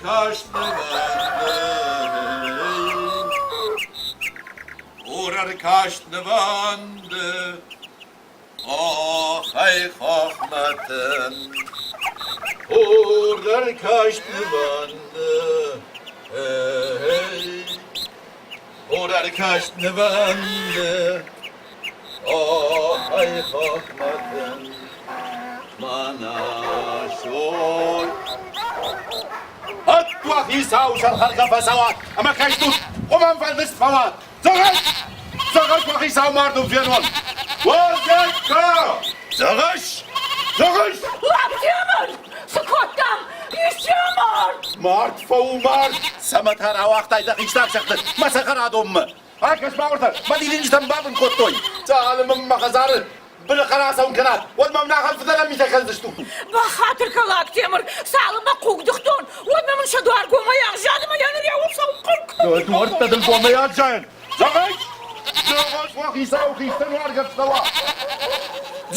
каст нывӕнды. Хур ӕркаст нывӕнды. Хохӕй хохмӕ тын. Хур ӕркаст нывӕнды. Хур ӕркаст нывӕнды. Хохӕй хохмӕ тын. Мӕнӕ сой. Ӕддуа хицау сӕрхӕргӕ фӕцӕуа ӕмӕ кӕстут, хъуымӕн фӕлдыст фӕуа. Зӕгъыс, зӕгъыс, уӕ хицау мард у фенон. Уазӕгка! Зӕгъыс, зӕгъыс! Лактемыр! Цы кодтам? Исчи амард! Мард фӕу, мард! Цӕмӕ та рауагътай дӕ хистӕр сӕгъды мӕ цӕхӕрадонмӕ? Акӕс ма уӕртӕ, мӕ дидинджытӕм бабын кодтой. Цалынмӕ мӕ хӕдзары былы хъӕр ацӕуын кӕнат, уӕд мӕм ахӕм фыдӕлӕн митӕ кӕндзыстут. Бахатыр кӕн, Лактемыр, цалынмӕ хъуг дыхтон, уӕдмӕ мын сӕ дуар гомӕй ӕхзад ӕмӕ йӕ ныр йӕ усау хъуг. Дуӕрттӕ дын гомӕй аззайӕнт. Зӕгъыс, зӕгъыс, уӕ хицау хистӕр уаргӕрдтӕ уа.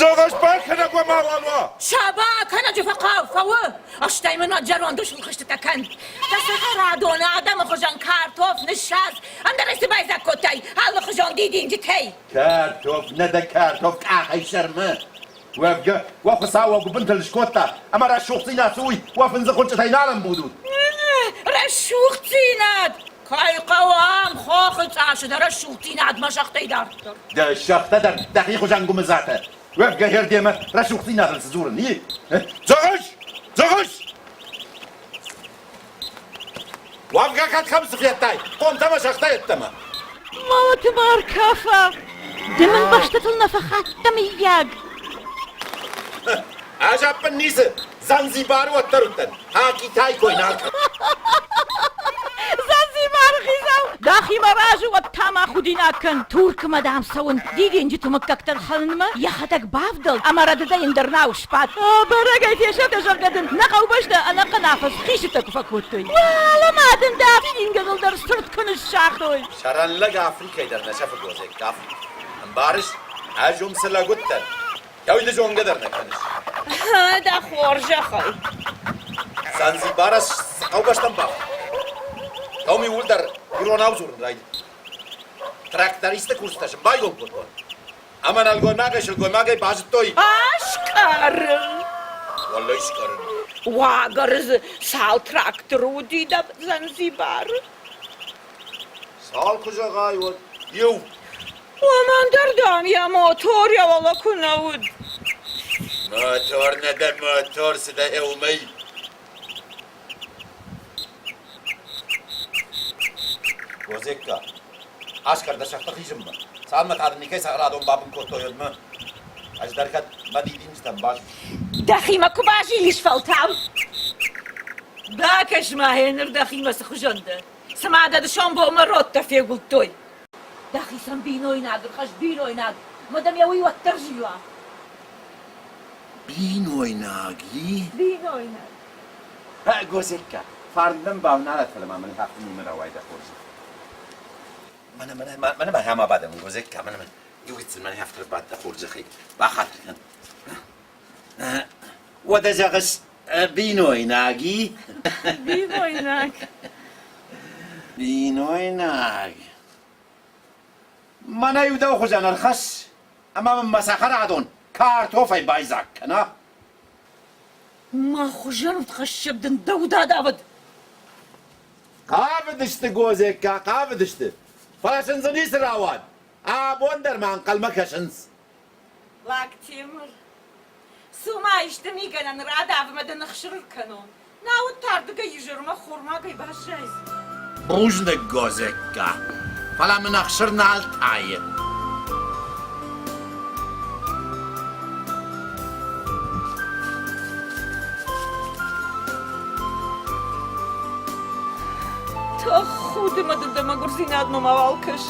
Зӕгъыс, бакӕнӕг уӕ мауал уа. Саба кӕнӕджы фӕхъӕу фӕуы, стӕй мын уӕд зӕронд ус хызтытӕ кӕн. Дӕ цӕхӕрадоны адӕмы хуызӕн картоф ныссадз, ӕндӕр цы байдзаг кодтай алыхуызон дидинджытӕй? Картоф, нӕ дӕ картоф къахӕй сӕрмӕ. Уӕвгӕ, уӕ Хуыцау уӕ гуыбынтыл скодта, ӕмӕ рӕсугъддзинад цы уый, уӕ фындзы хуынчъытӕй нал ӕмбудут. Рӕсугъддзинад! Кӕй хъӕуы ам хохы цъасы дӕ рӕсугъддзинадмӕ сӕгътӕй дарддӕр? Дӕ сӕгътӕ дӕр дӕхи хуызӕн гуымыдзатӕ. Уӕвгӕ хердемӕ рӕсугъддзинадыл цы дзурын, и? Зӕгъыс! Зӕгъыс! Уӕвгӕ кӕд кӕм цы федтай, хъомтӕ мӕ сӕгътӕ йеддӕмӕ. Мӕлӕты ма ӕркафа! Ды мын бӕстӕтыл нӕ фӕхаттӕ, мыййаг? Ӕз ӕппын ницы, Занзибары уӕддӕр уыдтӕн, Китай кой нал кӕн. Занзибары хицау, дӕхимӕ разы уӕд та ма худинаг кӕн. Туркмӕ, дам, цӕуын дидинджыты мыггӕгтӕ рхӕлынмӕ, йӕхӕдӕг бавдӕлд ӕмӕ рӕдыдӕй ӕндӕр нау сбадт. Бӕрӕгӕй фесӕфтӕ, зӕгъгӕ дын нӕ хъӕубӕстӕ ӕнӕхъӕн афӕдз хистытӕ куы фӕкодтой. Уӕлӕмӕ дын дӕ дидингӕныл дӕр сырд куы ныссагътой. Сӕрӕн лӕг Африкӕйы дӕр нӕ сӕфы гозекк, Африкӕ. Ӕмбарыс, ӕз уым цы лӕг уыдтӕн, Дӕу ды зонгӕ дӕр нӕ кӕныс. Дӕ хорзӕхӕй. Занзибара цы хъӕубӕстӕм бафтыд? Дӕу иууылдӕр иронау дзурын райдыдта. Трактористы курсытӕ сын байгом кодтон. Ӕмӕ нӕлгоймагӕй сылгоймагӕй базыдтой. Аскъӕрын. Уӕллӕй скъӕрын. Уагӕры дзы цал тракторы уыди дӕ Занзибары? Цал куы зӕгъай, уӕд иу. Уымӕн дӕр, дам, йӕ мотор йӕ уӕлӕ куы нӕ уыд. Мотор нӕ дӕ мотор, цы дӕ уымӕй? Гозекка, аскъӕр дӕ сӕгътӕ хизынмӕ. Цалынмӕ та дын никӕй цӕхӕрадон бабын кодтой, уӕдмӕ. Ӕз дӕр кӕд мӕ дидинджытӕм баз. Дӕхимӕ куы базилис фӕлтау. Бакӕс-ма, гъеныр дӕхимӕ цы хуызӕн дӕ. Цыма дӕ дысон-бонмӕ родтӕ фегуылдтой. Дӕхицӕн бинойнаг ӕрхӕсс, бинойнаг, ӕмӕ дӕм йӕ уый уӕддӕр зила. Бинойнаг, и? Бинойнаг. Гозекка, фарн дӕм бавналӕд, фӕлӕ ма мын афтӕ нимӕ рауай дӕ хорзӕх. Мӕнӕ, мӕнӕ, мӕнӕ мӕ хӕма бадӕм, Гозекка, мӕнӕ, мӕнӕ. Иугӕццыл мӕнӕ афтӕ бад дӕ хорзӕхӕй. Бахатыр кӕн. Уӕдӕ зӕгъыс, бинойнаг, и? Бинойнаг. Бинойнаг. Мӕнӕ-иу дӕу хуызӕн ӕрхӕсс, ӕмӕ мын мӕ цӕхӕрадон картофӕй байдзаг кӕна. Мӕ хуызӕн удхӕссӕг дын дӕу дадавӕд. Хъавыдысты, Гозекка, хъавыдысты, фӕлӕ сын дзы ницы рауад. Абон дӕр ма ӕнхъӕлмӕ кӕсынц. Лактемыр, цума исты мигӕнӕн радав ӕмӕ дын ӕхсыр ӕркӕнон. Науӕд та ардыгӕй изӕрмӕ хормагӕй баззайдзынӕ. Бузныг, Гозекка, фӕлӕ мын ӕхсыр нал тайы. Тӕхуды мӕ дын дӕ мӕгуырдзинадмӕ мауал кӕс.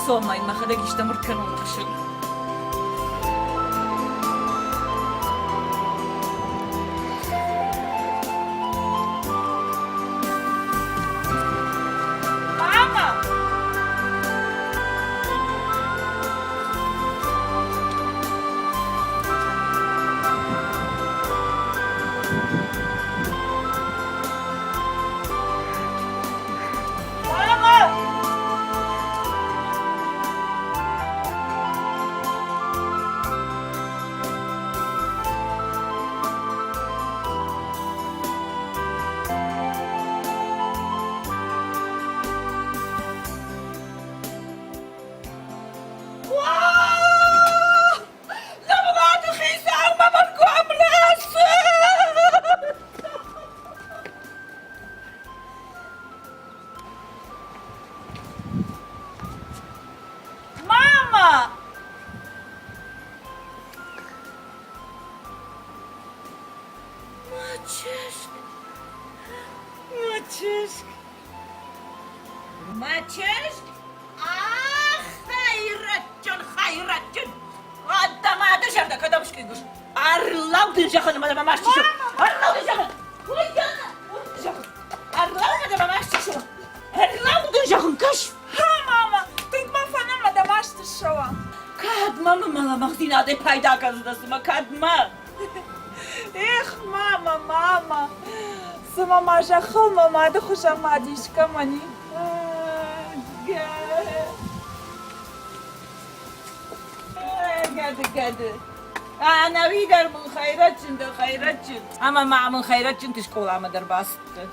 Цом, ма йын мӕхӕдӕг истӕм ӕркӕнон ӕхсыр. Мама! чызг! Мӕ чызг! Мӕ чызг! Ах, хӕйрӕджджын, хӕйрӕджджын! Ӕддӕмӕ дӕ зӕрдӕ кӕдӕм скъигуыс? Ӕрлӕу дын зӕгъын ӕмӕ мӕ маст исон! Ӕрлӕу дын зӕгъын! Зӕгъын! Ӕрлӕу дын ӕмӕ маст исон! Ӕрлӕу дын зӕгъын, кӕс! Ха, мама, тынг мӕ фӕнды мӕ дӕ маст ссӕуа. Кӕд мӕ мӕ лӕмӕгъдзинадӕй пайда кӕндзынӕ, цымӕ, кӕд мӕ? Эх, мама, мама, цыма ма зӕххыл мӕ мады хуызӕн мад искӕмӕн и. Гӕды, гӕды. Ӕнӕуи дӕр мын хӕйрӕджджын дӕ, хӕйрӕджджын. Ӕмӕ ма мын хӕйрӕджджынты скъоламӕ дӕр бацыдтӕ.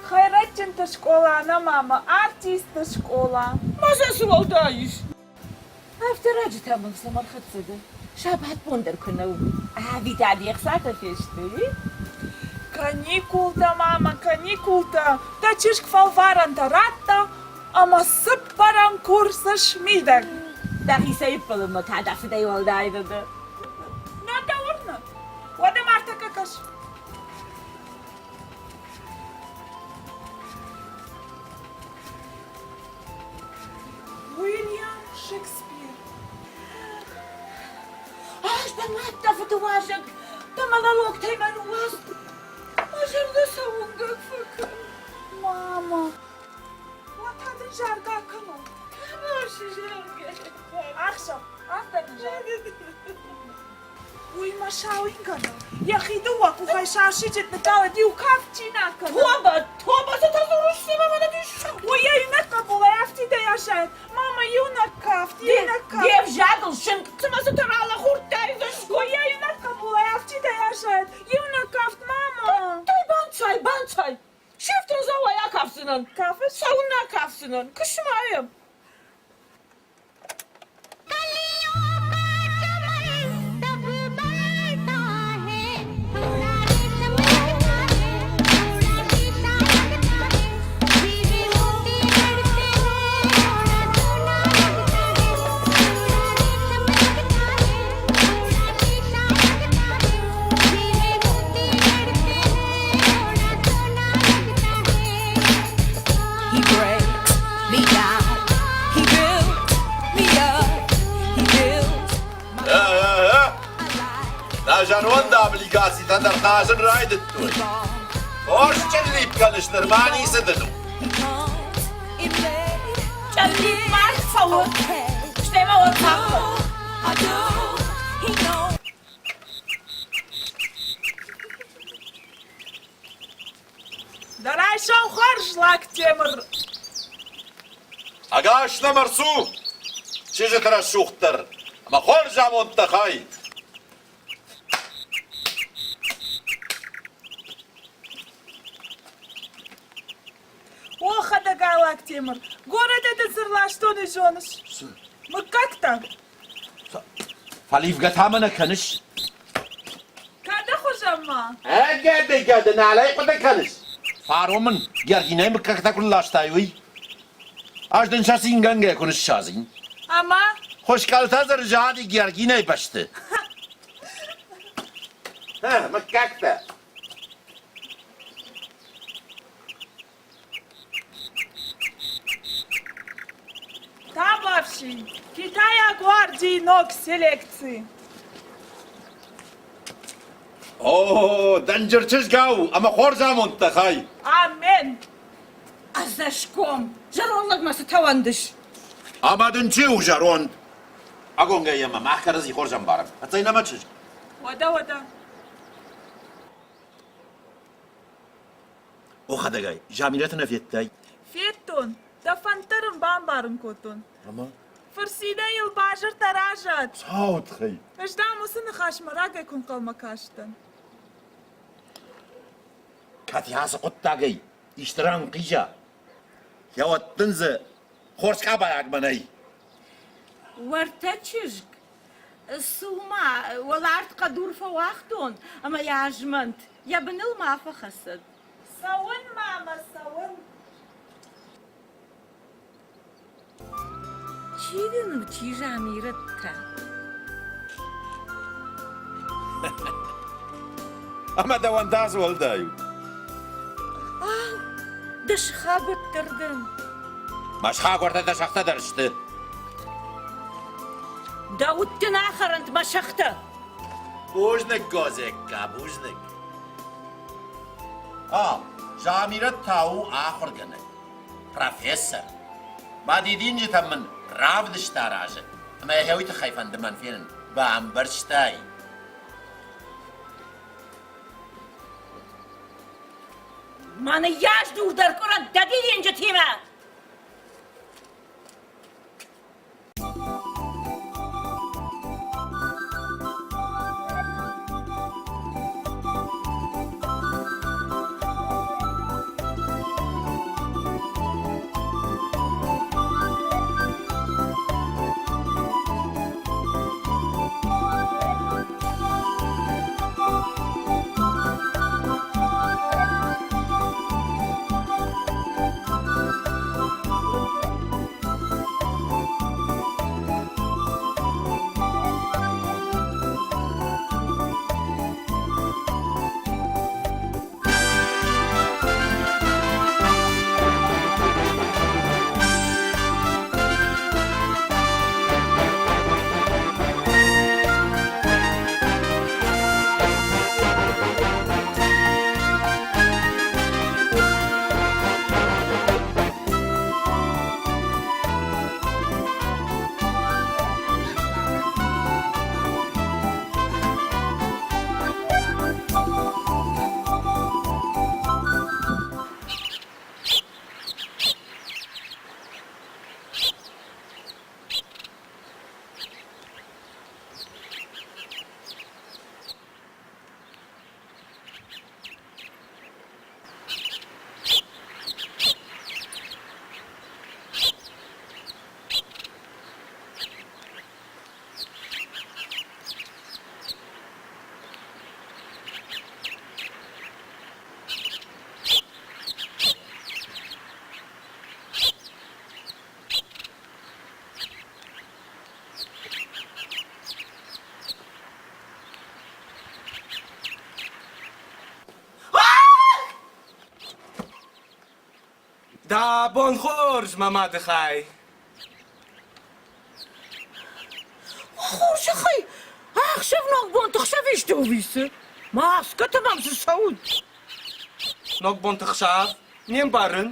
Хӕйрӕджджынты скъола нӕ, мама, артистты скъола. Ма сӕ цы уӕлдай ис? Афтӕ раджы та мыл цӕмӕ рхӕццӕ дӕ? Сабатбон дӕр куы нӕ у. Ӕви та де хцатӕ фесты, и? Каникултӕ, мама, каникултӕ! Дӕ чызг фӕлварӕнтӕ радта ӕмӕ цыппӕрӕм курсы смидӕг. Дӕхицӕй ӕппӕлынмӕ та дӕ фыдӕй уӕлдай дӕ дӕ. Нӕ дӕ уырны? Уӕдӕ ма ӕртӕккӕ кӕс. Уильям Шекспир. Ӕз дӕ мад, дӕ фыдыуазӕг, дӕ монологтӕй мӕ ныууадз. Мӕ зӕрдӕ сӕ уынгӕг фӕкӕны. Мама, уӕд та дын заргӕ кӕнон. Кӕмӕ заргӕ? Ӕхсӕв, афтӕ дын заргӕ. Уый мӕ сау ингӕныл йӕхи дыууӕ къухӕй сау сыджыт ныккалд, иу кафт чи нӕ кӕны. Тобӕ, тобӕ, цытӕ дзурыс, цымӕ мӕнӕ диссаг. Уый йӕ иунӕг хъӕбулӕй афтидӕй аззайӕд. Мама, иунӕг кафт, иунӕг кафт. Де взагыл зынг, цымӕ цытӕ ралӕхурдтай дзысгон. Уый йӕ иунӕг хъӕбулӕй афтидӕй аззайӕд. Иунӕг кафт, мама. Тай банцай, банцай. Сефтразауӕй акафдзынӕн. Кафыс? Цӕуылнӕ акафдзынӕн? Куысмӕ йӕм. He breaks me down. He builds me up. He builds Нӕ зӕронд облигацитӕ дӕр хъазын райдыдтой. Хорзджын лип кӕныс, нырма ницы дын у. Чъыллипп ма цӕуы, стӕй ма уӕд Дӕ райсом хорз, Лактемыр! Ӕгас нӕм ӕрцу, чызджыты рӕсугъддӕр, ӕмӕ хорз амондтӕ хай! О, хӕдӕгай, Лактемыр, горӕтӕй дын цы рластоны зоныс? Мыггӕгтӕ. Фӕливгӕ та мӕ нӕ кӕныс? Кӕды хуызӕн ма? Ӕгӕды, гӕды, налӕй хъуыды кӕныс? Фарон мын Георгинӕй мыггӕгтӕ куы нылластай, уый. Ӕз дын сӕ цингӕнгӕ куы ныссадзин. Ӕмӕ? Хуыскъӕлтӕ дзы рзади Георгинӕй бӕсты. Мыггӕгтӕ. Табуафси, Китайаг гвардийы ног селекци. О, дӕнджыр чызгау ӕмӕ хорз амондтӕ хай! Амен! Ӕдзӕсгом! Зӕронд лӕгмӕ цытӕ уӕндыс? Ӕмӕ дын чи у зӕронд? Агонгӕ йӕ мӕ мах кӕрӕдзи хорз ӕмбарӕм. Ӕцӕй нӕ мӕ чызг? Уӕдӕ, уӕдӕ. О, хӕдӕгай, Замирӕты нӕ федтай? Федтон. Дӕ фӕндтӕ дын бамбарын кодтон. Ӕмӕ? Фырцинӕй йыл базыртӕ разад. Цаутхӕй. Ӕз дӕм уыцы ныхасмӕ рагӕй куы нхъӕлмӕ кастӕн. Кӕд ацы хъуыддагӕй исты ранхъиза, йӕ дын дзы хорз къабайаг мӕнӕй. Уӕртӕ чызг, цу-ма, уӕларт хъӕдур фӕуагътон ӕмӕ йӕ азмӕнт, йӕ быныл ма фӕхӕцӕд. Цӕуын, мамӕ, цӕуын. Чи дын у, чи Замирӕт та? Ӕмӕ дӕуӕн та цы уӕлдай у? Ау, дӕ сыхаг уӕддӕр дӕн. Мӕ сыхаг уӕртӕ дӕ сӕгътӕ дӕр сты. Дӕ уд дын ахӕрӕнт мӕ сӕгътӕ. Бузныг, Гозекка, бузныг. Ау, Замирӕт та у ахуыргӕнӕг, профессор. Мӕ дидинджытӕм мын равдыст аразы, ӕмӕ йӕ уый тыххӕй фӕнды мӕн фенын. Бамбӕрстай? Мӕ ныййас дур дӕр къуырӕнт дӕ дидинджытимӕ! Дӕ бон хорз, мӕ мады хай! Хорзӕхӕй, ӕхсӕв ногбонты хсӕв исты ӕвисы? Маскӕтӕ мӕм цы цӕуы? Ногбонты хсӕв? Не мбарын.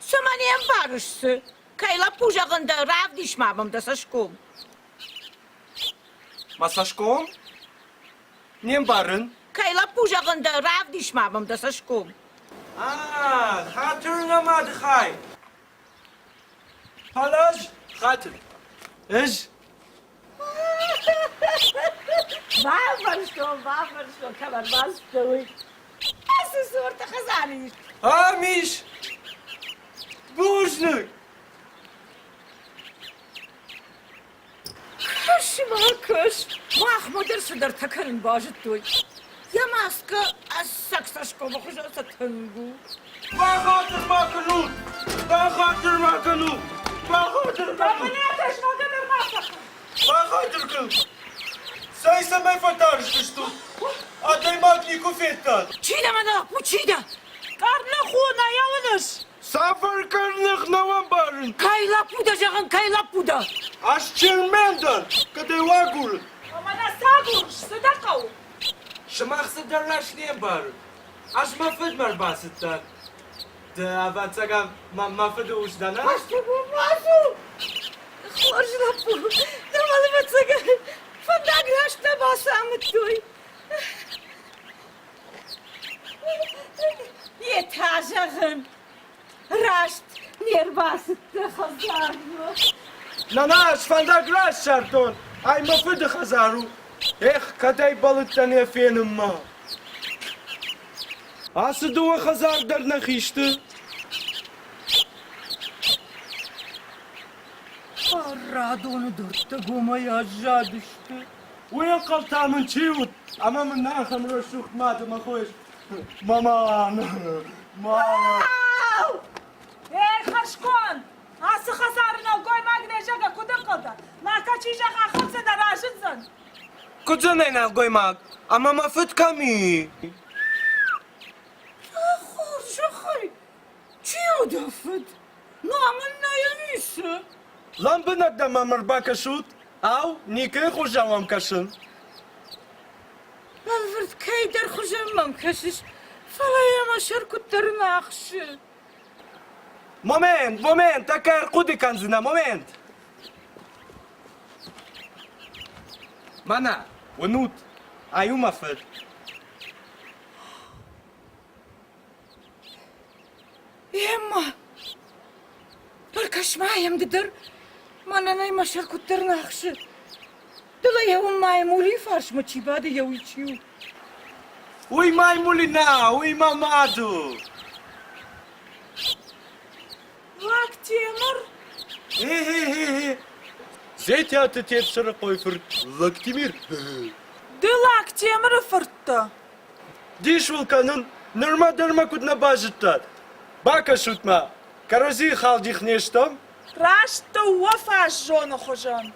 Цӕмӕ не мбарыс цы? Кӕй лӕппу зӕгъын дӕ, равдис ма мӕм дӕ цӕсгом. Мӕ цӕсгом? Не мбарын. Кӕй лӕппу зӕгъын дӕ, равдис ма мӕм дӕ цӕсгом. А, хатыр нӕ мады хай. Фӕлӕ ӕз хатыр. Ӕз. Бамбӕрстон, бамбӕрстон, кӕм ӕрбацыдтӕ, уый. Ацы сорты хӕдзары ис. Ам ис. Бузныг. Кӕс-ма, кӕс, махмӕ дӕр цыдӕртӕ кӕнын базыдтой. Йӕ маскӕ ӕцӕг цӕсгомы хуызӕн сӕ тынг у. Бахатыр ма кӕнут! Бахатыр ма кӕнут! Бахатыр кӕнут! Бахатыр кӕнут! Цӕй цӕмӕй фӕтарстыстут? Адӕймаг никуы федтат? Чи дӕ мӕнӕ лӕппу, чи дӕ? Къӕрных у, нӕ йӕ уыныс? Цавӕр къӕрных нӕ ӕмбарын? Кӕй лӕппу дӕ, зӕгъын, кӕй лӕппу дӕ? Ӕз Чермен дӕн, кӕд ӕй агурын. Ӕмӕ нӕ цы агурыс, цы дӕ хъӕуы? Сымах цыдӕр раст не мбарут. Ӕз мӕ фыдмӕ ӕрбацыдтӕн. Ды, ӕвӕццӕгӕн, мӕ фыды ус дӕ, нӕ? Бацу! Хорз лӕппу, дӕ ӕвӕццӕгӕн, фӕндаг раст нӕ бацамыдтой. Йе та, зӕгъын, раст не рбацыдтӕ хӕдзармӕ. Нана, ӕз фӕндаг раст ссардтон, ай мӕ фыды хӕдзар у. Эх, кӕдӕй бӕллыдтӕн йӕ фенынмӕ. Ацы дыууӕ хӕдзар дӕр нӕхи сты. Радоны дӕрдтӕ гомӕй аззадысты. Уый ӕнхъӕл та мын чи уыд, ӕмӕ мын ахӕм рӕсугъд мады мӕ хойыс. Маман, мама. Эй, хӕрзконд! Ацы хӕдзары нӕлгоймаг нӕ зӕгъа, куыд ӕнхъӕлдта? Мӕкӕ чи зӕгъа, ахӕм нӕ разындзӕн. Куыд дзӕнӕй нӕлгоймаг? Ӕмӕ мӕ фыд кӕм и? у дӕ фыд? Ном ын нӕ исы. Лӕмбынӕг дӕм мӕм ӕрбакӕсут. Ау, никӕй хуызӕн уӕм кӕсын. Бӕлвырд кӕйдӕр хуызӕн мӕм кӕсыс, фӕлӕ йӕ мӕ сӕр куыддӕр нӕ ахсы. Момент, момент, тӕккӕ ӕрхъуыды кӕндзынӕ, момент! Мӕнӕ, уынут, ай у мӕ фыд. Эмма, ӕркӕс-ма йӕм ды дӕр, мӕнӕн ӕй мӕ сӕр куыддӕр нӕ ахсы. Дӕлӕ йӕ уым маймулийы фарсмӕ чи бады, йӕ уый чи у? Уый маймули нӕ, уый мӕ мад у. Лактемыр! Хе-хе-хе-хе! Зетиаты Тепсырыхъойы фырт Лактемир. Ды Лактемыры фырт дӕ? Дис уыл кӕнын, нырмӕ дӕр мӕ куыд нӕ базыдтат. Бакӕсут-ма, кӕрӕдзийы халдих не стӕм? Раст дыууӕ фаззоны хуызӕн.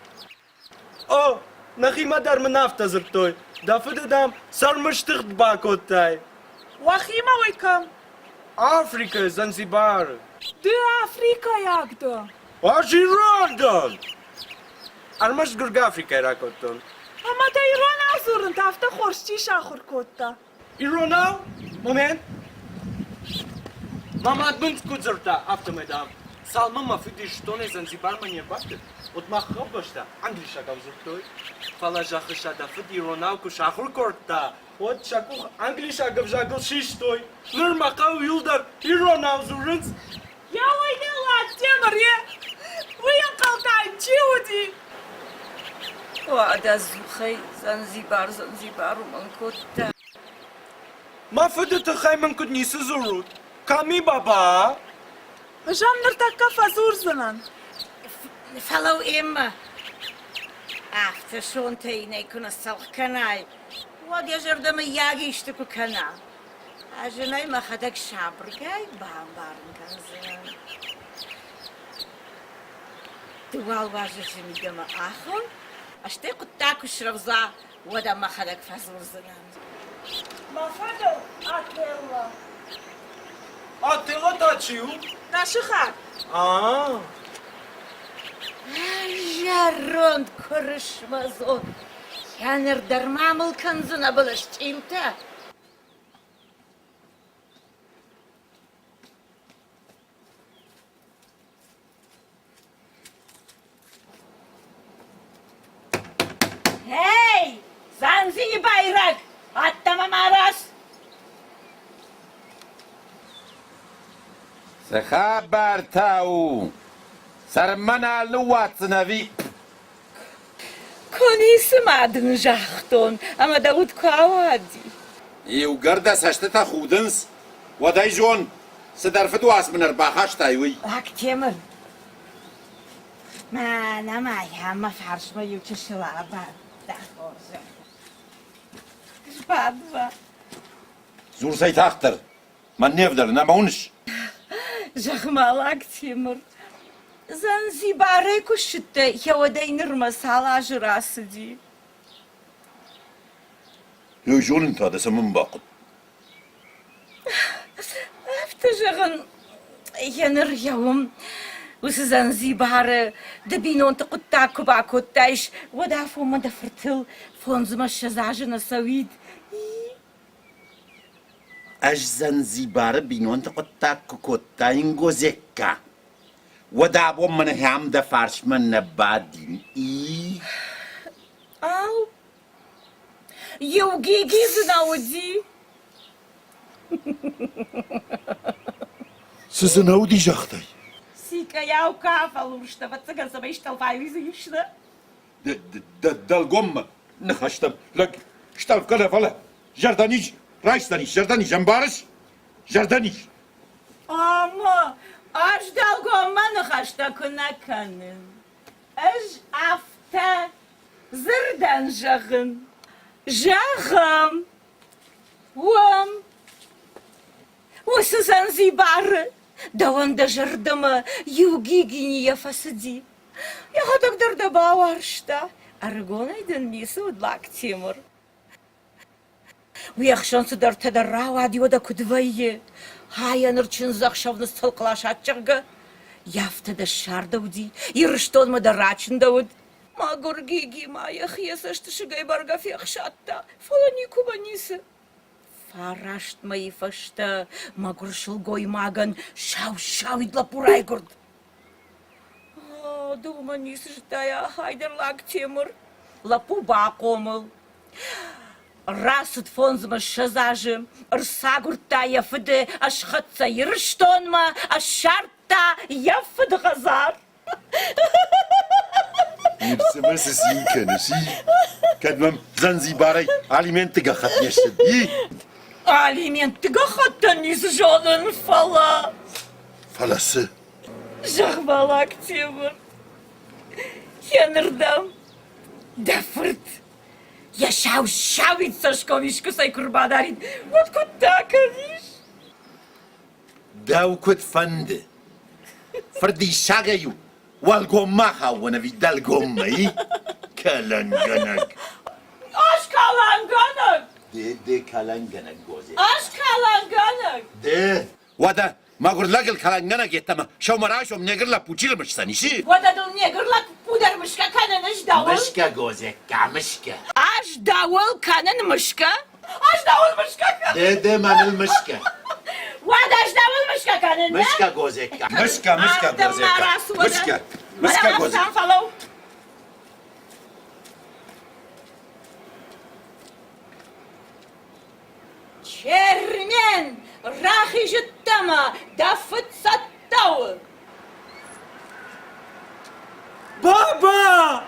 О, нӕхимӕ дӕр мын афтӕ дзырдтой. Дӕ фыды, дам, цӕрмыстыгъд бакодтай. Уӕхимӕ уый кӕм? Африкӕйы, Занзибары. Ды африкӕйаг дӕ? Ӕз ирон дӕн! Ӕрмӕст гуыргӕ Африкӕйы ракодтон. Ӕмӕ дӕ иронау дзурын та афтӕ хорз чи сахуыр кодта? Иронау? Момент. Мӕ мад мын куыд дзырдта, афтӕмӕй, дам, цалынмӕ мӕ фыд Ирыстонӕй Занзибармӕ не рбафтыд, уӕдмӕ хъӕубӕстӕ англисагау дзырдтой. Фӕлӕ зӕххы сӕ дӕ фыд иронау куы сахуыр кодта, уӕд сӕ къух англисаг ӕвзагыл систой. Ныр мӕ хъӕу иуылдӕр иронау дзурынц. Йӕ уый не Ладтемыр, йе! Уый ӕнхъӕлдӕй чи уыди? Уӕдӕ дзухӕй Занзибар Занзибар уымӕн кодта. Мӕ фыды тыххӕй мын куыд ницы дзурут? Кӕм и баба? Ӕз ӕм ныртӕккӕ фӕдзурдзынӕн. Фӕлӕуу, Эммӕ, афтӕ сонтӕй нӕ куы ныццӕлхъ кӕнай, уӕд йӕ зӕрдӕ мыййаг исты куы кӕна. Ӕз ын ӕй мӕхӕдӕг сабыргай бамбарын кӕндзынӕн. Ды уал уазӕджы мидӕмӕ ахон, стӕй хъуыддаг куы срӕвдз уа, уӕд ӕм мӕхӕдӕг фӕдзурдзынӕн. Мӕ фӕдыл Отелло. Отелло та чи у? Нӕ сыхаг. А-а. Зӕронд куырысмӕдзон, йӕ ныр дӕр ма мыл кӕндзынӕ былысчъилтӕ. Эй, Занзийы байраг, ӕддӕмӕ ма рацу! Цы хабар та у? Цӕрынмӕ нал ныууадздзынӕ ӕви? Куы ницы ма дын загътон, ӕмӕ дӕ уд куы ауади. Иугӕр дӕ цӕстытӕ худынц, уӕд ӕй зон, цыдӕр фыдуац мын ӕрбахастай, уый. Актемыр, мӕнӕ ма йӕм мӕ фарсмӕ иу чысыл абад, дӕ хорзӕх. Сбад ма. Дзур цӕй тагъддӕр, мӕн не вдӕлы, нӕ мӕ уыныс? Зӕгъ-ма, Лактемыр, Занзибарӕй куы ссыдтӕ, уӕдӕй нырмӕ цал азы рацыди? Ё зонын та дӕ цӕмӕн бахъуыд? Афтӕ зӕгъын, йӕ ныр йӕ уым уыцы Занзибары ды бинонты хъуыддаг куы бакодтаис, уӕд афонмӕ дӕ фыртыл 25 азы нӕ цӕуид. Ӕз Занзибары бинонты хъуыддаг куы кодтаин, Гозекка, уӕд абон мӕнӕ ам дӕ фарсмӕ нӕ бадин, и? Ау, Иу гиги дзы нӕ уыди. Цы дзы нӕ уыди, загътай? Сикъайау ка фӕлурстӕ, ӕвӕццӕгӕн, цӕмӕй стъӕлфай, уый дзы ис, нӕ? Дӕлгоммӕ ныхӕстӕм лӕг стъӕлфгӕ нӕ, фӕлӕ зӕрдӕниз райсдзӕнис, зӕрдӕниз, ӕмбарыс? Зӕрдӕниз. Ӕмӕ ӕз дӕлгоммӕ ныхӕстӕ куы нӕ кӕнын. Ӕз афтӕ дзырдӕн зӕгъын. Зӕгъӕм, уым уыцы Занзибары дӕуӕн дӕ зӕрдӕмӕ иу гигинийӕ фӕцыди. Йӕхӕдӕг дӕр дӕ бауарзта. Ӕрыгонӕй дын ницы уыд, Лактемыр. Уе хсӕн цыдӕртӕ дӕр рауади, уӕдӕ куыд вӕййы? Хайӕ ныр чындзӕхсӕв ныццӕлхъласат, зӕгъгӕ. Афтӕ дӕ ссардӕуыди, Ирыстонмӕ дӕр рачындӕуыд. Мӕгуыр Гиги ма йӕхи йӕ цӕстысыгӕй бӕргӕ фехсадта, фӕлӕ никуы ницы. Фараст мӕйы фӕстӕ мӕгуыр сылгоймагӕн сау-сауид лӕппу райгуырд. О, ды уымӕн ницы зыдтай, ахайдӕр лӕг Темыр. Лӕппу бахъомыл. Рацыд фондзмӕ ссӕдз азы, ӕрцагуырдта йӕ фыды, ӕсхӕццӕ Ирыстонмӕ, ӕссардта йӕ фыды хӕдзар. Ныфсымӕ цы цин кӕныс, и? Кӕд мӕм Занзибарӕй алиментты гӕххӕтт не ссыд, и? Алиментты гӕххӕттӕн ницы зонын, фӕлӕ... Фӕлӕ цы? Зӕгъ-ма, Лактемыр, йӕ-нырдӕм дӕ фырт йӕ сау-сауид цӕсгом искуыцӕй куы рбадарид, уӕд куыдтӕ кӕнис? Дӕу куыд фӕнды? Фырдиссагӕй-иу уӕлгоммӕ хауон ӕви дӕлгоммӕ, и? Кӕлӕнгӕнӕг. Ӕз кӕлӕнгӕнӕг! Ды, ды кӕлӕнгӕнӕг, Гозе. Ӕз кӕлӕнгӕнӕг! Ды, уӕдӕ мӕгуыр лӕгыл кӕлӕнгӕнӕг йеддӕмӕ сӕумӕрайсом негр лӕппу чи рымысдзӕнис, и? Уӕдӕ дыл негр лӕппу дӕр мысгӕ кӕнын ӕз дӕуыл? Мысгӕ, Гозекка, мысгӕ. Ӕз дӕуыл кӕнын мысгӕ? Ӕз дӕуыл мысгӕ кӕнын? Ды, ды мӕныл мысгӕ. Уӕдӕ ӕз дӕуыл мысгӕ кӕнын, нӕ? Мысгӕ, Гозекка, мысгӕ, мысгӕ, Гозекка. Мысгӕ, мысгӕ, Гозекка. Фӕлӕуу. Чермен, рахизыдтӕ-ма, дӕ фыд цӕттӕ у! Баба!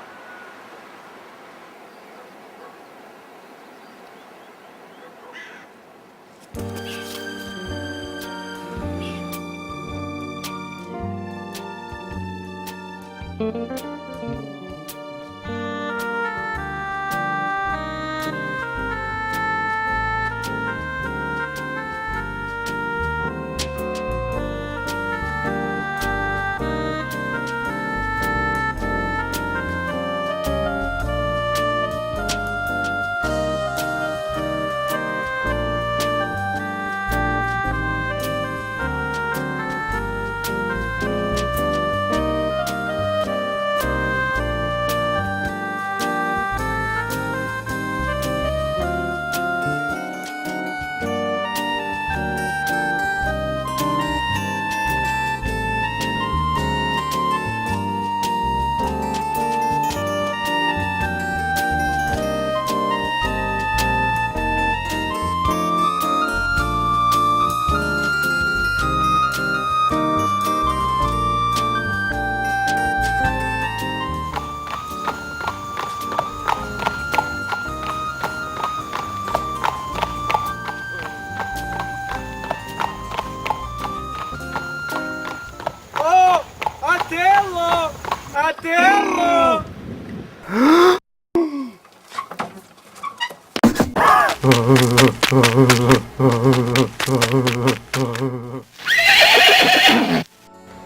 О, Отелло! Отелло!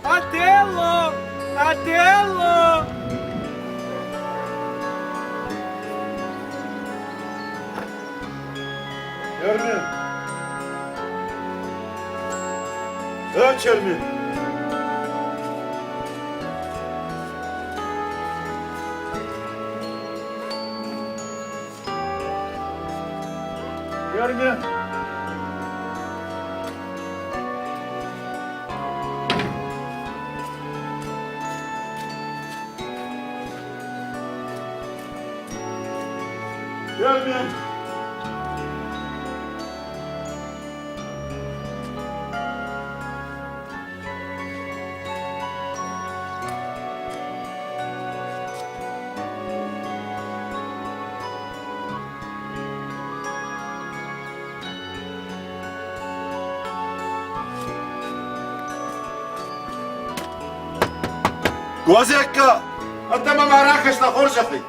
Отелло! Отелло! Чермен! Э, Чермен! Чермен! Чермен! Гозекка, ӕддӕмӕ ма рахӕсс дӕ хорзӕхӕй.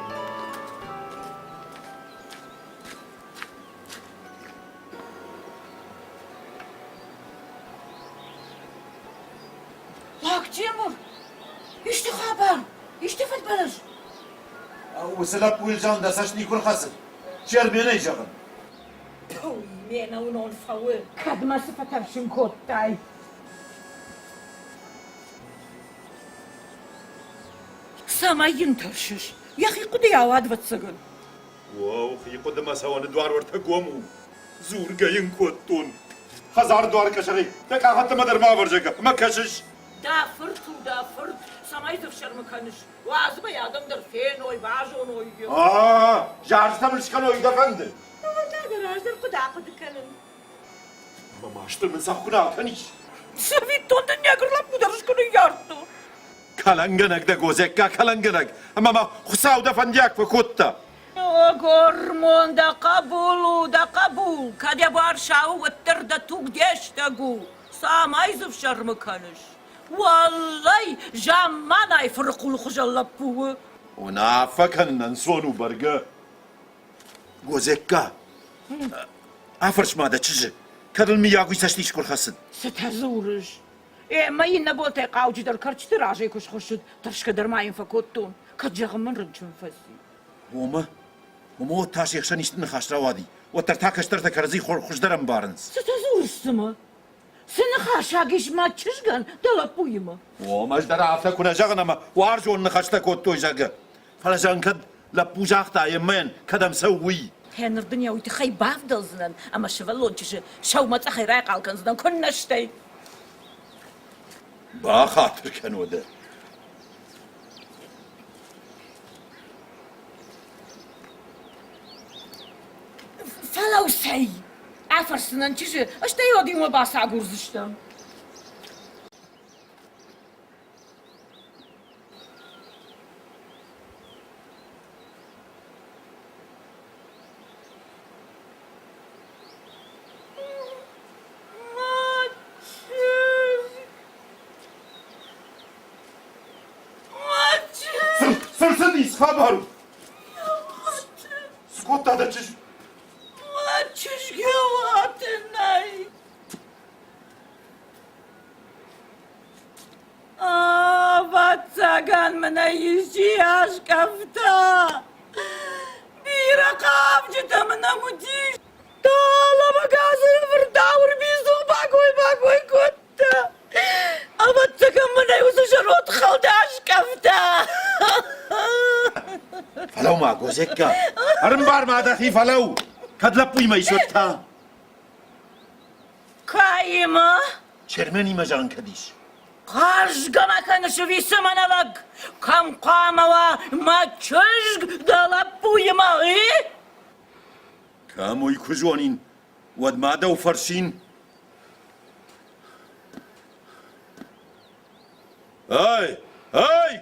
Лактемыр, исты хабар, исты фыдбылыз? Уыцы лӕппуйыл зӕгъын дӕ цӕст никуы рхӕцыд. Черменӕй зӕгъын. Пуй, ме нӕуынон фӕуы! Кӕд мӕ цы фӕтӕрсын кодтай? Цӕмӕй йын тӕрсыс? Йӕхи хъуыдыйау, ӕвӕццӕгӕн. Уӕу, хи хъуыдымӕ цӕуӕны дуар уӕртӕ гом у. Дзургӕ йын кодтон. Хӕдзары дуары къӕсӕрӕй дӕ къахӕдтӕмӕ дӕр ма авӕр, зӕгъгӕ, ӕмӕ кӕсыс. Дӕ фырт у, дӕ фырт, цӕмӕй дзы фсӕрмы кӕныс? Уадз мӕ адӕм дӕр феной, базоной. А-а, зарджытӕ мын скӕной дӕ фӕнды? Ӕмӕ дӕ раздӕр хъуыд ахъуыды кӕнын. Мӕ масты мын цӕхх куы нал кӕнис. Цӕвиттон дын негр лӕппу дӕр скуы ныййардтон. Кӕлӕнгӕнӕг дӕ, Гозекка, кӕлӕнгӕнӕг! Ӕмӕ мӕ Хуыцау дӕ фӕндиаг фӕкодта. О, гормон, дӕ хъӕбул у, дӕ хъӕбул! Кӕд йӕ буар сау, уӕддӕр дӕ туг де стӕг у. Цӕмӕй дзы фсӕрмы кӕныс? Уӕллӕй, замманай фырыхъулы хуызӕн лӕппу у. Уынаффӕ кӕнын ӕнцон у бӕргӕ. Гозекка, афӕрс-ма дӕ чызджы, кӕд ыл мыййаг уый цӕст искуы рхӕцыд. Цытӕ дзурыс? Ӕмӕ иннӕ болтӕй хъауджыдӕр кӕрчыты разӕй куы схуыссыд, тӕрсгӕ дӕр ма йын фӕкодтон, кӕд зӕгъын мын рынчын фӕци. Омӕ, омӕ уӕд та се хсӕн исты ныхас рауади, уӕддӕр та кӕстӕртӕ кӕрӕдзи хуыздӕр ӕмбарынц. Цытӕ дзурыс цымӕ? Цы ныхасаг ис мӕ чызгӕн дӕ лӕппуимӕ? Омӕ ӕз дӕр афтӕ куы нӕ зӕгъын ӕмӕ уарзон ныхӕстӕ кодтой, зӕгъгӕ. Фӕлӕ зӕгъын кӕд лӕппу загъта еммӕйӕн, кӕдӕм цӕуы, уый. Гъеныр дын йӕ уый тыххӕй бавдӕлдзынӕн ӕмӕ сывӕллон чызджы сӕумӕцъӕхӕй райхъал кӕндзынӕн, куыннӕ стӕй. Бахатыр кӕн уӕдӕ. Фӕлӕуу цӕй! Афӕрсдзынӕн чызджы, стӕй уӕд иумӕ бацагурдзыстӕм. Мӕ чызг! Мӕ чызг! Цы рцыдис хабар? Цы кодта дӕ чызг? Мӕ чызг йӕ уаты нӕй. Ӕвӕццӕгӕн мын ӕй исчи аскъӕфта. Бирӕ хъавджытӕ мын ӕм уыдис. Далӕмӕ Газыры фыртау ӕрбиздзон бакой-бакой кодта. Ӕвӕццӕгӕн мын ӕй уыцы зӕронд хӕлд аскъӕфта. Фӕлӕуу-ма, Гозекка, ӕрымбар-ма дӕхи, фӕлӕуу! Кӕд лӕппуимӕ ис, уӕд та? Кӕимӕ? Черменимӕ зӕгъын кӕд ис? Хъазгӕ ма кӕныс ӕви цы мӕнӕ лӕг? Кӕм хъуамӕ уа мӕ чызг дӕ лӕппуимӕ, и? Кӕм уый куы зонин, уӕд ма дӕу фӕрсин. Ай! Ай!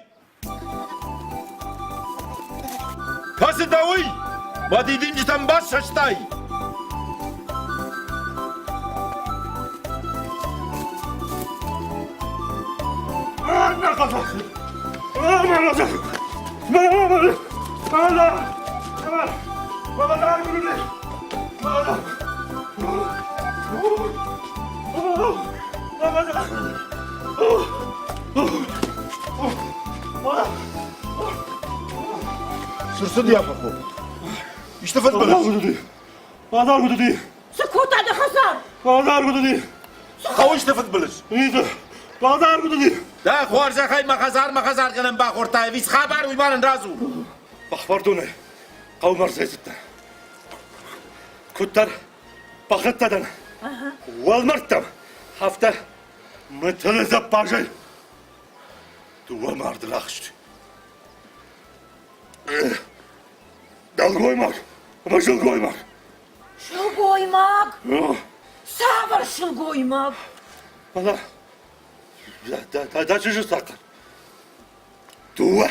Кӕцы дӕ уый? Мӕ дидинджытӕм бассӕстай? Цы рцыди, Афӕхъо? Исты фыдбылыз? Цы кодта дӕ хӕдзар? Хъӕуы исты фыдбылыз? Дӕ хорзӕхӕй мӕ хӕдзар мӕ хӕдзаргӕнӕн бахордтай ӕви цы хабар, уый ма нын радзур. Бахбардонӕй хъӕумӕ ӕрцӕйцыдтӕн. Куыддӕр бахӕццӕ дӕн уӕлмӕрдтӕм, афтӕ мытылы зӕппазӕй дыууӕ марды рахызт. Нӕлгоймаг ӕмӕ сылгоймаг. Сылгоймаг? Цавӕр сылгоймаг? Фӕлӕ дӕ чызджы цахъхъӕн. Дыууӕ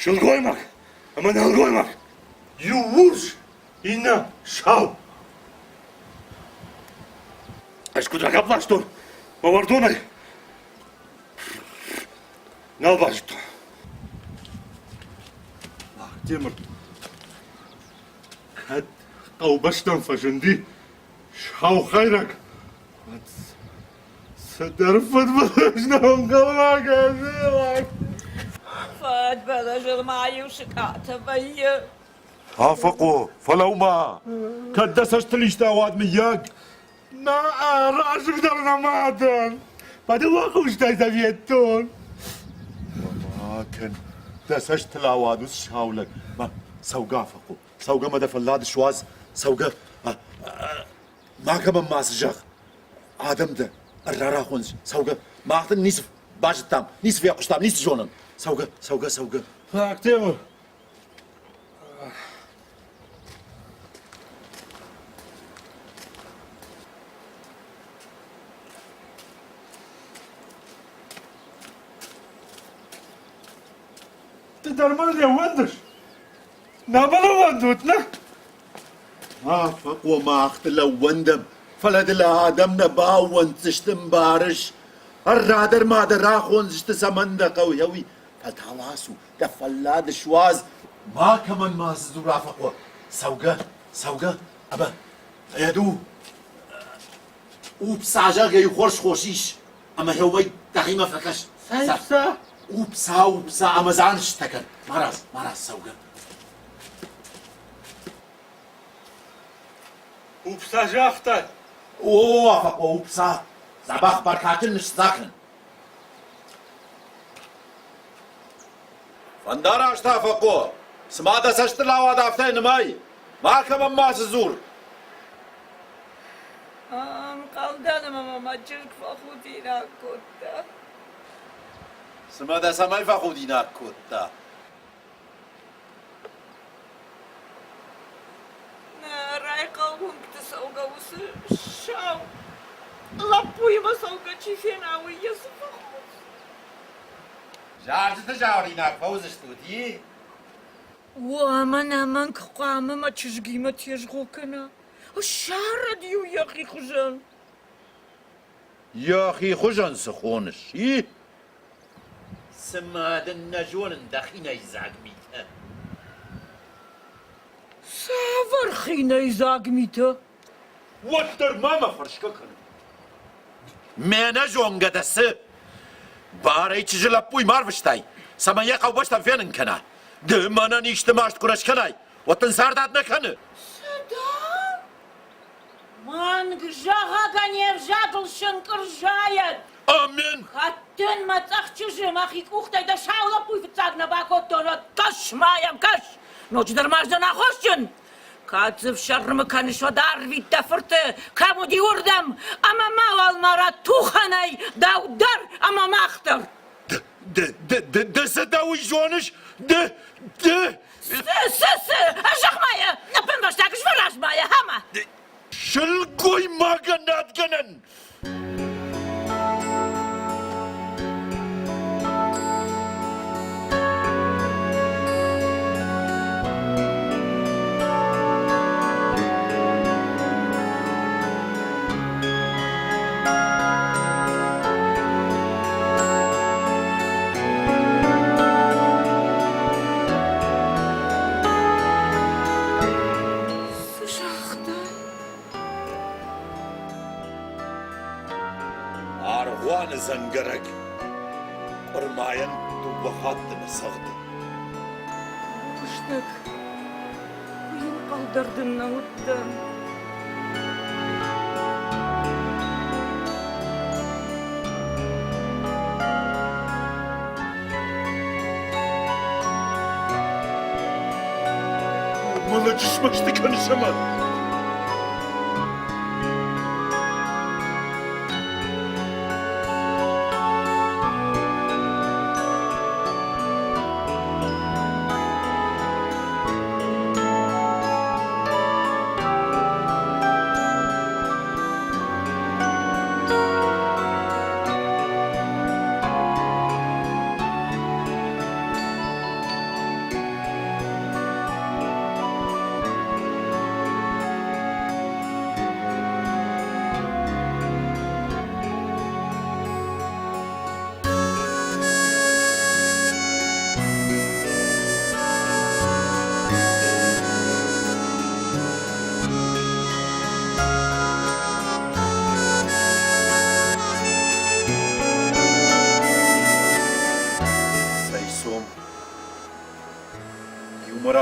сылгоймаг ӕмӕ нӕлгоймаг. Иу урс, иннӕ сау. Ӕз куыд рагӕпп ластон мӕ уӕрдонӕй, нал базыдтон. Темыр, кӕд хъӕубӕстӕм фӕзынди сау хӕйрӕг, уӕд цыдӕр фыдбылыз нӕ ӕнхъӕлмӕ кӕсы. Фыдбылызыл ма иу сыкъатӕ вӕййы. Афӕхъо, фӕлӕуу-ма! Кӕд дӕ цӕстыл исты ауад, мыййаг? Нӕ, разыгдӕр нӕма дӕн. Фӕдыл хъустӕй советон. Ма кӕн, дӕ цӕстыл ауад уыцы сау лӕг. Ма, цӕугӕ, Афӕхъо, цӕугӕ мӕ дӕ фӕллад суадз, цӕугӕ. Макӕмӕн мацы зӕгъ. Адӕм дӕ ӕрра рахонынц, цӕугӕ. Мах дын ницы базыдтам, ницы фехъуыстам, ницы зонӕм. Цӕугӕ, цӕугӕ, цӕугӕ. Актемыр, Ты дӕр мыл не ууӕндыс? Нӕ мыл ууӕндут, нӕ? Афӕхъо, мах дыл ӕууӕндӕм, фӕлӕ дыл адӕм нӕ баууӕнддзысты, ӕмбарыс? Ӕрра дӕр ма дӕ рахондзысты, цӕмӕн дӕ хъӕуы, уый. Фӕлтау ацу, дӕ фӕллад суадз. Макӕмӕн ма дзур, Афӕхъо. Цӕугӕ, цӕугӕ, ӕмӕ Еду, упса, зӕгъгӕ, иу хорз хос ис, ӕмӕ еумӕй дӕхимӕ фӕкӕс. Упса? Упса, упса, ӕмӕ занстӕ кӕн. Марадз, марадз, цӕугӕ. Упса загъта? О, Афӕхъо, упса. Дзӕбӕх бӕркадджын ныссакӕн. Фӕндараст, Афӕхъо! Цыма дӕ цӕстыл ауад, афтӕ нымай. Макӕмӕн мацы дзур. Ӕнхъӕлдӕн ӕмӕ мӕ мӕ чызг фӕхудинаг кодта. Цымӕ дӕ цӕмӕй фӕхудинаг кодта? Нӕ райхъал уынгты цӕугӕ уыцы сау лӕппуимӕ цӕугӕ чи фена, уый йӕ цы фӕхуддзӕн? Зарджыты заринаг фӕуыдзыстут, и? Уымӕн ӕмӕнг хъуамӕ мӕ чызгимӕ тезгъо кӕна. Ссарӕд-иу йӕхи хуызӕн. Йӕхи хуызӕн цы хоныс, и? Цыма дын нӕ зонын дӕ хинӕйдзаг митӕ. Цавӕр хинӕйдзаг митӕ? Уӕддӕр ма мӕ фӕрсгӕ кӕны. Ме нӕзонгӕ дӕ цы? Барӕй чызджы лӕппуйы ма рвыстай, цӕмӕй йӕ хъӕубӕстӕм фенын кӕна. Ды мӕнӕн исты маст куы нӕ скӕнай, уӕд дын цард нӕ кӕны. Цы дам? Мӕнг зӕгъӕгӕн йе взагыл сынкъыр зайӕд. Амен! Хаттын мӕ цъӕх чызджы мӕхи къухтӕй дӕ сау лӕппуйы фыццаг нӕ бакодтон, уӕд кӕс ма йӕм, кӕс! Ноджыдӕр ма ӕз дӕн аххосджын! Кӕд дзы фсӕрмы кӕныс, уӕд арвит дӕ фырты, кӕм уыди, уырдӕм, ӕмӕ мауал мара тухӕнӕй дӕу дӕр ӕмӕ мах дӕр. Ды, ды, ды, ды цы дӕ уый зоныс? Ды, ды! Цы, цы, цы? Зӕгъ-ма йӕ, ӕппынвӕстаг сфӕраз-ма йӕ, хӕмӕ! Сылгоймагӕн адгӕнӕн! Цы загътай? Аргъуаны дзӕнгӕрӕг къуырмайӕн дыууӕ хатты ныцӕгъды. Бузныг. Уый ӕнхъӕл дӕр дын нӕ уыдтӕн. Мӕлӕджы смӕсты кӕныс ӕмӕ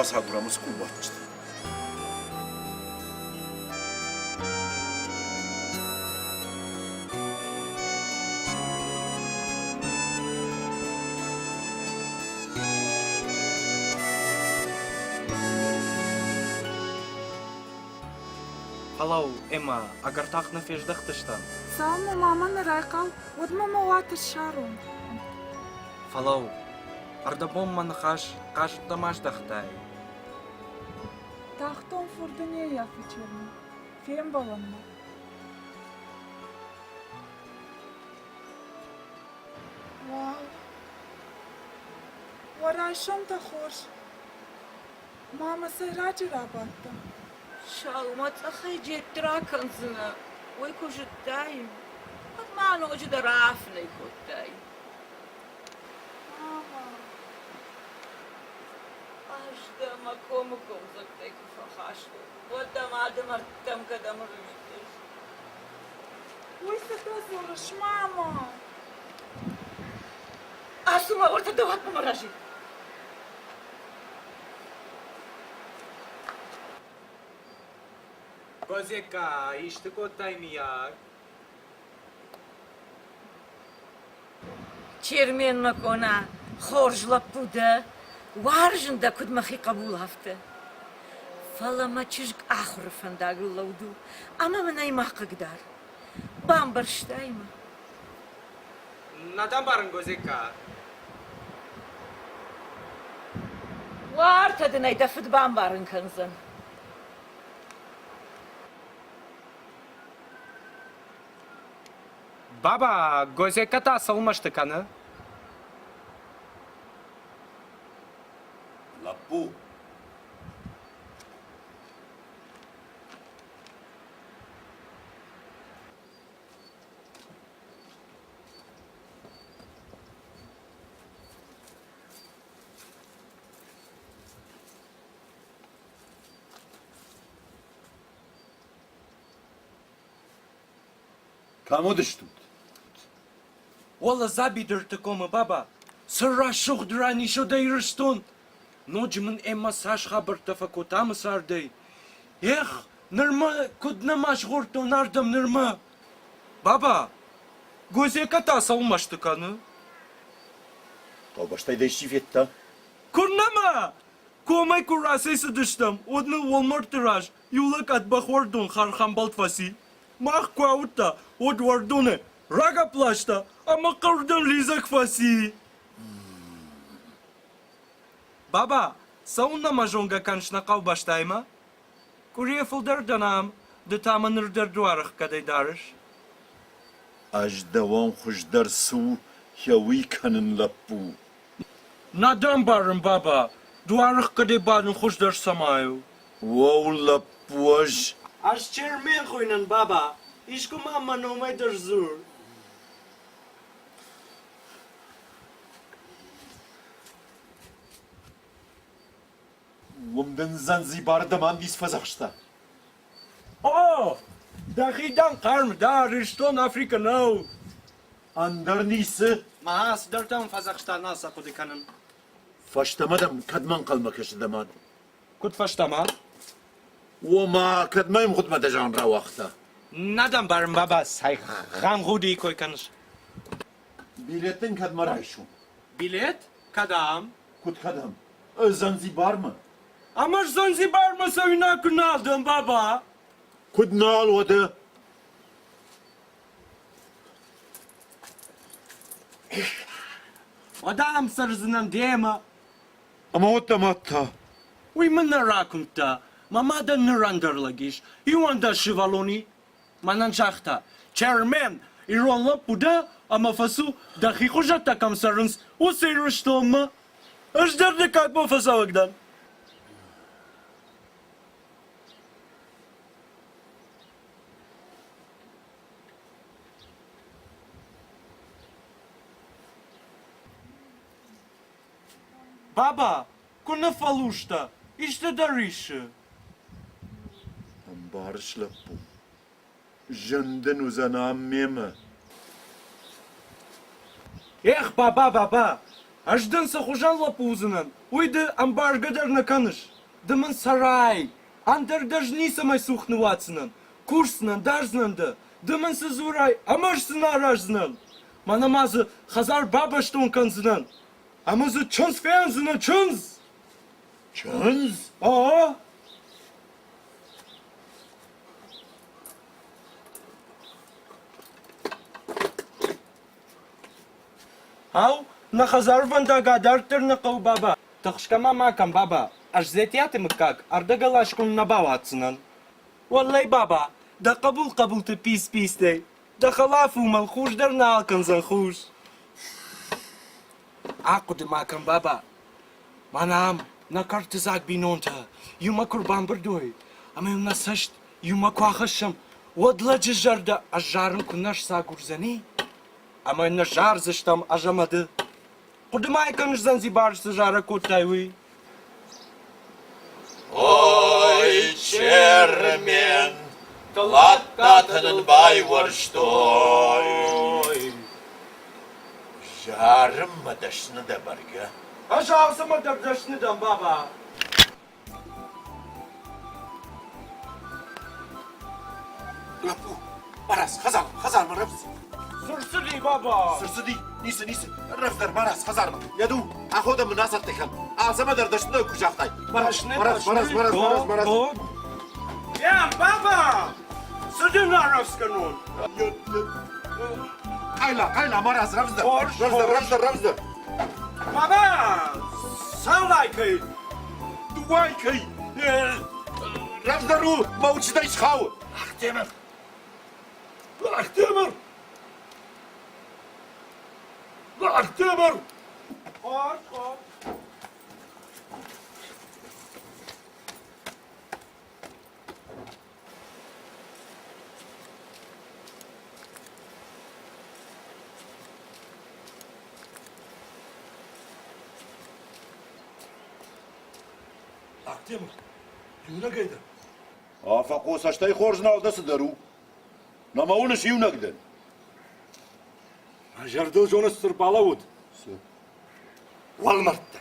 Бацагурӕм уыцы къулбадджыты. Фӕлӕуу, Эммӕ, ӕгӕр тагъд нӕ фездӕхтыстӕм. Цалынмӕ мамӕ нӕ райхъал, уӕдмӕ мӕ уаты ссарон. Фӕлӕуу, ӕрдӕбон мӕ ныхас хъазтӕм аздӕхтай. Тахтон фурды не ййафы Чермен. Фембӕлӕм ма. Уау! Уӕ райсомтӕ хорз! Мамӕ сӕйраджы рабадтӕн. Сӕумӕцъӕхӕй джетт ракӕндзынӕ, уый куы зыдтаин, уӕд ма ноджыдӕр афынӕй кодтаин. Мама, ӕз дӕ мӕ комы комдзӕгтӕй куы фӕхастон, уӕд дӕ мады мӕрдтӕм кӕдӕм ӕрвитыс? Уый цытӕ дзурыс, мама? Ацу ма уӕртӕ дӕ уатмӕ мӕ разы. Козека, исты кодтай, миййаг? Чермен, мӕ къона, хорз лӕппу дӕ, уарзын дӕ, куыд мӕхи хъӕбул, афтӕ. Фӕлӕ мӕ чызг ахуыры фӕндагыл лӕуд у, ӕмӕ мын ӕй ма хъыгдар. Бамбӕрстай мӕ? Нӕ дӕ ӕмбарын, Гозекка. Уартӕ дын ӕй дӕ фыд бамбарын кӕндзӕн. Баба, Гозекка та цӕуыл мӕсты кӕны? Лӕппу! Кӕм уыдыстут? Уӕлӕ дзӕбидырты комы, баба, цы рӕсугъд ран ис уӕдӕ Ирыстон! Ноджы мын Эммӕ цас хабӕрттӕ фӕкодта амы цардӕй. Ехх, нырмӕ куыд нӕма згъордтон ардӕм нырмӕ! Баба, Гозека та цӕуыл мӕсты кӕны? Хъӕубӕстӕй дӕ исчи федта? Куыннӕ ма! Комӕй куы рацӕйцыдыстӕм, уӕд ныл уӕлмӕрдты раз иу лӕг ӕд бӕхуӕрдон хӕрхӕмбӕлд фӕци. Мах куы ауыдта, уӕд уӕрдоны рагӕпп ласта ӕмӕ хъӕуырдӕм лидзӕг фӕци. Баба, цӕуылнӕ мӕ зонгӕ кӕныс нӕ хъӕубӕстӕимӕ? Къуырийӕ фылдӕр дӕн ам, ды та мӕ ныр дӕр дуарӕхгӕдӕй дарыс. Ӕз дӕуӕн хуыздӕр цы у, йӕ уый кӕнын, лӕппу. Нӕ дӕ ӕмбарын, баба, дуарӕхгӕдӕй бадын хуыздӕр цӕмӕй у? Уӕу, лӕппу, ӕз... Ӕз Чермен хуыйнын, баба. Искуы ма мӕ номӕй дӕр дзур. Уым дын Занзибары дӕ мамис фӕдзӕхста. О, дӕхи дӕм хъарм дӕ, Ирыстон Африкӕ нӕу. Ӕндӕр ницы. Мӕ цыдӕртӕм фӕдзӕхста нал сӕ хъуыды кӕнын. Фӕстӕмӕ дӕм кӕдмӕ ӕнхъӕлмӕ кӕсы дӕ мад? Куыд фӕстӕмӕ? Ома, кӕдмӕ ӕмгъуыдмӕ дӕ зӕгъын рауагъта? Нӕ дӕм барын, баба, цӕй гъамгъудийы кой кӕныс. Билет дын кӕдмӕ райсон? Билет? Кӕдӕм? Куыд кӕдӕм? Занзибармӕ. Ӕмӕ Занзибармӕ цӕуинаг куы нал дӕн, баба! Куыд нал, уӕдӕ? Уӕдӕ ам цӕрдзынӕн демӕ. Ӕмӕ уӕд дӕ мад та? Уый мын нӕ ракуымдта. Мӕ мадӕн ныр ӕндӕр лӕг ис. Иуӕндӕс сывӕллони. Мӕнӕн загъта, Чермен, ирон лӕппу дӕ ӕмӕ фӕцу, дӕхи хуызӕттӕ кӕм цӕрынц, уыцы Ирыстонмӕ. Ӕз дӕр дыккаг бон фӕцӕуӕг дӕн. Баба, куы ныффӕлурс дӕ, исты дӕ риссы? Ӕмбарыс, лӕппу, зын дын уыдзӕн ам мемӕ. Эх, баба, баба, ӕз дын цы хуызӕн лӕппу уыдзынӕн, уый ды ӕмбаргӕ дӕр нӕ кӕныс. Ды мын цӕрай, ӕндӕр дӕ ӕз ницӕмӕй цух ныууадздзынӕн. Кусдзынӕн, дардзынӕн дӕ. Ды мын цы дзурай, ӕмӕ ӕз цы нӕ араздзынӕн. Мӕнӕ ма дзы хӕдзар бабӕстон кӕндзынӕн. Ӕмӕ дзы чындз фендзынӕн, чындз! Чындз? О! Ау, нӕ хӕдзарвӕндаг адарддӕр нӕ хъӕуы, баба. Тыхсгӕ ма ма кӕн, баба. Ӕз Дзетиаты мыггаг ӕрдӕгӕласгонд нӕ бауадздзынӕн. Уӕллӕй, баба, дӕ хъӕбул хъӕбулты пис-пистӕй дӕ хӕлаф уымӕл хус дӕр нал кӕндзӕн хус. Ахъуыды ма кӕн, баба. Мӕнӕ ам нӕ кӕрты дзаг бинонтӕ иумӕ куы рбамбырд уой ӕмӕ йыл нӕ цӕст иумӕ куы ахӕссӕм, уӕд лӕджы зӕрдӕ ӕз зарын куы нӕ сцагурдзӕни, ӕмӕ нӕ зардзыстӕм ӕз ӕмӕ ды. Хъуыды ма кӕныс, Занзибар цы зарӕг кодтай, уый? Ой, Чермен, Тлаттаты нын байуӕрстой. Зарынмӕ дӕсны дӕ бӕргӕ. Ӕз алцӕмӕ дӕр дӕсны дӕн, баба. Лӕппу, марадз, хӕдзармӕ, хӕдзармӕ рӕвдз. Цы рцыди, баба? Цы рцыди? Ницы, ницы. Рӕвдздӕр, марадз, хӕдзармӕ. Йӕ ду, аходӕн мын ацӕттӕ кӕн. Алцӕмӕ дӕр дӕсны куы загътай. Марадз, марадз, марадз, марадз, марадз, марадз. Йа, баба! Цы дын арӕвдз кӕнон? Къайла, къайла, марадз, рӕвдздӕр. Рӕвдздӕр, рӕвдздӕр, рӕвдздӕр. Баба! Цалай кӕй? Дыууӕй кӕй? Рӕвдздӕр у, мӕ учтӕй схауы. Ахтемыр! Ахтемыр! Ахтемыр! Хорз, хорз. Ахтемыр, иунӕгӕй дӕр. Афӕхъо цӕстӕй хорз нал дӕ цыдӕр у. Нӕ мӕ уыныс иунӕг дӕн. Мӕ зӕрдыл зоныс цы рбалӕууыд? Цы? Уӕлмӕрдтӕ.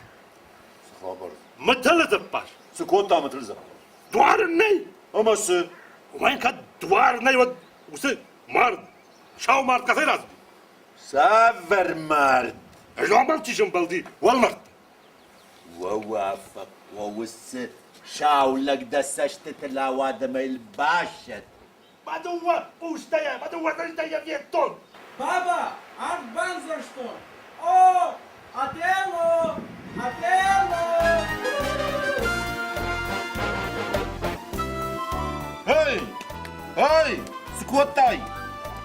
Цы хабар? Мытылы дзыппар. Цы кодта мытылы дзыппар? Дуар ын нӕй. Ӕмӕ цы? Уымӕн кӕд дуар нӕй, уӕд уыцы мард, сау мард кӕцӕй рацыди? Цавӕр мард? Ӕз амал чи сӕмбӕлди, уӕлмӕрдты. Уӕ уыцы сау лӕг дӕ цӕстытыл ауад ӕмӕ йыл басӕтт. Мӕ дыууӕ хъустӕй, мӕ дыууӕ цӕстӕй йӕ федтон. Баба, арт бандзӕрстон. О, Отелло! Отелло! Эй! Эй! Цы кодтай?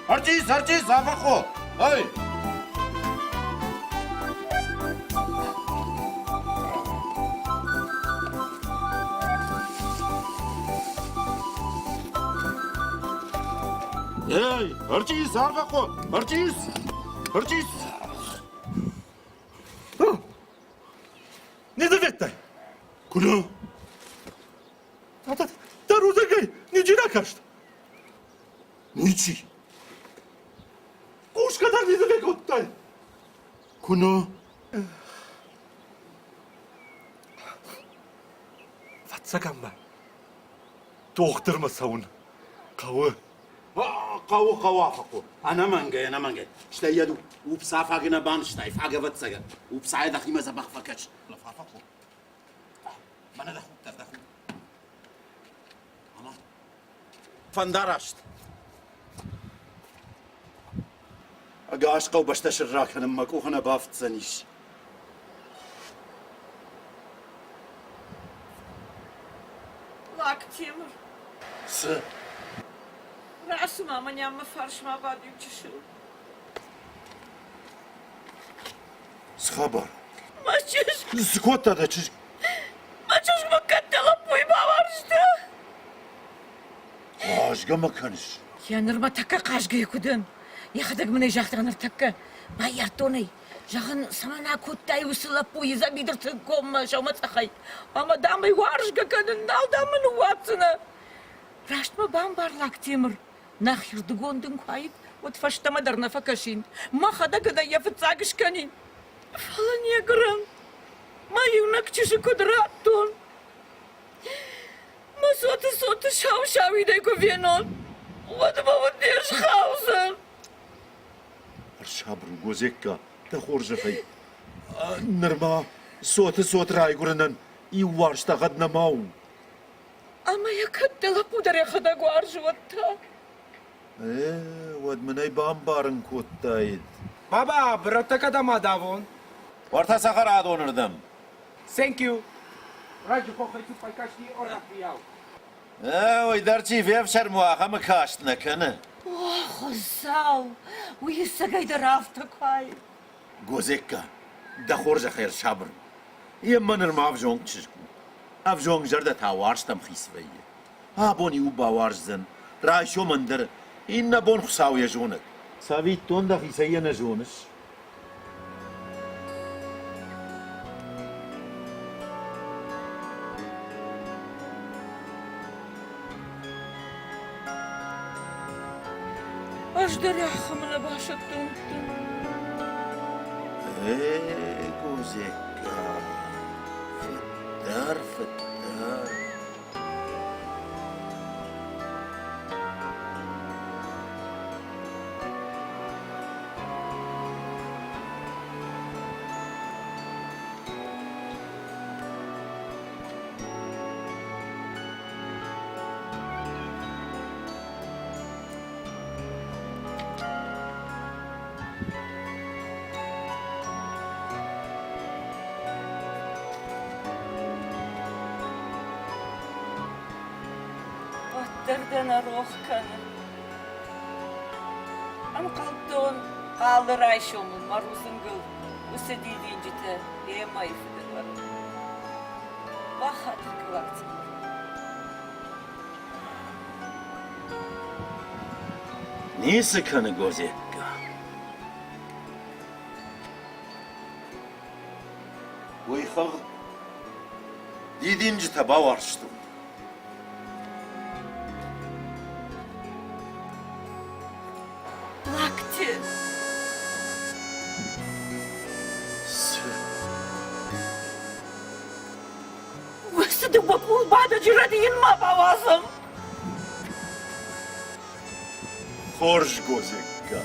Артист, артист, Афӕхъо! Эй! Эй, артист, Афӕхъо! Артист! Артист! Не заветтай! Куы Дӕ рудзынгӕй ничи ракаст? Ничи. Хъусгӕ дӕр ницы фӕкодтай? Куы Фӕцӕгӕн мӕ дохтырмӕ цӕуын хъӕуы. Хъӕуы, хъӕуы, Афӕхъо. Ӕнӕмӕнгӕй, ӕнӕмӕнгӕй. Стӕй йӕ упса фаг нӕ банызтай, фаг, ӕвӕццӕгӕн. Упсайӕ дӕхимӕ дзӕбӕх фӕкӕс. Афӕхъо, мӕнӕ дӕ худ дӕр, дӕ худ. Ама фӕндараст. Ӕгас хъӕубӕстӕ сырра кӕнын мӕ къухы нӕ бафтдзӕнис. Лактемыр. Цы? Рацу-ма мӕнӕ мӕ фарсмӕ бад иу чысыл. Цы хабар? Мӕ чызг. Цы кодта дӕ чызг? Мӕ чызг мӕ кӕд дӕ лӕппуйы бауарзта? Хъазгӕ мӕ кӕныс? Йӕ нырмӕ тӕккӕ хъазгӕ куы дӕн. Йӕхӕдӕг мын ӕй загъта ныртӕккӕ. Баййардтон ӕй. Зӕгъын, цӕмӕн акодтай уыцы лӕппуйы дзӕбидырты коммӕ сӕумӕцъӕхӕй? Ӕмӕ дам ӕй уарзгӕ кӕнын, нал дам мын ныууадздзынӕ. Раст мӕ бамбар, Лактемыр. Нӕхирдыгон дын куы аид, уӕд фӕстӕмӕ дӕр нӕ фӕкӕсин. Мӕхӕдӕг ын ӕй йӕ фыццаг скӕнин. Фӕлӕ не грӕн. Мӕ иунӕг чызджы куыд радтон? цоты цоты сау-сауидӕй куы фенон, уӕд мӕ уд не схаудзӕн. Ӕрсабыр у, Гозекка, дӕ хорзӕхӕй. Нырма цоты цот райгуырынӕн иу уарзт ӕгъгъӕд нӕма у. Ӕмӕ йӕ кӕд дӕ лӕппу дӕр йӕхӕдӕг уарзы, уӕд та? Э, уӕд мын ӕй бамбарын кодтаид. Баба, бырӕттӕ кӕдӕм адавон? Уӕртӕ цӕхӕрадонырдӕм. Thank you. Раджы хохӕй цуппай касти орӕхбийау. Э, уый дӕр чи фефсӕрм уа, ахӕмы каст нӕ кӕны. О, Хуыцау, уый ӕцӕгӕйдӕр афтӕ куы ай. Гозекка, дӕ хорзӕхӕй ӕрсабыр. Еммӕ нырма ӕвзонг чызг у. Ӕвзонг зӕрдӕ та уарзтӕмхиц вӕййы. Абон иу бауарздзӕн, райсом ӕндӕр, иннӕ бон Хуыцау йӕ зонӕг. Цӕвиттон дӕхицӕй йӕ нӕ зоныс? Ӕз дӕр ахӕмы нӕ басӕттон дӕн. Э, Гозекка, фыддӕр, фыддӕр. Уӕддӕр дӕ нӕ рох кӕны. Ӕнхъӕлдтон, алы райсомыл мӕ рудзынгыл уыцы дидинджытӕ Эммӕйы фыды ӕрд. Бахатыр кӕлӕгтимӕ. Ницы кӕны Гозекка. Уый хыгъд дидинджытӕ бауарзтон. Лакти. Цы? Уыцы дыууӕ къулбадӕджы рӕдийын ма бауадзӕм. Хорз, Гозекка.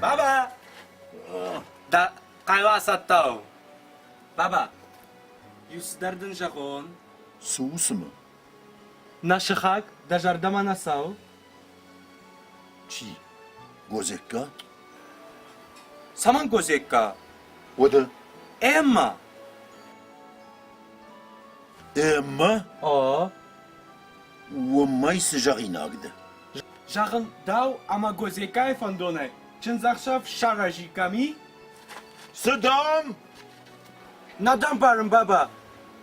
Баба! Да хъайла цӕттӕ у. Баба, иу цыдӕр дын зӕгъон. Цы у цымӕ? Нӕ сыхаг дӕ зӕрдӕмӕ нӕ цӕуы? Чи? Гозекка? Цӕмӕн Гозекка? Уӕдӕ? Эмма! Эмма? О. Уымӕй цы зӕгъинаг дӕ? Зӕгъын, дӕу ӕмӕ Гозеккайы фӕндонӕй чындзӕхсӕв саразиккам, и? Цы дам? Нӕ дӕм барын, баба.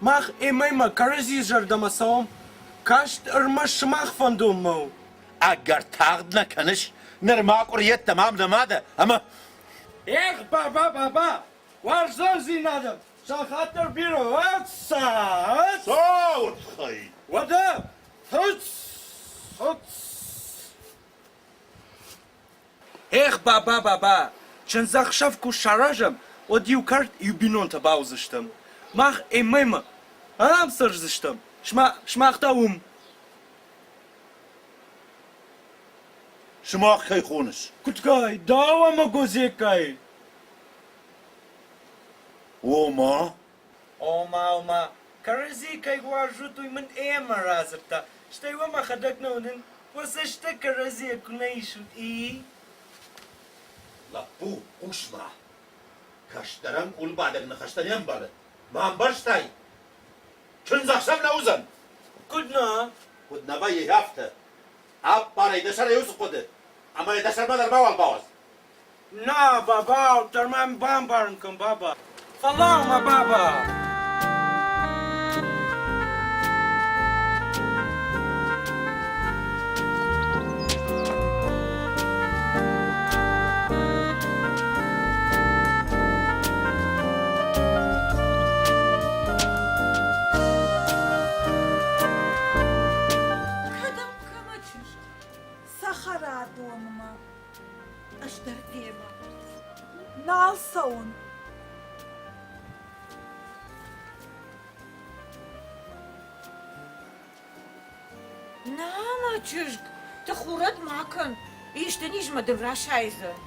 Мах Эммӕимӕ кӕрӕдзийы зӕрдӕмӕ цӕуӕм. Каст ӕрмӕст сымах фӕндонмӕ у. Ӕгӕр тагъд нӕ кӕныс? Нырма къуыри йеддӕмӕ ам нӕма дӕ, ӕмӕ... Эх, баба, баба, уарзондзинадӕн сахат дӕр бирӕ ӕцца! Цӕуы тыххӕй! Уӕдӕ, хыц, хыц! Эх, баба, баба, чындзӕхсӕв куы саразӕм, уӕд иу кӕрт иу бинонтӕ бауыдзыстӕм. Мах Эммӕимӕ ам цӕрдзыстӕм, сымах та уым. Сымах кӕй хоныс? Куыдгай, дӕу ӕмӕ Гозеккайы. Ома? Ома, ома, кӕрӕдзи кӕй уарзут, уый мын Эммӕ радзырдта. Стӕй уӕ мӕхӕдӕг нӕ уынын, уӕ цӕстӕ кӕрӕдзийӕ куы нӕ исут, и? Лӕппу, хъус-ма. Кӕстӕрӕн къулбадӕг ныхӕстӕ не мбары. Бамбӕрстай? Чындзӕхсӕв нӕ уыдзӕн. Куыд нӕ? Куыд нӕ вӕййы афтӕ. Аппар ӕй дӕ сӕрӕй уыцы хъуыды, ӕмӕ йӕ дӕ сӕрмӕ дӕр мауал бауадз. На, баба, дӕр мӕм бамбарын кӕн, баба. Фӕлӕуу-ма, баба! цӕхӕрадонмӕ. Ӕз дӕр демӕ. Нал цӕуын. Нӕ, мӕ чызг, тыхурӕд ма кӕн, исты низмӕ дын расайдзӕн.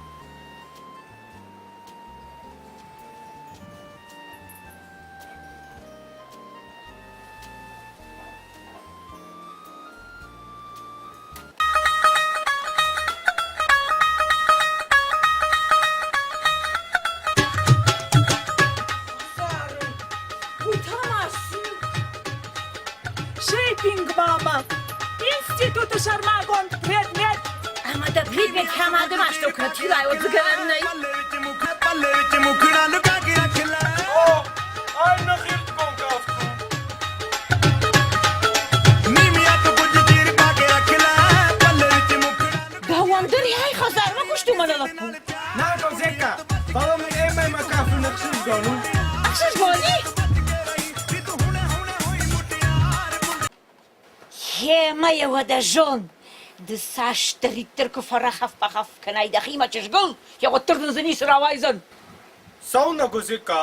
Уый та ма цы? Шиппинг, мама! Институты сӕрмагонд предмет! Ӕмӕ дӕ предмет кӕмӕдӕр астӕу кӕд тилайодзыгӕнӕн нӕй? О, ай нӕхирдгон кафт у. Дӕуӕн дӕр ӕй хӕдзармӕ куыст у мӕнӕ лӕппу. Нӕ, Козека, фӕлӕ мын ӕмӕ мӕ кафын ӕхсызгон у. Ӕхсызгон и? Гъемӕ йӕ уӕдӕ зон, ды цасдӕриддӕр куы фӕрахаф-бахаф кӕнай дӕхимӕ чызгыл, йӕ уӕддӕр дын дзы ницы рауайдзӕн. Цӕуылнӕ, Гозека?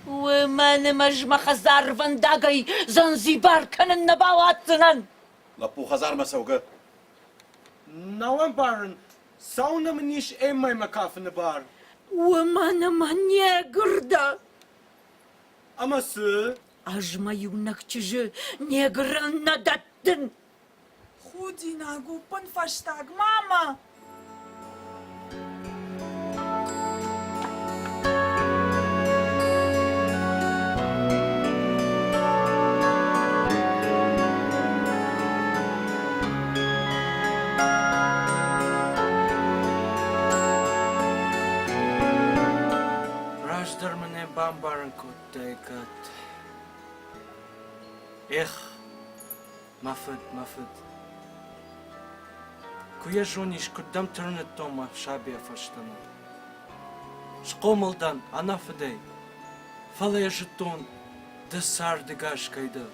Уымӕн ӕмӕ ӕз мӕ хӕдзарвӕндагӕй Занзибар кӕнын нӕ бауадздзынӕн. Лӕппу хӕдзармӕ цӕугӕ. Нал ӕмбарын, цӕуылнӕ мын ис Эммӕимӕ кафыны бар? Уымӕн ӕмӕ негр дӕ. Ӕмӕ цы? Ӕз мӕ иунӕг чызджы негрӕн нӕ дӕттын. Худинаг у пынфӕстаг, мама! Раздӕр мын ӕй бамбарын кодтай, кӕд. Эх, мӕ фыд, мӕ фыд. Куы йӕ зонис, куыд дӕм тырныдтон мӕ сабийӕ фӕстӕмӕ. Схъомыл дӕн ӕнӕ фыдӕй, фӕлӕ йӕ зыдтон, ды цардыгас кӕй дӕ.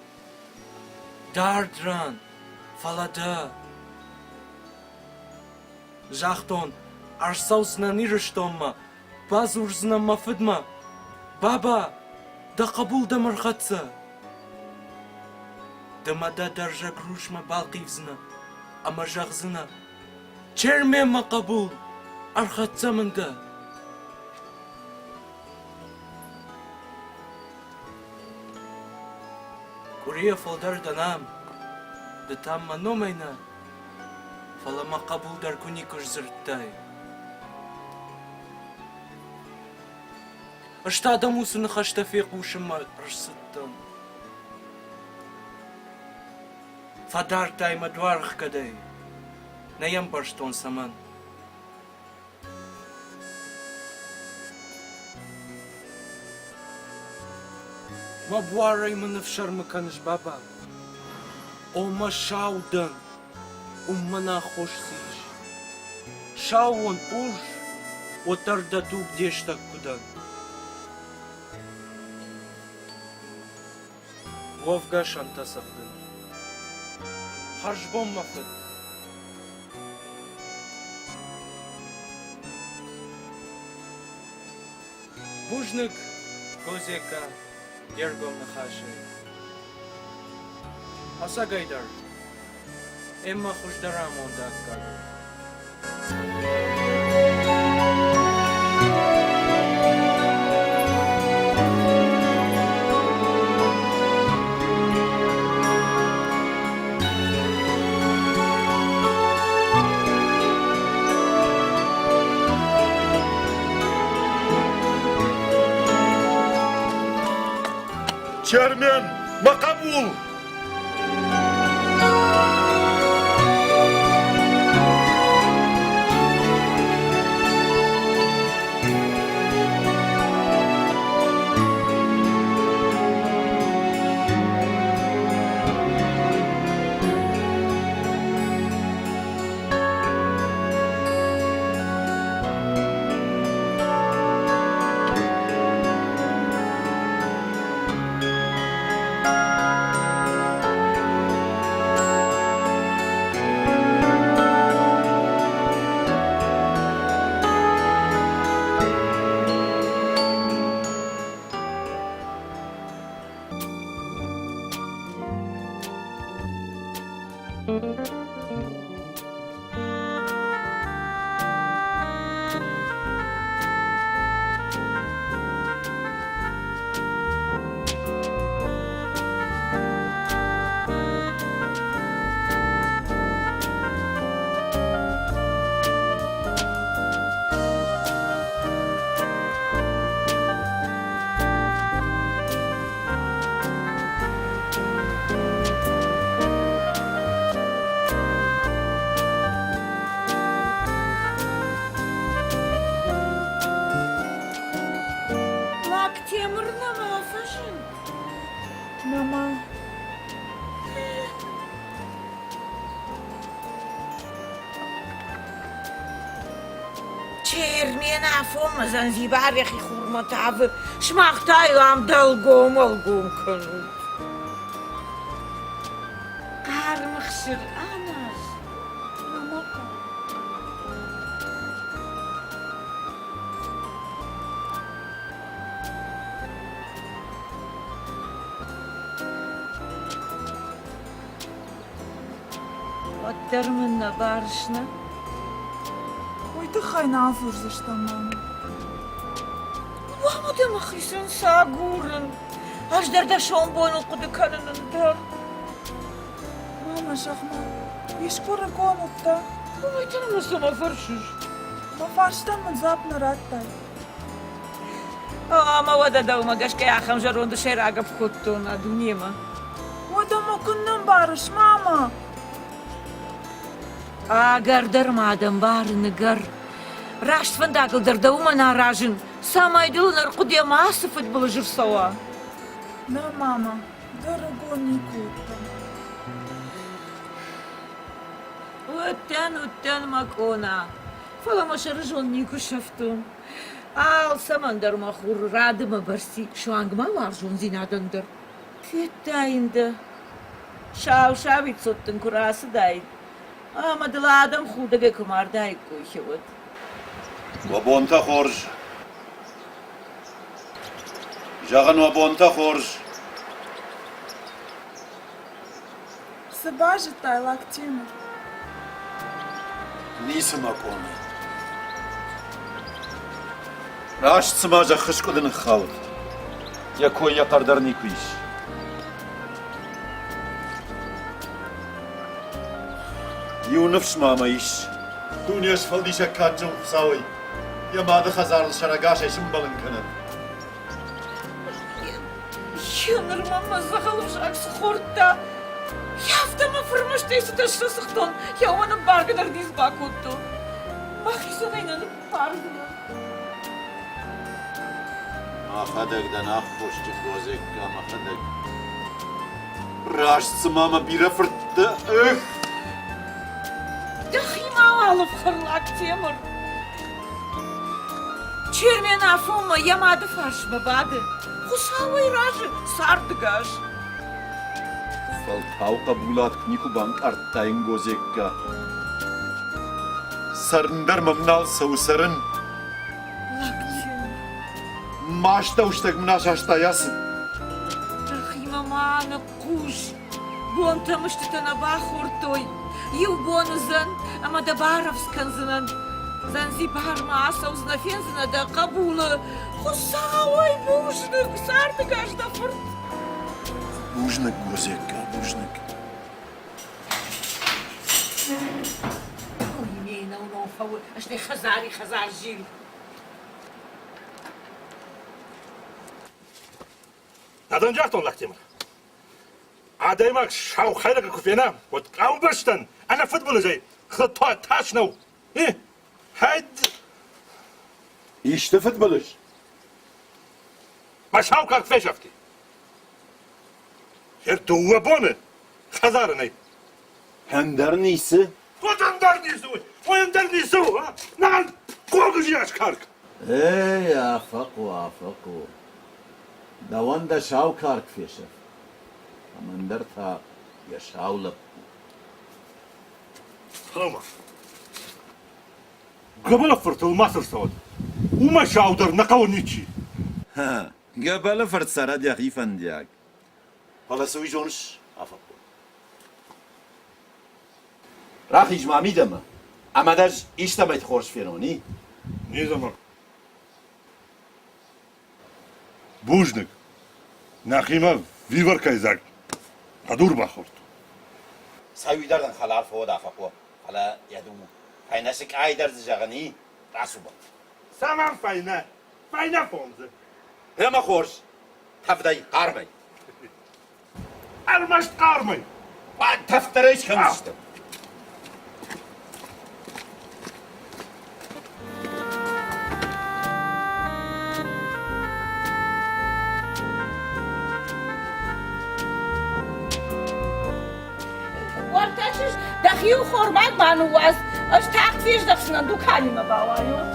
Дард ран, фӕлӕ дӕ. Загътон, ӕрцӕудзынӕн Ирыстонмӕ, бадзурдзынӕн мӕ фыдмӕ. Баба, дӕ хъӕбул дӕм ӕрхӕццӕ. Ды мӕ дӕ дӕрзӕг русмӕ балхъивдзынӕ ӕмӕ зӕгъдзынӕ: Чермен, мӕ хъӕбул, ӕрхӕццӕ мын дӕ. Къуырийӕ фылдӕр дӕн ам, ды та мӕ номӕй нӕ, фӕлӕ мӕ хъӕбул дӕр куы никуы сдзырдтай. Ӕз та дӕм уыцы ныхӕстӕ фехъусынмӕ ӕрцыдтӕн. Фӕдардтай мӕ дуарӕхгӕдӕй, нӕ йӕ ӕмбӕрстон цӕмӕн. Мӕ буарӕй мын ӕфсӕрмы кӕныс, баба. О, мӕ сау дӕн, уым мӕн аххос цы ис? Сау уон урс, уӕддӕр дӕ туг де стӕг куы дӕн. Уӕвгӕ сӕнтӕ цӕгъдын. Хӕрзбон, мӕ фыд. Бузныг, Козека, де ргом ныхасӕй. Ӕцӕгӕйдӕр, Эммӕ хуыздӕр амонды аккаг у. Чермен, мӕ хъӕбул! Чермен афонмӕ Занзибар йӕхи хурмӕ тавы, сымах та йыл ам дӕлгом-ӕлгом кӕнут. Хъарм ӕхсыр аназ, ӕмӕ хъӕуы. Уӕддӕр мын нӕ барыс, нӕ? Уый тыххӕй нал дзурдзыстӕм, мама. Уӕ, дӕ мӕхицӕн цы агурын? Ӕз дӕр дӕ сомбоныл хъуыды кӕнын ӕндӕр. Мама, зӕгъ-ма, искуы рыгон уыдтӕ? Уымӕй та мӕ цӕмӕ фӕрсыс? Мӕ фарстӕн мын дзуапп нӕ радтай. Ӕмӕ уӕдӕ дӕумӕ гӕсгӕ ахӕм зӕронды сӕйраг ӕфкодтон а дунемӕ. Уӕдӕ мӕ куыннӕ мбарыс, мама? Ӕгӕр дӕр ма дӕ мбарын, ӕгӕр. Раст фӕндагыл дӕр дӕ уымӕн аразын, цӕмӕй дыл ӕнӕрхъуыдыйӕ мацы фыдбылыз ӕрцӕуа. Нӕ, мама, ды рыгон никуы уыдтӕн. Уыдтӕн, уыдтӕн, мӕ къона, фӕлӕ мӕ сӕрызонд никуы сӕфтон. Алцӕмӕн дӕр мӕ хур рады мӕ бӕрци, суанг ма уарзондзинадӕн дӕр. Федтаин дӕ, сау-сауид цот дын куы рацыдаид, ӕмӕ дыл адӕм худӕгӕй куы мардаиккой, уӕд. Уӕ бонтӕ хорз! Зӕгъын, уӕ бонтӕ хорз! Цы базыдтай, Лактемыр? Ницы мӕ къона. Раст цыма зӕххы скъуыды ныххауд. Йӕ кой йӕ хъӕр дӕр никуы ис. Иу ныфс ма мӕ ис. Дуне сфӕлдисӕг кадджын Хуыцауӕй йӕ мады хӕдзарыл сӕрӕгасӕй сымбӕлын кӕнӕд. Нырма мӕ дзӕгъӕлвзаг цы хордта, афтӕ мӕ фырмӕстӕй цытӕ срӕцыгътон, йӕ уымӕн ӕмбаргӕ дӕр ницы бакодтон. Мӕхицӕн ӕй нӕ ныббардзынӕн. Мӕхӕдӕг дӕн аххосджын, Гозекка, мӕхӕдӕг. Раст цыма мӕ бирӕ фырттӕ, эх! Дӕхи мауал ӕфхӕр, Лактемыр. Чермен афонмӕ йӕ мады фарсмӕ бады. Хуыцауӕй разы, цардыгас. Фӕлтау хъӕбулад куы никуы банкъардтаин Гозекка. Цӕрын дӕр мӕм нал цӕуы, цӕрын. Лӕгджын. Мӕ астӕуыстӕг мын асаста йӕ цыд. Дӕхимӕ ма ныхъхъус. Бонтӕ мыстытӕ нӕ бахордтой. Иу бон уыдзӕн, ӕмӕ дӕ барӕвдз кӕндзынӕн. Занзибармӕ ацӕудзынӕ, фендзынӕ дӕ хъӕбулы. Хуыцауӕй бузныг, цардыгас дӕ фырт. Бузныг, Гозекка, бузныг. Фӕуы, стӕй хӕдзари хӕдзар зил. Адӕм загътон Лактемыр. Адӕймаг сау хӕйрӕгы куы фена, уӕд хъӕубӕстӕн ӕнӕ фыдбылызӕй тас нӕу. И? Хӕд! Исты фыдбылыз? Мӕ сау карк фесӕфти. Йе дыууӕ боны хӕдзары нӕй. Ӕндӕр ницы? Куыд ӕндӕр ницы у? Ой, ӕндӕр ницы у, а? Нал гогызы карк! Эй, Афӕхъо, Афӕхъо, дӕуӕн дӕ сау карк фесӕфт, кӕмӕндӕр та йӕ сау лӕппу. Фӕлӕуу-ма. Гӕбӕлы фыртыл мацы рцӕуӕд. Уымӕй саудӕр нӕ хъӕуы ничи. Гӕбӕлы фырт цӕрӕд йӕхи фӕндиаг. Фӕлӕ цы уый зоныс, Афӕхъо? Рахиз ма мидӕмӕ, ӕмӕ дӕ ӕз истӕмӕйты хорз фенон, и? Незаман. Бузныг. Нӕхимӕ виваркӕй дзаг хъӕдур бахордтон. Сауидӕрӕн хӕлар фӕуӕд Афӕхъо, фӕлӕ йӕ ду фӕйнӕ сыкъайы дӕр дзы зӕгъын и, рацу-ба. Цӕмӕн фӕйнӕ? Фӕйнӕ фондзы. Ӕмӕ хорз, тӕвдӕй, хъармӕй. Ӕрмӕст хъармӕй. Тӕвддӕрӕй скӕндзыстӕм. Уӕртӕ чызг, дӕхи хормаг ма ныууадз, ӕз тагъд фездӕхдзынӕн дуканимӕ бауайон.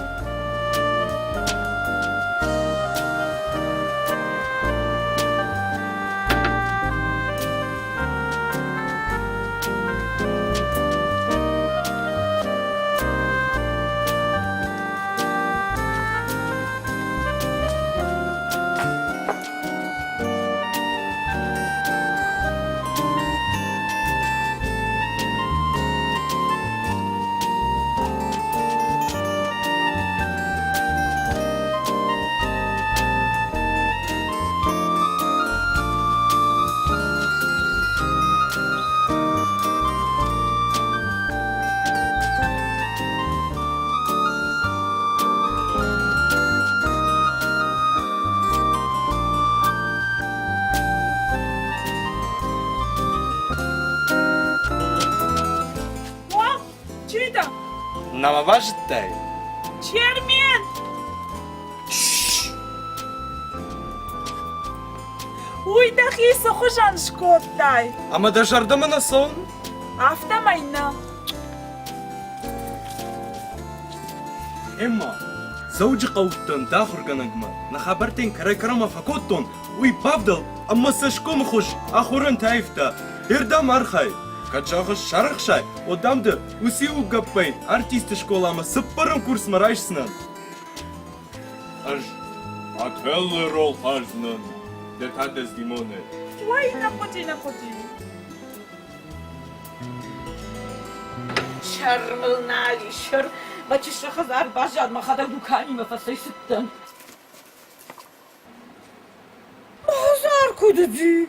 Нӕма базыдтай? Чермен! Уый дӕхи цы хуызӕн скодтай? Ӕмӕ дӕ зӕрдӕмӕ нӕ цӕуын? Афтӕмӕй нӕ. Эмма, Дзӕуджыхъӕуы уыдтӕн дӕ ахуыргӕнӕгмӕ. Нӕ хабӕрттӕ йын кӕрӕй-кӕронмӕ фӕкодтон, уый бавдӕлд ӕмӕ цӕсгомы хуыз ахорӕнтӕ аивта. Ардӕм архай. Кӕд зӕгъыс, сарӕхсай, уӕд дам ды уыцы-иу гӕппӕй артисты скъоламӕ цыппӕрӕм курсмӕ райсдзынӕн. Ӕз Отеллы роль хъаздзынӕн, ды та Дездемоны. Ой, нӕ хъуыди, нӕ хъуыди. Сӕр мыл нал и, сӕр. Мӕ чысыл хӕдзар баззад, мӕхӕдӕг дуканимӕ фӕцӕйцыдтӕн. Мӕ хӕдзар куыд уыди?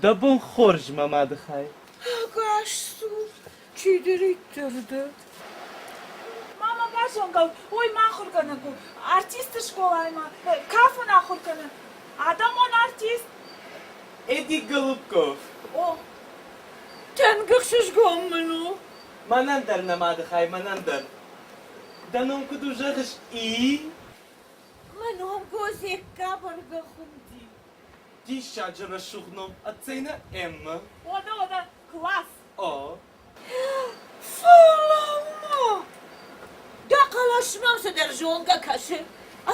Дӕ бон хорз, мӕ мады хай. Ӕгас цу, чидӕриддӕр дӕ. Мама базонгӕ у, уый ма ахуыргӕнӕг у. Артисты скъолайы ма кафын ахуыр кӕны. Адӕмон артист. Эдик Голубков. О. Тынг ӕхсызгон мын у. Мӕнӕн дӕр нӕ мады хай, мӕнӕн дӕр. Дӕ ном куыд у, зӕгъыс, и? Мӕ ном Гозекка бӕргӕ хуынди. Диссаджы рӕсугъд ном, ӕццӕй нӕ Эммӕ? Уӕдӕ, уӕдӕ, класс! О. Фӕлӕуу-ма! Дӕ хъӕлӕс мӕм цыдӕр зонгӕ кӕсы.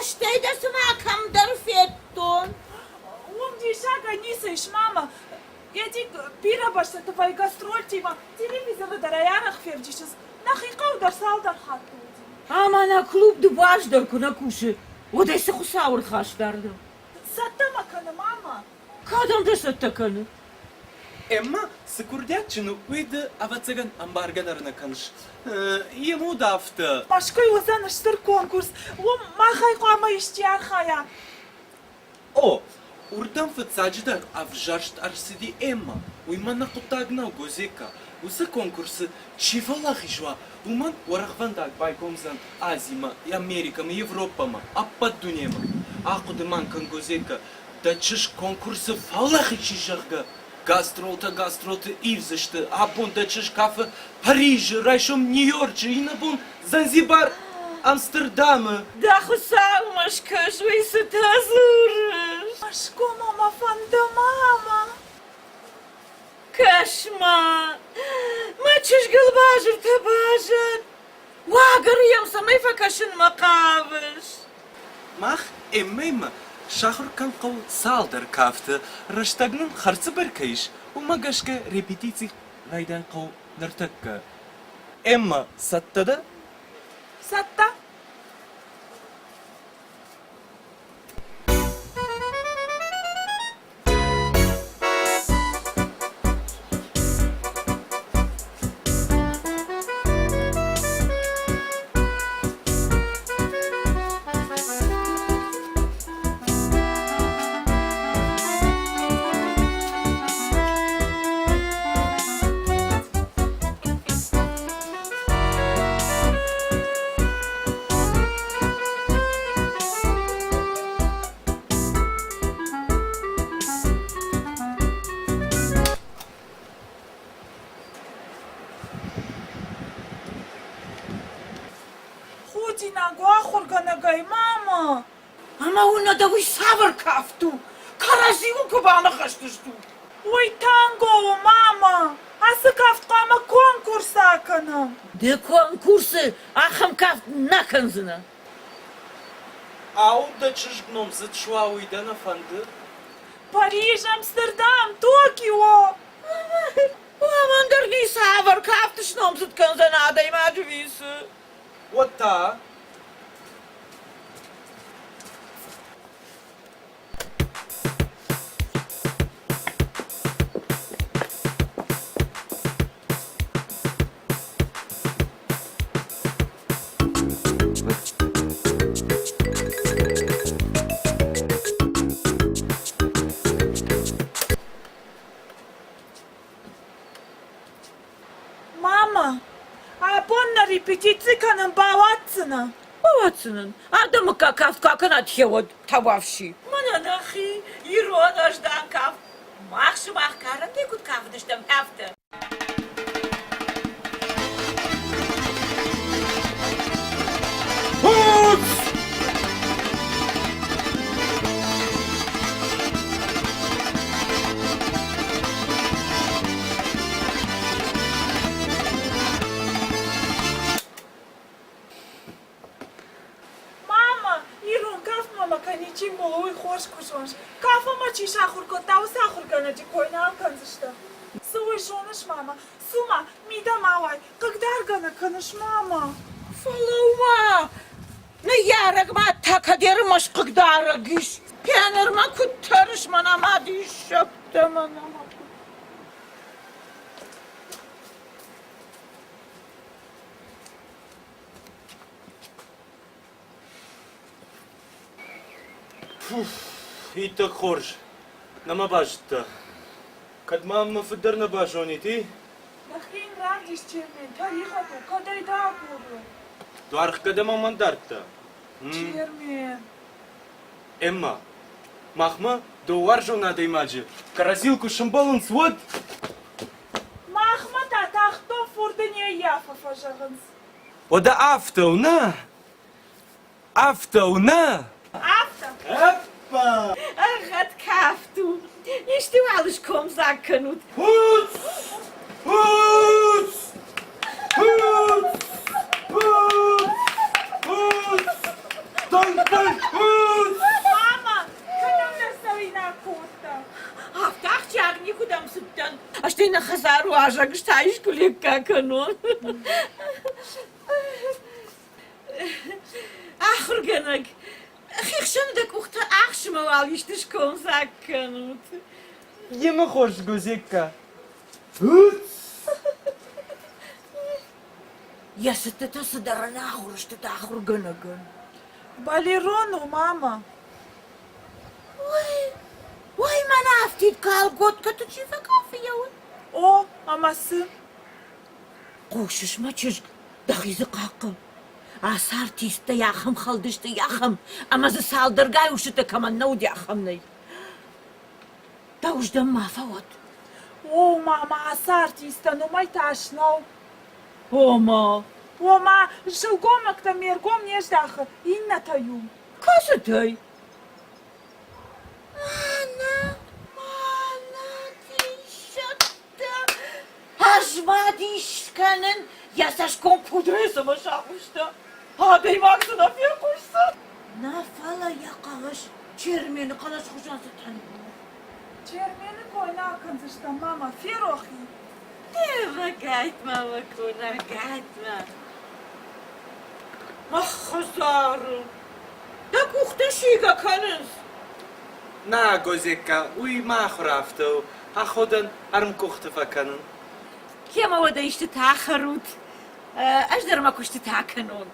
Стӕй дӕ цыма кӕмдӕр федтон. Уым диссагӕй ницы ис, мама. Эдик бирӕ бӕстӕты вӕййы гастрольтимӕ, телевизоры дӕр ӕй арӕх февдисынц. Нӕхи хъӕу дӕр цалдӕр хатты уыди. Ӕмӕ нӕ клуб дыууӕ дӕр куы нӕ кусы, уӕд ӕй цы хуыцауы рхаста ардӕм? Цӕттӕ мӕ кӕны, мама. Кӕдӕм дӕ цӕттӕ кӕны? Эммӕ, цы курдиатджын у, уый ды, ӕвӕццӕгӕн, ӕмбаргӕ дӕр нӕ кӕныс. Йе муд афтӕ. Мӕскуыйы уыдзӕн стыр конкурс, уым махӕй хъуамӕ исчи архайа. О, уырдӕм фыццаджыдӕр ӕвзӕрст ӕрцыди Эммӕ. Уый мӕнӕ хъуыддаг нӕу, Гозекка. Уыцы конкурсы чи фӕуӕлахиз уа, уымӕн уӕрӕхвӕндаг байгомдзӕн Азимӕ, Америкӕмӕ, Европӕмӕ, ӕппӕт дунемӕ. Ахъуыды ма кӕн, Гозекка, дӕ чызг конкурсы фӕуӕлахиз ис, зӕгъгӕ. Гастролтӕ гастролты ивдзысты. Абон дӕ чызг кафы Парижы, райсом Нью-Йорчы, иннӕбон Занзибар, Амстердамы. Дӕ Хуыцаумӕ скӕс, уый цытӕ дзурыс? Мӕскуымӕ мӕ фӕнды, мама. Кӕс-ма, мӕ чызгыл базыртӕ базад. Уагӕры йӕм цӕмӕй фӕкӕсынмӕ хъавыс? Мах Эммӕимӕ сахуыр кӕнын хъӕуы цалдӕр кафты. Рӕстӕг нын хӕрзцыбыр кӕй ис, уымӕ гӕсгӕ репетици райдайын хъӕуы ныртӕккӕ. Эммӕ, цӕттӕ дӕ? Цӕттӕ. Худинаг у ахуыргӕнӕгӕй, мама! Ӕмӕ уын дӕ уый цавӕр кафт у? Кӕрӕдзиуыл куы баныхӕстыстут! Уый танго у, мама! Ацы кафт хъуамӕ конкурсы акӕнӕм! Ды конкурсы ахӕм кафт нӕ кӕндзынӕ! Ау, дӕ чызг номдзыд суа, уый дӕ нӕ фӕнды? Париж, Амстердам, Токио! Уымӕн дӕр ницавӕр кафт сномдзыд кӕндзӕн адӕймаджы висы. Уӕд та? Мама, абон нӕ репетици кӕнын бауадздзынӕ? Бауадздзынӕн. Адӕмы кафт куы акӕнат, гъеуӕд табуафси. Мӕнӕ нӕхи ирон ӕздӕн кафт. Мах сымах карӕнтӕй куыд кафыдыстӕм, афтӕ. Мама, ирон кафтмӕ мӕ кӕй ничи мбулы, уый хорз куы зоныс. Кафынмӕ чи сахуыр кодта, уыцы ахуыргӕнӕджы кой нал кӕндзыстӕм. Цы уый зоныс, мама? Цу-ма, мидӕмӕ ауай, хъыгдаргӕ нӕ кӕныс, мама? Фӕлӕуу-ма! Ныййарӕг мад та кӕд ӕрмӕ схъыгдарӕг ис? Пионермӕ куыд тӕрыс, мӕнӕ ма диссӕгтӕ, мӕнӕ ма куыд. Иттӕг хорз. Нӕ мӕ базыдта. Кӕд ма мӕ фыд дӕр нӕ базонид, и? Дӕхи йын равдис, Чермен, тӕригъӕд у, кӕд ӕй дӕ агуры. Дуархгӕд ӕмӕ мӕн дардта. Чермен. Эмма, махмӕ дӕ уарзон адӕймаджы кӕрӕдзийыл куы сӕмбӕлынц, уӕд... Махмӕ та тагъддон фурды не ййафы, фӕзӕгъынц. Уӕдӕ афтӕ у, нӕ? Афтӕ у, нӕ? Афтӕ. Ӕппа! Ӕгъгъӕд кафт у. Исты уал скомдзаг кӕнут. Хуц! Хуц! Хуц! Хуц! Хуц! Дон-дон! Хуц! Мама, кӕдӕм дӕ цӕуинаг кодта? Афтӕ ахсджиаг никуыдӕм цыдтӕн. Стӕй нӕ хӕдзар уазӕг та искуы лекка кӕнон. Ахуыргӕнӕг, хихсӕны дӕ къухтӕ ӕхсымӕ уал исты скомдзаг кӕнут. Емӕ хорз, Гозекка. Йӕ цыдтытӕ цыдӕр ӕнахуыр сты дӕ ахуыргӕнӕгӕн. Балерон у, мама. Ой, ой, мӕнӕ афтид калготкӕты чи фӕкафы йӕ уый? О, ӕмӕ цы? Хъусыс, мӕ чызг, дӕхи дзы хъахъхъӕ. Ацы артисттӕ ахӕм хӕлдысты, ахӕм, ӕмӕ дзы цалдӕргай устытӕ кӕмӕн нӕ уыди, ахӕм нӕй. Дӕуыздӕм ма фӕуӕд. О, мама, ацы артисттӕн уымӕй тас нӕу. Ома? Ома, сылгоймӕгтӕм ме ргом не здахы, иннӕтӕй у. Кӕцытӕй? Мӕнӕ, мӕнӕ диссӕгтӕ! Ӕз ма дис кӕнын, йӕ цӕсгом пудрӕйы цӕмӕ сахуыста. Адӕймаг дзы нӕ фехъусдзӕн. Нӕ фӕлӕ йӕ хъӕлӕс Чермены хъӕлӕс хуызӕн цытӕн у. Чермены кой нал кӕндзыстӕм, мама, ферох и. Ӕгайтма, мӕ къона, ӕгайтма. Мах хӕдзары дӕ къухтӕ сийгӕ кӕнынц. Нӕ, Гозекка, уый мӕ ахуыр афтӕ у, аходӕн ӕрмкъухты фӕкӕнын. Кемӕ уӕдӕ истытӕ ахӕрут, ӕз дӕр мӕ куыстытӕ акӕнон.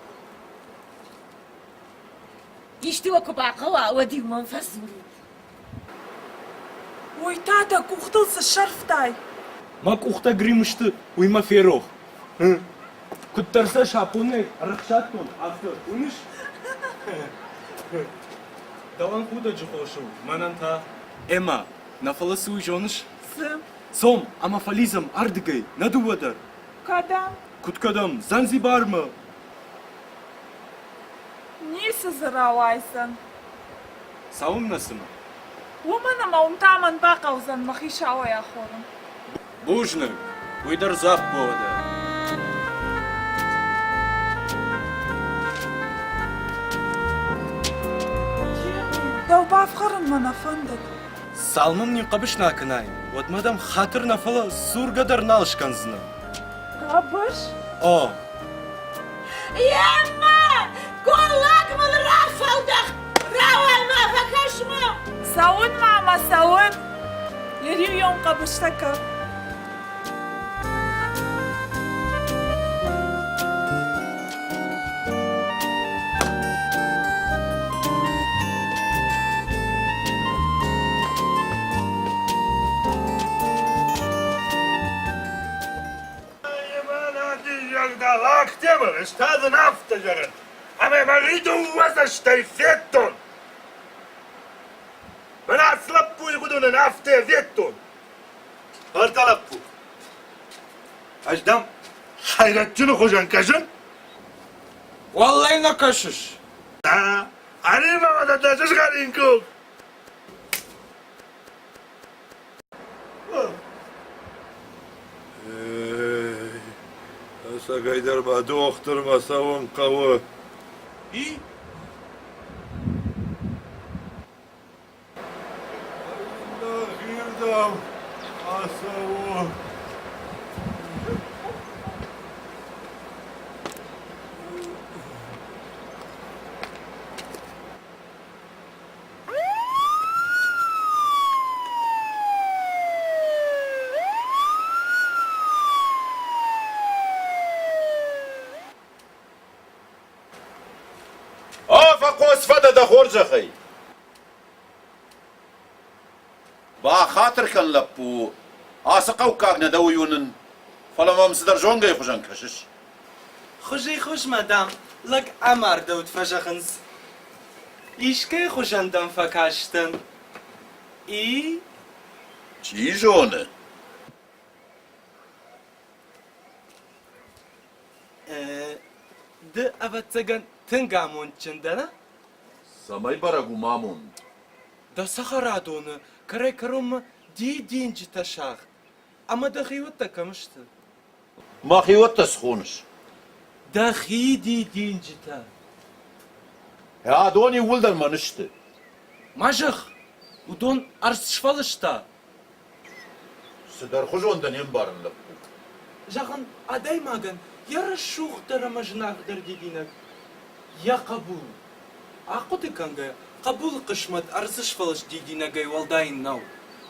Исты уӕ куы бахъӕуа, уӕд-иу мӕм фӕдзурут. Уый та дӕ къухтыл цы сӕрфтай? Мӕ къухтӕ грим сты, уый мӕ ферох. Куыддӕр сӕ сапонӕй ӕрӕхсадтон, афтӕ, уыныс? Дӕуӕн худӕджы хос у, мӕнӕн та. Эммӕ, нӕ фӕлӕ цы уый зоныс? Цы? Цом ӕмӕ фӕлидзӕм ардыгӕй, нӕ дыууӕ дӕр. Кӕдӕм? Куыд кӕдӕм? Занзибармӕ! Ницы дзы рауайдзӕн. Цӕуыннӕ цымӕ? Уымӕн ӕмӕ уым та мӕн бахъӕудзӕн мӕхи сауӕй ахорын. Бузныг, уый дӕр дзуапп уӕдӕ. Дӕу бафхӕрын мӕ нӕ фӕндыд. Цалынмӕ мын хъӕбыс нӕ акӕнай, уӕдмӕ дӕм хатыр нӕ, фӕлӕ дзургӕ дӕр нал скӕндзынӕн. Хъӕбыс? О. Емма! Голлаг мын рафӕлдӕхт! Рауай-ма, фӕкӕс-ма! Цӕуын, мама, цӕуын! Йӕ риуйон хъӕбыстӕ кӕн. Лактемыр, ӕз та дын афтӕ зӕгъын, ӕмӕ мӕхи дыууӕ цӕстӕй федтон. Мӕнӕ ацы лӕппуйы уыдонӕн афтӕ федтон. Ӕртӕ лӕппу. Ӕз дӕм хӕйрӕджджыны хуызӕн кӕсын? Уӕллӕй нӕ кӕсыс? Нӕ, ӕри-ма мӕ дӕ сызгъӕрин къух. Ӕцӕгӕйдӕр ма дохтырмӕ цӕуын хъӕуы. И? Нӕхирдӕм ацӕуон. Афӕхъо, сфӕдӕ дӕ хорзӕхӕй! Бахатыр кӕн, лӕппу, ацы хъӕуккаг нӕ дӕ уый уынын, фӕлӕ мӕм цыдӕр зонгӕйы хуызӕн кӕсыс. Хуызӕй-хуызмӕ, дам, лӕг амардӕуыд фӕзӕгъынц. Искӕй хуызӕн дӕм фӕкастӕн. И? Чи зоны. Ды, ӕвӕццӕгӕн, тынг амондджын дӕ, нӕ? Цӕмӕй бӕрӕг у мӕ амонд? Дӕ цӕхӕрадоны кӕрӕй-кӕронмӕ дидинджытӕ сагъд. Ӕмӕ дӕхиуӕттӕ кӕм сты? Мӕхиуӕттӕ схоныс? Дӕхи дидинджытӕ. Адон иууылдӕр мӕн сты. Ма зӕгъ, уыдон ӕрдз сфӕлыста. Цыдӕрхуызон дӕ не мбарын, лӕппу. Зӕгъын, адӕймагӕн йӕ рӕсугъддӕр ӕмӕ зынаргъдӕр дидинӕг йӕ хъӕбул. Ахъуыды кӕнгӕйӕ, хъӕбулы хъысмӕт ӕрдзы сфӕлыст дидинӕгӕй уӕлдай нӕу.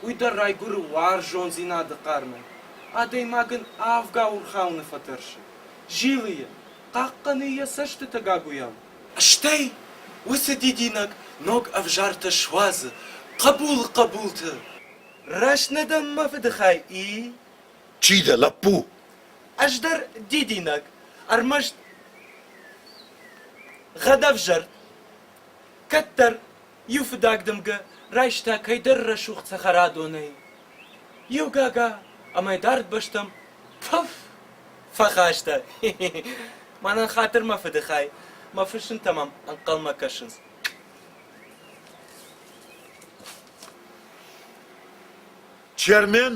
Уый дӕр райгуыры уарзондзинады хъармӕй. Адӕймаг ын авгау ӕрхауыны фӕтӕрсы. Зилы йӕ, хъахъхъӕны йӕ цӕстытӕ гагуыйау. Стӕй уыцы дидинӕг ног ӕвзартӕ суадзы хъӕбулы хъӕбулты. Раст нӕ дӕн, мӕ фыдыхай, и? Чи дӕ, лӕппу? Ӕз дӕр дидинӕг, ӕрмӕст гъӕдӕвзӕрд. Кӕддӕр иу фыдаг дымгӕ райста кӕйдӕр рӕсугъд цӕхӕрадонӕй. Иу гага ӕмӕ дард бӕстӕм пыф фӕхаста. Мӕнӕн хатыр мӕ фыдыхай, мӕ фысымтӕ мӕм ӕнхъӕлмӕ кӕсынц. Чермен?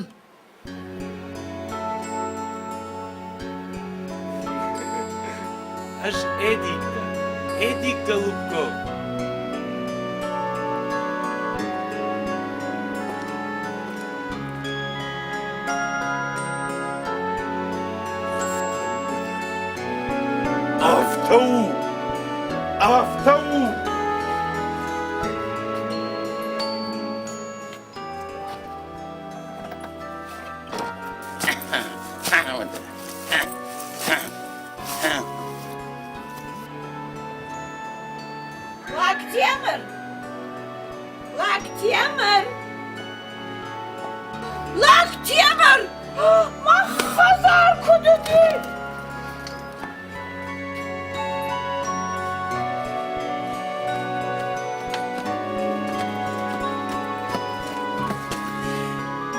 Ӕз Эдик дӕн, Эдик Голубков. Афтӕ у! Афтӕ у! Лактемыр! Лактемыр! Лактемыр! Мӕ хӕдзар куыд уыди?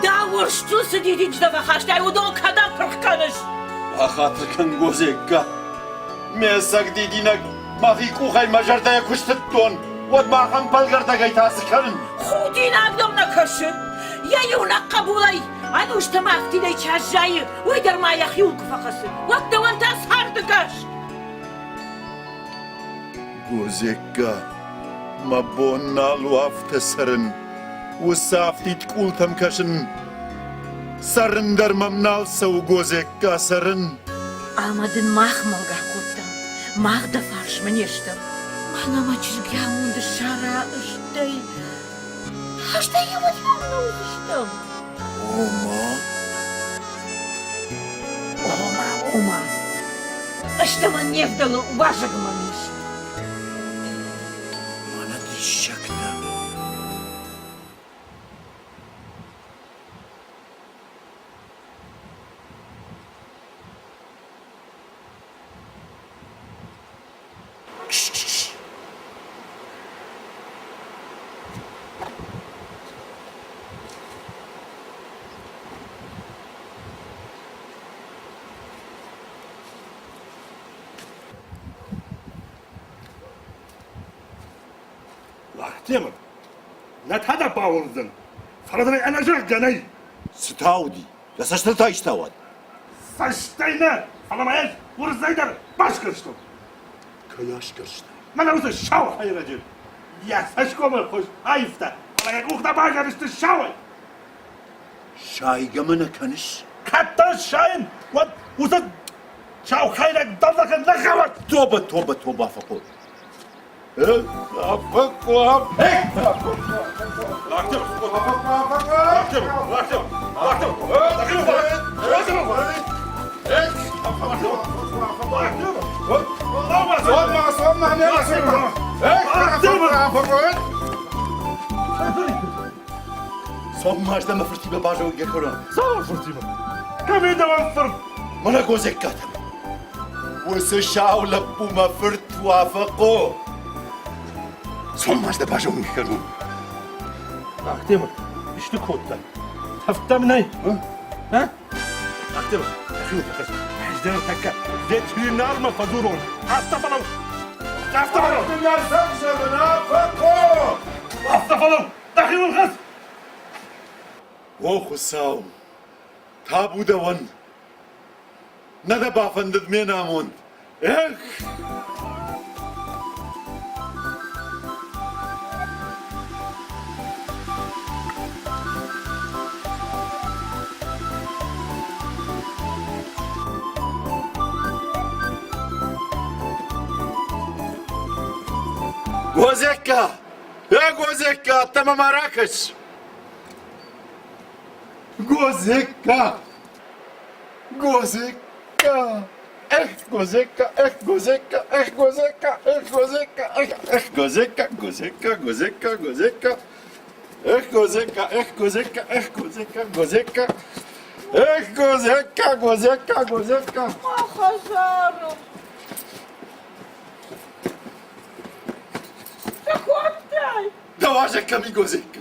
Дӕ уырзтыл цы дидинджытӕ фӕхастай, уыдон кӕдӕм пырх кӕныс? Бахатыр кӕн, Гозекка. Ме цӕг дидинӕг мӕхи къухӕй мӕ зӕрдӕйӕ куы стыдтон, уӕд ма ахӕм пӕлгӕрдӕгӕй та цы кӕнын? Худинаг дӕм нӕ кӕсы? Йӕ иунӕг хъӕбулӕй ӕнустӕм афтидӕй чи аззайы, уый дӕр ма йӕхиуыл куы фӕхӕцы, уӕд дӕуӕн та царды гӕс. Гозекка, мӕ бон нал у афтӕ цӕрын. Уыцы афтид къултӕм кӕсын. Цӕрын дӕр мӕм нал цӕуы, Гозекка, цӕрын. Ӕмӕ дын мах мӕлгӕ кодтам, мах дӕ фарсмӕ не стӕм. Мӕнӕ мӕ чызг йӕ амонды сӕра стӕй Стӕй йӕ уӕд нӕ уыдзыстӕм. Ома? Ома, ома. Стӕ мӕн не вдӕлы, уазӕг мӕм ис. Мӕнӕ диссӕгтӕ. Лактемыр, нӕ та дӕ бауырндзӕн, фӕлӕ дын ӕй ӕнӕзӕгъгӕ нӕй. Цы та уыди? Дӕ цӕстыл та исты ауад? Цӕстӕй нӕ, фӕлӕ ма ӕз уырзӕй дӕр басгӕрстон. Кӕй асгӕрстай? Мӕнӕ уыцы сау хӕйрӕджы йӕ цӕсгомы хуыз аивта, фӕлӕ йӕ къухтӕ баззадысты сауӕй. Сайгӕ мӕ нӕ кӕныс? Кӕд дӕ сайын, уӕд уыцы сау хӕйрӕг дӕлдзӕхӕн нӕ хауӕд! Тобӕ, тобӕ, тобӕ, Афӕхъо. Афӕхъо, Цом-ма, ӕз дӕ мӕ фыртимӕ базонгӕ кӕнон. Цавӕр фыртимӕ? Кӕм и дӕуӕн фырт? Мӕнӕ Гозеккатӕм. Уыцы сау лӕппу мӕ фырт Уафӕхъо. Цом-ма, ӕз дӕ базонгӕ кӕнон. Ахтемыр, исты кодтай? Тӕвдтӕм нӕй? А? Ахтемыр, дӕхиуыл фӕхӕц. Ӕз дӕр тӕккӕ ветеринармӕ фӕдзурон. Афтӕ фӕлӕуу! Афтӕ фӕлӕуу! Афтӕ фӕлӕуу! Дӕхиуыл хӕц! О Хуыцау, табу дӕуӕн! Нӕ дӕ бафӕндыд ме намонд. Эх! Гозекка! Э, Гозекка, ӕддӕмӕ ма ракӕс! Гозекка! Гозекка! Эх, Гозекка, эх, Гозекка, эх, Гозекка, эх, Гозекка, эх, эх, Гозекка, Гозекка, Гозекка, Гозекка, эх, Гозекка, эх, Гозекка, эх, Гозекка, Гозекка, эх, Гозекка, Гозекка, Гозекка. Мӕ хӕдзары Цы кодтай? Дӕ уазӕг кӕм и, Гозекка?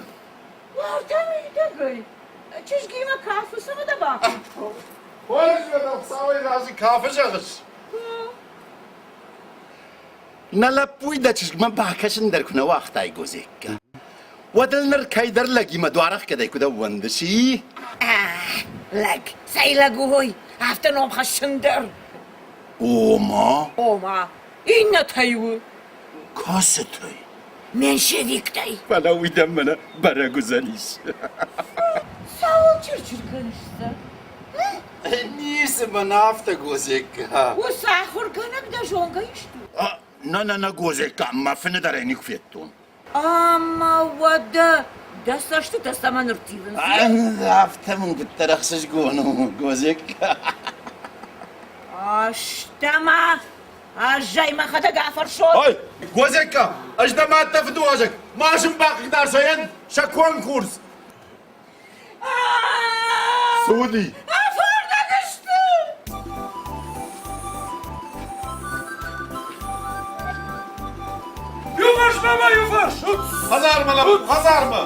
Уӕртӕ мидӕгӕй. Чызгимӕ кафы, цӕмӕ дӕ бакодтон? Хорз, уӕдӕ Хуыцауӕй разы кафы зӕгъыс? Нӕ лӕппуйы дӕ чызгмӕ бакӕсын дӕр куы нӕ уагътай, Гозекка, уӕд ыл ныр кӕйдӕр лӕгимӕ дуарӕхгӕдӕй куыд ӕууӕндыс, и? Лӕг, цӕй лӕг у уый, афтӕ ном хӕссын дӕр. Ома? Ома, иннӕтӕй у. Кӕцытӕй? Меньшевиктӕй. Фӕлӕ уый дӕм мӕнӕ бӕрӕг уыдзӕнис. Цӕуыл чыр-чыр кӕныс, сэр? Ницы мӕн афтӕ, Гозекка. Уыцы ахуыргӕнӕг дӕ зонгӕ исты у? Нӕ, нӕ, нӕ, Гозекка, мӕ фыны дӕр ӕй никуы федтон. Ӕмӕ уӕдӕ дӕ цӕстытӕ цӕмӕн ӕрттивынц? Афтӕ мын куыддӕр ӕхсызгон у, Гозекка. Ӕстӕ-ма, ӕз ӕй мӕхӕдӕг афӕрсон. Ой, Гозекка, ӕз дӕ мад дӕ фыдыуазӕг, ма сын бахъыгдар сӕ сӕ конкурс. Цы уыди? Афардӕг сты! Иуварс, мама, иуварс! Хӕдзармӕ, лӕппу, хӕдзармӕ!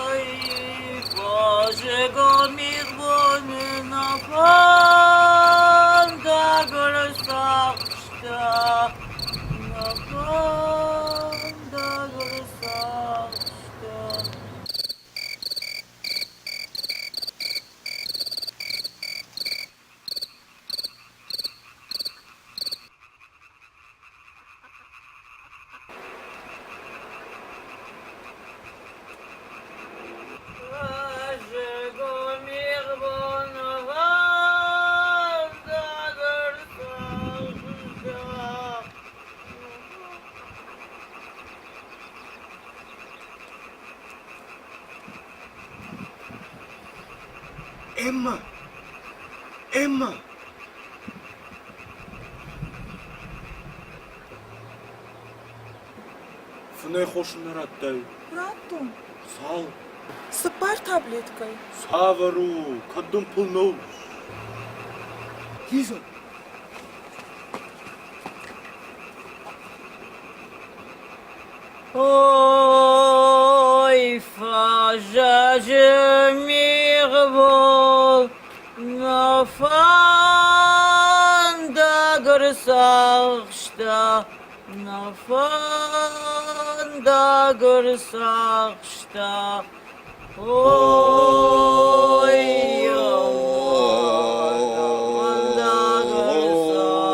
Ой, Боже, мир боны на фӕндагыл ӕрцахста, на фӕндагыл ӕрцахста. Эмма! Эмма! Фынӕй хос ын нӕ радтай? Радтон. Цал? Цыппар таблеткӕйы. Цавӕр у? Кӕд дын пыл нӕу? Лиза! Ой, фӕзӕджы мигъбол нӕ фӕндаг ӕрцахста, нӕ фӕндаг ӕрцахста. Ой, фӕндаг ӕрцахста.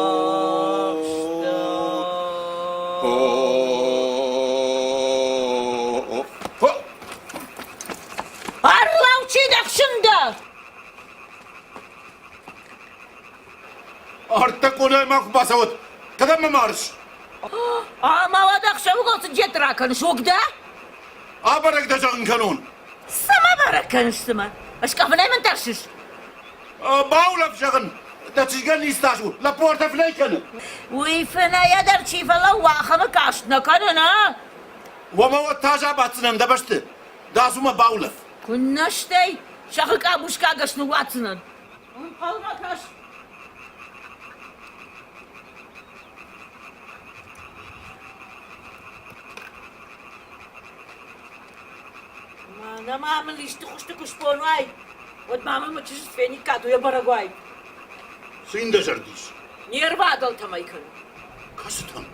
Арлау чи дӕхсын дӕ? Ӕртӕ къонайы ма куы бацӕуӕд, кӕдӕм мӕ марыс? Ӕмӕ уӕд ӕхсӕвыгон цы джет ракӕныс, уыг дӕ? Абӕрӕг дӕ зӕгъын кӕнон. Цы мӕ бӕрӕг кӕныс, цымӕ? Скъӕфынӕй мын тӕрсыс? Баулӕф, зӕгъын, дӕ чызгӕн низ тас у, лӕппу ӕртӕ фынӕй кӕны. Уый фынӕйӕ дӕр чи фӕлӕууа, ахӕмы каст нӕ кӕнын, а? Уӕмӕ уӕд та абаддзынӕн дӕ бӕсты. Дӕ ацу-ма баулӕф. Куыннӕ стӕй, сӕгъы къабускагӕс ныууадздзынӕн. Ӕнхъӕлмӕ кӕс. Мӕнӕ ма мын исты хуызты куы сбон уай, уӕд ма мын мӕ чызджы фениккат, уый бӕрӕг уай. Цы йын дӕ зӕрды ис? Не рвадӕлтӕм ӕй кӕны. Кӕцытӕм?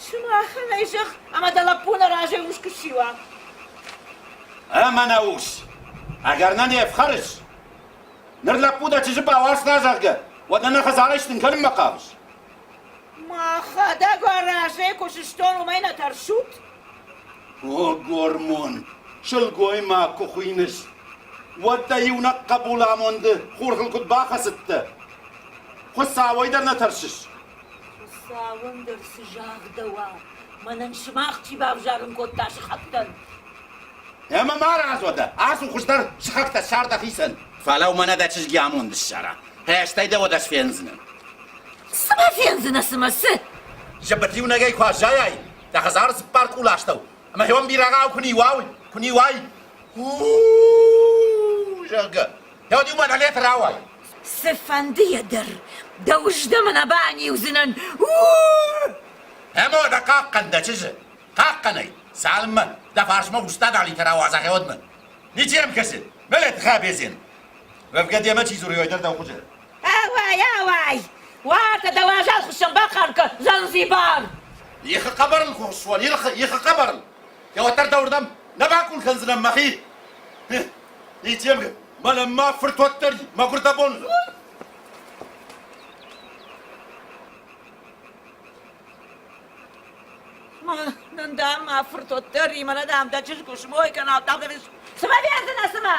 Сымахӕн ӕй зӕгъ, ӕмӕ дӕ лӕппу нӕ разӕй ус куы ссиуа. Ӕмӕ нӕ ус, ӕгӕр нӕ не фхӕрыс? Ныр лӕппу дӕ чызджы бауарзта, зӕгъгӕ, уӕд нӕ нӕ хӕдзарӕй стын кӕнынмӕ хъавыс? Мӕхӕдӕг уӕ разӕй куы сыстон, уымӕй нӕ тӕрсут? О, гормон, сылгоймаг куы хуыйныс, уӕд дӕ иунӕг хъӕбул амонды хурхыл куыд бахӕцыдтӕ? Хуыцауӕй дӕр нӕ тӕрсыс? Хуыцауӕн дӕр цы загъдӕуа, мӕнӕн сымах чи бавзарын кодта сыхӕгтӕн? Ӕмӕ ма разуӕдӕ, ацу хуыздӕр сыхӕгтӕ ссар дӕхицӕн. Фӕлӕ мӕнӕ дӕ чызги амонд ссара, стӕй дӕ уӕд ӕз фендзынӕн. Цы мӕ фендзынӕ, цымӕ, цы? Зӕбӕт иунӕгӕй куы аззайай, дӕ хӕдзары цыппар къулы астӕу, ӕмӕ хион бирӕгъау куы ниуай, куы ниуай, у зӕгъгӕ, уӕд иу мӕнӕ рауай. Цыфӕндыйӕ дӕр дӕ уыздӕ мӕ баниудзынӕн. Ӕмӕ уӕдӕ хъахъхъӕн дӕ чызджы, хъахъхъӕн ӕй, цалынмӕ дӕ фарсмӕ устӕ далитӕ рауадза гъеуӕдмӕ. Ничи йӕм кӕсы, мӕлӕт хабезен. Уӕвгӕ демӕ чи дзуры, уый дӕр дӕу хуызӕн. Ауай, ауай! Уартӕ дӕ уазал хуыссӕн бахъарм кӕн, Занзибар! Ихы хъӕбӕрыл куы хуыссон, ихы, ихы хъӕбӕрыл! Уӕддӕр дӕуырдӕм нӕ бакъул кӕндзынӕн мӕхи. Ничи йӕм мӕнӕн мӕ фырт уӕддӕр мӕгуыр дӕ бон. Мӕнӕн дам мӕ фырт уӕддӕр и, мӕнӕ дам дӕ чызг куы смой кӕна, дам дӕ Цымӕ фендзынӕ, цымӕ?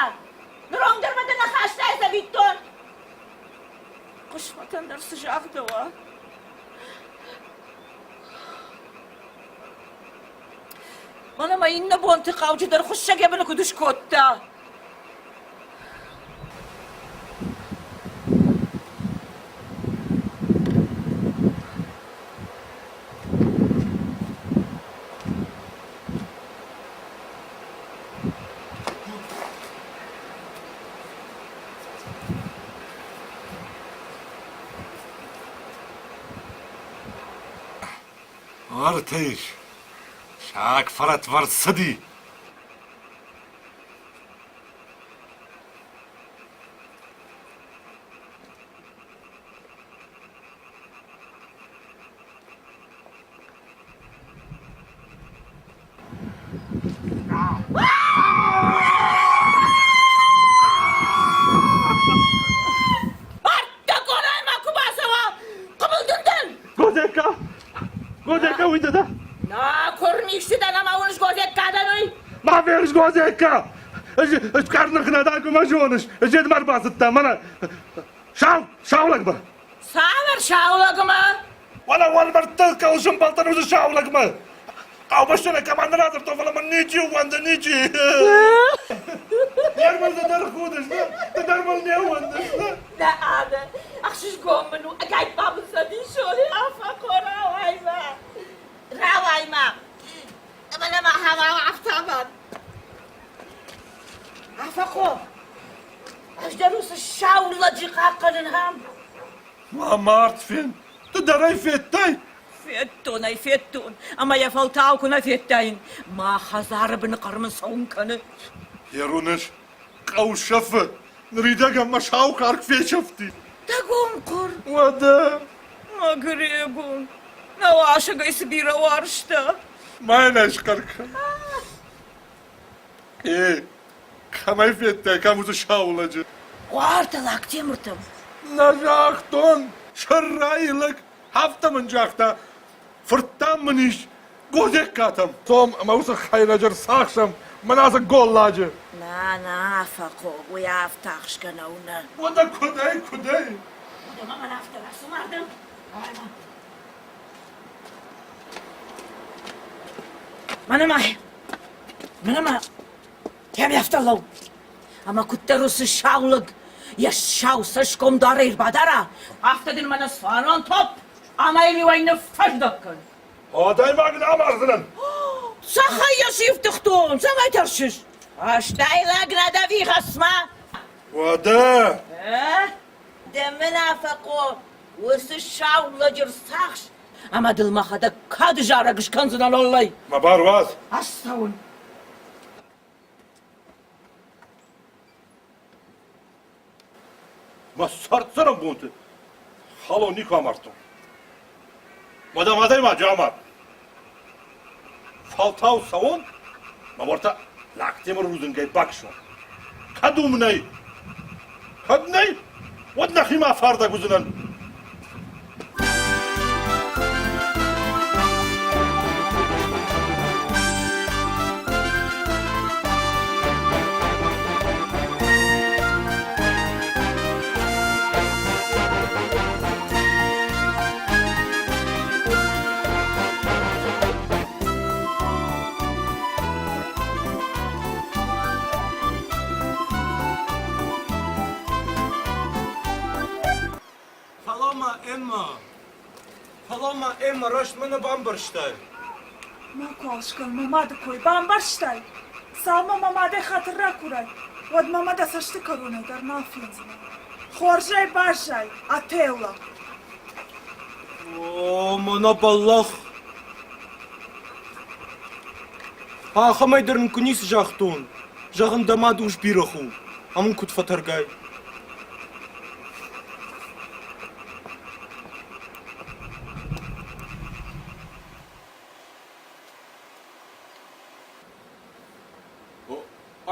Ныронг дӕр мӕ дӕ нӕ хастай цӕвиттон. Хъысмӕтӕн дӕр цы загъдӕуа? Мӕнӕ мӕ иннӕ бонты хъауджыдӕр хуыссӕг йӕ быны куыд скодта. Артӕ ис. Саг фӕрӕтвӕрд цыди. Ӕртӕ къорӕй ма куы бацӕуа, хъыбыл дын дӕн! Годекка! Годекка, уый дӕ? Нӕ куырм исты дӕн ӕмӕ уыныс Годекка дӕн уый? Ма ферыс Годекка! Ӕз къӕрных нӕ дӕн, куы мӕ зоныс. Ӕз йедмӕ ӕрбацыдтӕн, мӕнӕ сау, сау лӕгмӕ. Цавӕр сау лӕгмӕ? Уӕлӕ уӕлмӕрдты кӕуыл сӕмбӕлдтӕн, уыцы сау лӕгмӕ. Хъӕубӕсты нӕ командӕ радзырдтон, фӕлӕ мын ничи ууӕнды, ничи. Не рмыл ды дӕр худыс, ды дӕр мыл не ууӕндыс. Нӕ, Аны, ӕхсызгон мын у, ӕгайтма мын цӕдисон, афӕхъо, рауай-ма. Рауай-ма. Мӕнӕ ма афтӕмӕн. Афӕхъо, ӕз дӕр уыцы сау лӕджы хъахъхъӕнын ам. Мӕ мард фен, ды дӕр ӕй федтай? Федтон ӕй, федтон, ӕмӕ йӕ фӕлтау куы нӕ федтаин. Мӕ хӕдзары быны хъӕр мын цӕуын кӕны. Еруныш, хъӕу сӕфы, ныридӕгӕн мӕ сау карк фесӕфти. Дӕ гомхъуыр. Уӕдӕ? Мӕ Грего, нӕ уасӕгӕй цы бирӕ уарзта. Мӕнӕ схъӕр кӕн. Э, кӕмӕй федтай, кӕм уыцы сау лӕджы? Уартӕ Лактемыртӕм. Нӕ загътон, сӕррайы лӕг, афтӕ мын загъта, фырттӕм мын ис Гозеккатӕм. Цом ӕмӕ уыцы хӕйрӕджы рцахсӕм, мӕнӕ ацы голладжы. Нӕ, нӕ, Афӕхъо, уый афтӕ ахсгӕ нӕу, нӕ. Уӕдӕ куыдӕй, куыдӕй? Уӕдӕ ма мӕн афтӕ рацу мардӕм. Мӕнӕ ма, мӕнӕ ма, кӕм афтӕ лӕуу. Ӕмӕ куыддӕр уыцы сау лӕг йӕ сау цӕсгом дӕр ӕрбадара, афтӕ дын мӕнӕ цуанон топп ӕмӕ йыл-иу ӕй ныффӕздӕг кӕн. Адӕймаг нӕ амардзынӕн! Цӕхӕй йӕ сифтыгътон, цӕмӕй тӕрсыс? Ӕстай лӕг нӕ дӕ хӕсмӕ? Уӕдӕ! Дӕ мын Афӕхъо, уыцы сау лӕджы рцахс, ӕмӕ дыл мӕхӕдӕг кады зарӕг скӕндзынӕн оллӕй. Мӕ бар уадз. Ӕз цӕуын. Мӕ цард-цӕрӕнбонты халон никуы амардтон. Мадам адӕймаджы амар. Фӕлтау цӕуон, мӕ уӕртӕ Лактемыр рудзынгӕй бакӕсон. Кӕд уым нӕй, кӕд нӕй, уӕд нӕхимӕ афардӕг уыдзынӕн. Фӕлӕ ма Эммӕ, фӕлӕ ма Эммӕ раст мӕ нӕ бамбӕрстай. Макуал скӕн мӕ мады кой, бамбӕрстай? Цалынмӕ мӕ мадӕй хатыр ракурай, уӕдмӕ мӕ дӕ цӕсты кӕронӕй дӕр нал фендзынӕ. Хорзӕй баззай, Отелло! О, мӕнӕ бӕллӕх! Ахӕмӕй дӕр ын куы ницы загътон. Зӕгъын, дӕ мад ус бирӕгъ у, ам ын куыд фӕтӕргай.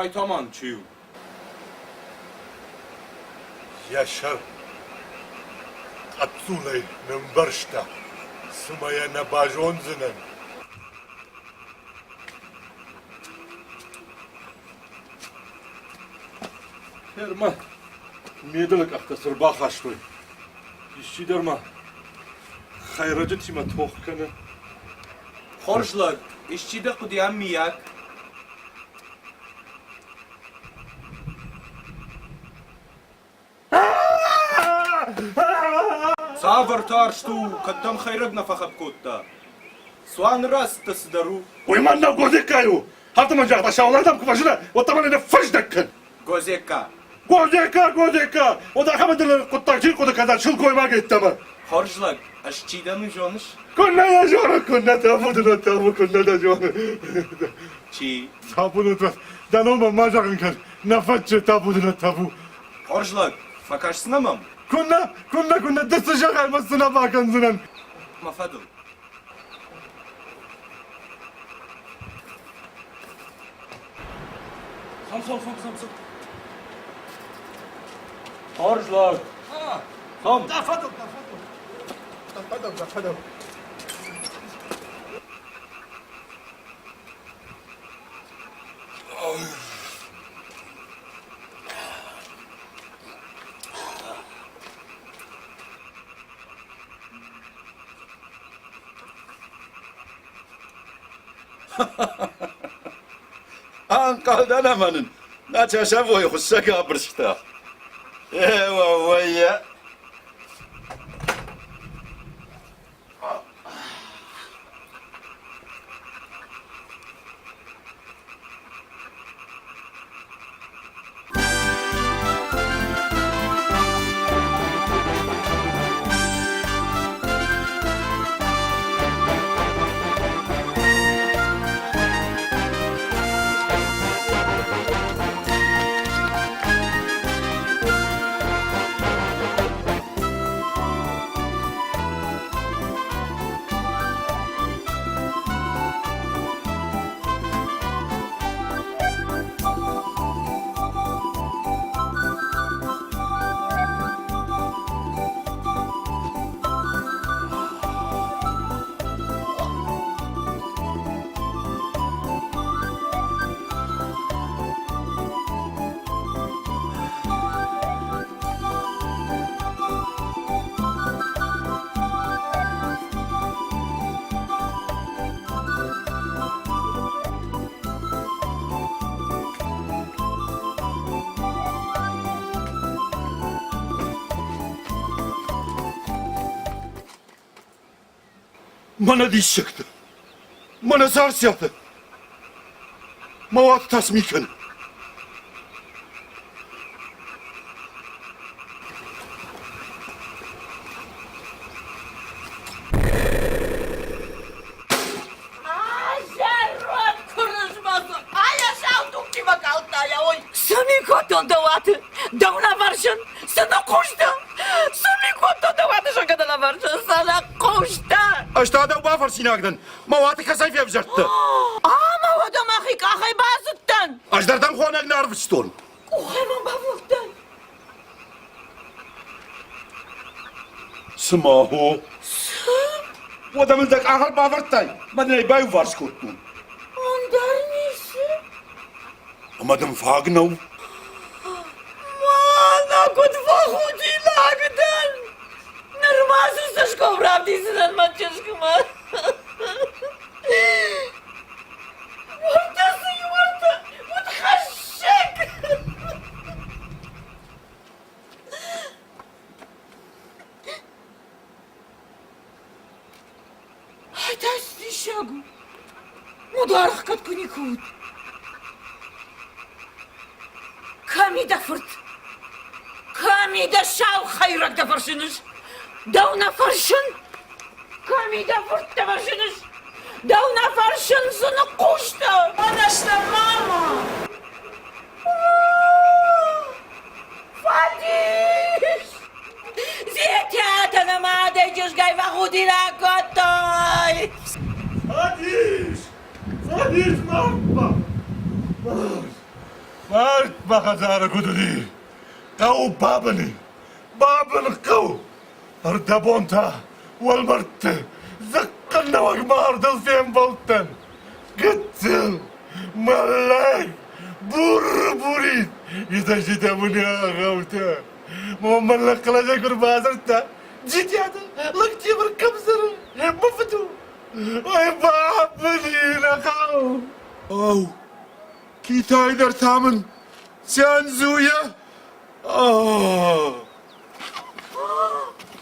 Ай та мӕн чи у? Йӕ сӕр хъӕццулӕй нымбӕрзта, цыма йӕ нӕ базондзынӕн. Гъер ма ме дылы къӕхтӕ цы рбахастой? Исчи дӕр ма хӕйрӕджытимӕ тох кӕны. Хорз лӕг, исчи дӕ хъуыди ам миййаг? Цавӕр тарст у, кӕд дӕм хӕйрӕг нӕ фӕхӕпп кодта? Цуаны рацыдтӕ цыдӕр у. Уый мӕн нӕ Гозеккай у! Афтӕ мын загъта, саулӕгтӕм куы фӕзына, уӕд та мӕ нӕ фӕздӕг кӕн! Гозекка! Гозекка, Гозекка! Уӕд ахӕм ӕдылы хъуыддаг чи рхъуыды кӕна сылгоймаг йеддӕмӕ? Хорз лӕг, ӕз чи дӕн, уый зоныс? Куыннӕ йӕ зоны, куыннӕ табу дын, табу, куыннӕ дӕ зоны. Чи? Табу дын, дӕ номӕн ма зӕгъын кӕн, нӕ фӕтчы табу дын, табу. Хорз лӕг, фӕкӕсдзынӕ мӕм? Куыннӕ, куыннӕ, куыннӕ, ды цы зӕгъай, мӕ цы нӕ бакӕндзынӕн. Мӕ фӕдыл. Цом, цом, цом, цом, цом. Хорз лӕг. Цом. Дӕ фӕдыл, дӕ фӕдыл. Дӕ фӕдыл, дӕ фӕдыл. Ӕнхъӕлдӕн ӕмӕ нын нӕ часовой хуыссӕг абырста. Е, уӕууӕййа! Мӕнӕ диссӕгтӕ! Мӕнӕ Царциатӕ! Мӕ уат та цы ми кӕны? Зӕронд куырызмӕ Ая сау тугтимӕ калдта йӕ ой. Цы ми кодтон дӕ уаты? Дӕу нӕ фӕрсын? Цы ныхъхъус дӕ? Цы ми кодтон дӕ уаты, зӕгъгӕ дӕ нӕ фӕрсын? Цы ныхъхъус дӕ? Ӕз та дӕу бафӕрсинаг дӕн. Мӕ уаты кӕцӕй февзӕрдтӕ? Ӕмӕ уӕдӕ мӕхи къахӕй бацыдтӕн. Ӕз дӕр дӕм хонӕг нӕ арвыстон. Къухӕй мӕм бавнӕлдтай. Цыма хо? Цы? Уӕдӕ мын дӕ къах ӕрбавӕрдтай, мӕн ӕй баиуварс кодтон. Ӕндӕр ницы. Ӕмӕ дын фаг нӕу? Мӕнӕ куыд фӕхудинаг дӕн! Нырма цы цӕсгом равдисдзынӕн мӕ чызгмӕ? Уӕртӕ цы и, уӕртӕ, удхӕссӕг! Ай та диссаг у! Ударгъ кӕд куы никуы уыд. Кӕм и дӕ фырт? Кӕм и дӕ сау хӕйрӕг дӕ фӕрсыныс? Дӕу нӕ фӕрсын? Кӕм и дӕ фырт дӕ фӕрсыныс? Дӕу нӕ фӕрсын, цы ныхъхъус дӕ? Мӕнӕ мама! Фӕдис! Зетӕтӕ нӕ мадӕй чызгӕй фӕхудинаг кодтой! Фӕдис! Фӕдис, мардмӕ! Мард! Мард мӕ хӕдзары куыд уыди? Хъӕу бабын и! Бабын хъӕу! Ӕрдӕбон та уӕлмӕрдты дзыхъхъыннӕуӕг мардыл фембӕлдтӕн. Гыццыл, мӕллӕг, бур-бурид, итӕ мын ӕгъӕуттӕ. Мӕллӕг хъӕлӕсӕй куы рбадзырдта, Джитиаты Лактемыр кӕм цӕры, мӕ фыд у. Ой, бабыни нӕ хъӕу. Ау, Китай дӕр та мын Цянзуйӕ?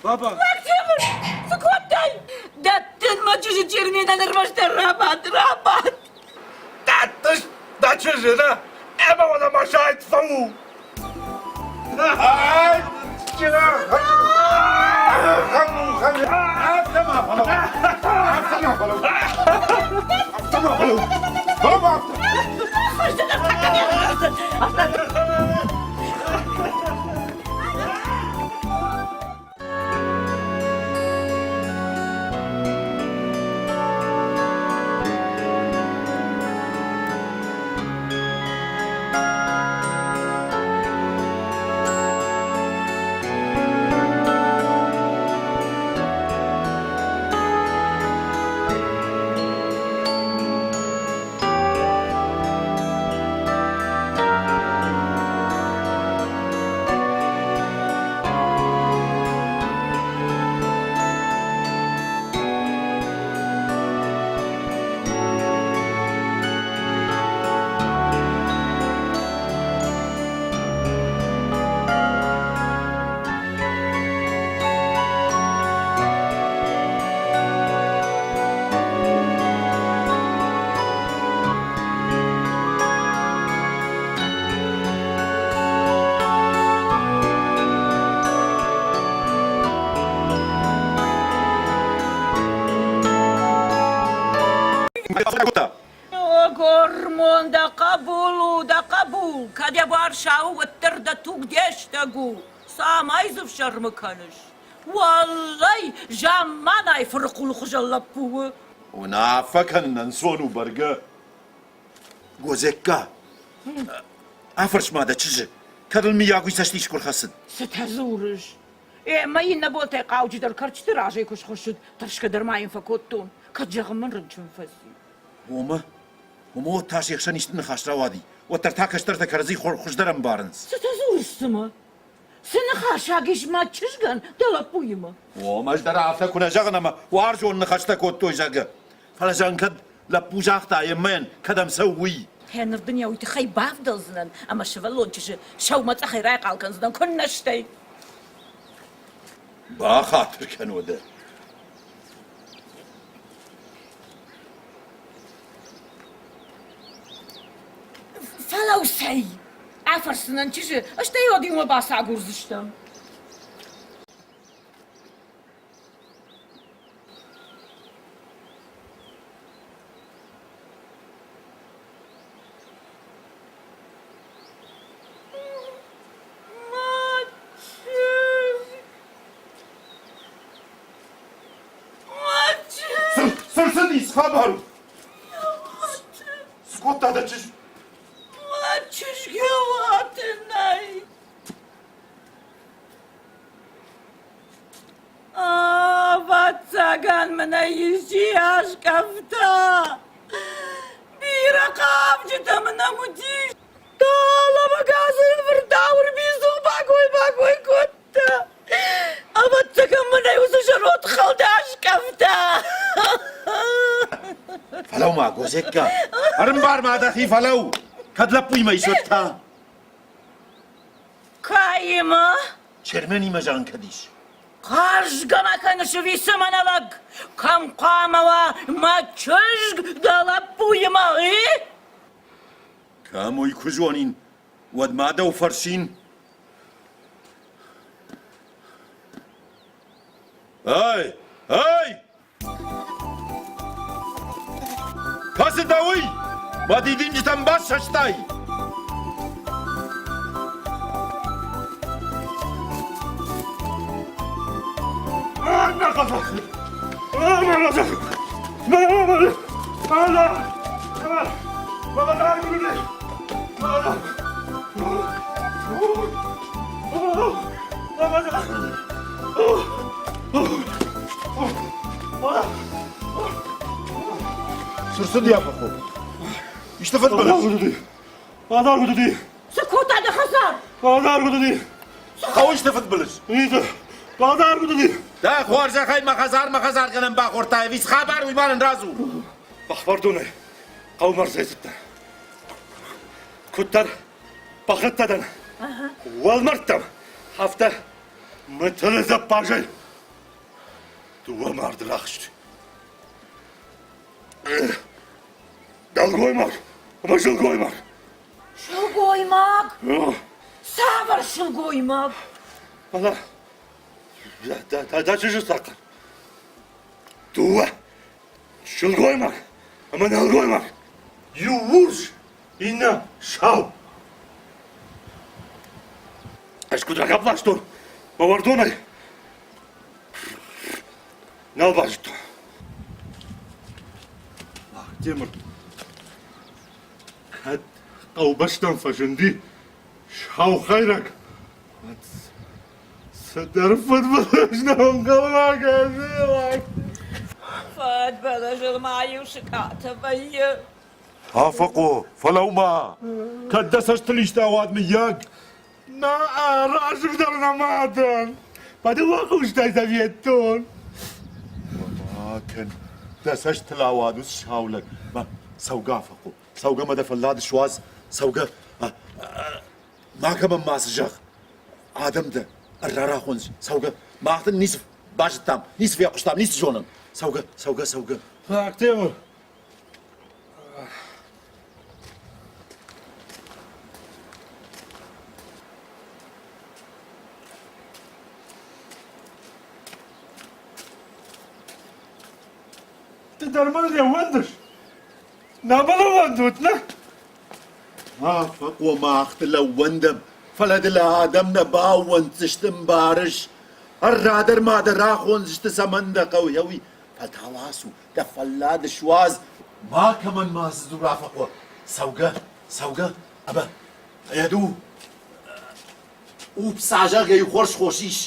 Баба! Лактемыр, цы кодтай? Дӕттын мӕ чызджы Черменӕн ӕрмӕстдӕр рабад, рабад! Дӕттыс дӕ чызджы, нӕ? Ӕмӕ уӕдӕ мӕ сайд фӕу! О, гормон, дӕ хъӕбул у, дӕ хъӕбул! Кӕд йӕ буар сау, уӕддӕр дӕ туг де стӕг у. Цӕмӕй дзы фсӕрмы кӕныс? Уӕллӕй, замманай фырыхъулы хуызӕн лӕппу у. Уынаффӕ кӕнын ӕнцон у бӕргӕ. Гозекка, афӕрс-ма дӕ чызджы, кӕд ыл мыййаг уый цӕст искуы рхӕцыд? Цытӕ дзурыс? Ӕмӕ иннӕ бонтӕй хъауджыдӕр кӕрчыты разӕй куы схуыссыд, тӕрсгӕ дӕр ма йын фӕкодтон, кӕд зӕгъын мын рынчын фӕци. Омӕ, омӕ уӕд та се хсӕн исты ныхас рауади, уӕддӕр та кӕстӕртӕ кӕрӕдзи хуыздӕр ӕмбарынц. Цытӕ дзурыс цымӕ? Цы ныхасаг ис мӕ чызгӕн дӕ лӕппуимӕ? Омӕ ӕз дӕр афтӕ куы нӕ зӕгъын ӕмӕ уарзон ныхӕстӕ кодтой, зӕгъгӕ. Фӕлӕ зӕгъын кӕд лӕппу загъта Еммӕйӕн, кӕдӕм цӕуы, уый. Гъеныр дын йӕ уый тыххӕй бавдӕлдзынӕн ӕмӕ сывӕллон чызджы сӕумӕцъӕхӕй райхъал кӕндзынӕн, куыннӕ стӕй. Бахатыр кӕн уӕдӕ. Фӕлӕуу, цӕй! Афӕрсдзынӕн чызджы, стӕй уӕд иумӕ бацагурдзыстӕм. Мӕ чызг! Мӕ чызг! Цы рцыдис хабар? Скодта дӕ чызг? Мӕ чызг йӕ уаты нӕй. Ӕвӕццӕгӕн мын ӕй исчи аскъӕфта. Бирӕ хъавджытӕ мын ӕм уыдис. Далӕмӕ газы фыртау ӕрбизон бакой-бакой кодта. Ӕвӕццӕгӕн мын ӕй уыцы зӕронд хӕлд аскъӕфта. Фӕлӕуу-ма, Гозекка, ӕрымбар ма дӕхи, фӕлӕуу, кӕд лӕппуимӕ ис, уӕд та. Кӕимӕ? Черменимӕ зӕгъын кӕд ис? Хъазгӕ ма кӕныс ӕви цы мӕнӕ лӕг? Кӕм хъуамӕ уа мӕ чызг дӕ лӕппуимӕ, и? Кӕм уый куы зонин, уӕд ма дӕу фӕрсин. Ай! Ай! Кӕцы дӕ уый? Мӕ дидинджытӕм бассӕстай? Цы рцыди, Афӕхъо? Исты фыдбылыз? Цы кодта дӕ хӕдзар? Хъӕуы исты фыдбылыз? Дӕ хорзӕхӕй мӕ хӕдзармӕ хӕдзаргӕнӕн бахордтай ӕви цы хабар, уый ма нын радзур. Бахвардонӕй хъӕумӕ рцӕйцыдтӕн. Куыддӕр бахӕццӕ дӕн уӕлмӕрдтӕм, афтӕ мытылы зӕппазӕй дыууӕ марды рахызт. Нӕлгоймаг ӕмӕ сылгоймаг. Сылгоймаг? Цавӕр сылгоймаг? Фӕлӕ дӕ чызджы цахъхъӕн. Дыууӕ сылгоймаг ӕмӕ нӕлгоймаг. Иу урс, иннӕ сау. Ӕз куыд рагӕпп ластон мӕ уӕрдонӕй, нал базыдтон. Темыр, кӕд хъӕубӕстӕм фӕзынди сау хӕйрӕг, уӕд цыдӕр фыдбылыз нӕ ӕнхъӕлмӕ кӕсы. Фыдбылызыл ма иу сыкъатӕ вӕййы. Афӕхъо, фӕлӕуу-ма! Кӕд дӕ цӕстыл исты ауад, мыййаг? Нӕ, разыгъдӕр нӕма дӕн. Фӕдыл хъустӕй советон. Ма кӕн, дӕ цӕстыл ауад уыцы сау лӕг. Ма, цӕугӕ, Афӕхъо, цӕугӕ мӕ дӕ фӕллад суадз, цӕугӕ. Макӕмӕн мацы зӕгъ. Адӕм дӕ ӕрра рахонынц, цӕугӕ. Мах дын ницы базыдтам, ницы фехъуыстам, ницы зонӕм. Цӕугӕ, цӕугӕ, цӕугӕ. Так, Темыр, Ты дӕр мыл не ууӕндыс? Нӕ мыл ууӕндут, нӕ? Афӕхъо, мах дыл ӕууӕндӕм, фӕлӕ дыл адӕм нӕ баууӕнддзысты, ӕмбарыс? Ӕрра дӕр ма дӕ рахондзысты, цӕмӕн дӕ хъӕуы, уый. Фӕлтау ацу, дӕ фӕллад суадз, макӕмӕн мацы дзур, Афӕхъо. Цӕугӕ, цӕугӕ, ӕмӕ ӕду упса, зӕгъгӕ, иу хорз хос ис,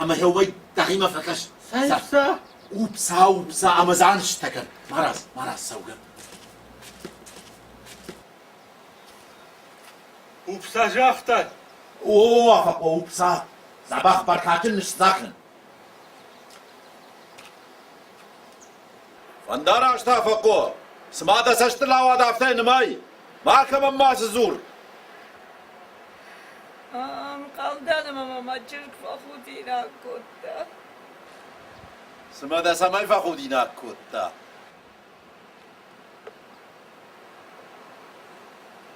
ӕмӕ уымӕй дӕхимӕ фӕкӕс. Упса? Упса, упса ӕмӕ дзанстӕ кӕн. Марадз, марадз, цӕугӕ. Упса загътай? О, Афӕхъо, упса. Дзӕбӕх бӕркадджын ныссдзӕхын. Фӕндараст, Афӕхъо! Цыма дӕ цӕстыл ауад, афтӕ нымай. Макӕмӕн мацы дзур. Ӕнхъӕлдӕн ӕмӕ мӕ мӕ чызг фӕхудинаг кодта. Цымӕ дӕ цӕмӕй фӕхудинаг кодта?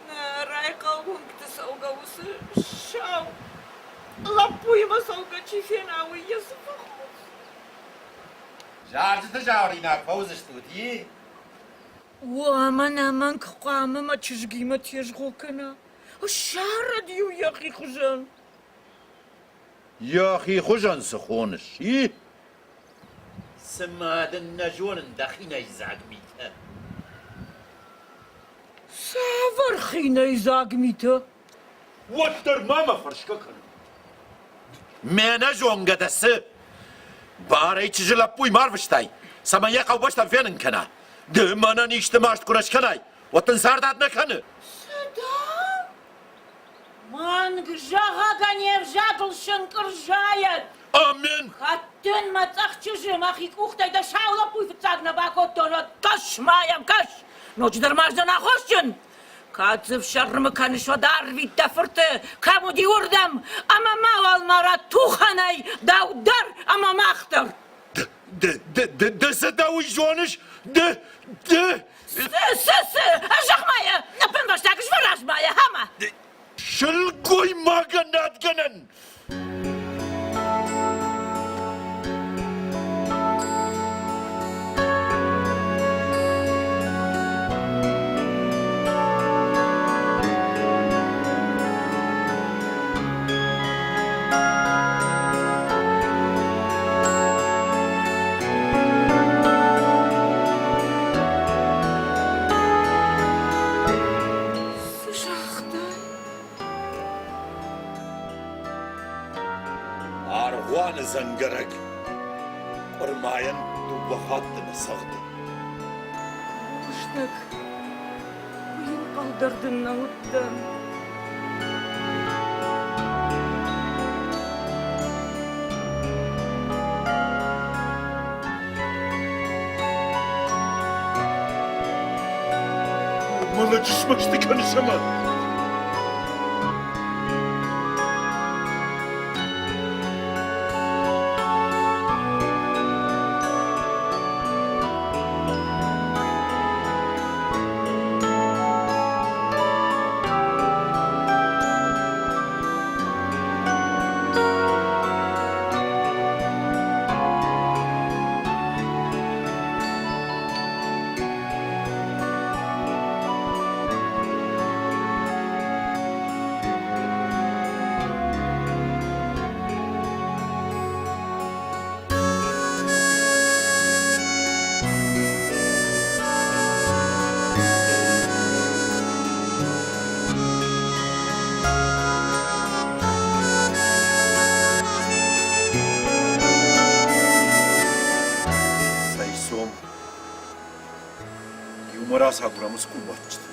Нӕ райхъал. Уыцы сау лӕппуимӕ цӕугӕ чи фена, уый йӕ цы фӕхуддзӕн? Зарджыты зӕринаг фӕуыдзыстут, и? Уӕ, ӕнӕмӕнг хъуамӕ мӕ чызгимӕ тезгъо кӕна. Ссарӕд-иу йӕхи хуызӕн. Йӕхи хуызӕн цы хоныс, и? Цыма дын нӕ зонын дӕ хинӕйдзаг митӕ. Цавӕр хинӕйдзаг митӕ? Уӕддӕр ма мӕ фӕрсгӕ кӕн. Ме нӕзонгӕ дӕ цы? Барӕй чызджы лӕппуйы ма рвыстай, цӕмӕй йӕ хъӕубӕстӕм фенын кӕна. Ды мӕнӕн исты маст куы нӕ скӕнай, уӕд дын цард нӕ кӕны. Цы дам? Мӕнг зӕгъӕгӕн йе взагыл сынкъ рзайӕд. Амен! Хаттын мӕ цъӕх чызджы мӕхи къухтӕй дӕ сау лӕппуйы фыццаг нӕ бакодтон, уӕд кӕс ма йӕм, кӕс! Ноджыдӕр ма ӕз дӕн аххосджын! Кӕд дзы фсӕрмы кӕныс, уӕд арвит дӕ фырты, кӕм уыди, уырдӕм, ӕмӕ мауал мара тухӕнӕй дӕу дӕр ӕмӕ мах дӕр! Ды, ды, ды, ды цы дӕ уый зоныс? Ды, ды! Цы, цы, цы? Зӕгъ-ма йӕ, ӕппынвӕстаг сфӕраз-ма йӕ, хӕмӕ! Сылгоймагӕн адгӕнӕн! Цы загътай? Аргъуаны дзӕнгӕрӕг къуырмайӕн дыууӕ хатты нӕ цӕгъды. Бузныг. Уый ӕнхъӕл дӕр дын нӕ уыдтӕн. Мӕ лӕджы смӕсты кӕныс ӕмӕ Цӕй цом, иумӕ рацагурӕм уыцы къулбадджыты.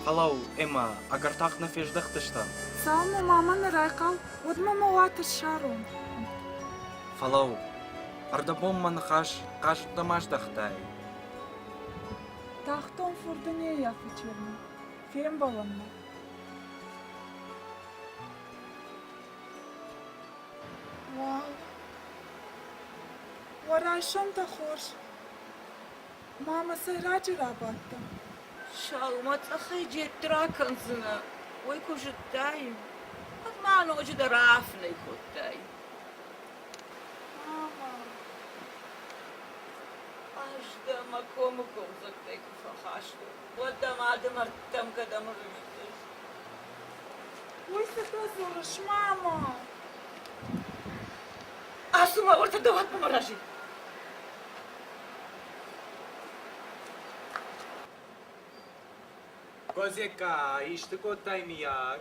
Фӕлӕуу, Эммӕ, ӕгӕр тагъд нӕ фездӕхтыстӕм. Цалынмӕ мамӕ нӕ райхъал, уӕдмӕ мӕ уаты ссарон. Фӕлӕуу, ӕрдӕбон мӕ ныхас хъазтӕм аздӕхтай. Тахтон фурды не ййафы Чермен. Фембӕлӕм ма. Уау! Уӕ райсомтӕ хорз. Мамӕ сӕйраджы рабадтӕн. Сӕумӕцъӕхӕй джетт ракӕндзынӕ, уый куы зыдтаин, уӕд ма ноджыдӕр афынӕй кодтаин. Мама, ӕз дӕ мӕ комы комдзӕгтӕй куы фӕхастон, уӕд дӕ мады мӕрдтӕм кӕдӕм ӕрвитыс? Уый цытӕ дзурыс, мама? Ацу ма уӕртӕ дӕ уатмӕ мӕ разы. Козека, исты кодтай, миййаг?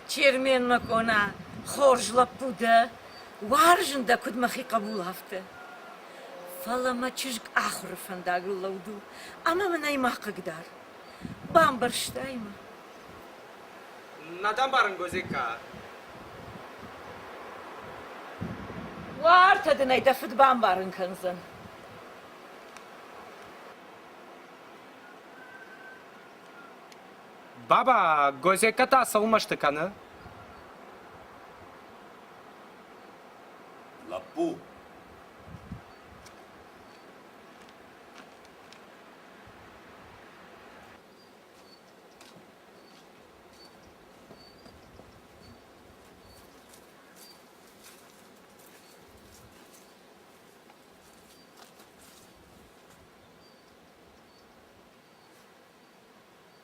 Чермен, мӕ къона, хорз лӕппу дӕ, уарзын дӕ, куыд мӕхи хъӕбул, афтӕ. Фӕлӕ мӕ чызг ахуыры фӕндагыл лӕуд у, ӕмӕ мын ӕй ма хъыгдар. Бамбӕрстай мӕ? Нӕ дӕ ӕмбарын, Гозека. Уартӕ дын ӕй дӕ фыд бамбарын кӕндзӕн. Баба, Гозекка та цӕуыл мӕсты кӕны? Лӕппу!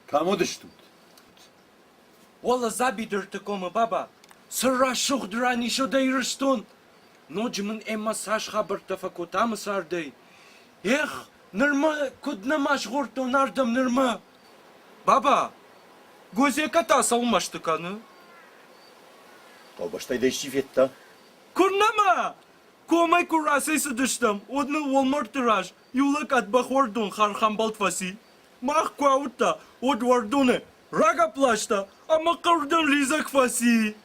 Кӕм уыдыстут? Уӕлӕ дзӕбидырты комы, баба, цы рӕсугъд ран ис дӕ Ирыстон! Ноджы мын Эммӕ цас хабӕрттӕ фӕкодта амы цардӕй. Ехх, нырмӕ куыд нӕма згъордтон ардӕм нырмӕ! Баба, Гозека та цӕуыл мӕсты кӕны? Хъӕубӕстӕй дӕ исчи федта? Куыннӕ ма! Комӕй куы рацӕйцыдыстӕм, уӕд ныл уӕлмӕрдты раз иу лӕг ӕд бӕхуӕрдон хӕрхӕмбӕлд фӕци. Мах куы ауыдта, уӕд уӕрдоны рагӕпп ласта ӕмӕ хъӕуырдӕм лидзӕг фӕци.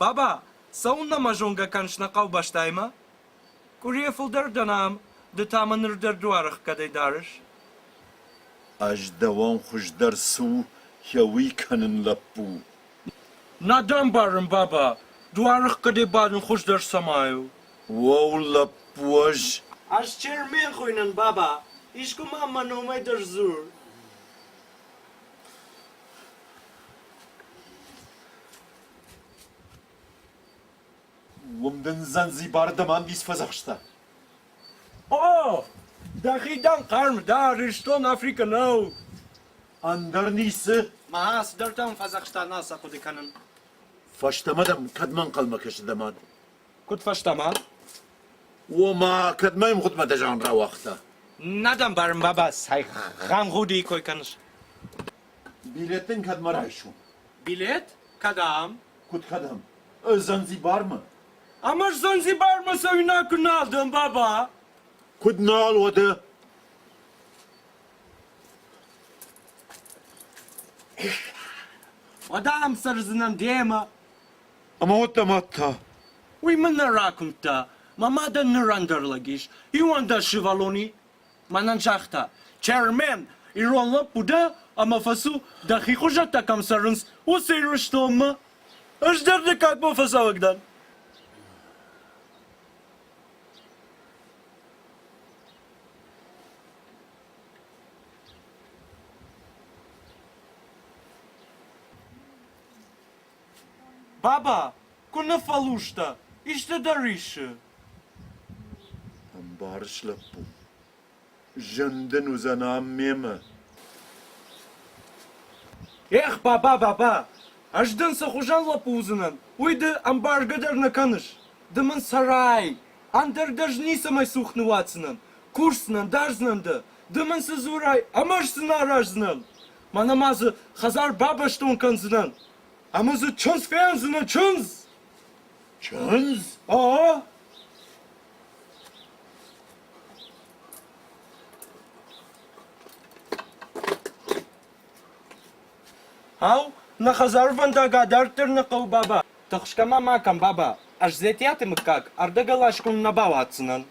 Баба, цӕуылнӕ мӕ зонгӕ кӕныс нӕ хъӕубӕстӕимӕ? Къуырийӕ фылдӕр дӕн ам, ды та мӕ ныр дӕр дуарӕхгӕдӕй дарыс. Ӕз дӕуӕн хуыздӕр цы у, йӕ уый кӕнын, лӕппу. Нӕ дӕ ӕмбарын, баба, дуарӕхгӕдӕй бадын хуыздӕр цӕмӕй у? Уӕу, лӕппу, ӕз… Ӕз Чермен хуыйнын, баба, искуы ма мӕ номӕй дӕр дзур. Уым дын Занзибары дӕ мад ницы фӕдзӕхста? О, дӕхи дӕм хъарм дӕ, Ирыстон Африкӕ нӕу. Ӕндӕр ницы? Мӕ цыдӕртӕ мын фӕдзӕхста, нал сӕ хъуыды кӕнын. Фӕстӕмӕ дӕм кӕдмӕ ӕнхъӕлмӕ кӕсы дӕ мад? Куыд фӕстӕмӕ? Ома, кӕдмӕ ӕмгъуыдмӕ дӕ зӕгъын рауагъта? Нӕ дӕм барын, баба, цӕй гъамгъудийы кой кӕныс? Билет дын кӕдмӕ райсон? Билет? Кӕдӕм? Куыд кӕдӕм? Занзибармӕ. Ӕмӕ Занзибармӕ цӕуинаг куы нал дӕн, баба! Куыд нал, уӕдӕ? Уӕдӕ ам цӕрдзынӕн демӕ. Ӕмӕ уӕд дӕ мад та? Уый мын нӕ ракуымдта. Мӕ мадӕн ныр ӕндӕр лӕг ис. Иуӕндӕс сывӕллони. Мӕнӕн загъта, Чермен, ирон лӕппу дӕ ӕмӕ фӕцу, дӕхи хуызӕттӕ кӕм цӕрынц, уыцы Ирыстонмӕ. Ӕз дӕр дыккаг бон фӕцӕуӕг дӕн. Баба, куы ныффӕлурс дӕ, исты дӕ риссы? Ӕмбарыс, лӕппу, зын дын уыдзӕн ам мемӕ. Эх, баба, баба, ӕз дын цы хуызӕн лӕппу уыдзынӕн, уый ды ӕмбаргӕ дӕр нӕ кӕныс. Ды мын цӕрай, ӕндӕр дӕ ӕз ницӕмӕй цух ныууадздзынӕн, кусдзынӕн, дардзынӕн дӕ. Ды мын цы дзурай, ӕмӕ ӕз цы нӕ араздзынӕн. Мӕнӕ ма дзы хӕдзар бабӕстон кӕндзынӕн. Ӕмӕ дзы чындз фендзынӕ, чындз! Чындз? О! Ау, нӕ хӕдзарвӕндаг адарддӕр нӕ хъӕуы, баба. Тыхсгӕ ма ма кӕн, баба. Ӕз Дзетиаты мыггаг ӕрдӕгӕласгонд нӕ бауадздзынӕн.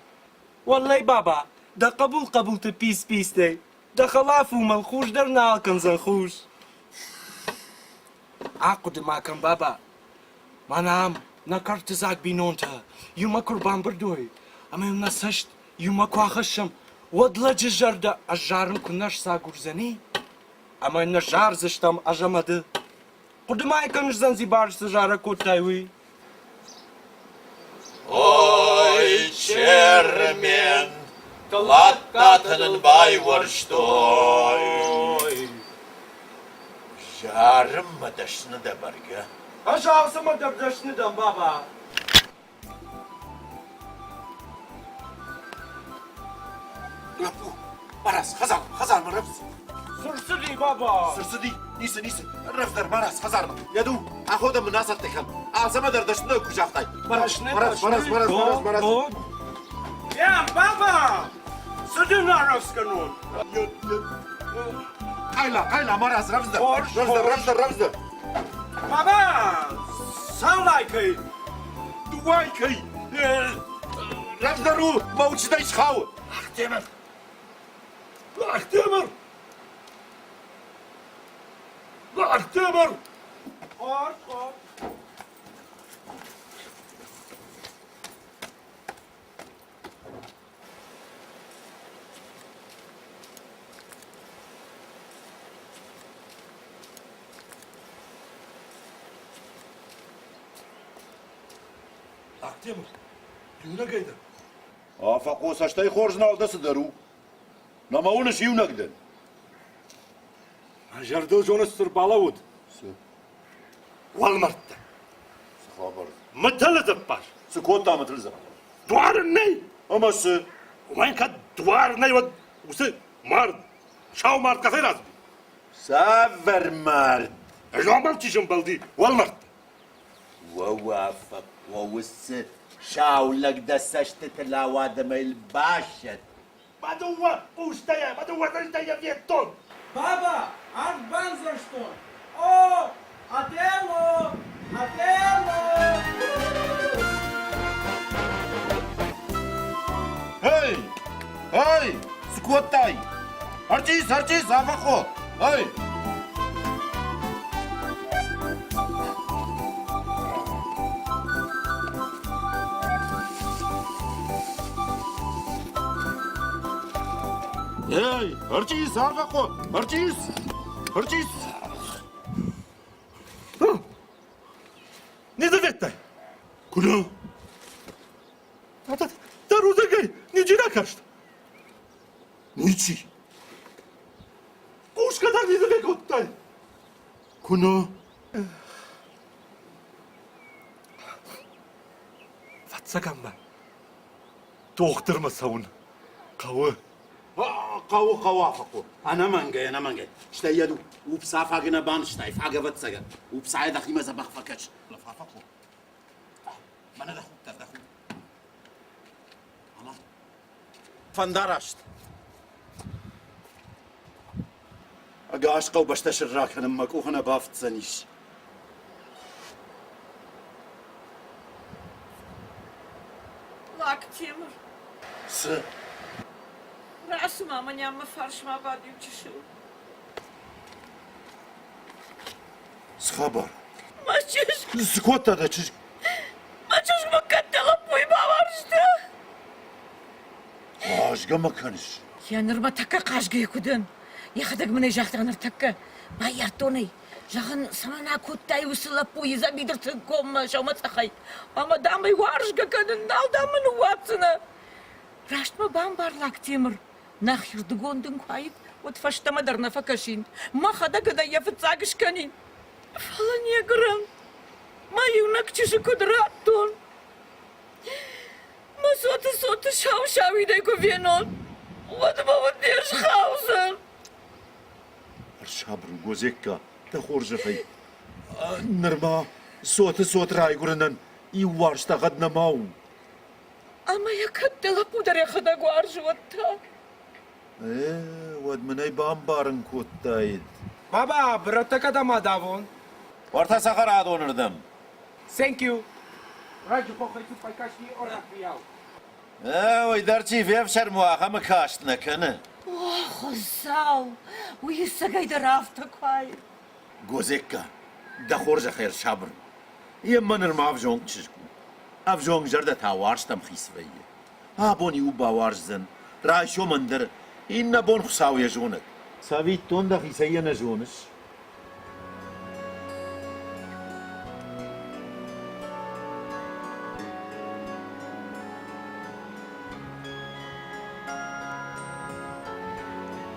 Уӕллӕй, баба, дӕ хъӕбул хъӕбулты пис-пистӕй дӕ хӕлаф уымӕл хус дӕр нал кӕндзӕн хус. Ахъуыды ма кӕн, баба. Мӕнӕ ам нӕ кӕрты дзаг бинонтӕ иумӕ куы рбамбырд уой ӕмӕ йыл нӕ цӕст иумӕ куы ахӕссӕм, уӕд лӕджы зӕрдӕ ӕз зарын куы нӕ сцагурдзӕни, ӕмӕ нӕ зардзыстӕм ӕз ӕмӕ ды. Хъуыды ма кӕныс, Занзибар цы зарӕг кодтай, уый? Ой, Чермен, Тлаттаты нын байуӕрстой. Зарынмӕ дӕсны дӕ бӕргӕ. Ӕз алцӕмӕ дӕр дӕсны дӕн, баба. Лӕппу, марадз, хӕдзармӕ, хӕдзармӕ рӕвдз. Цы рцыди, баба? Цы рцыди? Ницы, ницы. Рӕвдздӕр, марадз, хӕдзармӕ. Йӕ ду, аходӕн мын ацӕттӕ кӕн. Алцӕмӕ дӕр дӕсны куы загътай. Марадз, марадз, марадз, марадз, марадз, марадз. Йа, баба! Цы дын арӕвдз кӕнон? Хъайла, хъайла, марадз, рӕвдздӕр. Рӕвдздӕр, рӕвдздӕр, рӕвдздӕр. Баба! Цалай кӕй? Дыууӕй кӕй? Рӕвдздӕр у, мӕ удсыдӕй схауы. Ахтемыр! Ахтемыр! Лактемыр! Хорз, хорз. Лактемыр, иунӕгӕй дӕр. Афӕхъо цӕстӕй хорз нал дӕ цыдӕр у. Нӕ мӕ уыныс иунӕг дӕн. Мӕ зӕрдыл зоныс цы рбалӕууыд? Цы? Уӕлмӕрдтӕ. Цы хабар? Мытылы дзыппар. Цы кодта мытылы дзыппар? Дуар ын нӕй. Ӕмӕ цы? Уымӕн кӕд дуар нӕй, уӕд уыцы мард, сау мард кӕцӕй рацыди? Цавӕр мард? Ӕз уӕлмӕрд чи сӕмбӕлди, уӕлмӕрдты. Уӕ уыцы сау лӕг дӕ цӕстытыл ауад ӕмӕ йыл басӕтт. Мӕ дыууӕ хъустӕй, мӕ дыууӕ цӕстӕй йӕ федтон. Баба, арт бандзӕрстон. О, Отелло! Отелло! Эй! Эй! Цы кодтай? Артист, артист, Афӕхъо! Эй! Эй, артист, Афӕхъо! Артист! Артист! Не заветтай! Куда? Дӕ рудзынгӕй ничи ракаст? Ничи. Хъусгӕ дӕр ницы фӕкодтай? Куы Фӕццӕгӕн мӕ дохтырмӕ цӕуын хъӕуы. Хъӕуы, хъӕуы, Афӕхъо. Ӕнӕмӕнгӕй, ӕнӕмӕнгӕй. Стӕй йӕ упса фаг нӕ банызтай, фаг, ӕвӕццӕгӕн. Упсайӕ дӕхимӕ дзӕбӕх фӕкӕс. Афӕхъо, мӕнӕ дӕ худ дӕр, дӕ худ. Фӕндараст. Ӕгас хъӕубӕстӕ сӕрра кӕнын мӕ къухы нӕ бафтдзӕнис. Лактемыр. Цы? Рацу ма мӕнӕ мӕ фарсмӕ бад иу чысыл. Цы хабар? Мӕ чызг. Цы кодта дӕ чызг? Мӕ чызг мӕ кӕд дӕ лӕппуйы бауарзта? Хъазгӕ мӕ кӕныс? Йӕ нырмӕ тӕккӕ хъазгӕ куы дӕн. Йӕхӕдӕг мын ӕй загъта ныртӕккӕ. Баййардтон ӕй. Зӕгъын, цӕмӕн акодтай уыцы лӕппуйы дзӕбидырты коммӕ сӕумӕцъӕхӕй? Ӕмӕ дам ӕй уарзгӕ кӕнын, нал дам мын ныууадздзынӕ. Раст мӕ бамбар, Лактемыр. Нӕхирдыгон дын куы аив, уӕд фӕстӕмӕ дӕр нӕ фӕкӕсин. Мӕхӕдӕг ын ӕй йӕ фыццаг скӕнин. Фӕлӕ не грӕн. Мӕ иунӕг чызджы куыд радтон? Мӕ цоты цоты сау-сауидӕй куы фенон, уӕд мӕ уд не схаудзӕн. Ӕрсабыр у, Гозекка, дӕ хорзӕхӕй. Нырма цоты цот райгуырынӕн иу уарзтӕгъӕд нӕма у. Ӕмӕ йӕ кӕд дӕ лӕппу дӕр йӕхӕдӕг уарзы, уӕд та? Э, уӕд мын ӕй бамбарын кодтаид. Баба, бырӕттӕ кӕдӕм адавон? Уӕртӕ цӕхӕрадонырдӕм. Thank you. Раджы хохӕй цуппай касти орӕхбийау. Э, уый дӕр чи фефсӕрм уа, ахӕмы каст нӕ кӕны. О, Хуыцау, уый ӕцӕгӕйдӕр афтӕ куы ай. Гозекка, дӕ хорзӕхӕй ӕрсабыр. Еммӕ нырма ӕвзонг чызг у. Ӕвзонг зӕрдӕ та уарзтӕмхиц вӕййы. Абон иу бауарздзӕн, райсом ӕндӕр, иннӕ бон Хуыцау йӕ зонӕг. Цӕвиттон дӕхицӕй йӕ нӕ зоныс?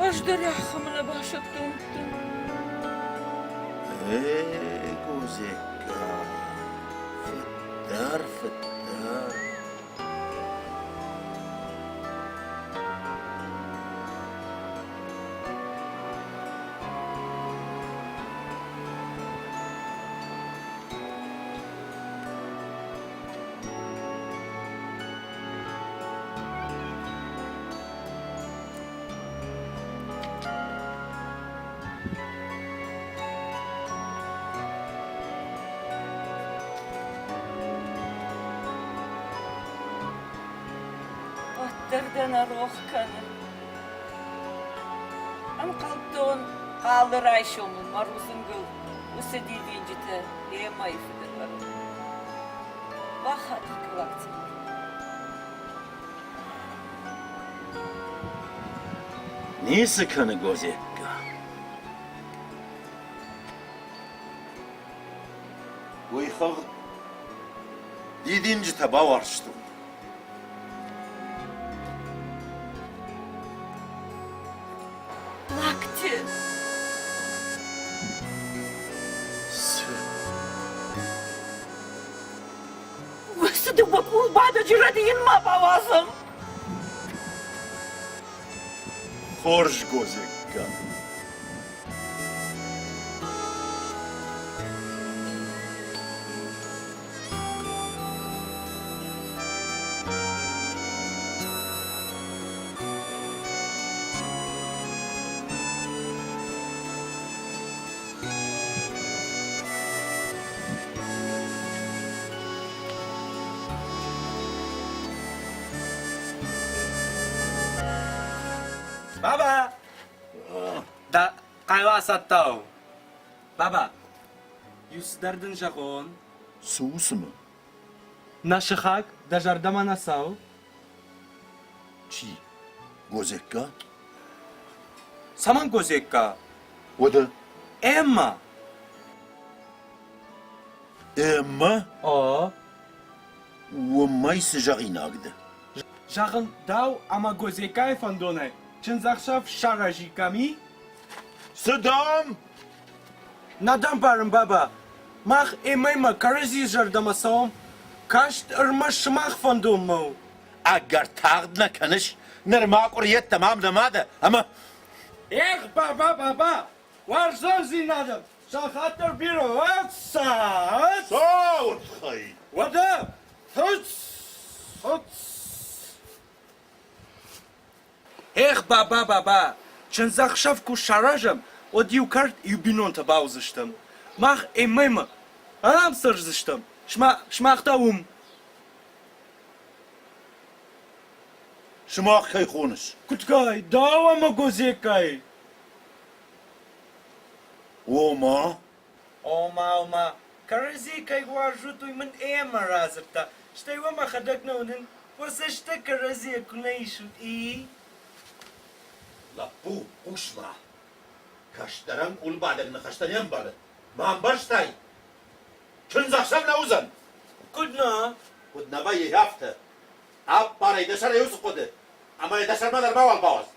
Ӕз дӕр ахӕм нӕ басӕттон дӕн. Эй, Гозекка, фыддӕр, фыддӕр. Уӕддӕр дӕ нӕ рох кӕнын. Ӕнхъӕлдтон, Алы райсомыл мӕ рудзынгыл уыцы дидинджытӕ Эммӕйы фыды ӕру. Бахатыр кӕн, Лактемыр. Ницы кӕны Гозекка. Уый хыгъд дидинджытӕ бауарзтон. Лакте! Цы? Уыцы дыууӕ къулбадӕджы рӕдийын ма бауадзӕм! Хорз, Гозекка. Баба! Дӕ хъайла цӕттӕ у. Баба, иу цыдӕр дын зӕгъон. Цы у цымӕ? Нӕ сыхаг дӕ зӕрдӕмӕ нӕ цӕуы? Чи? Гозекка? Цӕмӕн Гозекка? Уӕдӕ? Эмма! Эмма? О. Уымӕй цы зӕгъинаг дӕ? Зӕгъын, дӕу ӕмӕ Гозеккайы фӕндонӕй чындзӕхсӕв саразиккам, и? Цы дам? Нӕ дӕм барын, баба. Мах Эммӕимӕ кӕрӕдзийы зӕрдӕмӕ цӕуӕм. Каст ӕрмӕст сымах фӕндонмӕ у. Ӕгӕр тагъд нӕ кӕныс? Нырма къуыри йеддӕмӕ ам нӕма дӕ, ӕмӕ... Эх, баба, баба, уарзондзинадӕн сахат дӕр бирӕ ӕцца! Цӕуы тыххӕй! Уӕдӕ, хыц, хыц! Эх, баба, баба, чындзӕхсӕв куы саразӕм, уӕд иу кӕрт иу бинонтӕ бауыдзыстӕм. Мах Эммӕимӕ ам цӕрдзыстӕм, сымах та уым. Сымах кӕй хоныс? Куыд кӕй? Дӕу ӕмӕ Гозеккайы. Ома? Ома, ома, кӕрӕдзи кӕй уарзут, уый мын Эммӕ радзырдта. Стӕй уӕ мӕхӕдӕг нӕ уынын, уӕ цӕстӕ кӕрӕдзийӕ куы нӕ исут, и? Лӕппу, хъус-ма. Кӕстӕрӕн къулбадӕг ныхӕстӕ не мбары. Бамбӕрстай? Чындзӕхсӕв нӕ уыдзӕн. Куыд нӕ? Куыд нӕ вӕййы афтӕ. Аппар ӕй дӕ сӕрӕй уыцы хъуыды, ӕмӕ йӕ дӕ сӕрмӕ дӕр мауал бауадз.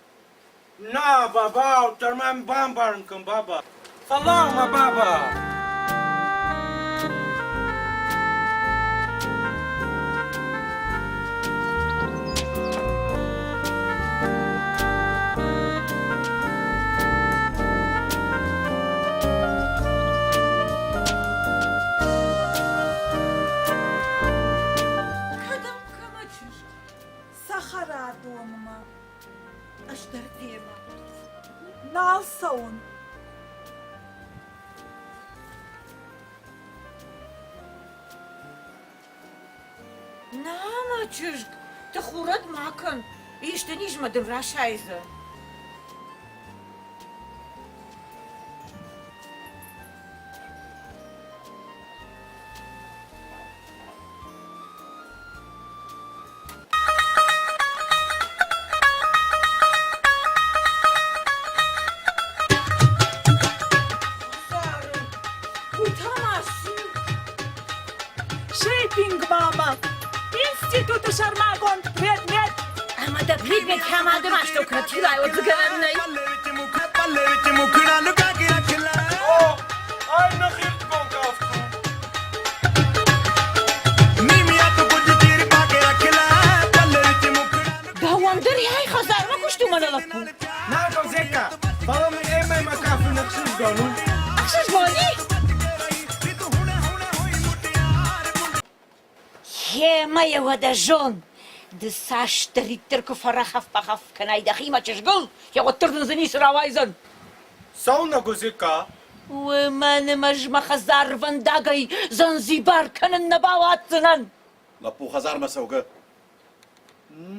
На, баба, дӕр мӕм бамбарын кӕн, баба. Фӕлӕуу-ма, баба! Кӕдӕм кӕмӕ чызг? Цӕхӕрадонмӕ. Ӕз дӕр демӕ. Нал цӕуын. На, мӕ чызг, тыхурӕд ма кӕн, исты низмӕ дын расайдзӕн. Шиппинг, мама! Институты сӕрмагонд предмет! Ӕмӕ дӕ предмет кӕмӕды мастӕу кӕд тилай, уӕд дзы гӕнӕн нӕй. О, ай нӕхирдгон кафт у. Дӕуӕн дӕр ай хӕдзармӕ куыст у мӕнӕ лӕппу. На, Гозека, фӕлӕ мын Эммӕ мӕ кафын ӕхсызгон у. Ӕхсызгон и? Гъемӕ йӕ уӕдӕ зон, ды цасдӕриддӕр куы фӕрахаф-бахаф кӕнай дӕхимӕ чызгыл, йӕ уӕддӕр дын дзы ницы рауайдзӕн. Цӕуылнӕ, Гозека? Уымӕн ӕмӕ ӕз мӕ хӕдзарвӕндагӕй Занзибар кӕнын нӕ бауадздзынӕн. Лӕппу хӕдзармӕ цӕугӕ.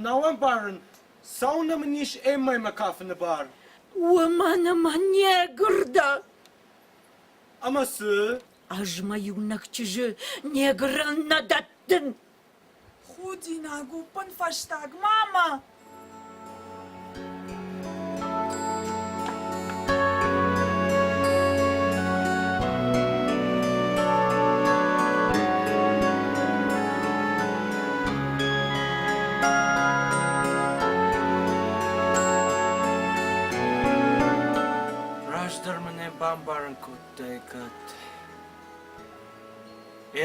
Нал ӕмбарын, цӕуылнӕ мын ис Эммӕимӕ кафыны бар? Уымӕн ӕмӕ негр дӕ. Ӕмӕ цы? Ӕз мӕ иунӕг чызджы негрӕн нӕ дӕттын. Худинаг у пынфӕстаг, мама! Раздӕр мын ӕй бамбарын кодтай кӕд.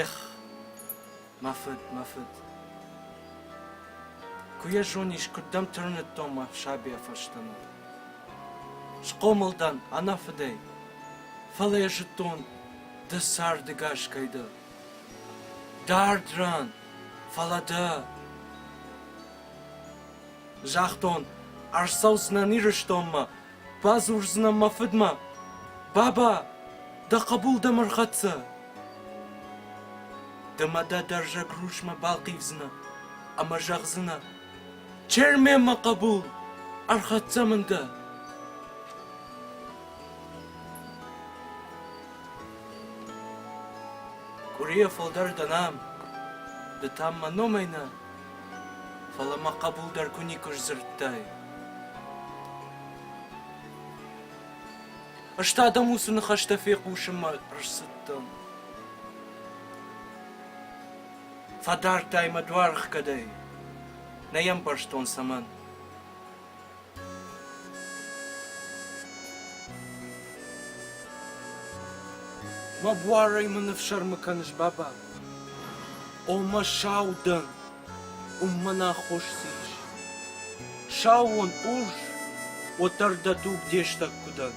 Эх, мӕ фыд, мӕ фыд. Куы йӕ зонис, куыд дӕм тырныдтон мӕ сабийӕ фӕстӕмӕ. Схъомыл дӕн ӕнӕ фыдӕй, фӕлӕ йӕ зыдтон, ды цардыгас кӕй дӕ. Дард ран, фӕлӕ дӕ. Загътон, ӕрцӕудзынӕн Ирыстонмӕ, бадзурдзынӕн мӕ фыдмӕ. Баба, дӕ хъӕбул дӕм ӕрхӕццӕ. Ды мӕ дӕ дӕрзӕг русмӕ балхъивдзынӕ ӕмӕ зӕгъдзынӕ, Чермен, мӕ хъӕбул, ӕрхӕццӕ мын дӕ. Къуырийӕ фылдӕр дӕн ам, ды та мӕ номӕй нӕ, фӕлӕ мӕ хъӕбул дӕр куы никуы сдзырдтай. Ӕз та дӕм уыцы ныхӕстӕ фехъусынмӕ ӕрцыдтӕн. Фӕдардтай мӕ дуарӕхгӕдӕй, нӕ йӕ ӕмбӕрстон цӕмӕн. Мӕ буарӕй мын ӕфсӕрмы кӕныс, баба. О, мӕ сау дӕн, уым мӕн аххос цы ис? Сауон урс, уӕддӕр дӕ туг де стӕг куы дӕн.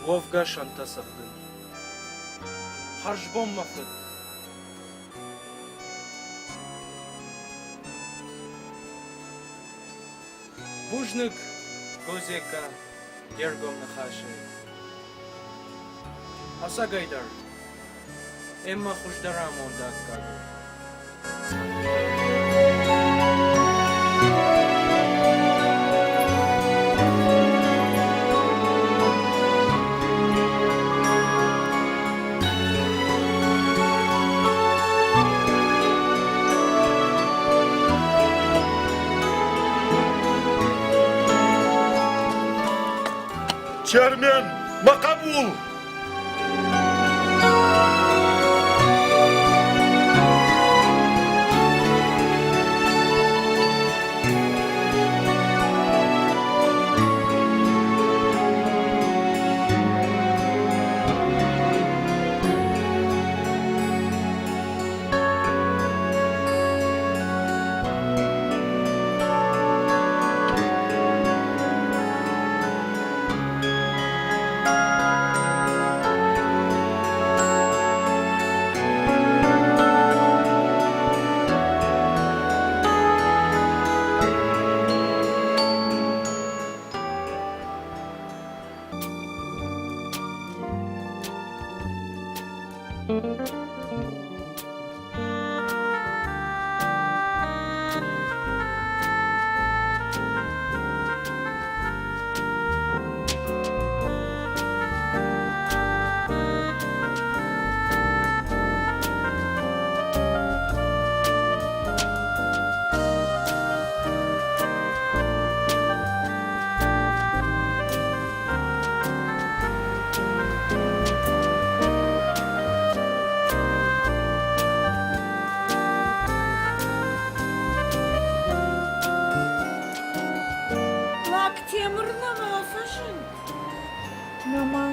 Уӕвгӕ сӕнтӕ цӕгъдын. Хӕрзбон, мӕ фыд. Бузныг, Гозека, де ргом ныхасӕй. Ӕцӕгӕйдӕр, Эммӕ хуыздӕр амонды аккаг у. Чермен, мӕ хъӕбул! Лактемыр нӕма фӕзынд? Нӕма.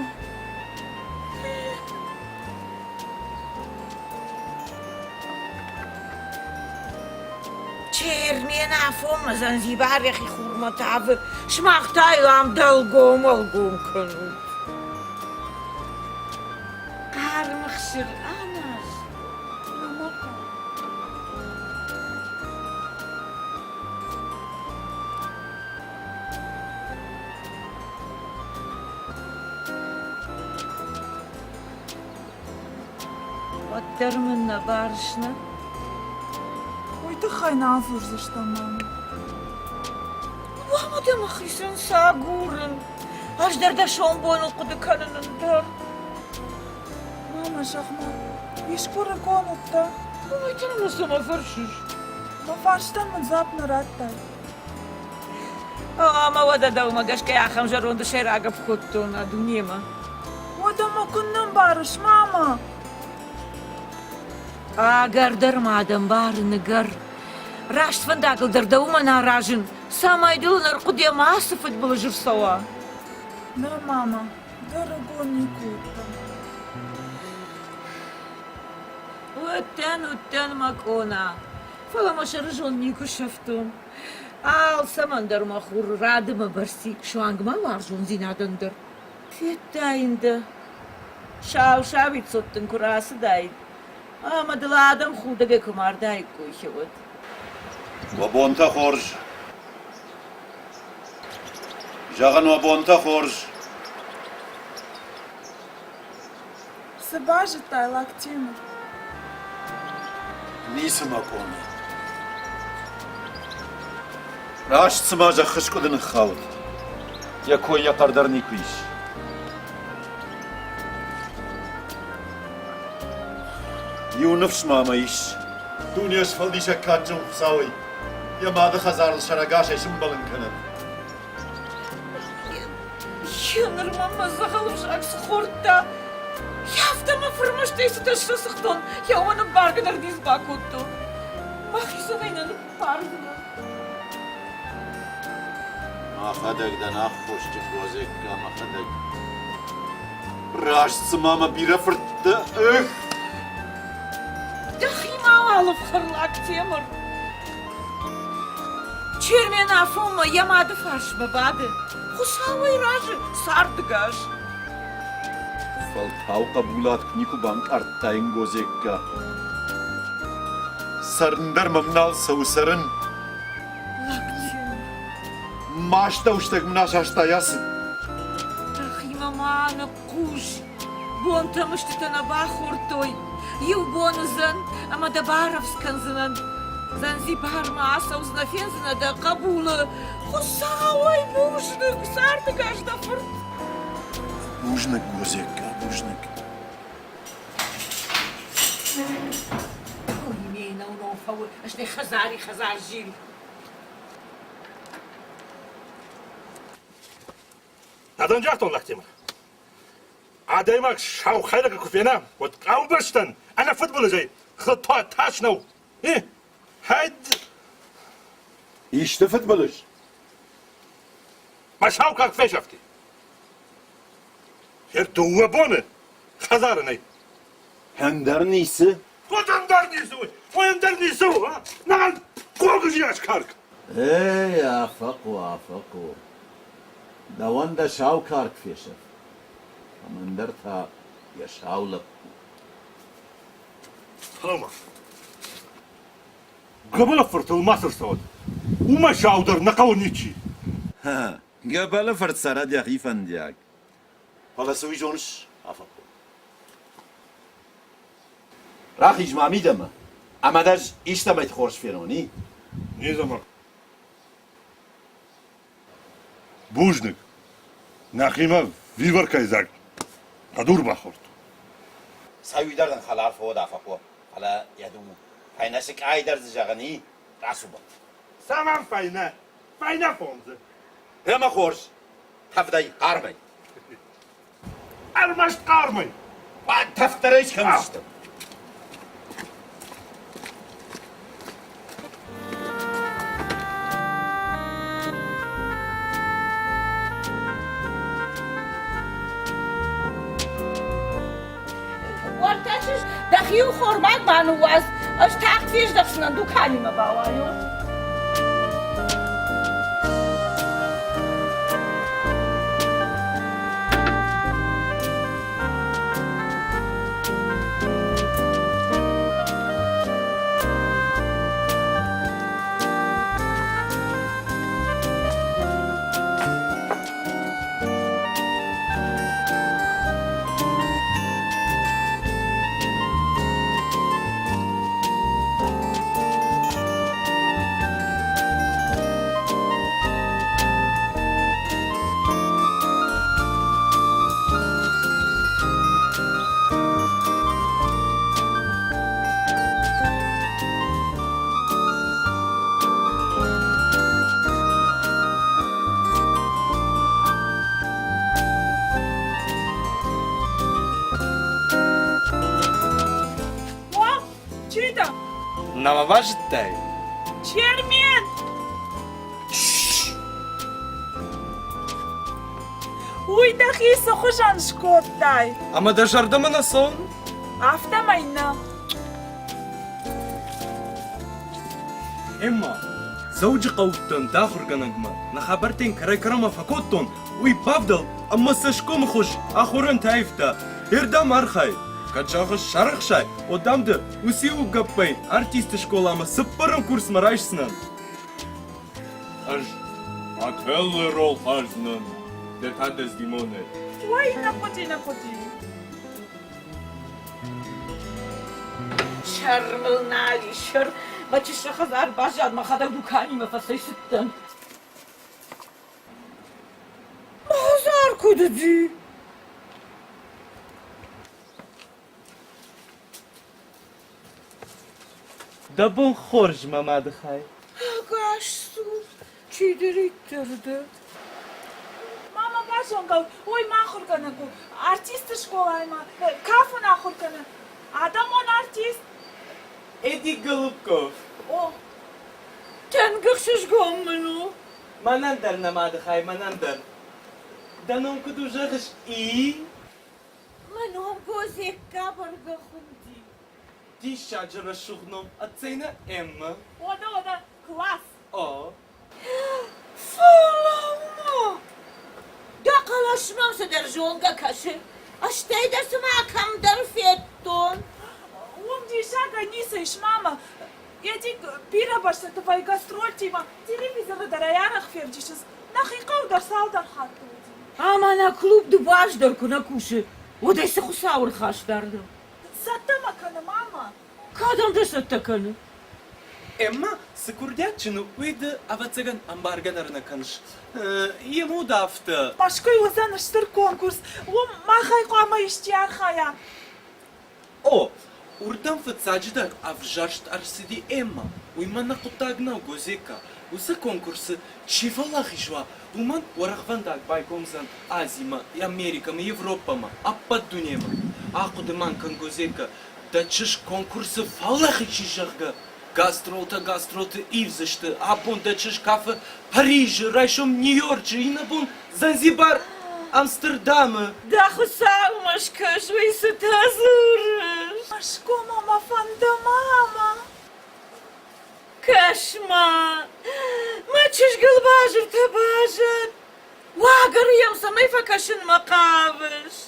Чермен афонмӕ Занзибар йӕхи хурмӕ тавы, сымах та йыл ам дӕлгом-ӕлгом кӕнут. Хъарм ӕхсыр аназ, нӕма хъӕуы. Уӕддӕр мын нӕ барыс, нӕ? Уый тыххӕй нал дзурдзыстӕм, мама. Хъуамӕ дӕ мӕхицӕн цы агурын? Ӕз дӕр дӕ сомбоныл хъуыды кӕнын ӕндӕр. Мамӕ, зӕгъ-ма, искуы рыгон уыдтӕ? Уымӕй та мӕ цӕмӕ фӕрсыс? Мӕ фарстӕн мын дзуапп нӕ радтай. Ӕмӕ уӕдӕ дӕумӕ гӕсгӕ ахӕм зӕронды сӕйрагӕпп кодтон а дунемӕ. Уӕдӕ мӕ куыннӕ мбарыс, мамӕ? Ӕгӕр дӕр ма дӕ мбарын, ӕгӕр. Раст фӕндагыл дӕр дӕ уымӕн аразын, цӕмӕй дыл ӕнӕрхъуыдыйӕ мацы фыдбылыз ӕрцӕуа. Нӕ, мамӕ, дӕ рыгон никуы уыдтӕн. Уыдтӕн, уыдтӕн, мӕ къона, фӕлӕ мӕ сӕрызонд никуы сӕфтон. Алцӕмӕн дӕр мӕ хур рады мӕ бӕрци, суанг ма уарзондзинадӕн дӕр. Федтаин дӕ, сау-сауид цот дын куы рацыдаид, ӕмӕ дыл адӕм худӕгӕй куы мардаиккой, уӕд. Уӕ бонтӕ хорз! Зӕгъын, уӕ бонтӕ хорз! Цы базыдтай, Лактемыр? Ницы мӕ къона. Раст цыма зӕххы скъуыды ныххауд. Йӕ кой йӕ хъӕр дӕр никуы ис. Иу ныфс ма мӕ ис. Дуне сфӕлдисӕг кадджын Хуыцауӕй йӕ мады хӕдзарыл сӕрӕгасӕй сымбӕлын кӕнӕд. Нырма мӕ дзӕгъӕл взаг цы хордта, афтӕ мӕ фырмӕстӕй цытӕ срӕцыгътон, йӕ уымӕн ӕмбаргӕ дӕр ницы бакодтон. Мӕхицӕн ӕй нӕ ныббардзынӕн. Мӕхӕдӕг дӕн аххосджын, Гозекка, мӕхӕдӕг. Раст цыма мӕ бирӕ фырттӕ, эх! Дӕхи мауал ӕфхӕр, Лактемыр. Чермен афонмӕ йӕ мады фарсмӕ бады. Хуыцауӕй разы, цардыгас. Фӕлтау хъӕбулад куы никуы банкъардтаин Гозекка. Цӕрын дӕр мӕм нал цӕуы, цӕрын. Лактемыр. Мӕ астӕуыстӕг мын асастай ацы. Дӕхимӕ ма ныхъхъус. Бонтӕ мыстытӕ нӕ бахордтой. Иу бон уыдзӕн, ӕмӕ дӕ барӕвдз кӕндзынӕн. Занзибармӕ ацӕудзынӕ, фендзынӕ дӕ хъӕбулы. Хуыцауӕй бузныг, цардыгас дӕ фырт. Бузныг, Гозекка, бузныг. Ой, нӕу фӕуы, стӕй хӕдзари хӕдзар зил. Адӕм загътон Лактемыр. Адӕймаг сау хӕйрӕгы куы фена, уӕд хъӕубӕстӕн ӕнӕ фыдбылызӕй тас нӕу. И? Хӕд! Исты фыдбылыз? Мӕ сау карк фесӕфти. Йе дыууӕ боны хӕдзары нӕй. Ӕндӕр ницы? Куыд ӕндӕр ницы у? Ой, ӕндӕр ницы у, а? Нал гогызиас карк! Эй, Афӕхъо, Афӕхъо, дӕуӕн дӕ сау карк фесӕфт, кӕмӕндӕр та йӕ сау лӕппу. Фӕлӕуу-ма. Гӕбӕлы фыртыл мацы рцӕуӕд. Уымӕй саудӕр нӕ хъӕуы ничи. Гӕбӕлы фырт цӕрӕд йӕхи фӕндиаг. Фӕлӕ цы уый зоныс, Афӕхъо? Рахиз ма мидӕмӕ, ӕмӕ дӕ ӕз истӕмӕйты хорз фенон, и? Незаман. Бузныг. Нӕхимӕ виваркӕй дзаг хъӕдур бахордтон. Сауи дӕр дын хӕлар фӕуӕд, Афӕхъо, фӕлӕ йӕ ду фӕйнӕ сыкъайы дӕр дзы зӕгъын, и? Рацу-ба. Цӕмӕн фӕйнӕ? Фӕйнӕ фондзы. Ӕмӕ хорз, тӕвдӕй, хъармӕй. Ӕрмӕст хъармӕй. Тӕвддӕрӕй скӕндзыстӕм. Уӕртӕ чызг, дӕхи-иу хормаг ма ныууадз, ӕз тагъд фездӕхдзынӕн дуканимӕ бауайон. Нӕма базыдтай? Чермен! Уый дӕхи цы хуызӕн скодтай? Ӕмӕ дӕ зӕрдӕмӕ нӕ цӕуын? Афтӕмӕй нӕ. Эмма, Дзӕуджыхъӕуы уыдтӕн дӕ ахуыргӕнӕгмӕ. Нӕ хабӕрттӕ йын кӕрӕй-кӕронмӕ фӕкодтон, уый бавдӕлд ӕмӕ цӕсгомы хуыз ахорӕнтӕ аивта. Ардӕм архай. Кӕд зӕгъыс, сарӕхсай, уӕд дам ды уыциу гӕппӕй артисты скъоламӕ цыппӕрӕм курсмӕ райсдзынӕн. Ӕз Отеллы роль хъаздзынӕн, ды та Дездемонӕ. Ой, нӕ хъуыди, нӕ хъуыди. Сӕр мыл нал и, сӕр. Мӕ чысыл хӕдзар баззад, мӕхӕдӕг дуканимӕ фӕцӕйцыдтӕн. Мӕ хӕдзар куыд уыди? Дӕ бон хорз, мӕ мады хай. Ӕгас цу, чидӕриддӕр дӕ. Мама базонгӕ у, уый ма ахуыргӕнӕг у, артисты скъолайы ма кафын ахуыр кӕны. Адӕмон артист. Эдик Голубков. О. Тынг ӕхсызгон мын у. Мӕнӕн дӕр нӕ мады хай, мӕнӕн дӕр. Дӕ ном куыд у, зӕгъыс, и? Мӕ ном Гозекка бӕргӕ хуынди. Диссаджы рӕсугъд ном, ӕццӕй Эммӕ? Уӕдӕ, уӕдӕ, класс! О. Фӕлӕуу-ма! Дӕ хъӕлӕс мӕм цыдӕр зонгӕ кӕсы. Стӕй дӕ цыма кӕмдӕр федтон. Уым диссагӕй ницы ис, мама. Эдик бирӕ бӕстӕты вӕййы гастрольтимӕ, телевизоры дӕр ӕй арӕх февдисынц. Нӕхи хъӕу дӕр цалдӕр хатты уыди. Ӕмӕ нӕ клуб дыууӕ дӕр куы нӕ кусы, уӕд ӕй цы хуыцауы рхаста ардӕм? Цӕттӕ мӕ кӕны, мама. Кӕдӕм дӕ цӕттӕ кӕны? Эммӕ, цы курдиатджын у, уый ды, ӕвӕццӕгӕн, ӕмбаргӕ дӕр нӕ кӕныс. Йе муд афтӕ. Мӕскуыйы уыдзӕн стыр конкурс, уым махӕй хъуамӕ исчи архайа. О, уырдӕм фыццаджыдӕр ӕвзӕрст ӕрцыди Эммӕ. Уый мӕнӕ хъуыддаг нӕу, Гозекка. Уыцы конкурсы чи фӕуӕлахиз уа, уымӕн уӕрӕхвӕндаг байгомдзӕн Азимӕ, Америкӕмӕ, Европӕмӕ, ӕппӕт дунемӕ. Ахъуыды ма кӕн, Гозекка, дӕ чызг конкурсы фӕуӕлахиз ис, зӕгъгӕ. Гастролтӕ гастролты ивдзысты. Абон дӕ чызг кафы Парижы, райсом Нью-Йорчы, иннӕбон Занзибар, Амстердамы. Дӕ Хуыцаумӕ скӕс, уый цытӕ дзурыс? Мӕскуымӕ мӕ фӕнды, мама. Кӕс-ма, мӕ чызгыл базыртӕ базад. Уагӕры йӕм цӕмӕй фӕкӕсынмӕ хъавыс?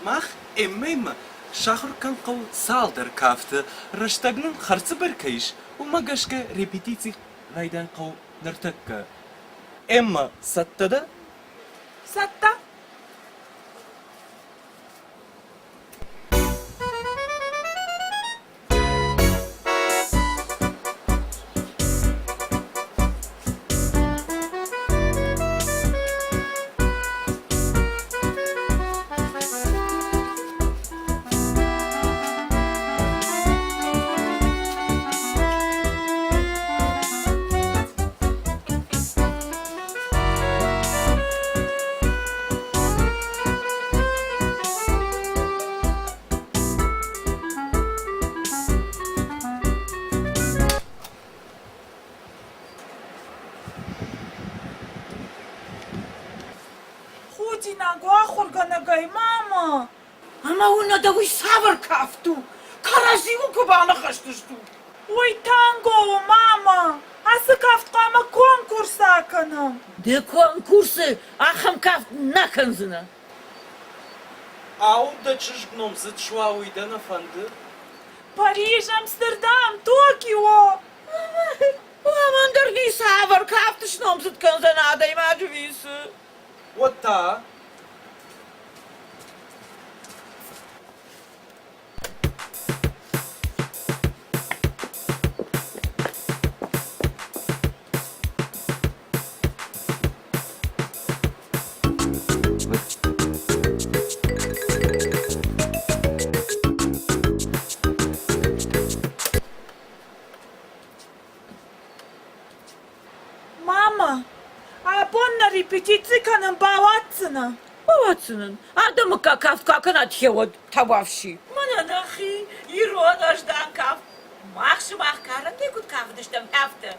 Мах Эммӕимӕ сахуыр кӕнын хъӕуы цалдӕр кафты. Рӕстӕг нын хӕрзцыбыр кӕй ис, уымӕ гӕсгӕ репетици райдайын хъӕуы ныртӕккӕ. Эммӕ, цӕттӕ дӕ? Цӕттӕ. Худинаг у ахуыргӕнӕгӕй, мама! Ӕмӕ уын ӕдӕ уый цавӕр кафт у? Кӕрӕдзиуыл куы баныхӕстыстут! Уый танго у, мама! Ацы кафт хъуамӕ конкурсы акӕнӕм! Ды конкурсы ахӕм кафт нӕ кӕндзынӕ! Ау, дӕ чызг номдзыд суа, уый дӕ нӕ фӕнды? Париж, Амстердам, Токио! Уымӕн дӕр ницавӕр кафт сномдзыд кӕндзӕн адӕймаджы висы. Уӕд та? Мама, абон нӕ репетици кӕнын бауадздзынӕ? Бауадздзынӕн. Адӕмы кафт куы акӕнат, гъеуӕд табуафси. Мӕнӕ нӕхи ирон ӕздӕн кафт. Мах сымах карӕнтӕй куыд кафыдыстӕм, афтӕ.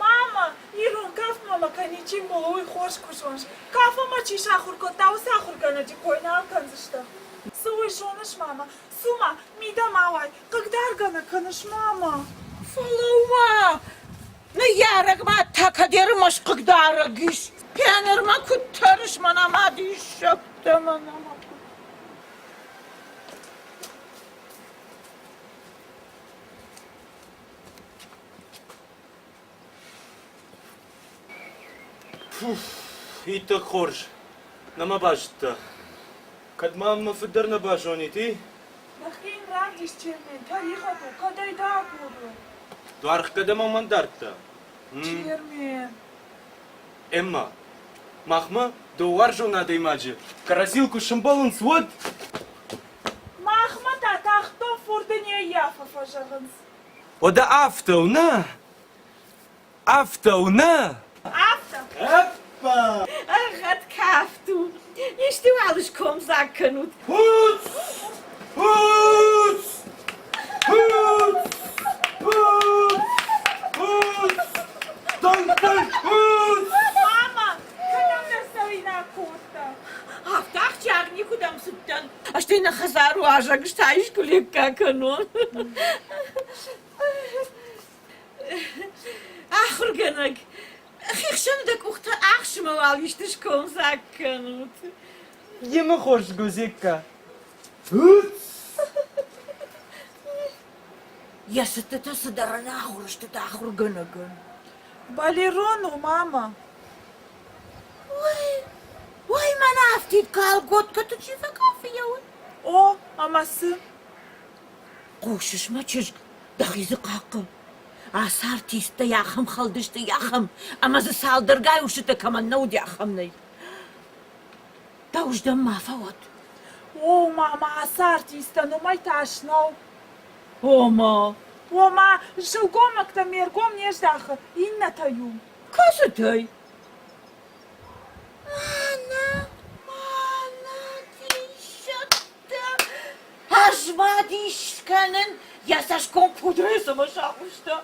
Мама, ирон кафтмӕ мӕ кӕничи мол, уый хорз куы зоныс. Кафынмӕ чи сахуыр кодта, уыцы ахуыргӕнӕджы кой нал кӕндзыстӕм. Цы уый зоныс, мама? Цу-ма, мидӕмӕ ауай, хъыгдаргӕ нӕ кӕныс, мама? Фӕлӕуу-ма! Ныййарӕг мад та кӕдеры мӕ схъыгдарӕг ис. Пионермӕ куыд тӕрыс, мӕнӕ ма диссӕгтӕ, мӕнӕ ма куыд. Иттӕг хорз. Нӕма базыдта. Кӕд ма мӕ фыд дӕр нӕ базонид, и? Дӕхи йын равдис, Чермен, тӕригъӕд у, кӕд ӕй дӕ агуры. Дуархгӕд ӕмӕ мӕн дардта. Чермен. Эмма, махмӕ дӕу уарзон адӕймаджы кӕрӕдзийыл куы сӕмбӕлынц, уӕд... Махмӕ та тагъддон фурды не ййафы, фӕзӕгъынц. Уӕдӕ афтӕ у, нӕ? Афтӕ у, нӕ? Афтӕ. Ӕппа! Ӕгъгъӕд кафт у. Исты уал скомдзаг кӕнут. Хуц! Хуц! Хуц! Хуц! Хуц! Дон-дон! Хуц! Мама, кӕдӕм нӕ цӕуинаг кодта? Афтӕ ахсджиаг никуыдӕм цыдтӕн. Стӕй нӕ хӕдзар уазӕг стай искуы лекка кӕнон. Ахуыргӕнӕг, хихсӕны дӕ къухтӕ ӕхсымӕ уал исты скомдзаг кӕнут. Емы хорз Гозекка. Йӕ цыдтытӕ цыдӕр ӕнахуыр сты дӕ ахуыргӕнӕгӕн. Балерон у, мама. Ой, ой, мӕнӕ афтид калготкӕты чи фӕкафыйӕуы? О, ӕмӕ цы? Хъусыс, мӕ чызг, дӕхи дзы хъахъхъӕн. Ацы артисттӕ ахӕм хӕлдысты, ахӕм, ӕмӕ дзы цалдӕргай устытӕ кӕмӕн нӕ уыди, ахӕм нӕй. Дӕу ма фӕуӕд. О, мама, ацы артисттӕн уымӕй тас нӕу. Ома? Ома, сылгоймӕгтӕм ме ргом не здахы, иннӕтӕй у. Кӕцытӕй? Мӕнӕ, мӕнӕ диссӕгтӕ! Ӕз ма дис кӕнын, йӕ цӕсгом пудрӕйы цӕмӕ сахуыста.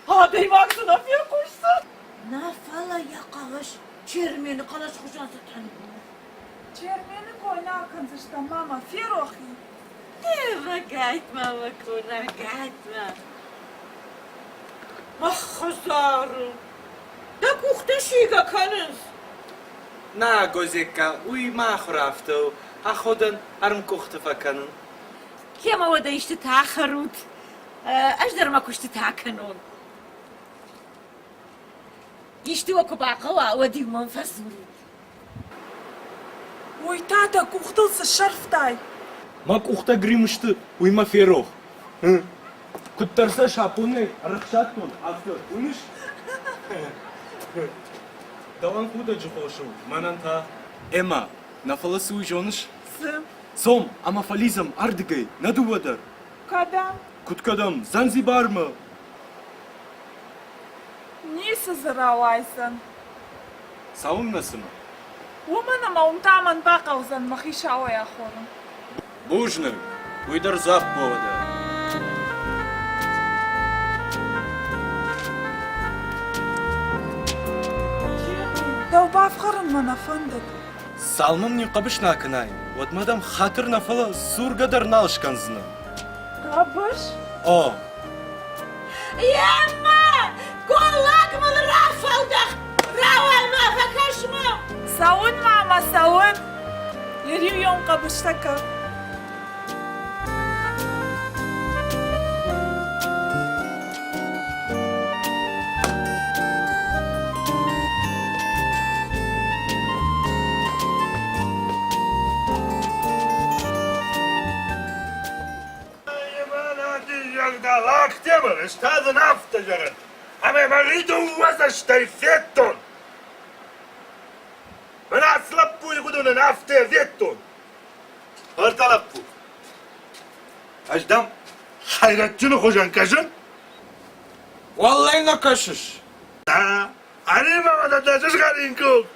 Адӕймаг дзы нӕ фехъусдзӕн. Нӕ фӕлӕ йӕ хъӕлӕс Чермены хъӕлӕс хуызӕн цытӕн у. Чермены кой нал кӕндзыстӕм, мама, ферох и. Ӕгайтма, мӕ къона, ӕгайтма. Мах хӕдзары дӕ къухтӕ сийгӕ кӕнынц. Нӕ, Гозекка, уый мӕ ахуыр афтӕ у, аходӕн ӕрмкъухты фӕкӕнын. Кемӕ уӕдӕ истытӕ ахӕрут, ӕз дӕр мӕ куыстытӕ акӕнон. Исты уӕ куы бахъӕуа, уӕд-иу мӕм фӕдзурут. Уый та дӕ къухтыл цы сӕрфтай? Мӕ къухтӕ грим сты, уый мӕ ферох. Куыддӕр сӕ сапонӕй ӕрӕхсадтон, афтӕ, уыныс? Дӕуӕн худӕджы хос у, мӕнӕн та. Эммӕ, нӕ фӕлӕ цы уый зоныс? Цы? Цом ӕмӕ фӕлидзӕм ардыгӕй, нӕ дыууӕ дӕр. Кӕдӕм? Куыд кӕдӕм? Занзибармӕ! Ницы дзы рауайдзӕн. Цӕуыннӕ цымӕ? Уымӕн ӕмӕ уым та мӕн бахъӕудзӕн мӕхи сауӕй ахорын. Бузныг, уый дӕр дзуапп уӕдӕ. Дӕу бафхӕрын мӕ нӕ фӕндыд. Цалынмӕ мын хъӕбыс нӕ акӕнай, уӕдмӕ дӕм хатыр нӕ, фӕлӕ дзургӕ дӕр нал скӕндзынӕн. Хъӕбыс? О. Еммӕ! Голлаг мыл рафӕлдӕхт! Рауай-ма, фӕкӕс-ма! Цӕуын, мама, цӕуын! Йӕ риуйон хъӕбыстӕ кӕн. Лактемыр, ӕз та дын афтӕ зӕгъын, ӕмӕ мӕхи дыууӕ цӕстӕй федтон. Мӕн ацы лӕппуйы уыдонӕн афтӕ федтон. Ӕртӕ лӕппу. Ӕз дӕм хӕйрӕджджыны хуызӕн кӕсын? Уӕллӕй нӕ кӕсыс? Нӕ, ӕри-ма мӕнӕ дӕ сызгъӕрин къух.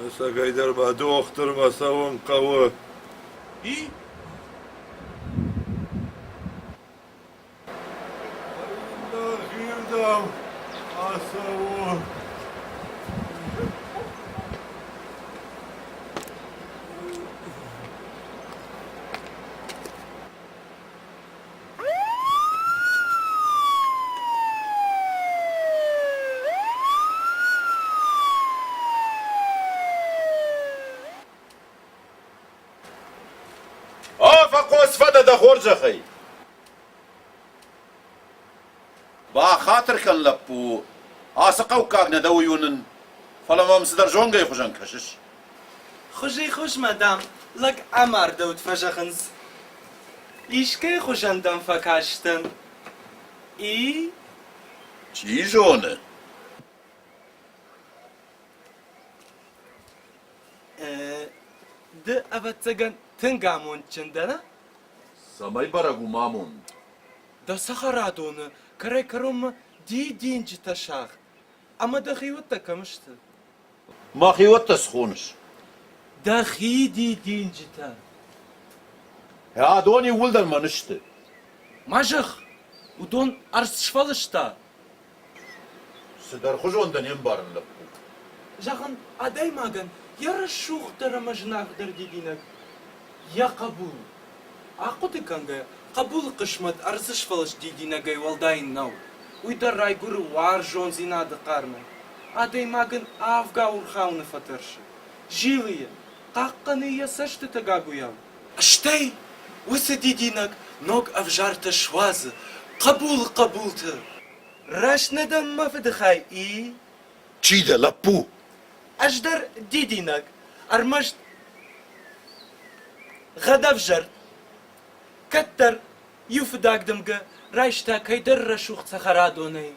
Ӕцӕгӕйдӕр ма дохтырмӕ цӕуын хъӕуы. И? Нӕхирдӕм ацӕуон. Афӕхъо, сфӕдӕ дӕ хорзӕхӕй! Бахатыр кӕн, лӕппу, ацы хъӕуккаг нӕ дӕ, уый уынын, фӕлӕ мӕм цыдӕр зонгӕйы хуызӕн кӕсыс. Хуызӕй-хуызмӕ, дам, лӕг амардӕуыд фӕзӕгъынц. Искӕй хуызӕн дӕм фӕкастӕн. И? Чи зоны. Ды, ӕвӕццӕгӕн, тынг амондджын дӕ, нӕ? Цӕмӕй бӕрӕг у мӕ амонд? Дӕ цӕхӕрадоны кӕрӕй-кӕронмӕ дидинджытӕ сагъд ӕмӕ дӕхиуӕттӕ кӕм сты? Мӕхиуӕттӕ схоныс? Дӕхи дидинджытӕ. Адон иууылдӕр мӕн сты. Ма зӕгъ, уыдон ӕрдз сфӕлыста. Цыдӕрхуызон дӕ не мбарын, лӕппу. Зӕгъын, адӕймагӕн йӕ рӕсугъддӕр ӕмӕ зынаргъдӕр дидинӕг йӕ хъӕбул. Ахъуыды кӕнгӕйӕ, хъӕбулы хъысмӕт ӕрдзы сфӕлыст дидинӕгӕй уӕлдай нӕу. Уый дӕр райгуыры уарзондзинады хъармӕй. Адӕймаг ын авгау ӕрхауыны фӕтӕрсы, зилы йӕ, хъахъхъӕны йӕ цӕстытӕ гагуыйау. Стӕй уыцы дидинӕг ног ӕвзартӕ суадзы хъӕбулы хъӕбулты. Раст нӕ дӕн, мӕ фыдыхай, и? Чи дӕ, лӕппу? Ӕз дӕр дидинӕг, ӕрмӕст гъӕдӕвзӕрд. Кӕддӕр иу фыдаг дымгӕ райста кӕйдӕр рӕсугъд цӕхӕрадонӕй.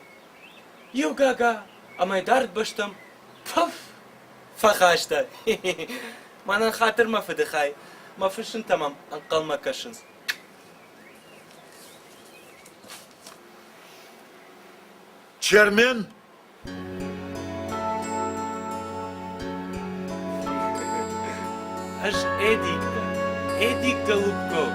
Иу гага ӕмӕ дард бӕстӕм пф фӕхаста. Мӕнӕн хатыр мӕ фыдыхай, мӕ фысымтӕ мӕм ӕнхъӕлмӕ кӕсынц. Чермен! Ӕз Эдик дӕн, Эдик Голубков.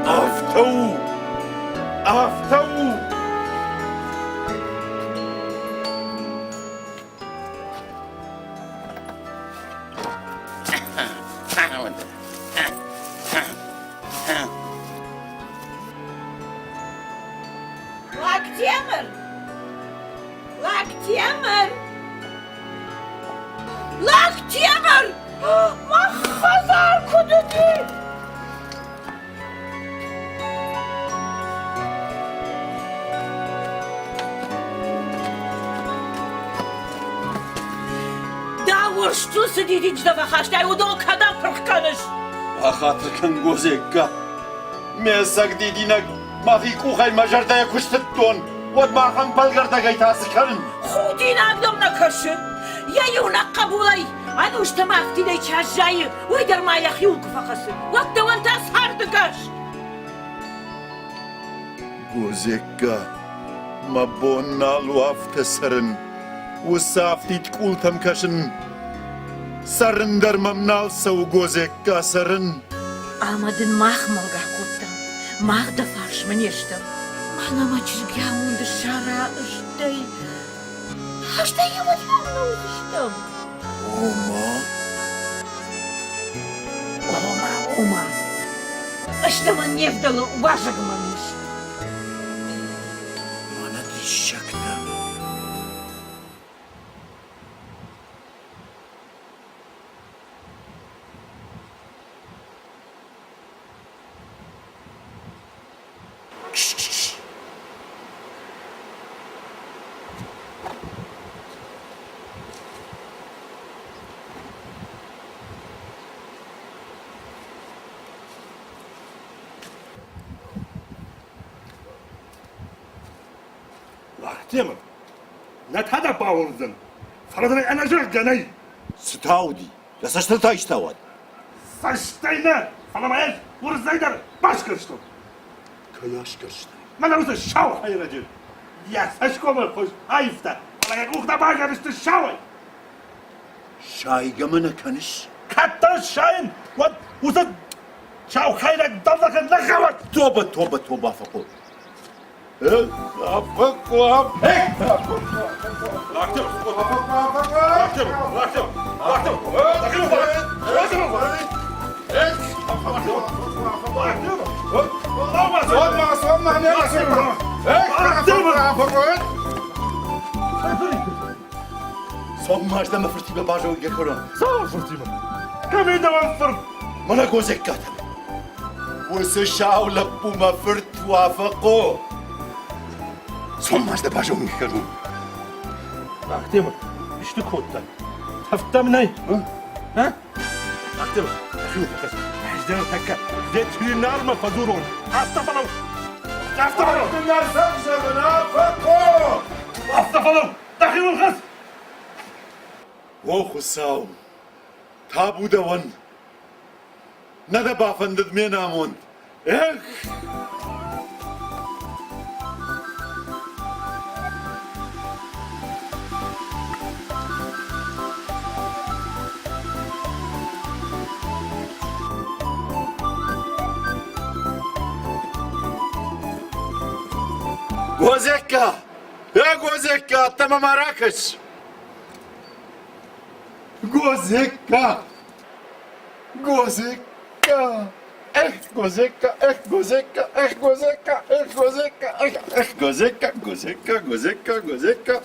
Афтӕ у! Афтӕ у! Лактемыр! Лактемыр! Лактемыр! Мӕ хӕдзар куыд уыди? Дӕ урсдзу цы дидинджытӕ фӕхастай, уыдон кӕдӕм пырх кӕныс? Бахатыр кӕн, Гозекка. Ме цӕг дидинӕг мӕхи къухӕй мӕ зӕрдӕйӕ куы стыдтон, уӕд ма ахӕм пӕлгӕрдӕгӕй та цы кӕнын? Худинаг дӕм нӕ кӕсы? Йӕ иунӕг хъӕбулӕй ӕнустӕм афтидӕй чи аззайы, уый дӕр ма йӕхиуыл куы фӕхӕцы, уӕд дӕуӕн та царды гӕс. Гозекка, мӕ бон нал у афтӕ цӕрын, уыцы афтид къултӕм кӕсын. Цӕрын дӕр мӕм нал цӕуы, Гозекка, цӕрын. Ӕмӕ дын мах мӕлгӕ кодтам, мах дӕ фарсмӕ не стӕм. Мӕнӕ мӕ чызг йӕ амонды ссара, стӕй Стӕй йӕ уӕд нӕ уыдзыстӕм. Ома? Ома, ома. Стӕ мӕн не вдӕлы, уазӕг мӕм ис. Мӕнӕ диссӕгтӕ! Лактемыр, нӕ та дӕ бауырндзӕн, фӕлӕ дын ӕй ӕнӕзӕгъгӕ нӕй. Цы та уыди? Дӕ цӕстытӕ истӕуӕд? Цӕстӕй нӕ, фӕлӕ ма ӕз уырзӕй дӕр басгӕрстон. Кӕй асгӕрстай? Мӕнӕ уыцы сау хӕйрӕджы. Йӕ цӕсгомы хуыз аивта, фӕлӕ йӕ къухтӕ баззадысты сауӕй. Сайгӕ мӕ нӕ кӕныс? Кӕд дӕ сайын, уӕд уыцы сау хӕйрӕг дӕлдзӕхы нӕ хауӕд! Тобӕ, тобӕ, тобӕ, Афӕхъо. Афӕхъо, Лактемыр! Лактемыр! Лактемыр! Лактемыр! Цом ма ӕз дӕ мӕ фыртимӕ базонгӕ кӕнон. Цавӕр фыртимӕ? Кӕм и дӕуӕн фырт? Мӕнӕ Гозеккатӕм. Уыцы сау лӕппу мӕ фырт Уафӕхъо. Цом ма ӕз дӕ базонгӕ кӕнон. Ахтемыр, исты кодтай? Тӕвдтӕм нӕй? А? Ахтемыр, дӕхиуыл фӕхӕц. Ӕз дӕр тӕккӕ ветеринармӕ фӕдзурон. Афтӕ фӕлӕуу! Афтӕ фӕлӕуу! Ветеринар зӕгъын, Афӕхъо! Афтӕ фӕлӕуу! Дӕхиуыл хӕц! О Хуыцау, табу дӕуӕн! Нӕ дӕ бафӕндыд ме намонд? Эх! Гозекка! Э, Гозекка, ӕддӕмӕ ма ракӕс! Гозекка! Гозекка! Эх, Гозекка, эх, Гозекка, эх, Гозекка, эх, Гозекка, эх, эх, Гозекка, Гозекка, Гозекка, Гозекка.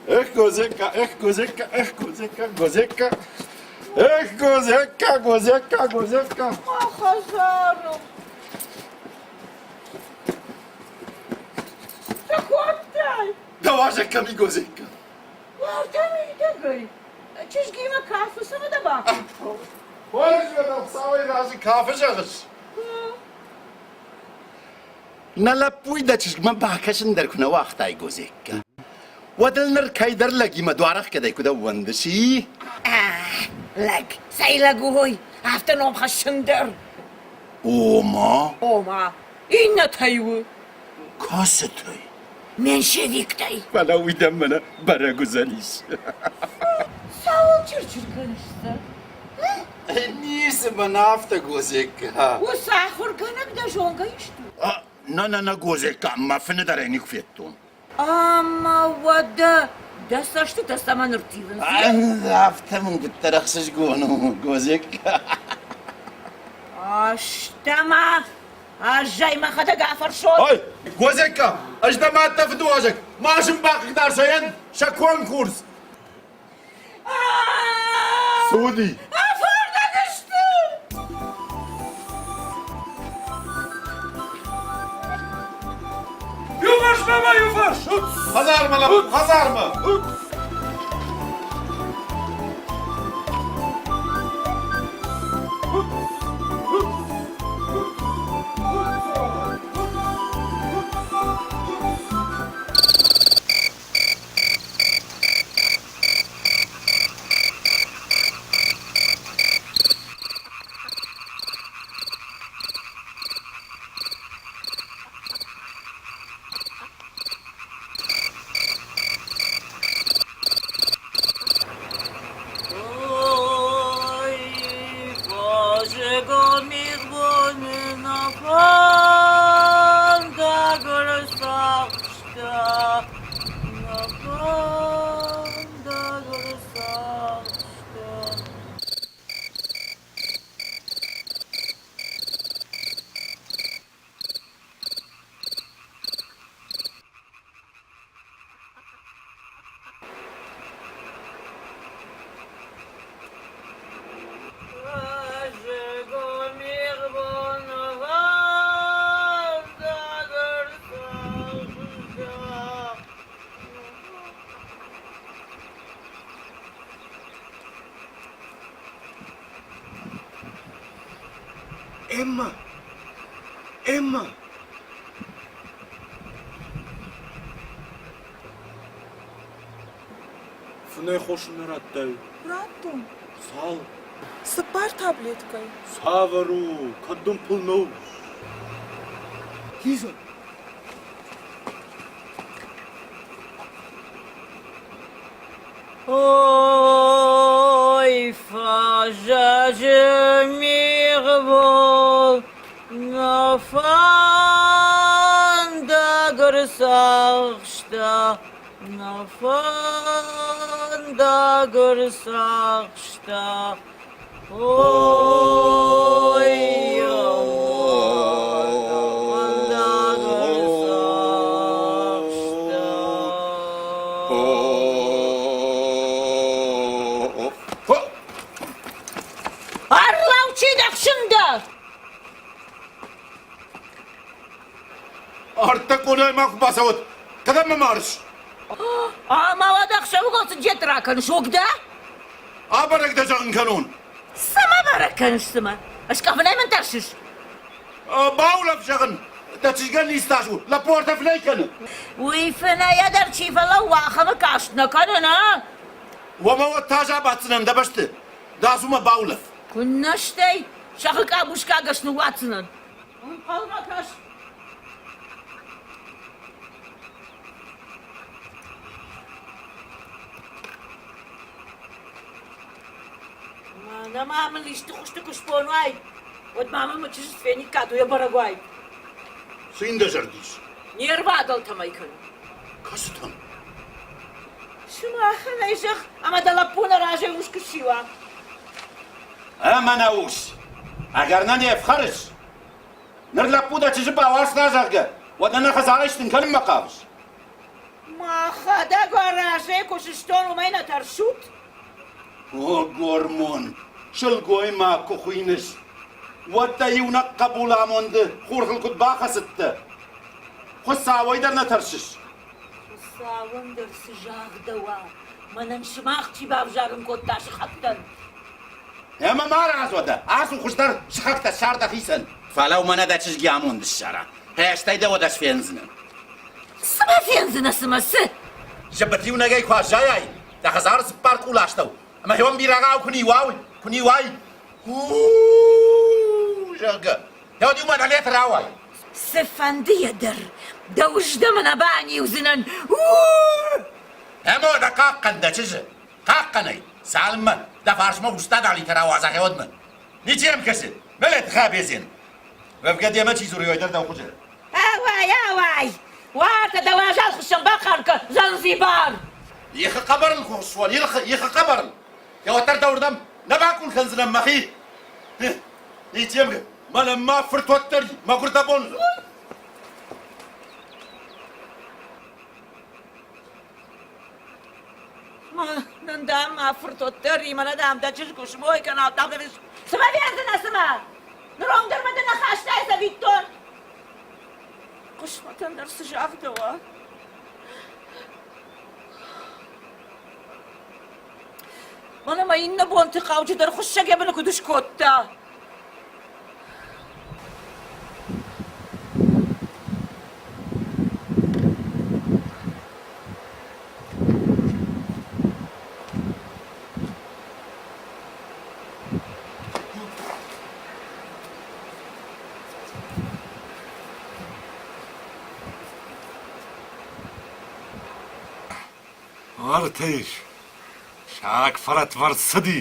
Эх, Гозекка, эх, Гозекка, эх, Гозекка, Гозекка. Эх, Гозекка, Гозекка, Гозекка. Мӕ хӕдзары Цы кодтай? Дӕ уазӕг кӕм и, Гозекка? Уӕртӕ мидӕгӕй. Чызгимӕ кафы, цы дӕ бакодтон? Хорз, уӕдӕ Хуыцауӕй разы кафы зӕгъыс? Нӕ лӕппуйы дӕ чызгмӕ бакӕсын дӕр куы нӕ уагътай, Гозекка, уӕд ыл ныр кӕйдӕр лӕгимӕ дуарӕхгӕдӕй куыд ӕууӕндыс, и? Лӕг, цӕй лӕг у уый, афтӕ ном хӕссын дӕр. Ома? Ома, иннӕтӕй у. Кӕцытӕй? Меньшевиктӕй. Фӕлӕ уый дӕм мӕнӕ бӕрӕг уыдзӕнис. Цӕуыл чыр-чыр кӕныс, сэр? Ницы мӕн афтӕ, Гозекка. Уыцы ахуыргӕнӕг дӕ зонгӕ исты у? Нӕ, нӕ, нӕ, Гозекка, мӕ фыны дӕр ӕй никуы федтон. Ӕмӕ уӕдӕ дӕ цӕстытӕ цӕмӕн ӕрттивынц? Афтӕ мын куыддӕр ӕхсызгон у, Гозекка. Ӕстӕ-ма, ӕз ӕй мӕхӕдӕг афӕрсон. Ой, Гозекка, ӕз дӕ мад дӕ фыдуазӕг, ма сын бахъыгдар сӕ сӕ конкурс. Цы уыди? Афардӕг сты! Иуварс, мама, иуварс! Хӕдзармӕ, лӕппу, хӕдзармӕ! Ой, Боже, міг вони на фонда гросахшта, на фонда гросахшта. Эмма! Эмма! Фынӕй хос нӕ радтай? Радтон. Цал? Цыппар таблеткӕйы. Цавӕр у? Кӕд дын пыл нӕу? Лиза! Ой, фӕзӕджы мигъбол нӕ фӕндаг ӕрцахста, нӕ фӕндаг ӕрцахста. Ой, фӕндаг ӕрцахста. Арлау чи дӕхсын дӕ? Ӕртӕ къонайы ма куы бацӕуӕд, кӕдӕм мӕ марыс? Ӕмӕ уӕд ӕхсӕвыгон цы джет ракӕныс, уыг дӕ? Абӕрӕг дӕ зӕгъын кӕнон. Цӕмӕ бӕрӕг кӕныс, цымӕ? Ӕскъӕфынӕй мын тӕрсыс? Баулӕф, зӕгъын, дӕ чызгӕн низ тас у, лӕппу ӕртӕ фынӕй кӕны. Уый фынӕйӕ дӕр чи фӕлӕууа, ахӕмы каст нӕ кӕны, нӕ? Уомӕ уӕд та абаддзынӕн дӕ бӕсты. Дӕ ацу мӕ баулӕф. Куыннӕ стӕй, сӕгъы къабускагӕс ныууадздзынӕн. Ӕнхъӕлмӕ кӕс. Мӕнӕ ма мын исты хуызты куы сбон уай, уӕд ма мын мӕ чызджы фениккат, уый бӕрӕг уай. Цы йын дӕ зӕрды ис? Не рвадӕлтӕм ӕй кӕны. Кӕцытӕм? Сымахӕн ӕй зӕгъ, ӕмӕ дӕ лӕппу нӕ разӕй ус куы ссиуа. Ӕмӕ нӕ ус, ӕгӕр нӕ не фхӕрыс? Ныр лӕппу дӕ чызджы бауарзта, зӕгъгӕ, уӕд нӕ хӕдзарӕй стын кӕнынмӕ хъавыс? Мӕхӕдӕг уӕ разӕй куы сыстон, уымӕй нӕ тӕрсут? О, гормон, сылгоймаг куы хуыйныс, уӕд дӕ иунӕг хъӕбул амонды хурхыл куыд бахӕцыдтӕ? Хуыцауӕй дӕр нӕ тӕрсыс? Хуыцауӕн дӕр цы загъдӕуа, мӕнӕн сымах чи бавзарын кодта сыхӕгтӕн? Ӕмӕ ма разуӕдӕ, ацу хуыздӕр сыхӕгтӕ ссар дӕхицӕн. Фӕлӕ мӕнӕ дӕ чызги амонд ссара, стӕй дӕ уӕд ӕз фендзынӕн. Цы мӕ фендзынӕ, цымӕ, цы? Зыбыт иунӕгӕй куы аззайай, дӕ хӕдзары цыппар къулы астӕу, ӕмӕ хион бирӕгъау куы ниуай, куы ниуай, зӕгъгӕ, уӕд иумӕ дӕлӕты рауай. Цыфӕндыйӕ дӕр дӕ уыздӕ мӕ нӕ баниудзынӕн. Ӕмӕ дӕ хъахъхъӕн дӕ чызджы, хъахъхъӕн ӕй, цалынмӕ дӕ фарсмӕ устадалитӕ рауадза гъеуӕдмӕ. Ничи йӕм кӕсы, мӕлӕт хабезен. Уӕвгӕ демӕ чи дзуры, уый дӕр дӕу хуызӕн. Ауай, ауай! Уартӕ дӕ уазал хуыссӕн бахъар кӕн, Занзибар! Ихы хъӕбӕрыл куы хуыссон, ихы, ихы хъӕбӕрыл! Уӕддӕр дӕуырдӕм нӕ бакъул кӕндзынӕн мӕхи. Ничи йӕм мӕнӕ мӕ фырт уӕддӕр мӕгуыр дӕ бон. Мӕнӕн дам мӕ фырт уӕддӕр и, мӕнӕ дам дӕ чызг куы смой кӕна, дам дӕ Цымӕ фендзынӕ, цымӕ? Ныронг дӕр мӕ ды нӕ хастай цӕвиттон. Хъысмӕтӕн дӕр цы загъдӕуа? Мӕнӕ мӕ иннӕ бонты хъауджыдӕр хуыссӕг йӕ быны куыд скодта. Артӕ ис. Саг фӕрӕтвӕрд цыди.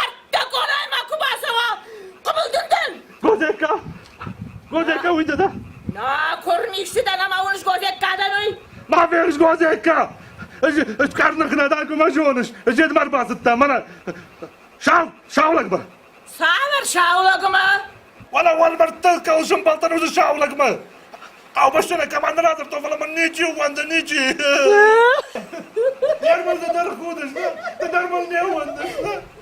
Ӕртӕ къорӕй ма куы бацӕуа, хъыбыл дын дӕн! Годекка! Годекка, уый дӕ? Нӕ куырм исты дӕн ӕмӕ уыныс Годекка дӕн уый? Ма ферыс Годекка! Ӕз къӕрных нӕ дӕн, куы мӕ зоныс. Ӕз йедмӕ ӕрбацыдтӕн, мӕнӕ сау, саулӕгмӕ. Цавӕр саулӕгмӕ? Уӕлӕ уӕлмӕрдты кӕуыл сӕмбӕлдтӕн, уыцы саулӕгмӕ. Хъӕубӕсты нӕ командӕ радзырдтон, фӕлӕ мын ничи ууӕнды, ничи. Не рмыл ды дӕр худыс, ды дӕр мыл не ууӕндыс.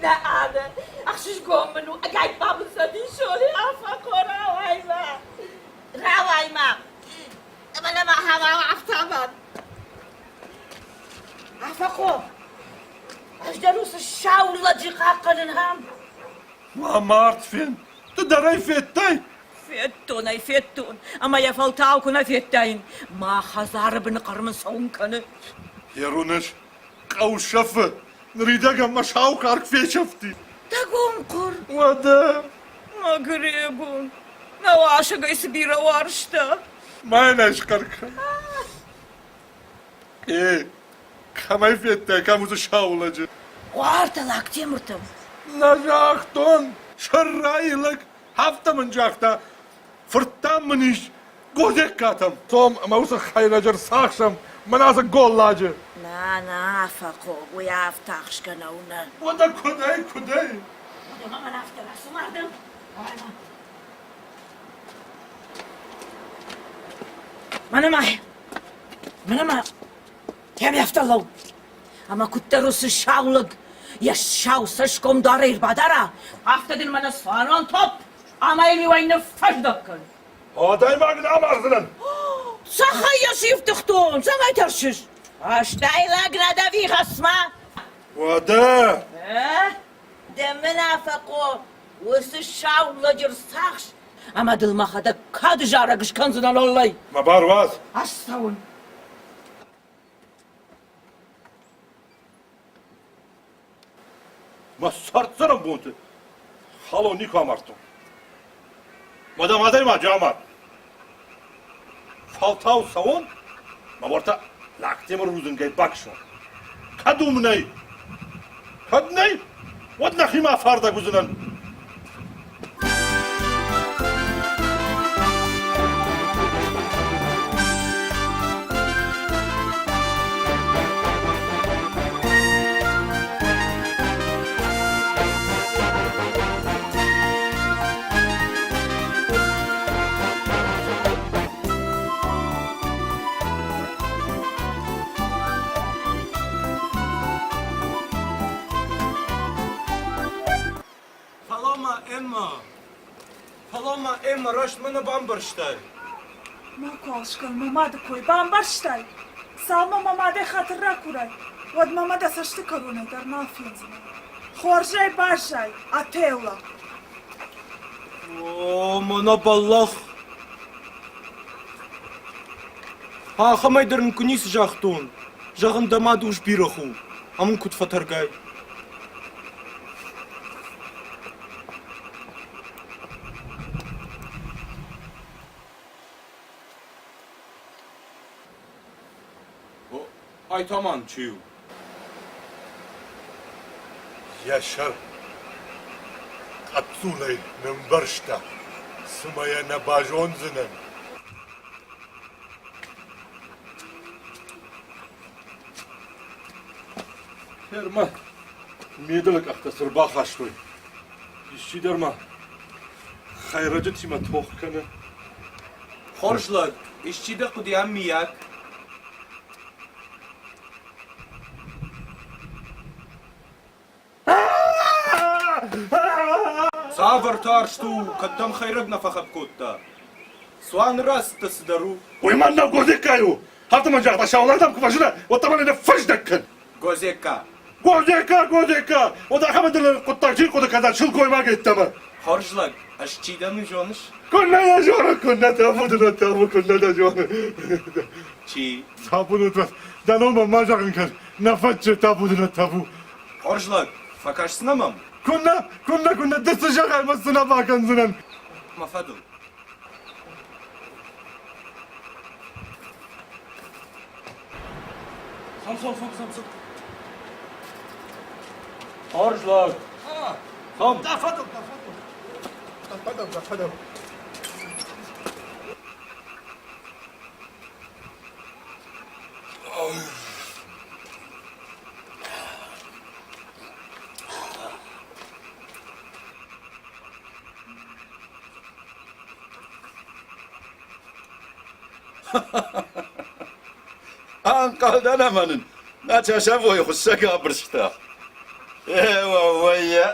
Нӕ, Аны, ӕхсызгон мын у, ӕгайтма мын цӕдисон, афӕхъо, рауай-ма. Рауай-ма. Афтӕмӕн. Афӕхъо, ӕз дӕр уыцы сау лӕджы хъахъхъӕнын ам. Мӕ мард фен, ды дӕр ӕй федтай? Федтон ӕй, федтон, ӕмӕ йӕ фӕлтау куы нӕ федтаин. Мӕ хӕдзары быны хъӕр мын цӕуын кӕны. Еруныш, хъӕу сӕфы, ныридӕгӕн мӕ сау карк фесӕфти. Дӕ гомхъуыр. Уӕдӕ? Мӕ Грего, нӕ уасӕгӕй цы бирӕ уарзта. Мӕнӕ схъӕр кӕн. Э, кӕмӕй федтай, кӕм уыцы сау лӕджы? Уартӕ Лактемыртӕм. Нӕ загътон, сӕррайы лӕг, афтӕ мын загъта, фырттӕм мын ис Гозеккатӕм. Цом ӕмӕ уыцы хӕйрӕджы рцахсӕм, мӕнӕ ацы голладжы. Нӕ, нӕ, Афӕхъо, уый афтӕ ахсгӕ нӕу, нӕ. Уӕдӕ куыдӕй, куыдӕй? Уӕдӕ ма мӕн афтӕ рацу ардӕм. Мӕнӕ ма, мӕнӕ ма, кӕм афтӕ лӕуу. Ӕмӕ куыддӕр уыцы сау лӕг йӕ сау цӕсгом дӕр ӕрбадара, афтӕ дын мӕнӕ цуанон топп ӕмӕ йын иуӕй ныффӕздӕг кӕн. Адӕймаг нӕ амардзынӕн! Цӕхӕй йӕ сифтыгътон, цӕмӕй тӕрсыс? Ӕстай лӕг нӕ дӕ хӕсмӕ? Уӕдӕ! Дӕ мын Афӕхъо уыцы сау лӕджы рцахс, ӕмӕ дыл мӕхӕдӕг кады зарӕг скӕндзынӕн оллӕй. Мӕ бар уадз. Ӕз цӕуын. Мӕ цард-цӕрӕнбонты халон никуы амардтон. Мадам адӕймаджы амар. Фӕлтау цӕуон, мӕ уӕртӕ Лактемыр рудзынгӕй бакӕсон. Кӕд уым нӕй, кӕд нӕй, уӕд нӕхимӕ афардӕг уыдзынӕн. Фӕлӕ-ма, Эмма, фӕлӕ-ма, Эмма, раст мӕ нӕ бамбӕрстай. Макуал скӕн мӕ мады кой, бамбӕрстай? Цалынмӕ мӕ мадӕй хатыр ракурай, уӕдмӕ мӕ дӕ цӕсты кӕронӕй дӕр нал фендзынӕ. Хорзӕй баззай, Отелло! О, мӕнӕ бӕллӕх! Ахӕмӕй дӕр ын куы ницы загътон. Зӕгъын, дӕ мад ус бирӕгъ у, ам ын куыд фӕтӕргай. Ай та мӕн чи у? Йӕ сӕр хъӕццулӕй нымбӕрзта, цыма йӕ нӕ базондзынӕн. Фермӕ ме дылы къӕхтӕ цы рбахастой? Исчи дӕр ма хӕйрӕджытимӕ тох кӕны. Хорз лӕг, исчи дӕ хъуыди ам миййаг? Цавӕр тарст у, кӕд дӕм хӕйрӕг нӕ фӕхӕпп кодта? Цуаны рацыдтӕ цыдӕр у. Уый мӕн нӕу Гозеккай у! Афтӕ мын загъта, саулӕгтӕм куы фӕзына, уӕд та мӕ нӕ фӕздӕг кӕн! Гозекка. Гозекка, Гозекка! Уӕд ахӕм ӕндӕр хъуыддаг чи рхъуыды кӕна сылгоймаг йеддӕмӕ? Хорз лӕг, ӕз чи дӕн, уый зоныс? Куыннӕ йӕ зоны, куыннӕ табу дын, табу, куыннӕ дӕ зоны. Чи? Табу дын, дӕ номӕн ма зӕгъын кӕн, нӕ фӕтчы, табу дын, табу. Хорз лӕг, фӕкӕсдзынӕ мӕм? Куыннӕ, куыннӕ, куыннӕ, ды цы зӕгъай, мӕ цы нӕ бакӕндзынӕн. Мӕ фӕдыл. Цом, цом, цом, цом, цом. Хорз лӕг. Цом. Дӕ фӕдыл, дӕ фӕдыл. Дӕ фӕдыл, дӕ фӕдыл. Ӕнхъӕлдӕн ӕмӕ нын нӕ часовой хуыссӕг абырста. Е, уӕууӕййа!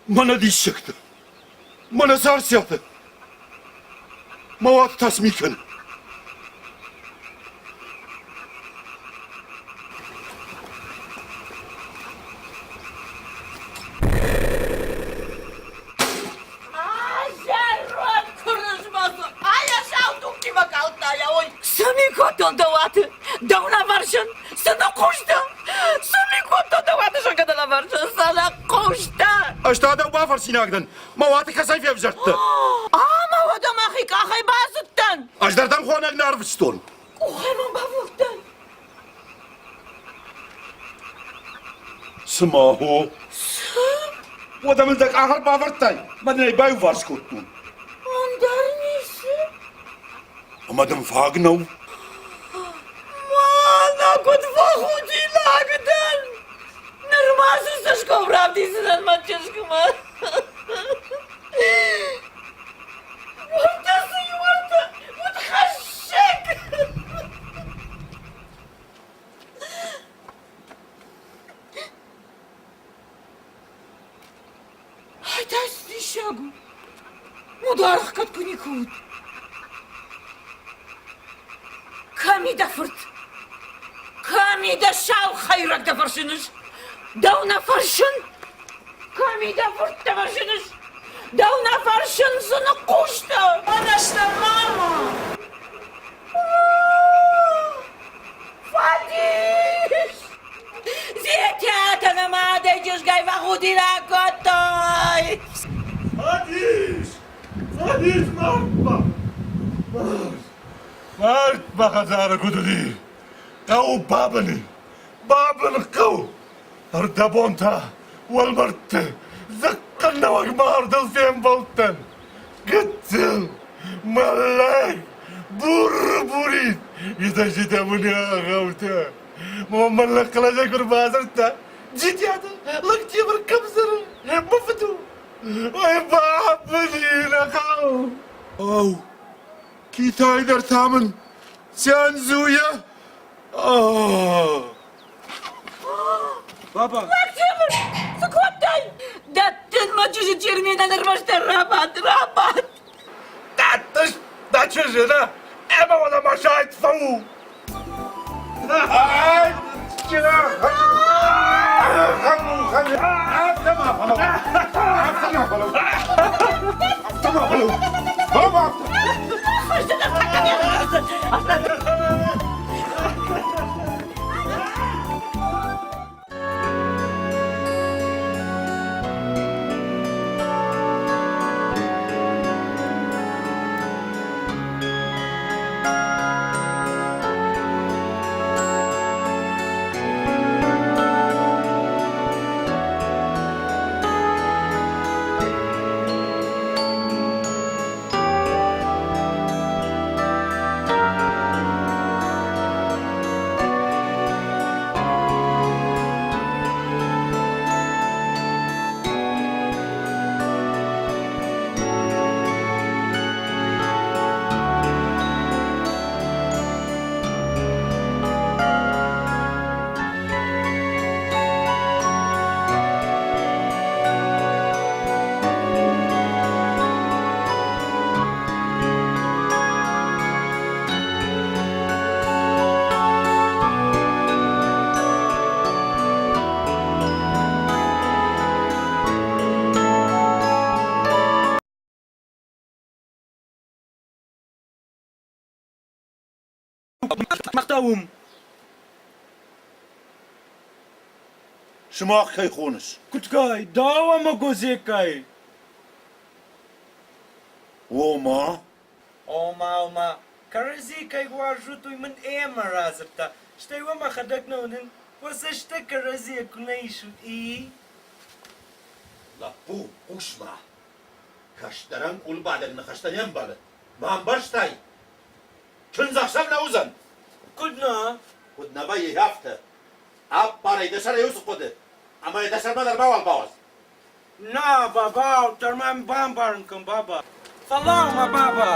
Мӕнӕ диссӕгтӕ! Мӕнӕ Царциатӕ! Мӕ уат та цы ми кӕны? Зӕронд куырызмӕ Ая сау тугтимӕ калдта йӕ ой. Цы ми кодтон дӕ уаты? Дӕу нӕ фӕрсын, цы ныхъхъус дӕ? Цы ми кодтон дӕ уаты, зӕгъгӕ дӕ нӕ фӕрсын, цы ныхъхъус дӕ? Ӕз та дӕу бафӕрсинаг дӕн, мӕ уаты кӕцӕй февзӕрдтӕ? Ӕмӕ уӕдӕ мӕхи къахӕй бацыдтӕн. Ӕз дӕр дӕм хонӕг нӕ арвыстон. Къухӕй мӕм бавӕрдтӕн. Цыма хо? Цы? Уӕдӕ мын дӕ къах ӕрбавӕрдтай, мӕ дын ӕй баиуварс кодтон. Ӕндӕр ницы. Ӕмӕ дын фаг нӕу? Мӕнӕ куыд фӕхудинаг дӕн! Нырма цы цӕсгом равдисдзынӕн мӕ чызгмӕ? Уӕртӕ цы и, уӕртӕ, удхӕссӕг! Ай та цы диссаг у! Ударгъ кӕд куы никуы уыд. Кӕм и дӕ фырт? Кӕм и дӕ сау хӕйрӕг дӕ фӕрсыныс? Дӕу нӕ фӕрсын? Кӕм и дӕ фырт дӕ фӕрсыныс? Дӕу нӕ фӕрсын, цы ныхъхъус дӕ? Ӕнӕстӕ мама! Фӕдис! Зетӕтӕ нӕ мадӕй чызгӕй фӕхудинаг кодтой! Фӕдис! Фӕдис, мардмӕ! Мард мӕ хӕдзары куыд уыди? Хъӕу бабын и! Бабын хъӕу! Ӕрдӕбон та уӕлмӕрдты дзыхъхъыннӕуӕг мардыл фембӕлдтӕн. Гыццыл, мӕллӕг, бур-бурид, итӕ-ситӕ мын ӕгъӕуттӕ. Мӕллӕг хъӕлӕсӕй куы рбадзырдта, Джитиаты Лактемыр кӕм цӕры, мӕ фыд у. Ой, бабын нӕ хъӕу. Ау, Китай дӕр та мын Цянзуйӕ? Баба! Лактемыр, цы кодтай? Дӕттын мӕ чызджы Черменӕн ӕрмӕстдӕр рабад, рабад! Дӕттыс дӕ чызджы, нӕ? Ӕмӕ уӕдӕ мӕ сайд фӕу! Мах та уым. Сымах кӕй хоныс? Куыдгай, дӕу ӕмӕ Гозеккай. Ома? Ома, ома, кӕрӕдзи кӕй уарзут, уый мын Эммӕ радзырдта. Стӕй уӕ мӕхӕдӕг нӕ уынын, уӕ цӕстӕ кӕрӕдзийӕ куы нӕ исут, и? Лӕппу, хъус-ма. Кӕстӕрӕн къулбадӕг ныхӕстӕ не мбӕлы. Бамбӕрстай? Чындзӕхсӕв нӕ уыдзӕн? Куыд нӕ? Куыд нӕ вӕййы афтӕ. Аппарай дӕ сӕрӕй уыцы хъуыды, ӕмӕ йӕ дӕ сӕрмӕ дӕр мауал бауадз. На, баба, дӕр мӕм бамбарын кӕн, баба. Фӕлӕуу-ма, баба!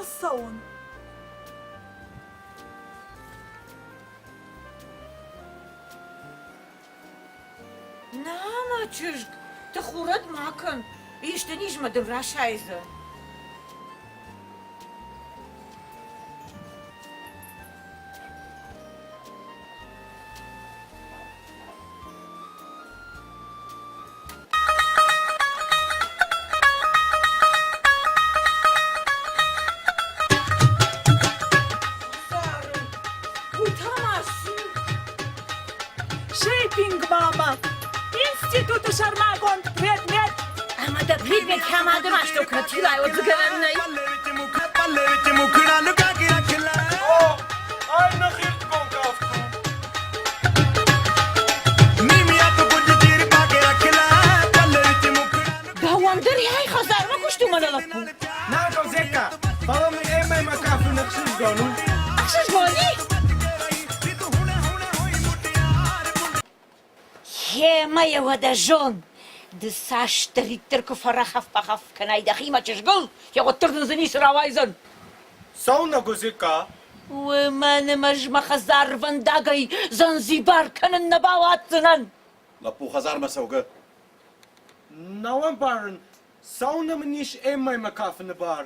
Нал цӕуын. Нӕ, мӕ чызг, тыхурӕд ма кӕн, исты низмӕ дын расайдзӕн. Уый та ма цы? Шейпинг, мама! Институты сӕрмагонд предмет! Ӕмӕ дӕ предмет кӕмӕды мастӕу кӕд тилай, уӕд дзы гӕнӕн нӕй. О, ай нӕхирдгон кафт у. Дӕуӕн дӕр ӕй хӕдзармӕ куыст у, мӕнӕ лӕппу. Нӕ, Козека, фӕлӕ мын ӕмӕ мӕ кафын ӕхсызгон у. Ӕхсызгон и? Гъемӕ йӕ уӕдӕ зон, ды цасдӕриддӕр куы фӕрахаф-бахаф кӕнай дӕхимӕ чызгыл, йӕ уӕддӕр дын дзы ницы рауайдзӕн. Цӕуылнӕ, Гозека? Уымӕн ӕмӕ ӕз мӕ хӕдзарвӕндагӕй Занзибар кӕнын нӕ бауадздзынӕн. Лӕппу хӕдзармӕ цӕугӕ. Нал ӕмбарын, цӕуылнӕ мын ис Эммӕимӕ кафыны бар?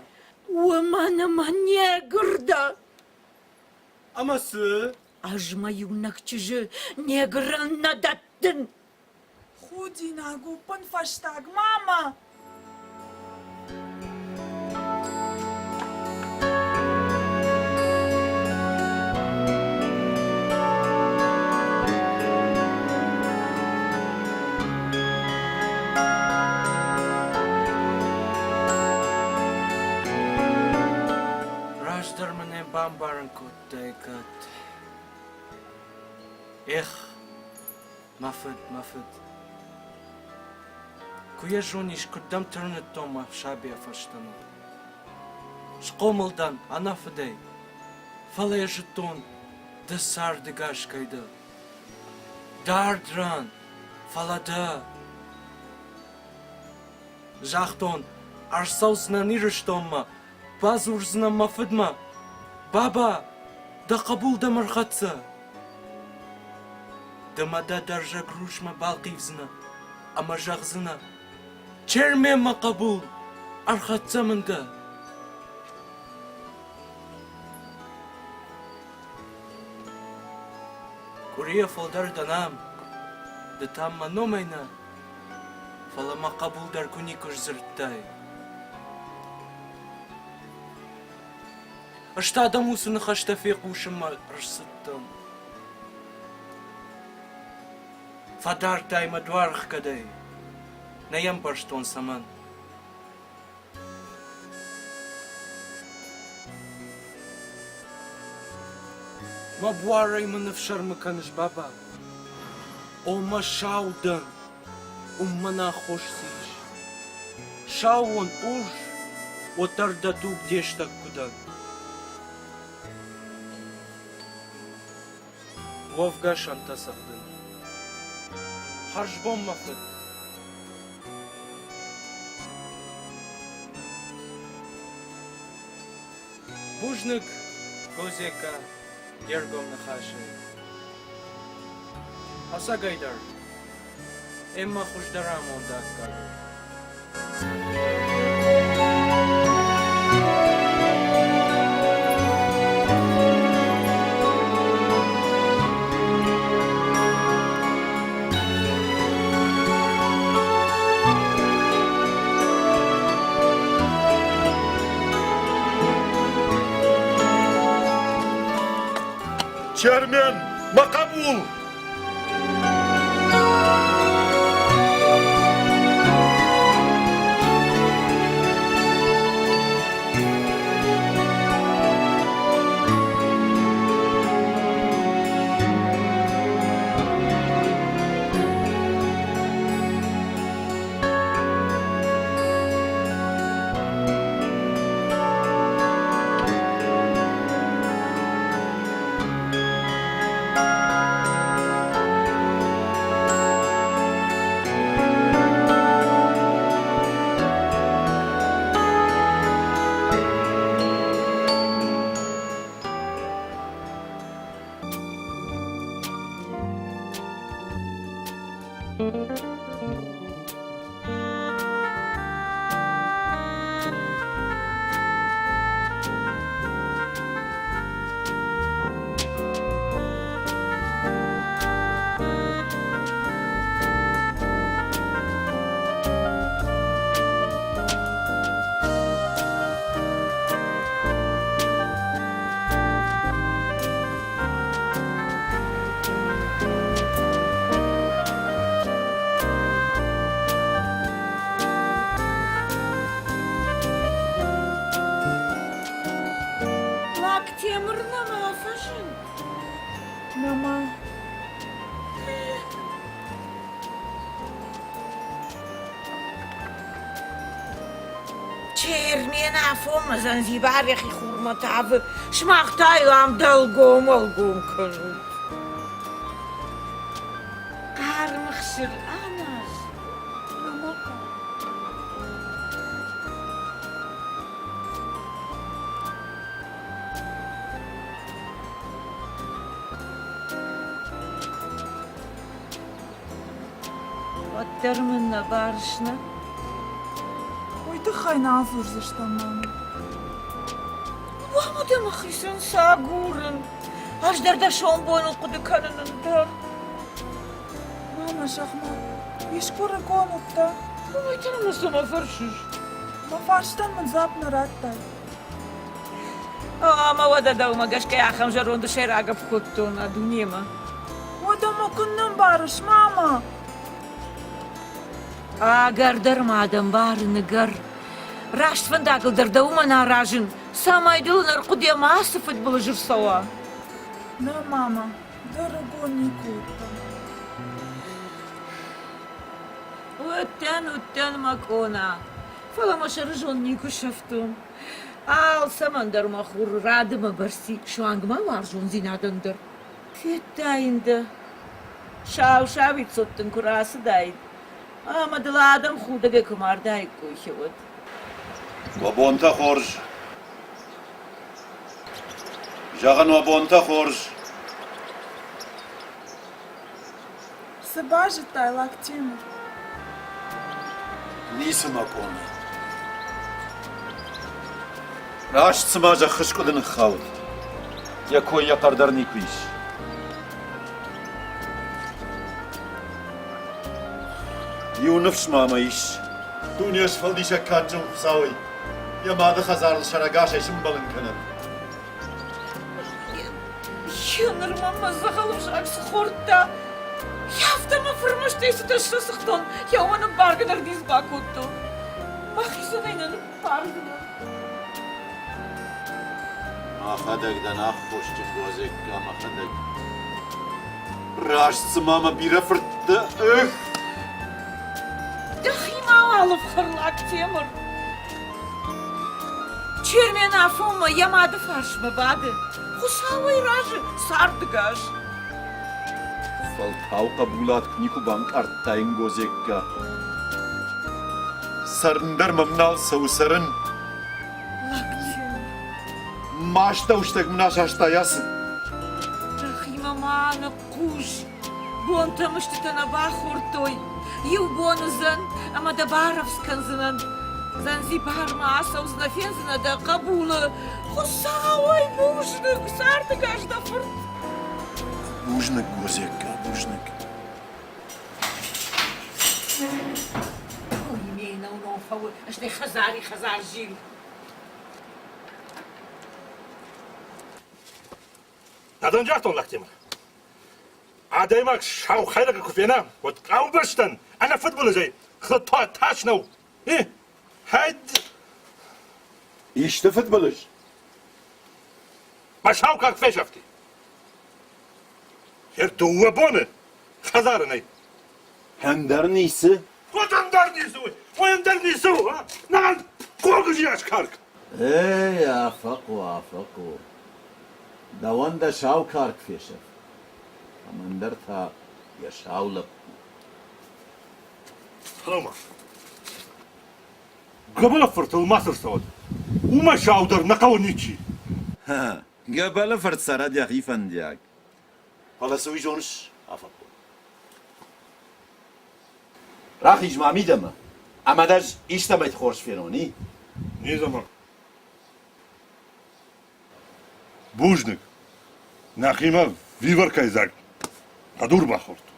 Уымӕн ӕмӕ негр дӕ. Ӕмӕ цы? Ӕз мӕ иунӕг чызджы негрӕн нӕ дӕттын. Худинаг у пынфӕстаг, мама! Раздӕр мын ӕй бамбарын кодтай, кӕд. Эх, мӕ фыд, мӕ фыд. Куы йӕ зонис, куыд дӕм тырныдтон мӕ сабийӕ фӕстӕмӕ. Схъомыл дӕн ӕнӕ фыдӕй, фӕлӕ йӕ зыдтон, ды цардыгас кӕй дӕ. Дард ран, фӕлӕ дӕ. Загътон, ӕрцӕудзынӕн Ирыстонмӕ, бадзурдзынӕн мӕ фыдмӕ. Баба, дӕ хъӕбул дӕм ӕрхӕццӕ. Ды мӕ дӕ дӕрзӕг русмӕ балхъивдзынӕ ӕмӕ зӕгъдзынӕ: Чермен, мӕ хъӕбул, ӕрхӕццӕ мын дӕ. Къуырийӕ фылдӕр дӕн ам, ды та мӕ номӕй нӕ, фӕлӕ мӕ хъӕбул дӕр куы никуы сдзырдтай. Ӕз та дӕм уыцы ныхӕстӕ фехъусынмӕ ӕрцыдтӕн. Фӕдардтай мӕ дуархгӕдӕй, нӕ йӕ ӕмбӕрстон цӕмӕн. Мӕ буарӕй мын ӕфсӕрмы кӕныс, баба. О, мӕ сау дӕн, уым мӕн аххос цы ис? Сауон урс, уӕддӕр дӕ туг де стӕг куы дӕн. Уӕвгӕ сӕнтӕ цӕгъдын. Хӕрзбон, мӕ фыд. Бузныг, Гозека, де ргом ныхасӕй. Ӕцӕгӕйдӕр, Эммӕ хуыздӕр амонд аккаг у. Чермен, мӕ хъӕбул! Лактемыр нӕма фӕзынд? Нӕма. Чермен афонмӕ Занзибар йӕхи хурмӕ тавы, сымах та йыл ам дӕлгом-ӕлгом кӕнут. Хъарм ӕхсыр аназ, мама. Уӕддӕр мын нӕ барыс, нӕ? Уый тыххӕй нал дзурдзыстӕм, мама. Уӕ, дӕ мӕхицӕн цы агурын? Ӕз дӕр дӕ сомбоныл хъуыды кӕнын ӕндӕр. Мама, зӕгъ-ма, искуы рыгон уыдтӕ? Уый та мӕ цӕмӕ фӕрсыс? Мӕ фарстӕн мын дзуапп нӕ радтай. Ӕмӕ уӕдӕ дӕумӕ гӕсгӕ ахӕм зӕронды сӕйраг ӕфкодтон а дунемӕ. Уӕдӕ мӕ куыннӕ мбарыс, мама? Ӕгӕр дӕр ма дӕ мбарын, ӕгӕр. Раст фӕндагыл дӕр дӕ уымӕн аразын, цӕмӕй дыл ӕнӕрхъуыдыйӕ мацы фыдбылыз ӕрцӕуа. Нӕ, мама, ды рыгон никуы уыдтӕн. Уыдтӕн, уыдтӕн, мӕ къона, фӕлӕ мӕ сӕрызонд никуы сӕфтон. Алцӕмӕн дӕр мӕ хур рады мӕ бӕрци, суанг ма уарзондзинадӕн дӕр. Федтаин дӕ, сау-сауид цот дын куы рацыдаид, ӕмӕ дыл адӕм худӕгӕй куы мардаиккой, уӕд. Уӕ бонтӕ хорз! Зӕгъын, уӕ бонтӕ хорз! Цы базыдтай, Лактемыр? Ницы мӕ къона. Раст цыма зӕххы скъуыды ныххауд. Йӕ кой йӕ хъӕр дӕр никуы ис. Иу ныфс ма мӕ ис. Дуне сфӕлдисӕг кадджын Хуыцауӕй йӕ мады хӕдзарыл сӕрӕгасӕй сымбӕлын кӕнӕд. Нырма мӕ дзӕгъӕл ӕвзаг цы хордта, афтӕ мӕ фырмӕстӕй цытӕ ссӕцыгътон, йӕ уымӕн ӕмбаргӕ дӕр ницы бакодтон. Мӕхицӕн ӕй нӕ ныббардзынӕн. Мӕхӕдӕг дӕн аххосджын, Гозекка, мӕхӕдӕг. Раст цыма мӕ бирӕ фырттӕ, эх! Дӕхи мауал ӕфхӕр, Лактемыр. Чермен афонмӕ йӕ мады фарсмӕ бады. Хуыцауӕй разы, цардыгас. Фӕлтау хъӕбулад куы никуы банкъардтаин Гозекка. Цӕрын дӕр мӕм нал цӕуы, цӕрын. Мӕ астӕуыстӕг мын асаста ацы. Дӕхимӕ ма ныхъхъус. Бонтӕ мыстытӕ нӕ бахордтой. Иу бон уыдзӕн, ӕмӕ дӕ барӕвдз кӕндзынӕн. Занзибармӕ ацӕудзынӕ, фендзынӕ дӕ хъӕбулы. Хуыцауӕй бузныг, цардыгас дӕ фырт. Бузныг, Гозекка, бузныг. Фӕуы, стӕй хӕдзари хӕдзар зил. Адӕм загътон Лактемыр. Адӕймаг сау хӕйрӕгы куы фена, уӕд хъӕубӕстӕн ӕнӕ фыдбылызӕй тас нӕу. И? Хӕд! Исты фыдбылыз? Мӕ сау карк фесӕфти. Йе дыууӕ боны хӕдзары нӕй. Ӕндӕр ницы? Куыд ӕндӕр ницы у? Ой, ӕндӕр ницы у, а? Нӕ, хъогызиас карк! Эй, Афӕхъо, Афӕхъо, дӕуӕн дӕ сау карк фесӕфт, кӕмӕндӕр та йӕ сау лӕппу. Фӕлӕуу-ма. Гӕбӕлы фыртыл мацы рцӕуӕд. Уымӕй саудӕр нӕ хъӕуы ничи. Гӕбӕлы фырт цӕрӕд йӕхи фӕндиаг. Фӕлӕ цы уый зоныс, Афӕхъо? Рахиз-ма мидӕмӕ, ӕмӕ дӕ ӕз истӕмӕйты хорз фенон, и? Незаман. Бузныг. Нӕхимӕ виваркӕй дзаг хъӕдур бахордтон.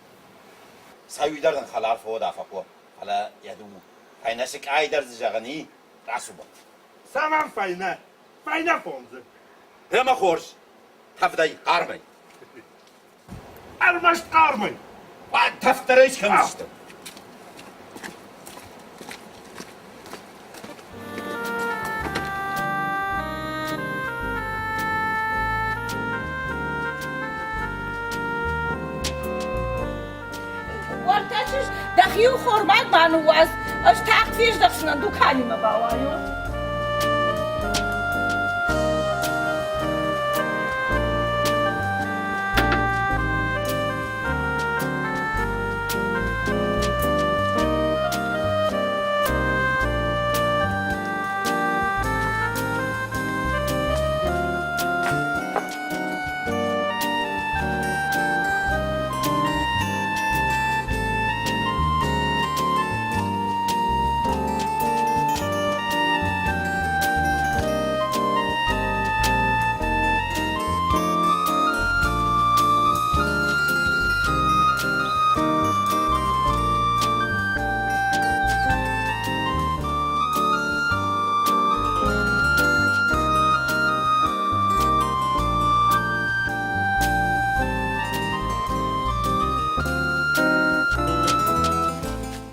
Сауи дӕр дын хӕлар фӕуӕд Афӕхъо, фӕлӕ йӕ ду фӕйнӕ сыкъайы дӕр дзы зӕгъын и, рацу-ба. Цӕмӕн фӕйнӕ? Фӕйнӕ фондзы. Ӕмӕ хорз, тӕвдӕй, хъармӕй. Ӕрмӕст хъармӕй. Тӕвддӕр ӕй скӕндзыстӕм. Уӕртӕ чызг, дӕхи-иу хормаг ма ныууадз, ӕз тагъд фездӕхдзынӕн дуканимӕ бауайон.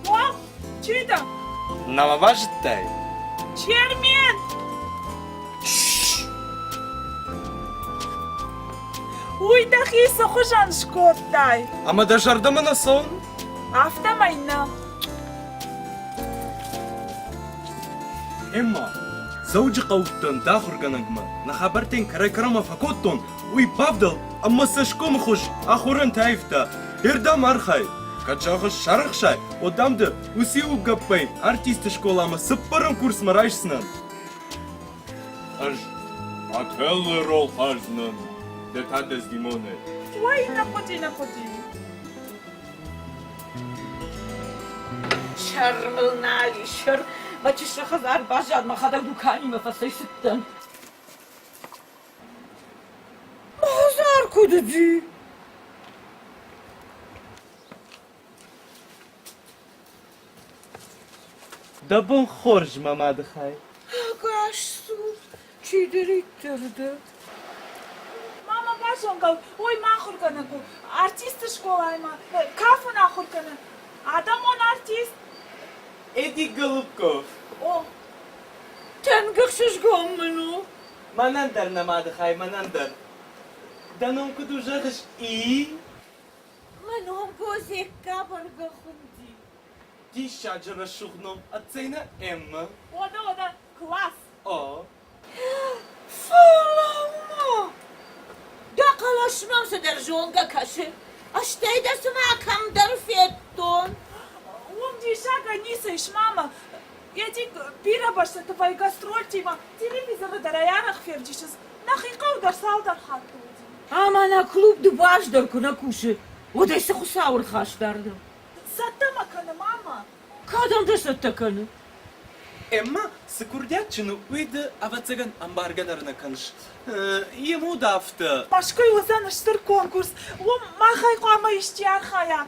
О, чи дӕ? Нӕма базыдтай? Чермен! Уый дӕхи цы хуызӕн скодтай? Ӕмӕ дӕ зӕрдӕмӕ нӕ цӕуын? Афтӕмӕй нӕ. Эмма, Дзӕуджыхъӕуы уыдтӕн дӕ ахуыргӕнӕгмӕ, нӕ хабӕрттӕ йын кӕрӕй-кӕронмӕ фӕкодтон, уый бавдӕлд ӕмӕ цӕсгомы хуыз ахорӕнтӕ аивта. Ардӕм архай. Кӕд зӕгъыс, сарӕхсай, уӕд дам ды уыциу гӕппӕй артисты скъоламӕ цыппӕрӕм курсмӕ райсдзынӕн. Ӕз Отелло роль хъаздзынӕн, ды та Дездемонӕ. Ой, нӕ хъуыди, нӕ хъуыди. Сӕр мыл нал и, сӕр. Мӕ чысыл хӕдзар баззад, мӕхӕдӕг дуканимӕ фӕцӕйцыдтӕн. Мӕ хӕдзар куыд уыди? Дӕ бон хорз, мӕ мады хай. Ӕгас цу, чидӕриддӕр дӕ. Мама базонгӕ у, уый ма ахуыргӕнӕг у. Артисты скъолайы ма кафын ахуыр кӕны. Адӕмон артист. Эдик Голубков. О. Тынг ӕхсызгон мын у. Мӕнӕн дӕр нӕ мады хай, мӕнӕн дӕр. Дӕ ном куыд у, зӕгъыс, и? Мӕ ном Гозекка бӕргӕ хуынди. Диссаджы рӕсугъд ном ӕццӕй нӕ Эммӕ? Уӕдӕ, уӕдӕ, класс! О. Фӕлӕуу-ма! Дӕ хъӕлӕс мӕм цыдӕр зонгӕ кӕсы. Стӕй дӕ цыма кӕмдӕр федтон. Уым диссагӕй ницы ис, мама. Эдик бирӕ бӕстӕты вӕййы гастрольтимӕ, телевизоры дӕр ӕй арӕх февдисынц. Нӕхи хъӕу дӕр цалдӕр хатты уыди. Ӕмӕ нӕ клуб дыууӕ дӕр куы нӕ кусы, уӕд ӕй цы хуыцауы рхаста ардӕм? Цӕттӕ мӕ кӕны, мама. Кӕдӕм дӕ цӕттӕ кӕны? Эммӕ, цы курдиатджын у, уый ды, ӕвӕццӕгӕн, ӕмбаргӕ дӕр нӕ кӕныс. Йе муд афтӕ. Мӕскуыйы уыдзӕн стыр конкурс, уым махӕй хъуамӕ исчи архайа.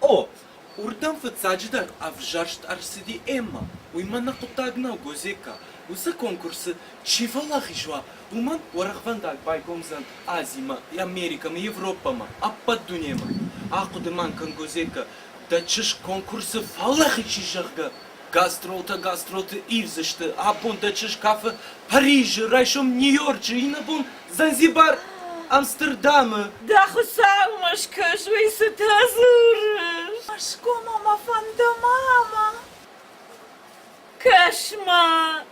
О, уырдӕм фыццаджыдӕр ӕвзӕрст ӕрцыди Эммӕ. Уый мӕнӕ хъуыддаг нӕу, Гозекка. Уыцы конкурсы чи фӕлахиз уа, уымӕн уӕрӕхвӕндаг байгомдзӕн Азимӕ, Америкӕмӕ, Европӕмӕ, ӕппӕт дунемӕ. Ахъуыды ма кӕн, Гозекка, дӕ чызг конкурсы фӕлахиз ис, зӕгъгӕ. Гастролтӕ гастролты ивдзысты. Абон дӕ чызг кафы Парижы, райсом Нью-Йорчы, иннӕбон Занзибар, Амстердамы. Дӕ Хуыцаумӕ скӕс, уый цытӕ дзурыс? Мӕскуымӕ мӕ фӕнды, мама. Кӕс-ма,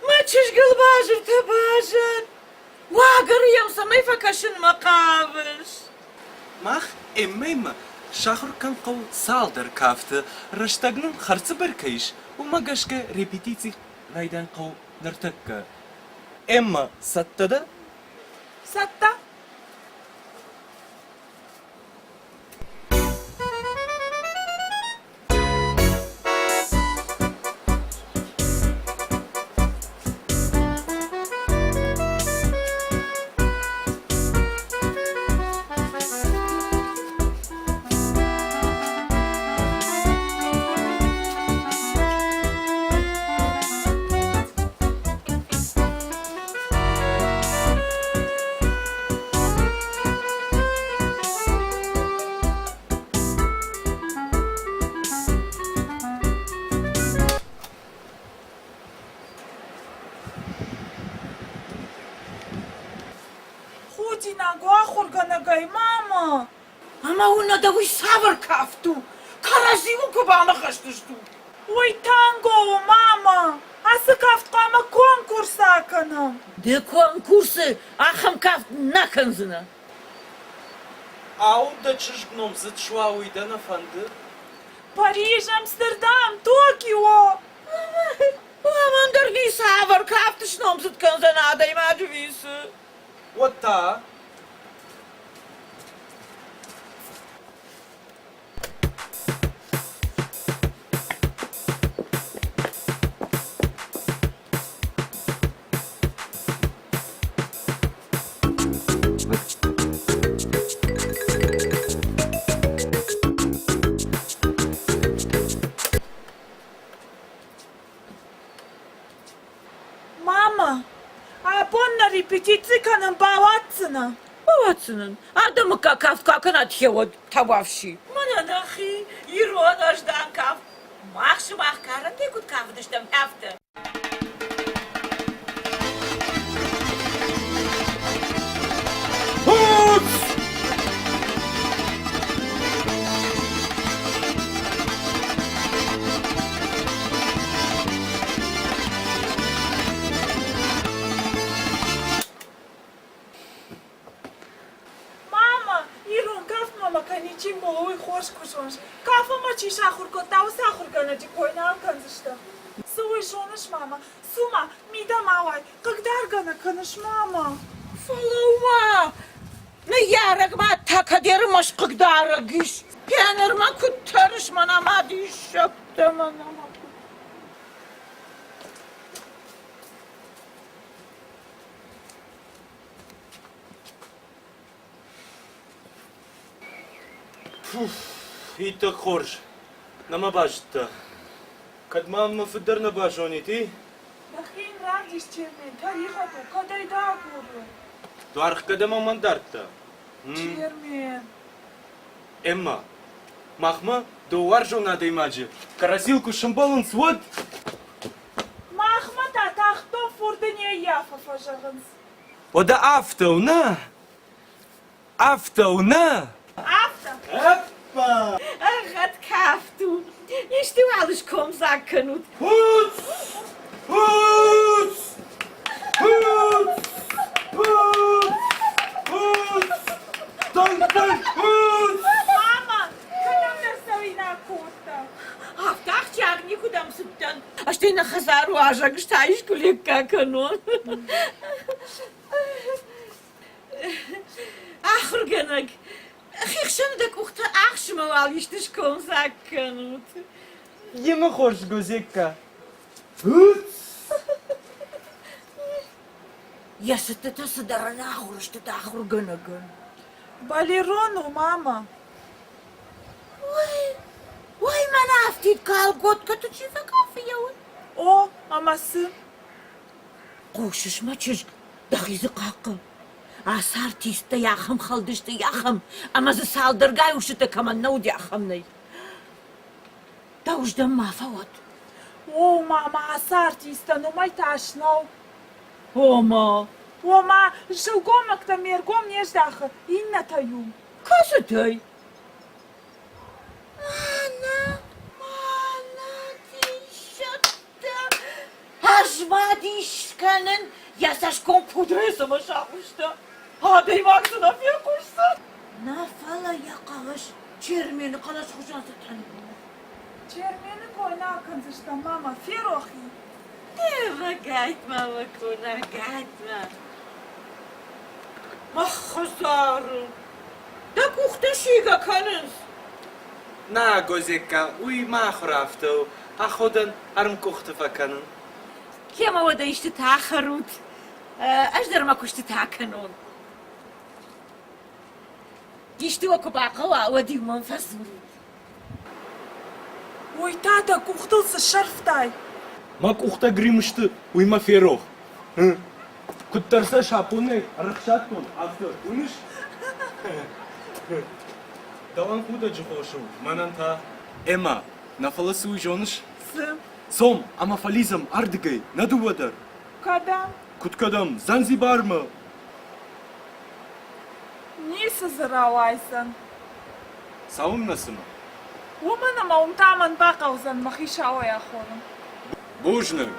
мӕ чызгыл базыртӕ базад. Уагӕры йӕм цӕмӕй фӕкӕсынмӕ хъавыс? Мах Эммӕимӕ сахуыр кӕнын хъӕуы цалдӕр кафты. Рӕстӕг нын хӕрзцыбыр кӕй ис, уымӕ гӕсгӕ репетици райдайын хъӕуы ныртӕккӕ. Эммӕ, цӕттӕ дӕ? Цӕттӕ. Ӕмӕ уын дӕ уый цавӕр кафт у? Кӕрӕдзиуыл куы баныхӕстыстут. Уый танго у, мама! Ацы кафт хъуамӕ конкурсы акӕнӕм. Ды конкурсы ахӕм кафт нӕ кӕндзынӕ. Ау, дӕ чызг номдзыд суа, уый дӕ нӕ фӕнды? Париж, Амстердам, Токио! Уымӕн дӕр ницавӕр кафт сномдзыд кӕндзӕн адӕймаджы висы. Уӕд та? Мама, абон нӕ репетици кӕнын бауадздзынӕ? Бауадздзынӕн. Адӕмы кафт куы акӕнат хеуӕд, табуафси. Мӕнӕ нӕхи ирон ӕздӕн кафт. Мах сымах карӕнтӕй куыд кафыдыстӕм, афтӕ. Мама, ирон кафтмӕ мӕ кӕничи мол, уый хорз куы зоныс. Кафынмӕ чи сахуыр кодта, уыцы ахуыргӕнӕджы кой нал кӕндзыстӕм. Цы уый зоныс, мама? Цу-ма, мидӕмӕ ауай, хъыгдаргӕ нӕ кӕныс, мама? Фӕлӕуу-ма! Ныййарӕг мад та кӕд ӕрмӕст хъыгдарӕг ис? Пионермӕ куыд тӕрыс, мӕнӕ ма диссӕгтӕ, мӕнӕ ма куыд. Фуф, иттӕг хорз. Нӕма базыдта. Кӕд ма мӕ фыд дӕр нӕ базонид, и? Дӕхи йын равдис, Чермен, тӕригъӕд у, кӕд ӕй дӕ агуры. Дуархгӕд ӕмӕ мӕн дардта. Чермен. Эмма, махмӕ дӕ уарзон адӕймаджы кӕрӕдзийыл куы сӕмбӕлынц, уӕд... Махмӕ та тагъддон фурды не ййафы, фӕзӕгъынц. Уӕдӕ афтӕ у, нӕ? Афтӕ у, нӕ? Афтӕ. Ӕппа! Ӕгъгъӕд кафт у. Исты уал скомдзаг кӕнут. Хуц! Хуц! Хуц! Хуц! Хуц! Дон-дон! Хуц! Мама, кӕдӕмдӕр цӕуинаг кодта. Афтӕ ахсджиаг никуыдӕм цыдтӕн. Стӕй нӕ хӕдзар уазӕг стай искуы лекка кӕнон. Ахуыргӕнӕг, хихсӕны дӕ къухтӕ ӕхсынмӕ уал исты скомдзаг кӕнут. Йемӕ хорз Гозекка. Йӕ цыдтытӕ цыдӕр ӕнахуыр сты дӕ ахуыргӕнӕгӕн. Балерон у, мама. Ой, ой, мӕнӕ афтид калготкӕты чи фӕкафы йӕ уд. О, ӕмӕ цы? Хъусыс, мӕ чызг, дӕхи дзы хъахъхъӕ. Ацы артисттӕ ахӕм хӕлдысты, ахӕм, ӕмӕ дзы цалдӕргай устытӕ кӕмӕн нӕ уыди, ахӕм нӕй. Дӕуыздӕм ма фӕуӕд. О, мама, ацы артисттӕн уымӕй тас нӕу. Ома? Ома, сылгоймӕгтӕм ме ргом не здахы, иннӕтӕй у. Кӕцытӕй? Мӕнӕ, мӕнӕ диссӕгтӕ! Ӕз ма дис кӕнын, йӕ цӕсгом пудрӕйы цӕмӕ сахуыста. Адӕймаг дзы нӕ фехъусдзӕн. Нӕ фӕлӕ йӕ хъӕлӕс Чермены хъӕлӕс хуызӕн цытӕн у. Чермены кой нал кӕндзыстӕм, мама, ферох и. Ӕгайтма, мӕ къона, ӕгайтма. Мах хӕдзары дӕ къухтӕ сийгӕ кӕнынц. Нӕ, Гозекка, уый мӕ ахуыр афтӕ у, аходӕн ӕрмкъухты фӕкӕнын. Кемӕ уӕдӕ истытӕ ахӕрут, ӕз дӕр мӕ куыстытӕ акӕнон. Исты уӕ куы бахъӕуа, уӕд-иу мӕм фӕдзурут. Уый та дӕ къухтыл цы сӕрфтай? Мӕ къухтӕ грим сты, уый мӕ ферох. Куыддӕр сӕ сапонӕй ӕрӕхсадтон, афтӕ, уыныс? Дӕуӕн худӕджы хос у, мӕнӕн та. Эммӕ, нӕ фӕлӕ цы уый зоныс? Цы? Цом ӕмӕ фӕлидзӕм ардыгӕй, нӕ дыууӕ дӕр. Кӕдӕм? Куыд кӕдӕм? Занзибармӕ! Ницы дзы рауайдзӕн. Цӕуыннӕ цымӕ? Уымӕн ӕмӕ уым та мӕн бахъӕудзӕн мӕхи сауӕй ахонын. Бузныг,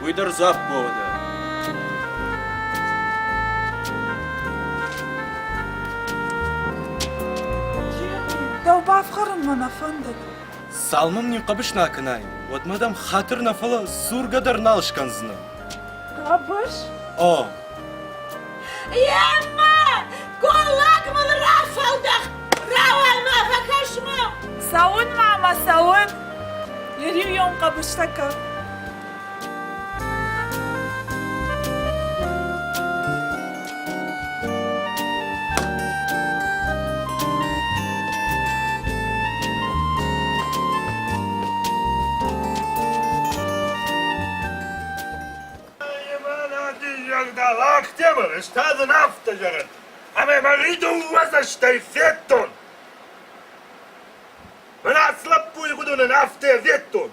уый дӕр дзуапп уӕдӕ. Дӕу бафхӕрын мӕ нӕ фӕндыд. Цалынмӕ мын хъӕбыс нӕ акӕнай, уӕдмӕ дӕм хатыр нӕ, фӕлӕ дзургӕ дӕр нал скӕндзынӕн. Хъӕбыс? О. Еммӕ! Голлаг мын рафӕлдӕхт! Рауай-ма, фӕкӕс-ма! Цӕуын, мама, цӕуын! Йӕ риуйон хъӕбыстӕ кӕн. Лактемыр, ӕз та дын афтӕ зӕгъын, ӕмӕ мӕхи дыууӕ цӕстӕй федтон. Мӕнӕ ацы лӕппуйы уыдонӕн афтӕ федтон.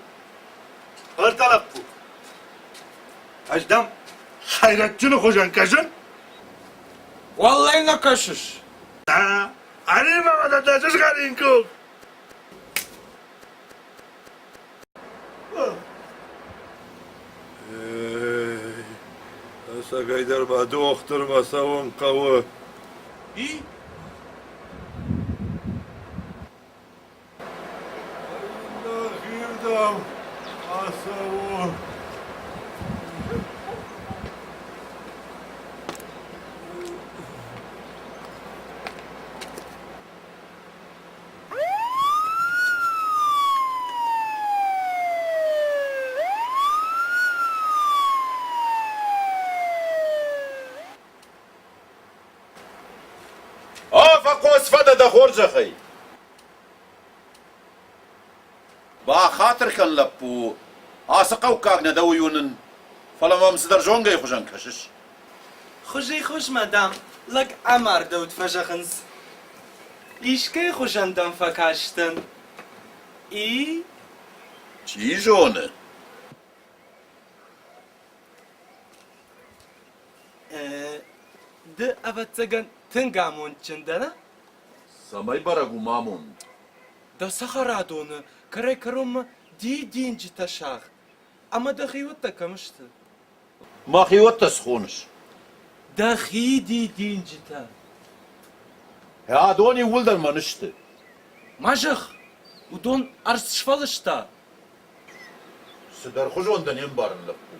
Ӕртӕ лӕппу. Ӕз дӕм хӕйрӕджджыны хуызӕн кӕсын? Уӕллӕй нӕ кӕсыс? Ӕри-ма мӕ дӕ сызгъӕрин къух! Ӕцӕгӕйдӕр ма дохтырмӕ цӕуын хъӕуы. И? Нӕхирдӕм ацӕуон. Афӕхъос фӕдӕ дӕ хорзӕхӕй! Бахатыр кӕн, лӕппу, ацы хъӕуккаг нӕ дӕ уый уынын, фӕлӕ мӕм цыдӕр зонгӕйы хуызӕн кӕсыс. Хуызӕй-хуызмӕ, дам, лӕг амардӕуыд фӕзӕгъынц. Искӕй хуызӕн дӕм фӕкастӕн? И? Чи зоны. Ды, ӕвӕццӕгӕн, тынг амондджын дӕ, нӕ? Цӕмӕй бӕрӕг у мӕ амонд? Дӕ цӕхӕрадоны кӕрӕй-кӕронмӕ дидинджытӕ сагъд. Ӕмӕ дӕхиуӕттӕ кӕм сты? Мӕхиуӕттӕ схоныс? Дӕхи дидинджытӕ. Адон иууылдӕр мӕн сты. Ма зӕгъ, уыдон ӕрдз сфӕлыста. Цыдӕрхуызон дӕ не мбарын, лӕппу.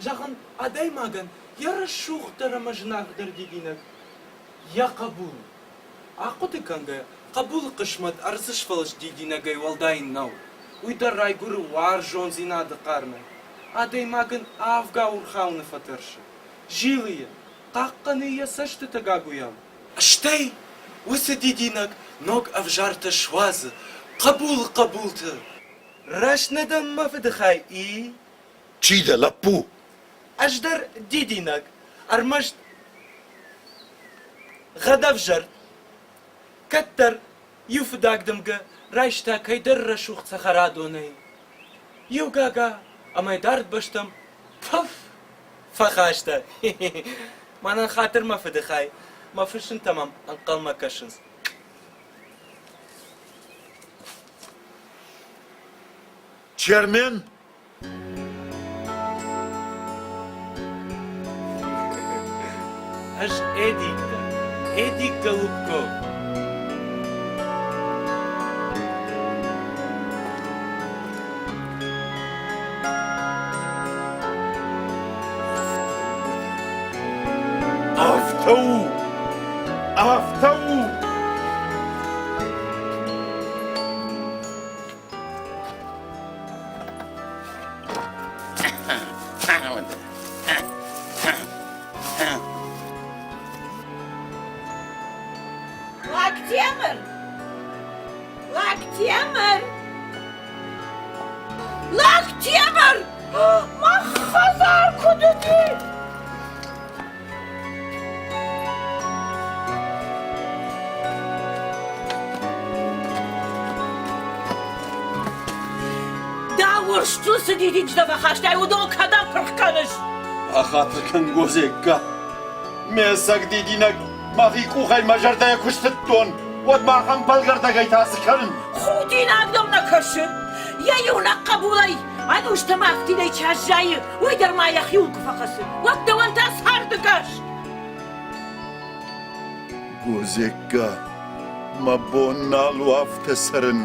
Зӕгъын, адӕймагӕн йӕ рӕсугъддӕр ӕмӕ зынаргъдӕр дидинӕг йӕ хъӕбул. Ахъуыды кӕнгӕйӕ, хъӕбулы хъысмӕт ӕрдзы сфӕлыст дидинӕгӕй уӕлдай нӕу. Уый дӕр райгуыры уарзондзинады хъармӕй. Адӕймаг ын авгау ӕрхауыны фӕтӕрсы. Зилы йӕ, хъахъхъӕны йӕ цӕстытӕ гагуыйау. Стӕй уыцы дидинӕг ног ӕвзартӕ суадзы хъӕбулы хъӕбулты. Раст нӕ дӕм мӕ фыдыхай, и? Чи дӕ, лӕппу? Ӕз дӕр дидинӕг, ӕрмӕст гъӕдӕвзӕрд. Кӕддӕр иу фыдаг дымгӕ райста кӕйдӕр рӕсугъд цӕхӕрадонӕй. Иу гага ӕмӕ дард бӕстӕм пыф фӕхаста. Мӕнӕн хатыр мӕ фыдыхай, мӕ фысымтӕ мӕм ӕнхъӕлмӕ кӕсынц. Чермен? Ӕз Эдик дӕн, Эдик Голубков. Афтӕ у! Афтӕ у! Лактемыр! Лактемыр! Лактемыр! Мӕ хӕдзар куыд уыди? Дӕ урсдзу цы дидинджытӕ фӕхастай, уыдон кӕдӕм пырх кӕныс? Бахатыр кӕн, Гозекка. Ме цӕг дидинӕг мӕхи къухӕй мӕ зӕрдӕйӕ куы стыдтон. Уӕд ма ахӕм пӕлгӕрдӕгӕй та цы кӕнын? Худинаг дӕм нӕ кӕсы? Йӕ иунӕг хъӕбулӕй ӕнустӕм афтидӕй чи аззайы, уый дӕр ма йӕхиуыл куы фӕхӕцы, уӕд дӕуӕн та царды гӕс! Гозекка, мӕ бон нал у афтӕ цӕрын,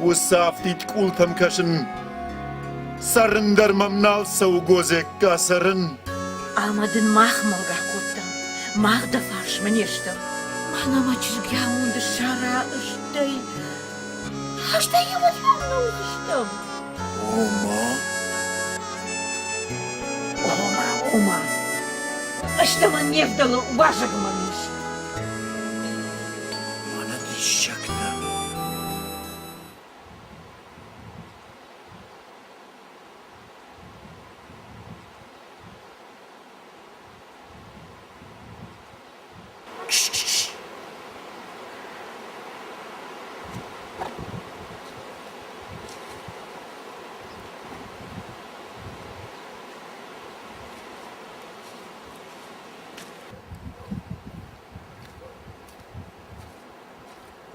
уыцы афтид къултӕм кӕсын. Цӕрын дӕр мӕм нал цӕуы, Гозекка, цӕрын. Ӕмӕ дын мах мӕлгӕ кодтам, мах дӕ фарсмӕ не стӕм. Мӕнӕ мӕ чызг йӕ амонды ссара, стӕй, стӕй йӕ уӕд нӕ уыдзыстӕм. Ома? Ома, ома. Стӕ мӕн не вдӕлы, уазӕг мӕм ис. Мӕнӕ диссӕгтӕ!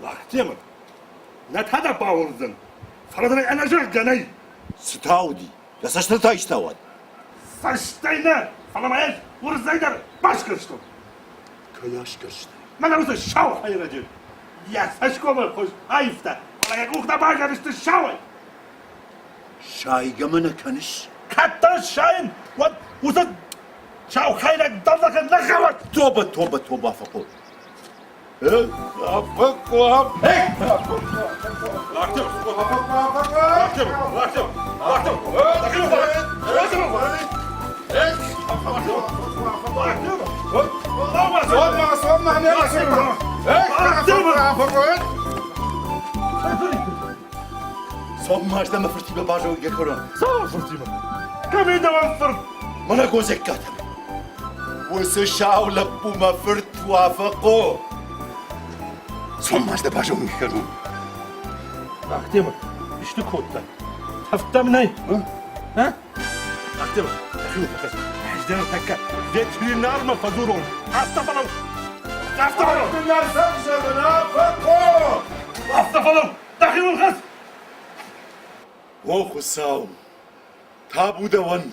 Лактемыр, нӕ та дӕ бауырндзӕн, фӕлӕ дын ӕй ӕнӕзӕгъгӕ нӕй. Цы та уыди? Дӕ цӕстытӕ истӕуӕд? Цӕстӕй нӕ, фӕлӕ ма ӕз уырзӕй дӕр басгӕрстон. Кӕй асгӕрстай? Мӕнӕ уыцы сау хӕйрӕджы. Йӕ цӕсгомы хуыз аивта, фӕлӕ йӕ къухтӕ баззадысты сауӕй. Сайгӕ мӕ нӕ кӕныс? Кӕддӕр сайын, уӕд уыцы сау хӕйрӕг дӕлдзӕхы нӕ хауӕд! Тобӕ, тобӕ, тобӕ, фӕхъуыд. Цом-ма, ӕз дӕ мӕ фыртимӕ базонгӕ кӕнон. Цавӕр фыртимӕ? Кӕм и дӕуӕн фырт? Мӕнӕ Гозеккатӕм. Уыцы сау лӕппу мӕ фырт Уафӕхъо. Цом-ма, ӕз дӕ базонгӕ кӕнон. Ахтемыр, исты кодтай? Тӕвдтӕм нӕй? А? Ахтемыр, дӕхиуыл фӕхӕц. Ӕз дӕр тӕккӕ ветеринармӕ фӕдзурон. Афтӕ фӕлӕуу! Афтӕ фӕлӕуу! Ветеринар зӕгъын, Афӕхъо! Афтӕ фӕлӕуу! Дӕхиуыл хӕц! О Хуыцау, табу дӕуӕн!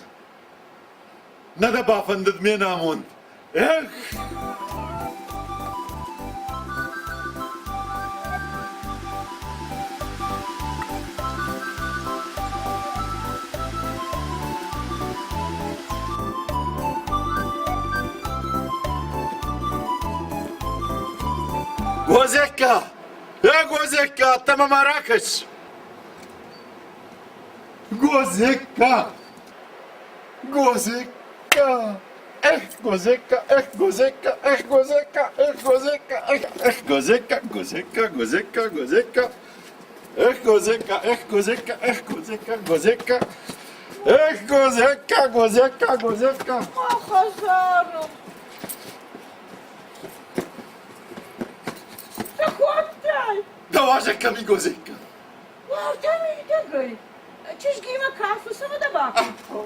Нӕ дӕ бафӕндыд ме намонд? Эх! Гозекка! Э, Гозекка, ӕддӕмӕ ма ракӕс! Гозекка! Гозекка! Эх, Гозекка, эх, Гозекка, эх, Гозекка, эх, Гозекка, эх, эх, Гозекка, Гозекка, Гозекка, Гозекка, эх, Гозекка, эх, Гозекка, эх, Гозекка, Гозекка, эх, Гозекка, Гозекка, Гозекка. Мӕ хӕдзары. Цы кодтай? Дӕ уазӕг кӕм и, Гозекка? Уӕртӕ мидӕгӕй. Чызгимӕ кафы, цӕмӕ дӕ бакодтон?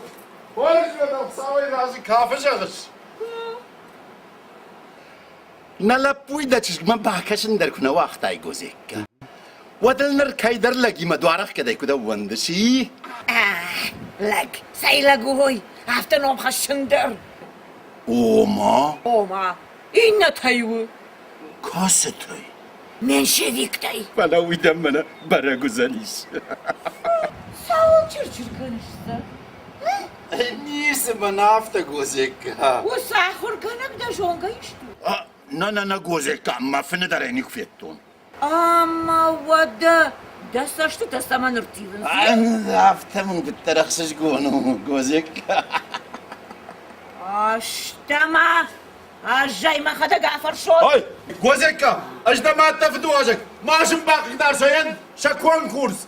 Хорз уӕд, Хуыцауӕй разы кафы зӕгъыс? Нӕ лӕппуйы дӕ чызгмӕ бакӕсын дӕр куы нӕ уагътай, Гозекка, уӕд ыл ныр кӕйдӕр лӕгимӕ дуарӕхгӕдӕй куыд ӕууӕндыс, и? Лӕг, цӕй лӕг у уый, афтӕ ном хӕссын дӕр. Ома? Ома, иннӕтӕй у. Кӕцытӕй? Меньшевиктӕй. Фӕлӕ уый дӕм мӕнӕ бӕрӕг уыдзӕнис. Цӕуыл чыр-чыр кӕныс, сэр? Ницы мӕн афтӕ, Гозекка. Уыцы ахуыргӕнӕг дӕ зонгӕ исты? Нӕ, нӕ, нӕ, Гозекка, мӕ фыны дӕр ӕй никуы федтон. Ӕмӕ уӕдӕ дӕ цӕстытӕ цӕмӕн ӕрттивынц? Афтӕ мын куыддӕр ӕхсызгон у, Гозекка. Ӕстӕ-ма, Аззай мӕхӕдӕг афӕрсон. Ой, Гозекка, ӕз дӕ мад дӕ фыдуазӕг, ма сын бахъыгдар сӕ сӕ конкурс.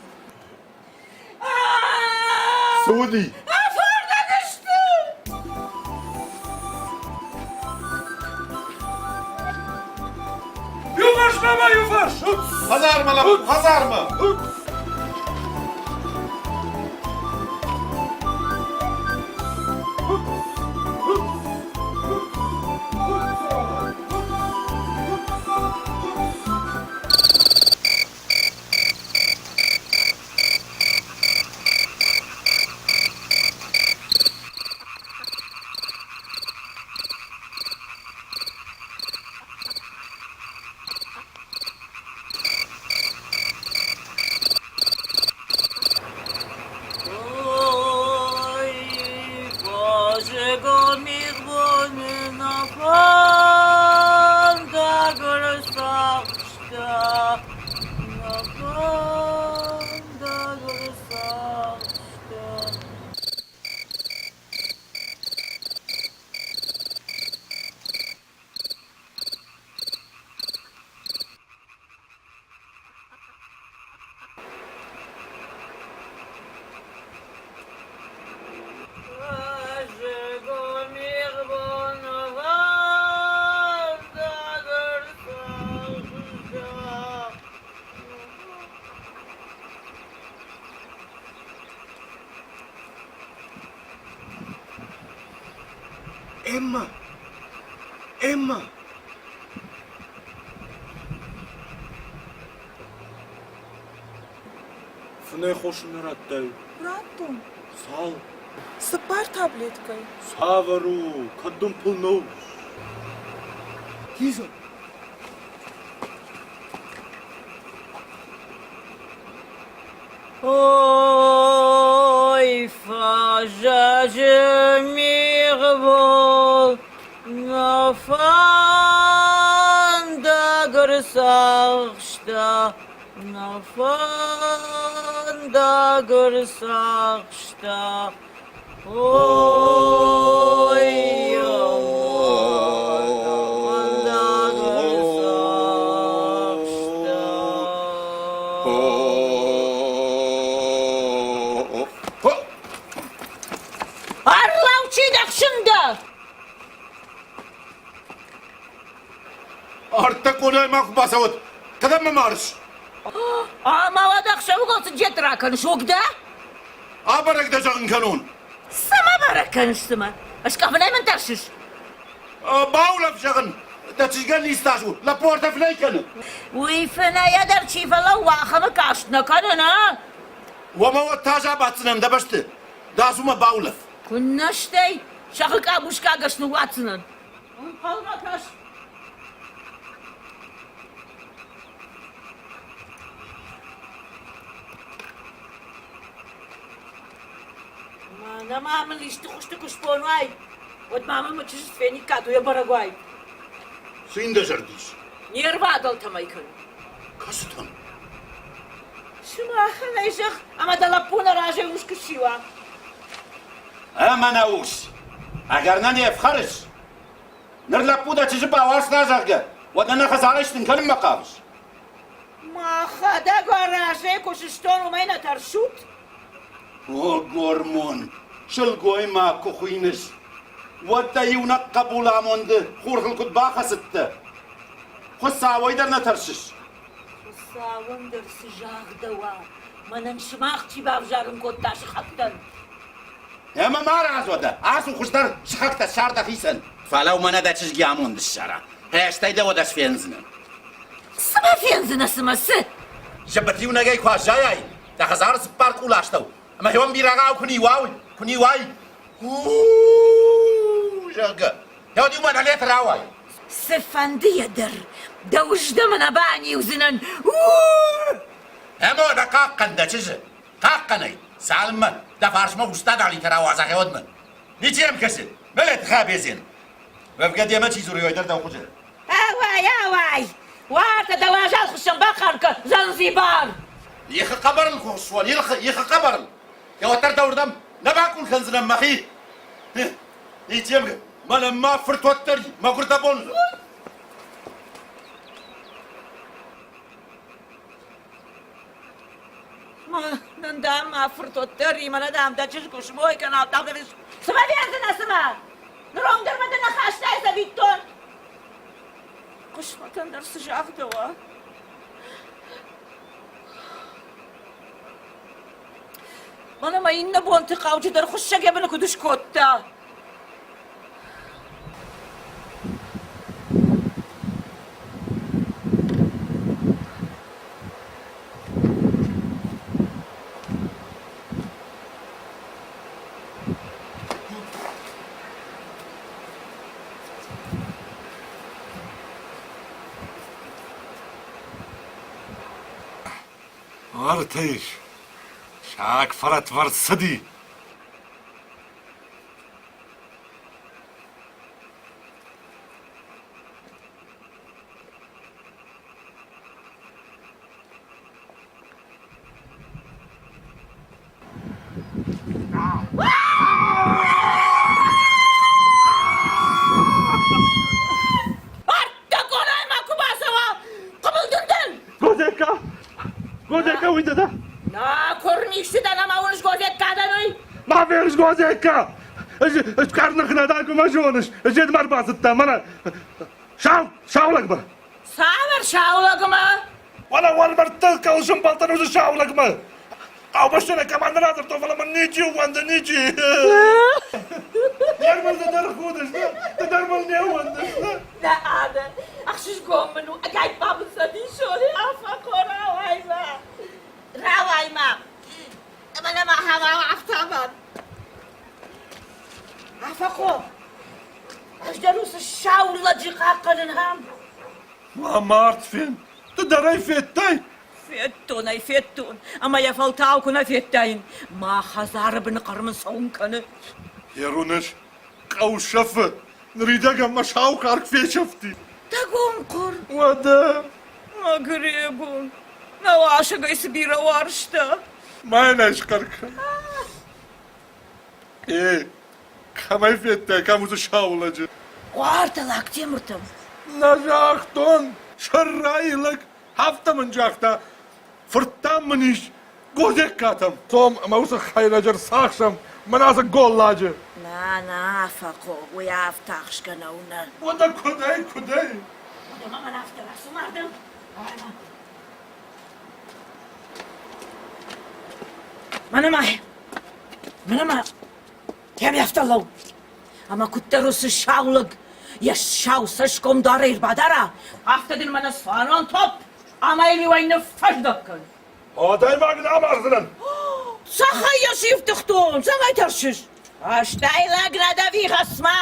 Цы уыди? Афардӕг сты! Иуварс, мама, иуварс! Хӕдзармӕ, лӕппу, хӕдзармӕ! Эмма! Эмма! Фынӕй хос нӕ радтай? Радтон. Цал? Цыппар таблеткӕйы. Цавӕр у? Кӕд дын пыл нӕу? Лиза! Ой, фӕзӕджы мигъбол, нӕ фӕндаг ӕрцахста, нӕ фӕндаг ӕрцахста. Ой, фӕндаг ӕрцахста. Арлау чи дӕ хсында? Ӕртӕ къонайы ма куы бацӕуӕд, кӕдӕм мӕ марыс? Ӕмӕ уӕд ӕхсӕвыгон цы джет ракӕныс, уыг дӕ? Абӕрӕг дӕ зӕгъын кӕнон. Цӕмӕ бӕрӕг кӕныс, цымӕ? Скъӕфынӕй мын тӕрсыс? Баулӕф, зӕгъын, дӕ чызгӕн ницы у, лӕппу ӕртӕ фынӕй кӕны. Уый фынӕйӕ дӕр чи фӕлӕууа, ахӕмы каст нӕ кӕны, нӕ? Уӕмӕ уӕд та забаддзынӕн дӕ бӕсты. Дӕ цумӕ баулӕф. Куыннӕ стӕй, сӕгъы къабускагӕс ныууадздзынӕн. Ӕнхъӕлмӕ кӕс. Мӕнӕ ма мын исты хуызты куы сбон уай, уӕд ма мын мӕ чызджы фениккат, уый бӕрӕг уай. Цы йын дӕ зӕрды ис? Не рвадӕлтӕм ӕй кӕн. Кӕцытӕм? Сымахӕн ӕй зӕгъ, ӕмӕ дӕ лӕппу нӕ разӕй ус куы ссиуа. Ӕмӕ нӕ ус, ӕгӕр нӕ не фхӕрыс? Ныр лӕппу дӕ чызджы бауарзта, зӕгъгӕ, уӕд нӕ нӕ хӕдзарӕй стын кӕнынмӕ хъавыс? Мӕхӕдӕг уӕ разӕй куы сыстон, уымӕй нӕ тӕрсут? О, гормон, сылгоймаг куы хуыйныс, уӕд дӕ иунӕг хъӕбул амонды хурхыл куыд бахӕцыдтӕ? Хуыцауӕй дӕр нӕ тӕрсыс? Хуыцауӕн дӕр цы загъдӕуа, мӕнӕн сымах чи бавзарын кодта сыхӕгтӕн? Ӕмӕ ма раз уӕдӕ, ацу хуыздӕр сыхӕгтӕ ссар дӕхицӕн. Фӕлӕ мӕнӕ дӕ чызги амонд ссара, стӕй дӕ уӕд ӕз фендзынӕн. Цы мӕ фендзынӕ, цымӕ, цы? Зӕбӕт иунӕгӕй куы аззайай, дӕ хӕдзары цыппар къулы астӕу, ӕмӕ хион бирӕгъау куы ниуай, куы ниуай, у зӕгъгӕ, уӕд-иу мӕ нӕлӕт рауай. Цыфӕндыйӕ дӕр дӕ уыздӕ мӕ нӕ баниудзынӕн. Ӕмӕ уӕдӕ хъахъхъӕн дӕ чызджы, хъахъхъӕн ӕй, цалынмӕ дӕ фарсмӕ устӕ далитӕ рауадза гъеуӕдмӕ. Ничи йӕм кӕсы, мӕлӕт хабезен. Уӕвгӕ демӕ чи дзуры, уый дӕр дӕу хуызы. Ауай, ауай! Уартӕ дӕ уазал хуыссӕн бахъарм кӕн, Занзибар! Ихы хъӕбӕрыл куы хуыссон, ихы хъӕбӕрыл! Уӕддӕр дӕуырдӕм нӕ бакъул кӕндзынӕн мӕхи. Ничи йӕм мӕнӕ мӕ фырт уӕддӕр мӕгуыр дӕ бон. Мӕнӕн дам мӕ фырт уӕддӕр и, мӕнӕ дам дӕ чызг куы смой кӕна, дам дӕ Цымӕ фендзынӕ, цымӕ? Ныронг дӕр мӕ дӕ нӕ хастай цӕвиттон. Хъысмӕтӕн дӕр цы загъдӕуа? Мӕнӕ мӕ иннӕ бонты хъауджыдӕр хуыссӕг йӕ быны куыд скодта. Артӕ ис. Саг фӕрӕтвӕрд цыди. Ӕртӕ къонайы ма куы бацӕуа, хъыбыл дын дӕн! Годекка! Годекка, уый дӕ? Нӕ, куырмисты дӕн ӕмӕ уыныс Годекка дӕн уый! Ма ферыс Годекка! Ӕз къӕрных нӕ дӕн, куы мӕ зоныс. Ӕз ма ӕрбацыдтӕн, мӕнӕ сау, сау лӕгмӕ. Цавӕр сау лӕгмӕ? Уӕлӕ уӕлмӕрдты кӕлсымбӕлтӕн уыцы сау лӕгмӕ. Хъӕубӕсты нӕ командӕ радзырдтон, фӕлӕ мын ничи ууӕнды, ничи. Не рмыл ды дӕр худыс, ды, ды дӕр мыл не ууӕндыс, ды. Нӕ, Ана, ӕхсызгон мын у, ӕгайтма мын цӕдисон Афӕхъо, рауай-ма, рауай-ма. Мӕнӕ ма хӕмау афтӕмӕн. Афӕхъо, ӕз дӕр уыцы сау лӕджы хъахъхъӕнын ам. Мӕ мард фен, ды дӕр ӕй федтай? Федтон ӕй, федтон, ӕмӕ йӕ фӕлтау куы нӕ федтаин, мӕ хӕдзары быны хъӕр мын цӕуын кӕны. Еруныш, хъӕу сӕфы, ныридӕгӕн мӕ сау карк фесӕфти. Дӕ гомхъуыр. Уӕдӕ. Мӕ Грегон, нӕ уасӕгӕй цы бирӕ уарзта. Мӕнӕ схъӕр кӕн. Э, кӕмӕй федтай, кӕм уыцы сау лӕджы? Уартӕ Лактемыртӕм. Нӕ загътон, сӕррайы лӕг Афтӕ мын загъта, фырттӕм мын ис Гозеккатӕм. Цом ӕмӕ уыцы хӕйрӕджы рцахсӕм, мӕнӕ ацы голладжы. Нӕ, нӕ, Афӕхъо, уый афтӕ ахсгӕ нӕу, нӕ. Уӕдӕ куыдӕй, куыдӕй? Уӕдӕ ма мӕн афтӕ рацу мардӕм. Мӕнӕ ма, мӕнӕ ма, кӕм афтӕ лӕуу. Ӕмӕ куыддӕр уыцы сау лӕг йӕ сау цӕсгом дӕр ӕрбадара, афтӕ дын мӕнӕ цуанон топп ӕмӕ йыл-иу ныффӕздӕг кӕн. Адӕймаг нӕ амардзынӕн. Цӕхӕй йӕ сифтыгътон, цӕмӕй тӕрсыс? Ӕстай лӕг нӕ дӕ хӕсмӕ.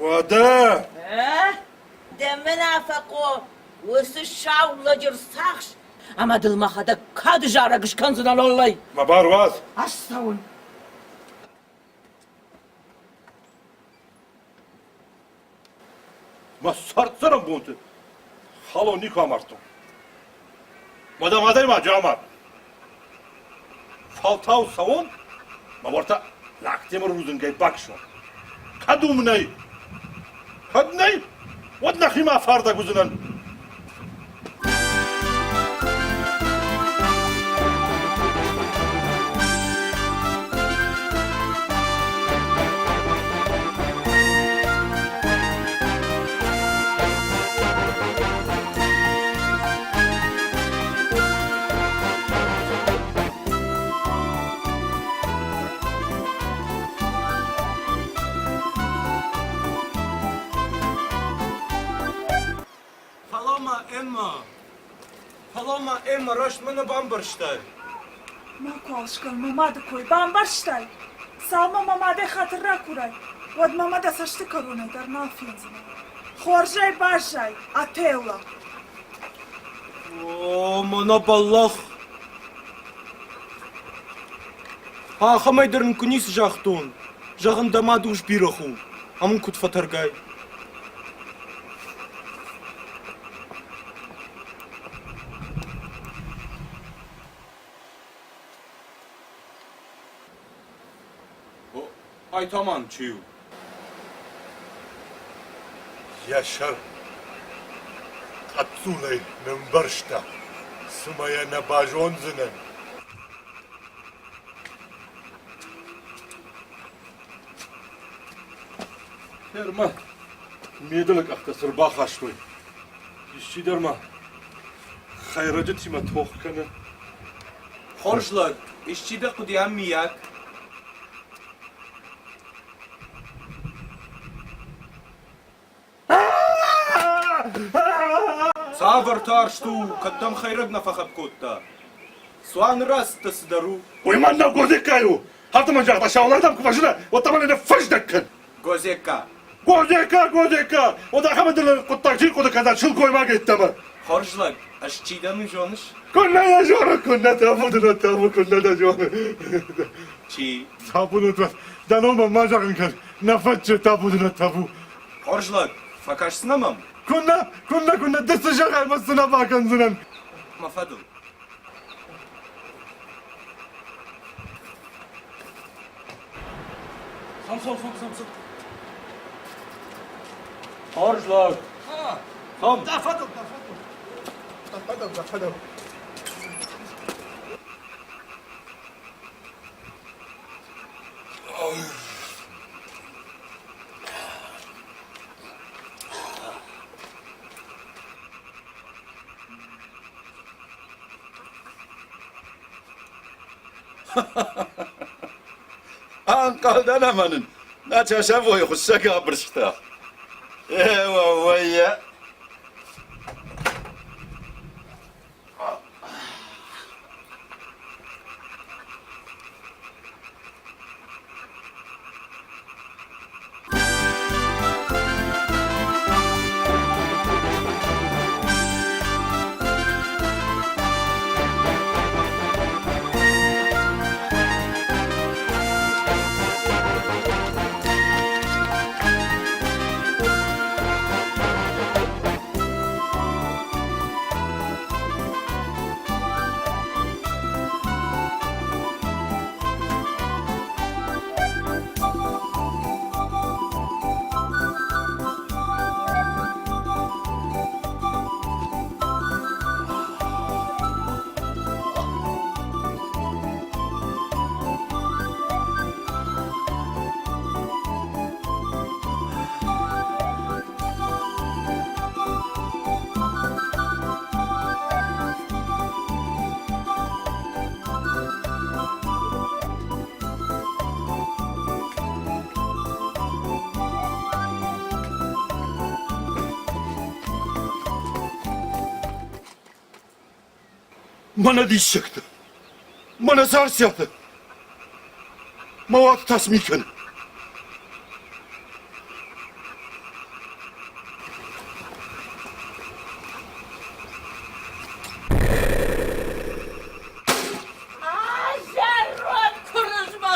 Уӕдӕ! Дӕ мын Афӕхъо, уыцы сау лӕджы рцахс, ӕмӕ дыл мӕхӕдӕг кады зарӕг скӕндзынӕн, оллай! Мӕ бар уадз. Ӕз цӕуын. Мӕ цард-цӕрӕнбонты халон никуы амардтон. Мадам адӕймаджы амар. Фӕлтау цӕуон, мӕ уӕртӕ Лактемыр рудзынгӕй бакӕсон. Кӕд уым нӕй, кӕд нӕй, уӕд нӕхимӕ афардӕг уыдзынӕн. Фӕлӕ-ма, Эммӕ, фӕлӕ-ма, Эммӕ, раст мӕ нӕ бамбӕрстай. Макуал скӕн мӕ мады кой, бамбӕрстай? Цалынмӕ мӕ мадӕй хатыр ракурай, уӕдмӕ мӕ дӕ цӕсты кӕронӕй дӕр нал фендзынӕ. Хорзӕй баззай, Отелло! О, мӕнӕ бӕллӕх! Ахӕмӕй дӕр ын куы ницы загътон. Зӕгъын, дӕ мад ус бирӕгъ у, ам ын куыд фӕтӕргай. Ай та мӕн чи у? Йӕ сӕр хъӕццулӕй нымбӕрзта, цыма йӕ нӕ базондзынӕн. Гъер ма ме дылы къӕхтӕ цы рбахастой? Исчи дӕр ма хӕйрӕджытимӕ тох кӕны. Хорз лӕг, исчи дӕ хъуыдыйӕ миййаг? Цавӕр тарст у, кӕд дӕм хӕйрӕг нӕ фӕхӕпп кодта? Цуаны рацыдтӕ цыдӕр у. Уый мӕн нӕ Гозеккай у! Афтӕ мын загъта, саулӕгтӕм куы фӕзына, уӕд та мӕ фӕздӕг кӕн! Гозекка. Гозекка, Гозекка! Уӕд ахӕм ӕдылы хъуыддаг чи хъуыды кӕна сылгоймаг йеддӕмӕ? Хорз лӕг, ӕз чи дӕн, уый зоныс? Куыннӕ йӕ зоны, куыннӕ табу дын, табу, куыннӕ дӕ зоны. Чи? Табу дын, дӕ номӕн ма зӕгъын кӕн, нӕ фӕтчы табу дын, табу. Хорз лӕг, фӕкӕсдзынӕ мӕм? Куыннӕ, куыннӕ, куыннӕ, ды цы зӕгъай, мӕ цы нӕ бакӕндзынӕн. Мӕ фӕдыл. Цом, цом, цом, цом, цом. Хорз лӕг. Цом. Дӕ фӕдыл, дӕ фӕдыл. Дӕ фӕдыл, дӕ фӕдыл. Ӕнхъӕлдӕн ӕмӕ нын нӕ часовой хуыссӕг абырста. Е, уӕууӕййа. Мӕнӕ диссӕгтӕ! Мӕнӕ царциатӕ! Мӕ уат та цы ми кӕны? Зӕронд куырызмӕ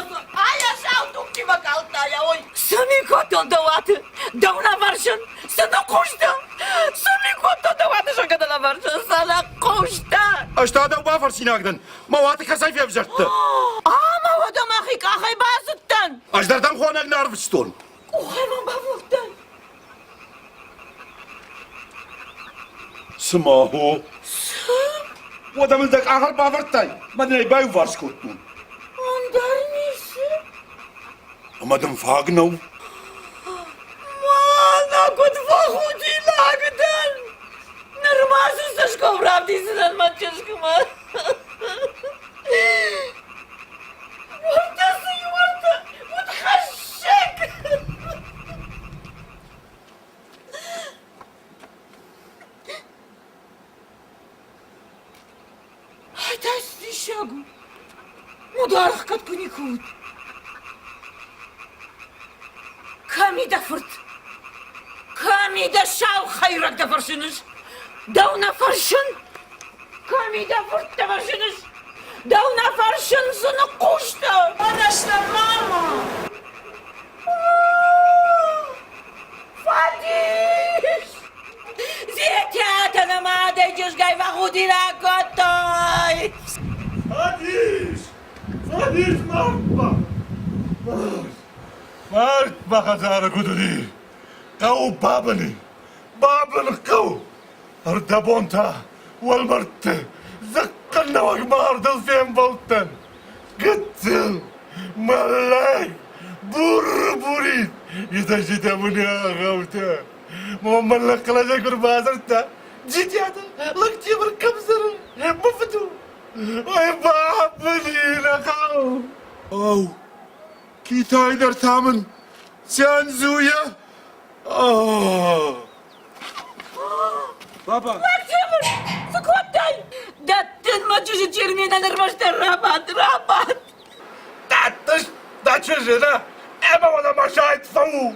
Ай, сау тугтимӕ калдта йӕ ой. Цы ми кодтон дӕ уаты? Дӕу нӕ фӕрсын, цы ныхъхъус дӕ? Цы ми кодтон дӕ уаты, зӕгъгӕ дӕ нӕ фӕрсын, цы ныхъхъус дӕ? Ӕз та дӕу бафӕрсинаг дӕн, мӕ уаты кӕцӕй февзӕрдтӕ? Ӕмӕ уӕдӕ мӕхи къахӕй бацыдтӕн. Ӕз дӕр дӕм хонӕг нӕ арвыстон. Къухӕй мӕм бавнӕлдтай. Цы ма хо? Цы? Уӕдӕ мын дӕ къах ӕрбавӕрдтай, мӕ дын ӕй баиуварс кодтон. Ӕндӕр ницы. Ӕмӕ дын фаг нӕу? Мӕнӕ куыд фӕхудинаг дӕн! Нырма цы цӕсгом равдисдзынӕн мӕ чызгмӕ? Уӕртӕ цы и, уӕртӕ, удхӕссӕг! Ай та диссаг у! Ударгъ кӕд куы никуы уыд. Кӕм и дӕ фырт? Кӕм и дӕ сау хӕйрӕг дӕ фӕрсыныс? Дӕу нӕ фӕрсын? Кӕм и дӕ фырт дӕ фӕрсыныс? Дӕу нӕ фӕрсын, цы ныхъхъус дӕ? Подожди, мама! Фӕдис! Зетӕтӕ нӕ мадӕй чызгӕй фӕхудинаг кодтой! Фӕдис! Фӕдис, мардмӕ! Мард мӕ хӕдзары куыд уыди? Хъӕу бабын и! Бабын хъӕу! Ӕрдӕбон та уӕлмӕрдты дзыхъхъыннӕуӕг мардыл фембӕлдтӕн. Гыццыл, мӕллӕг, бур-бурид, итӕ мын ӕгъӕуттӕ. Мӕллӕг хъӕлӕсӕй куы рбадзырдта, Джитиаты Лактемыр кӕм цӕры, мӕ фыд у. Ой, бабыни нӕ хъӕу. Ау, Китай дӕр та мын Цянзуйӕ Баба! Лактемыр, цы кодтай? Дӕттын мӕ чызджы Черменӕн ӕрмӕстдӕр рабад, рабад! Дӕттыс дӕ чызджы, нӕ? Ӕмӕ уӕдӕ мӕ сайд фӕу!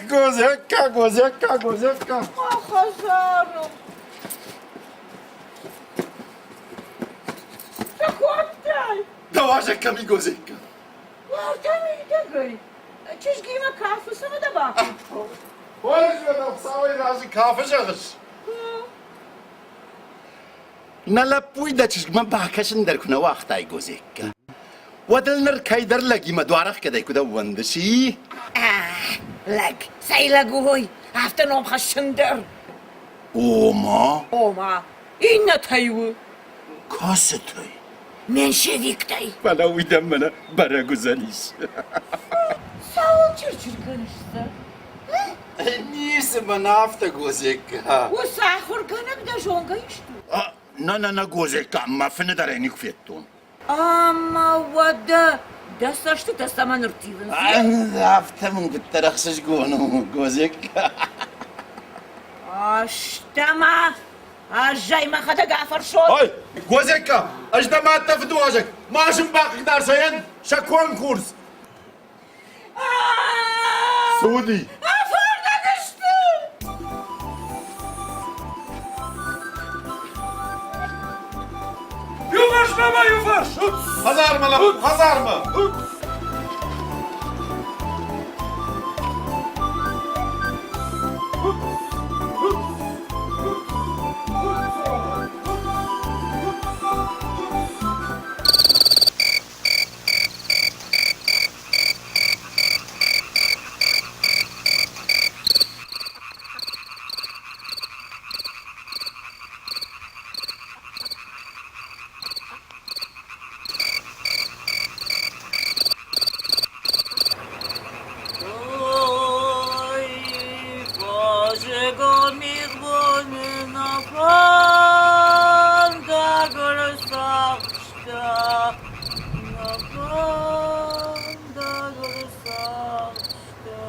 Гозекка, Гозекка, Гозекка. Мӕ хӕдзары. Цы кодтай? Дӕ уазӕг кӕм и, Гозекка? Уӕртӕ мидӕгӕй. Чызгимӕ кафы, цымӕ дӕ бахуыдтон? Хорз, уӕдӕ Хуыцауӕй разы кафы зӕгъыс? Нӕ лӕппуйы дӕ чызгмӕ бакӕсын дӕр куы нӕ уагътай, Гозекка, уӕд ыл ныр кӕйдӕр лӕгимӕ дуарӕхгӕдӕй куыд ӕууӕндыс, и? Лӕг, цӕй лӕг у уый, афтӕ ном хӕссын дӕр. Ома? Ома, иннӕтӕй у. Кӕцытӕй? Меньшевиктӕй. Фӕлӕ уый дӕм мӕнӕ бӕрӕг уыдзӕнис. Цӕуыл чыр-чыр кӕныс, сэр? Ницы мӕн афтӕ, Гозекка. Уыцы ахуыргӕнӕг дӕ зонгӕ исты у? Нӕ, нӕ, нӕ, Гозекка, мӕ фыны дӕр ӕй никуы федтон. Ӕмӕ уӕдӕ дӕ цӕстытӕ цӕмӕн ӕрттивынц? Афтӕ мын куыддӕр ӕхсызгон у, Гозекка. Ӕстӕ-ма, ӕз ӕй мӕхӕдӕг афӕрсон. Ой, Гозекка, ӕз дӕ мад дӕ фыдуазӕг, ма сын бахъыгдар сӕ сӕ конкурс. Цы уыди? Афардӕг сты! Иуварс, мама, иуварс! Хӕдзармӕ, лӕппу, хӕдзармӕ! Ой, Боже, мир на фонда горосахшта, на фонда горосахшта.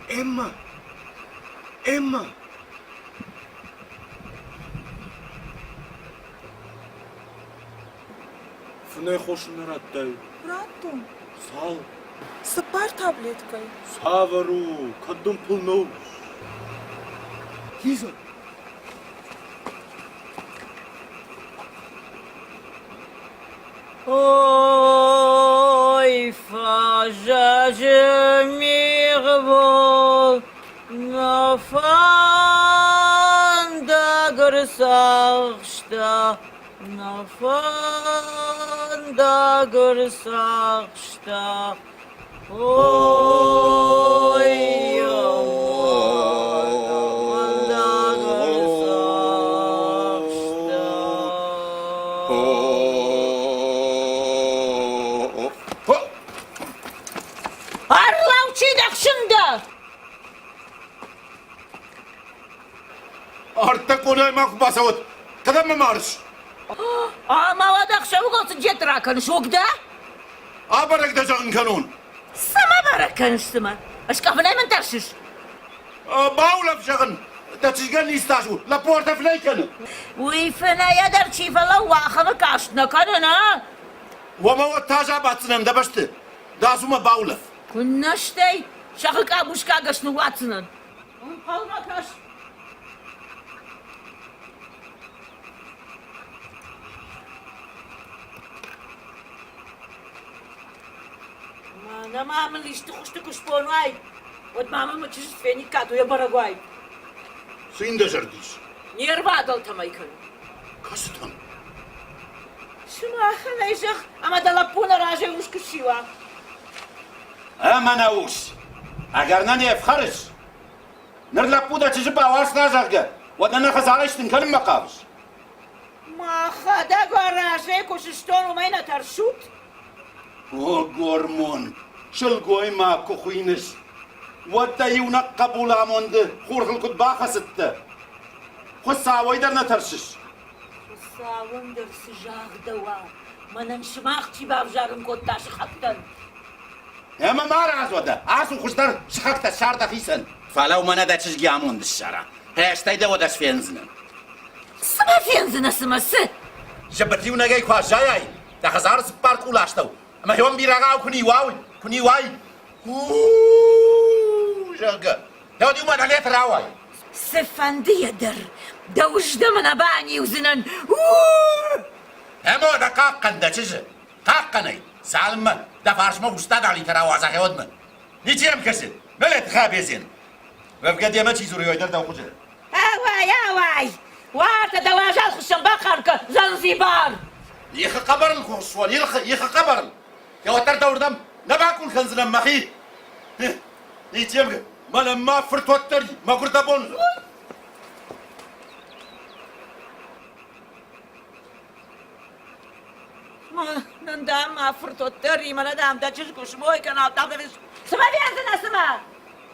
Эмма! Эмма! Фынӕй хос нӕ радтай? Радтон. Цал? Цыппар таблеткӕйы. Цавӕр у? Кӕд дын пыл нӕу? Лиза! Ой, фӕзӕзы мигъбон, нӕ фӕндаг ӕрцахста, нӕ фӕндаг ӕрцахста. Ой, фӕндаг ӕрцахста. Арлау чи дӕхсын дӕ? Ӕртӕ къонайы ма куы бацӕуӕд, кӕдӕм мӕ марыс? Ӕмӕ уӕд ӕхсӕвыгон цы джет ракӕныс, уыг дӕ? Абӕрӕг дӕ зӕгъын кӕнон. Цӕмӕ бӕрӕг кӕныс, цымӕ? Ӕскъӕфынӕй мын тӕрсыс? Баулӕф, зӕгъын, дӕ чызгӕн низ тас у, лӕппу ӕртӕ фынӕй кӕны. Уый фынӕйӕ дӕр чи фӕлӕууа, ахӕмы каст нӕ кӕны, нӕ? Уӕмӕ уӕд та абаддзынӕн дӕ бӕсты. Дӕ ацу-ма баулӕф. Куыннӕ стӕй, сӕгъы къабускагӕс ныууадздзынӕн. Ӕнхъӕлмӕ кӕс. Мӕнӕ ма мын исты хуызты куы сбон уай, уӕд ма мын мӕ чызджы фениккат, уый бӕрӕг уай. Цы йын дӕ зӕрды ис? Не рвадӕлтӕм ӕй кӕны. Кӕцытӕм? Сымахӕн ӕй зӕгъ, ӕмӕ дӕ лӕппу нӕ разӕй ус куы ссиуа. Ӕмӕ нӕ ус, ӕгӕр нӕ не фхӕрыс? Ныр лӕппу дӕ чызджы бауарзта, зӕгъгӕ, уӕд нӕ нӕ хӕдзарӕй стын кӕнынмӕ хъавыс? Мӕхӕдӕг уӕ разӕй куы сыстон, уымӕй нӕ тӕрсут? О, гормон, сылгоймаг куы хуыйныс, уӕд дӕ иунӕг хъӕбулы амонды хурхыл куыд бахӕцыдтӕ? Хуыцауӕй дӕр нӕ тӕрсыс? Хуыцауӕн дӕр цы загъдӕуа, мӕнӕн сымах чи бавзарын кодта сыхӕгтӕн? Ӕмӕ ма рӕз уӕдӕ, ацу хуыздӕр сыхӕгтӕ ссар дӕхицӕн. Фӕлӕ мӕнӕ дӕ чызги амонд ссара, стӕй дӕ уӕд ӕз фендзынӕн. Цы мӕ фендзынӕ, цымӕ, цы? Зыбыт иунӕгӕй куы аззайай, дӕ хӕдзары цыппар къулы астӕу, ӕмӕ хион бирӕгъау куы ниуай, куы ниуай, у зӕгъгӕ, дӕуӕд иумӕ дӕлеты рауай. Цыфӕндыйӕ дӕр дӕ уыздӕмӕ нӕ баниудзынӕн. Ӕмӕ дӕ хъахъхъӕн дӕ чызджы, хъахъхъӕн ӕй, цалынмӕ дӕ фарсмӕ устӕ далитӕ рауадза гъеуӕдмӕ. Ничи йӕм кӕсы, мӕлӕт хабезен. Уӕвгӕ демӕ чи дзуры, уый дӕр дӕу хуызы. Ауай, ауай! Уартӕ дӕ уазал хуыссӕн бахъарм кӕн, Занзибар! Ихы хъӕбӕрыл куы хуыссон, ихы хъӕбӕрыл! Уӕддӕр дӕуырдӕм нӕ бакъул кӕндзынӕн мӕхи. Ничи йӕм Мӕнӕ мӕ фырт уӕддӕр мӕгуыр дӕ бон. Мӕнӕн дам мӕ фырт уӕддӕр и, мӕнӕ дам дӕ чызг куы смой кӕна, дам дӕ Цымӕ фендзынӕ, цымӕ?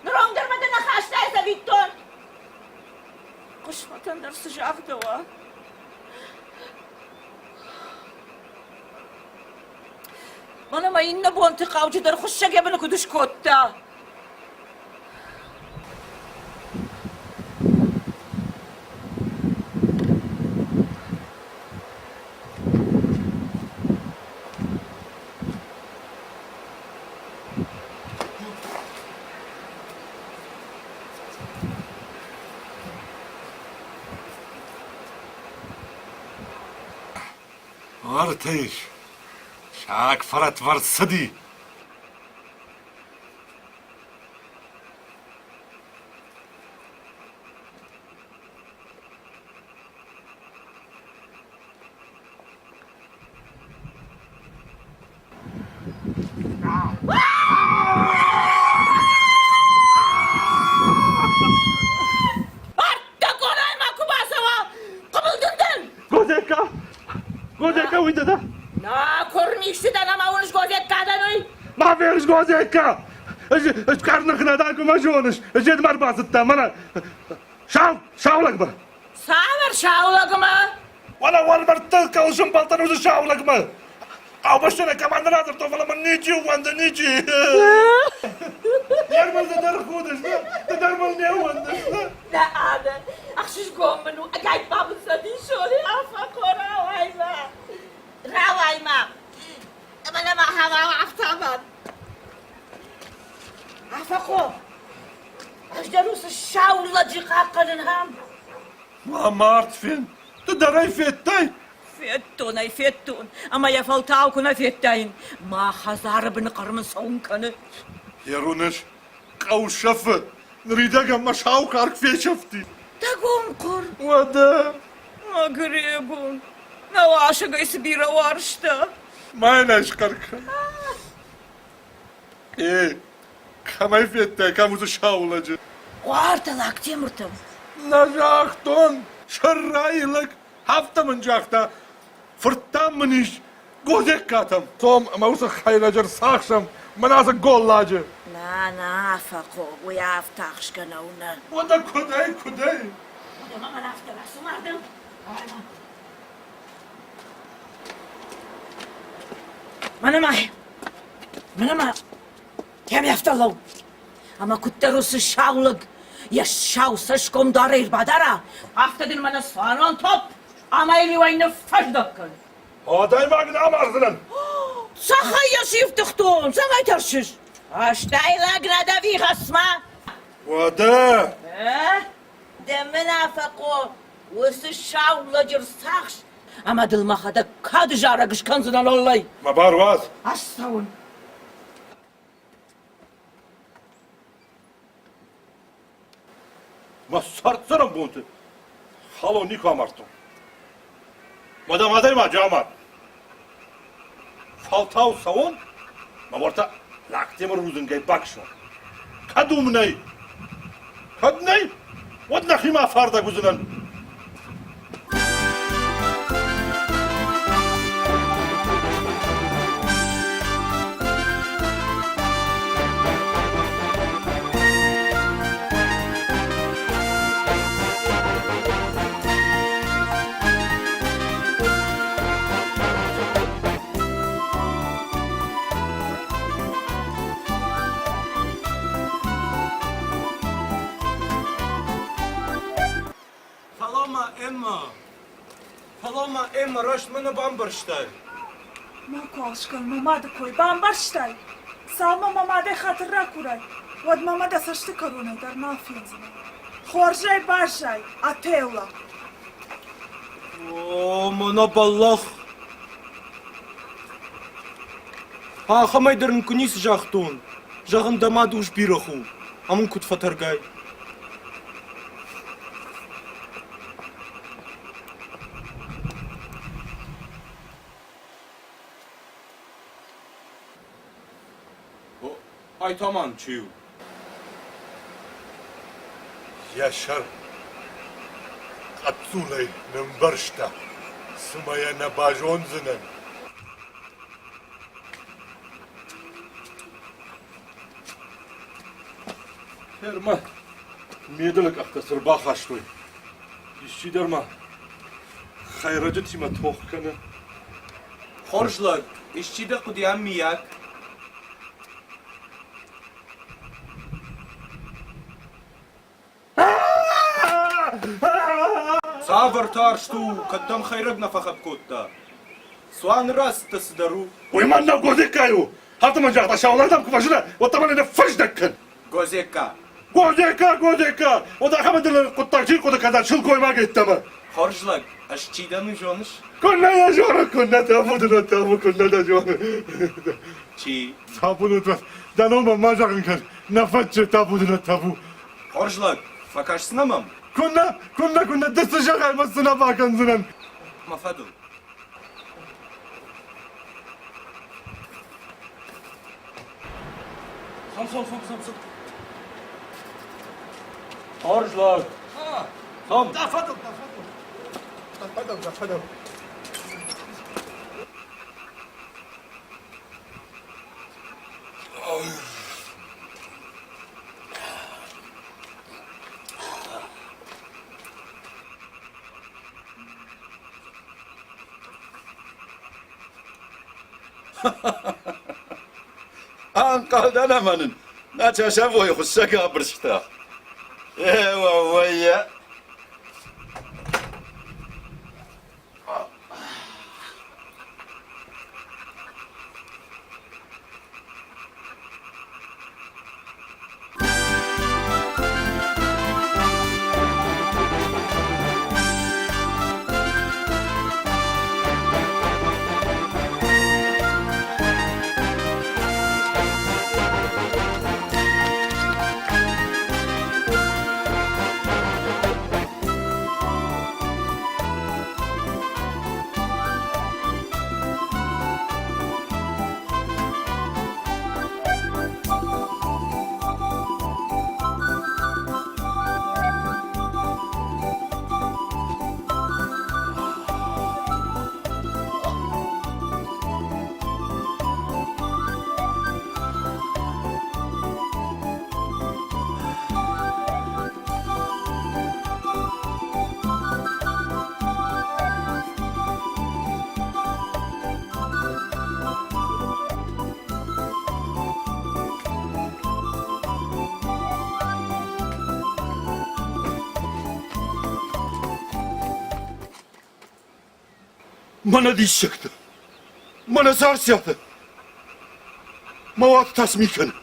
Ныронг дӕр мӕ дӕ нӕ хастай цӕвиттон. Хъысмӕтӕн дӕр цы загъдӕуа? Мӕнӕ мӕ иннӕ бонты хъауджыдӕр хуыссӕг йӕ быны куыд скодта. Артӕ ис, саг фӕрӕтвӕрд цыди. Ӕртӕ къорӕй ма куы бацӕуа, хъыбыл дын дӕн! Годекка! Годекка, уый дӕ? Нӕ, куырм исты дӕн ӕмӕ уыныс Годекка дӕн уый? Ма ферыс Годекка! Ӕз къӕрных нӕ дӕн, куы мӕ зоныс. Ӕз йедмӕ ӕрбацыдтӕн, мӕнӕ сау, сау лӕгмӕ. Цавӕр сау лӕгмӕ? Уӕлӕ уӕлмӕрдты кӕуыл сӕмбӕлдтӕн, уыцы сау лӕгмӕ. Хъӕубӕсты нӕ командӕ радзырдтон, фӕлӕ мын ничи ууӕнды, ничи. Дӕр мыл ды дӕр худыс, ды дӕр мыл не ууӕндыс. Нӕ, ӕнӕ, ӕхсызгон мын у, ӕгайтма мын цӕдисон афӕхъо, рауай-ма, рауай-ма. Ӕмӕ нӕ махӕн афтӕмӕн. Афӕхъо, ӕз дӕр уыцы сау лӕджы хъахъхъӕнын ам. Мӕ мард фен, ды дӕр ӕй федтай? Федтон ӕй, федтон, ӕмӕ йӕ фӕлтау куы нӕ федтаин, мӕ хӕдзары быны хъӕр мын цӕуын кӕны. Еруныш, хъӕу сӕфы, ныридӕгӕн мӕ сау карк фесӕфти. Дӕ гом хъуыр. Уӕдӕ? Мӕ Грегон, нӕ уасӕгӕй цы бирӕ уарзта. Мӕнӕ схъӕр кӕн. Э, кӕмӕй федтай, кӕм уыцы сау лӕджы? Уартӕ Лактемыртӕм. Нӕ загътон, сӕррайы лӕг, афтӕ мын загъта, фырттӕм мын ис Гозеккатӕм. Цом ӕмӕ уыцы хӕйрӕджы рцахсӕм, мӕнӕ ацы голладжы. Нӕ, нӕ, Афӕхъо, уый афтӕ ахсгӕ нӕу, нӕ. Уӕдӕ куыдӕй, куыдӕй? Уӕдӕ ма мӕн афтӕ рацу мардӕм. Мӕнӕ ма, мӕнӕ ма, кӕм афтӕ лӕуу. Ӕмӕ куыддӕр уыцы сау лӕг йӕ сау цӕсгом дӕр ӕрбадара, афтӕ дын мӕнӕ цуанон топп ӕмӕ йыл-иу ӕй ныффӕздӕг кӕн. Адӕймаг нӕ амардзынӕн. Цӕхӕй йӕ сифтыгътон, цӕмӕй тӕрсыс? Ӕстай лӕг нӕ дӕ хӕсмӕ. Уӕдӕ! Дӕ мын Афӕхъо, уыцы сау лӕджы рцахс, ӕмӕ дыл мӕхӕдӕг кады зарӕг скӕндзынӕн оллӕй. Мӕ бар уадз. Ӕз цӕуын. Мӕ цард-цӕрӕнбонты халон никуы амардтон. Мадам адӕймаджы амар. Фӕлтау цӕуон, мӕ уӕртӕ Лактемыр рудзынгӕй бакӕсон. Кӕд уым нӕй, кӕд нӕй, уӕд нӕхимӕ афардӕг уыдзынӕн. Эммӕ, раст мӕ нӕ бамбӕрстай. Макуал скӕн мӕ мады кой, бамбӕрстай? Цалынмӕ мӕ мадӕй хатыр ракурай, уӕдмӕ мӕ дӕ цӕсты кӕронӕй дӕр нал фендзынӕ. Хорзӕй баззай, Отелло! О, мӕнӕ бӕллӕх! Ахӕмӕй дӕр ын куы ницы загътон. Зӕгъын, дӕ мад ус бирӕгъ у, ам ын куыд фӕтӕргай. Ай та ма чи у? Йӕ сӕр хъӕццулӕй нымбӕрзта, цыма йӕ нӕ базондзынӕн. Гъер ма ме дылы къӕхтӕ цы рбахастой? Исчи дӕр ма хӕйрӕджытимӕ тох кӕны. Хорз лӕг, исчи дӕ хъуыдыйӕ миййаг? Цавӕр тарст у, кӕд дӕм хӕйрӕг нӕ фӕхӕпп кодта? Цуаны рацыдтӕ цыдӕр у. Уый мӕн нӕ Гозеккай у! Афтӕ мын загъта, саулӕгтӕм куы фӕзына, уӕд та мӕ нӕ фӕздӕг кӕн! Гозекка! Гозекка, Гозекка! Уӕд ахӕм ӕдылы хъуыддаг чи рхъуыды кӕна сылгоймаг йеддӕмӕ? Хорз лӕг, ӕз чи дӕн, уый зоныс? Куыннӕ йӕ зоны, куыннӕ табу дын, табу, куыннӕ дӕ зоны. Чи? Табу дын, дӕ номӕн ма зӕгъын кӕн, нӕ фӕтчы, табу дын, табу. Хорз лӕг, фӕкӕсдзынӕ мӕм? Куыннӕ, куыннӕ, куыннӕ, ды цы зӕгъай, мӕ цы нӕ бакӕндзынӕн. Мӕ фӕдыл. Цом, цом, цом, цом, цом. Хорз лӕг. Цом. Дӕ фӕдыл, дӕ фӕдыл. Дӕ фӕдыл, дӕ фӕдыл. Ӕнхъӕлдӕн ӕмӕ нын нӕ часовой хуыссӕг абырста. Е, уӕууӕййа! Мӕнӕ диссӕгтӕ! Мӕнӕ царциатӕ! Мӕ уат тас ми кӕны.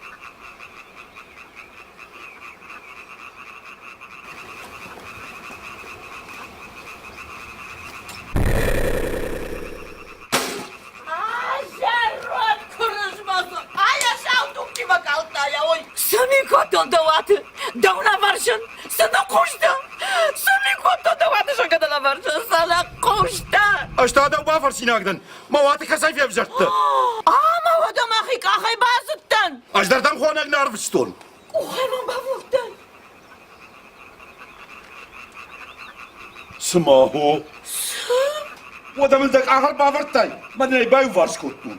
Цы ми кодтон дӕ уаты? Дӕу нӕ фӕрсын, цы ныхъхъус дӕ? Цы ми кодтон дӕ уаты, зӕгъгӕ дӕ нӕ фӕрсын, цы ныхъхъус дӕ? Ӕз та дӕу бафӕрсинаг дӕн, мӕ уаты кӕцӕй февзӕрдтӕ? Ӕмӕ уӕдӕ мӕхи къахӕй бацыдтӕн. Ӕз дӕр дӕм хонӕг нӕ арвыстон. Къухӕй мӕм бавнӕлдтай. Цыма хо? Цы? Уӕдӕ мын дӕ къах ӕрбавӕрдтай, мӕн ӕй баиуварс кодтон.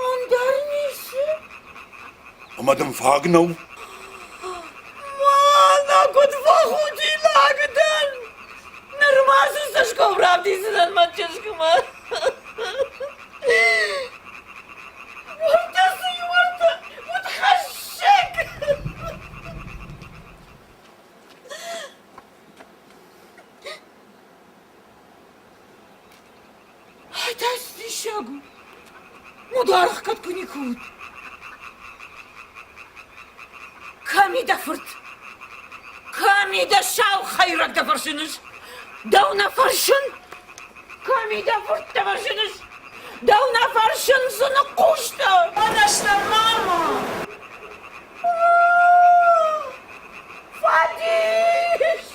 Ӕндӕр ницы. Ӕмӕ дын фаг нӕу? Мӕнӕ куыд фӕхудинаг дӕн! Нырма цы цӕсгом равдисдзынӕн мӕ чызгмӕ? Уӕртӕ цы и, уӕртӕ, удхӕссӕг! Диссаг у. Мударгъ кӕд куы никуы уыд. Кӕм и дӕ фырт? Кӕм и дӕ сау хӕйрӕг дӕ фӕрсыныс? Дӕу нӕ фӕрсын? Кӕм и дӕ фырт дӕ фӕрсыныс? Дӕу нӕ фӕрсын, цы ныхъхъус дӕ? Ӕнӕстӕ мама! Фӕдис!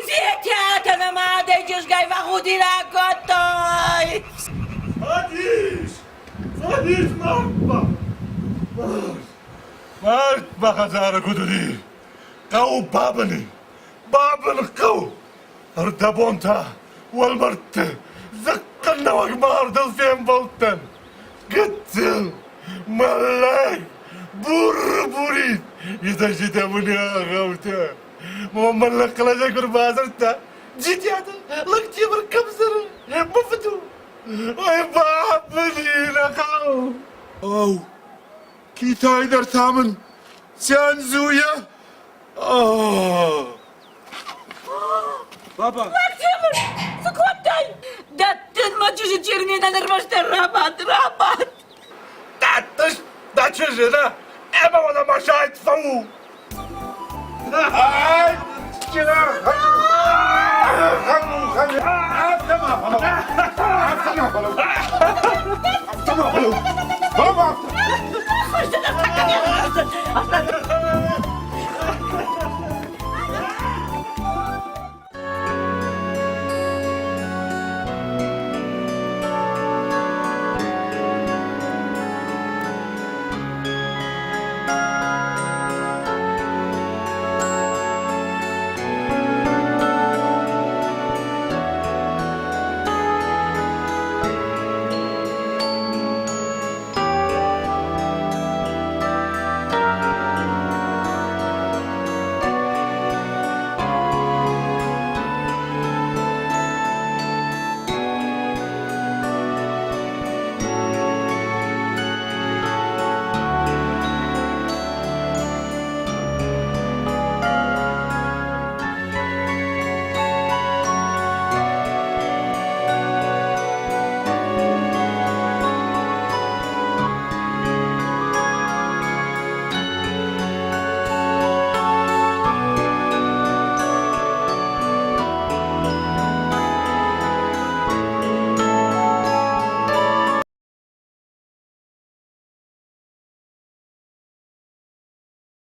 Зетӕтӕ нӕ мадӕй чызгӕй фӕхудинаг кодтой! Фӕдис! Фӕдис, мардмӕ! Мард мӕ хӕдзары куыд уыди? Хъӕу бабын и! Бабын хъӕу! Ӕрдӕбон та уӕлмӕрдты дзыхъхъыннӕуӕг мардыл фембӕлдтӕн. Гыццыл, мӕллӕг, бур-бурид, итӕджытӕ мын ӕгъӕуттӕ. Мӕ мӕллӕг хъӕлӕсӕй куы рбадзырдта, Джитиаты Лӕгтемыр кӕм цӕры, мӕ фыд у. Ой, бабын и нӕ хъӕу. Ау, Китай дӕр та мын Цянзуйӕ? Баба! Лӕгтемыр, цы кодтай? Дӕттын мӕ чызджы Черменӕн ӕрмӕстдӕр рабад, рабад! Дӕттыс дӕ чызджы, нӕ? Ӕмӕ уӕдӕ мӕ сайд фӕу!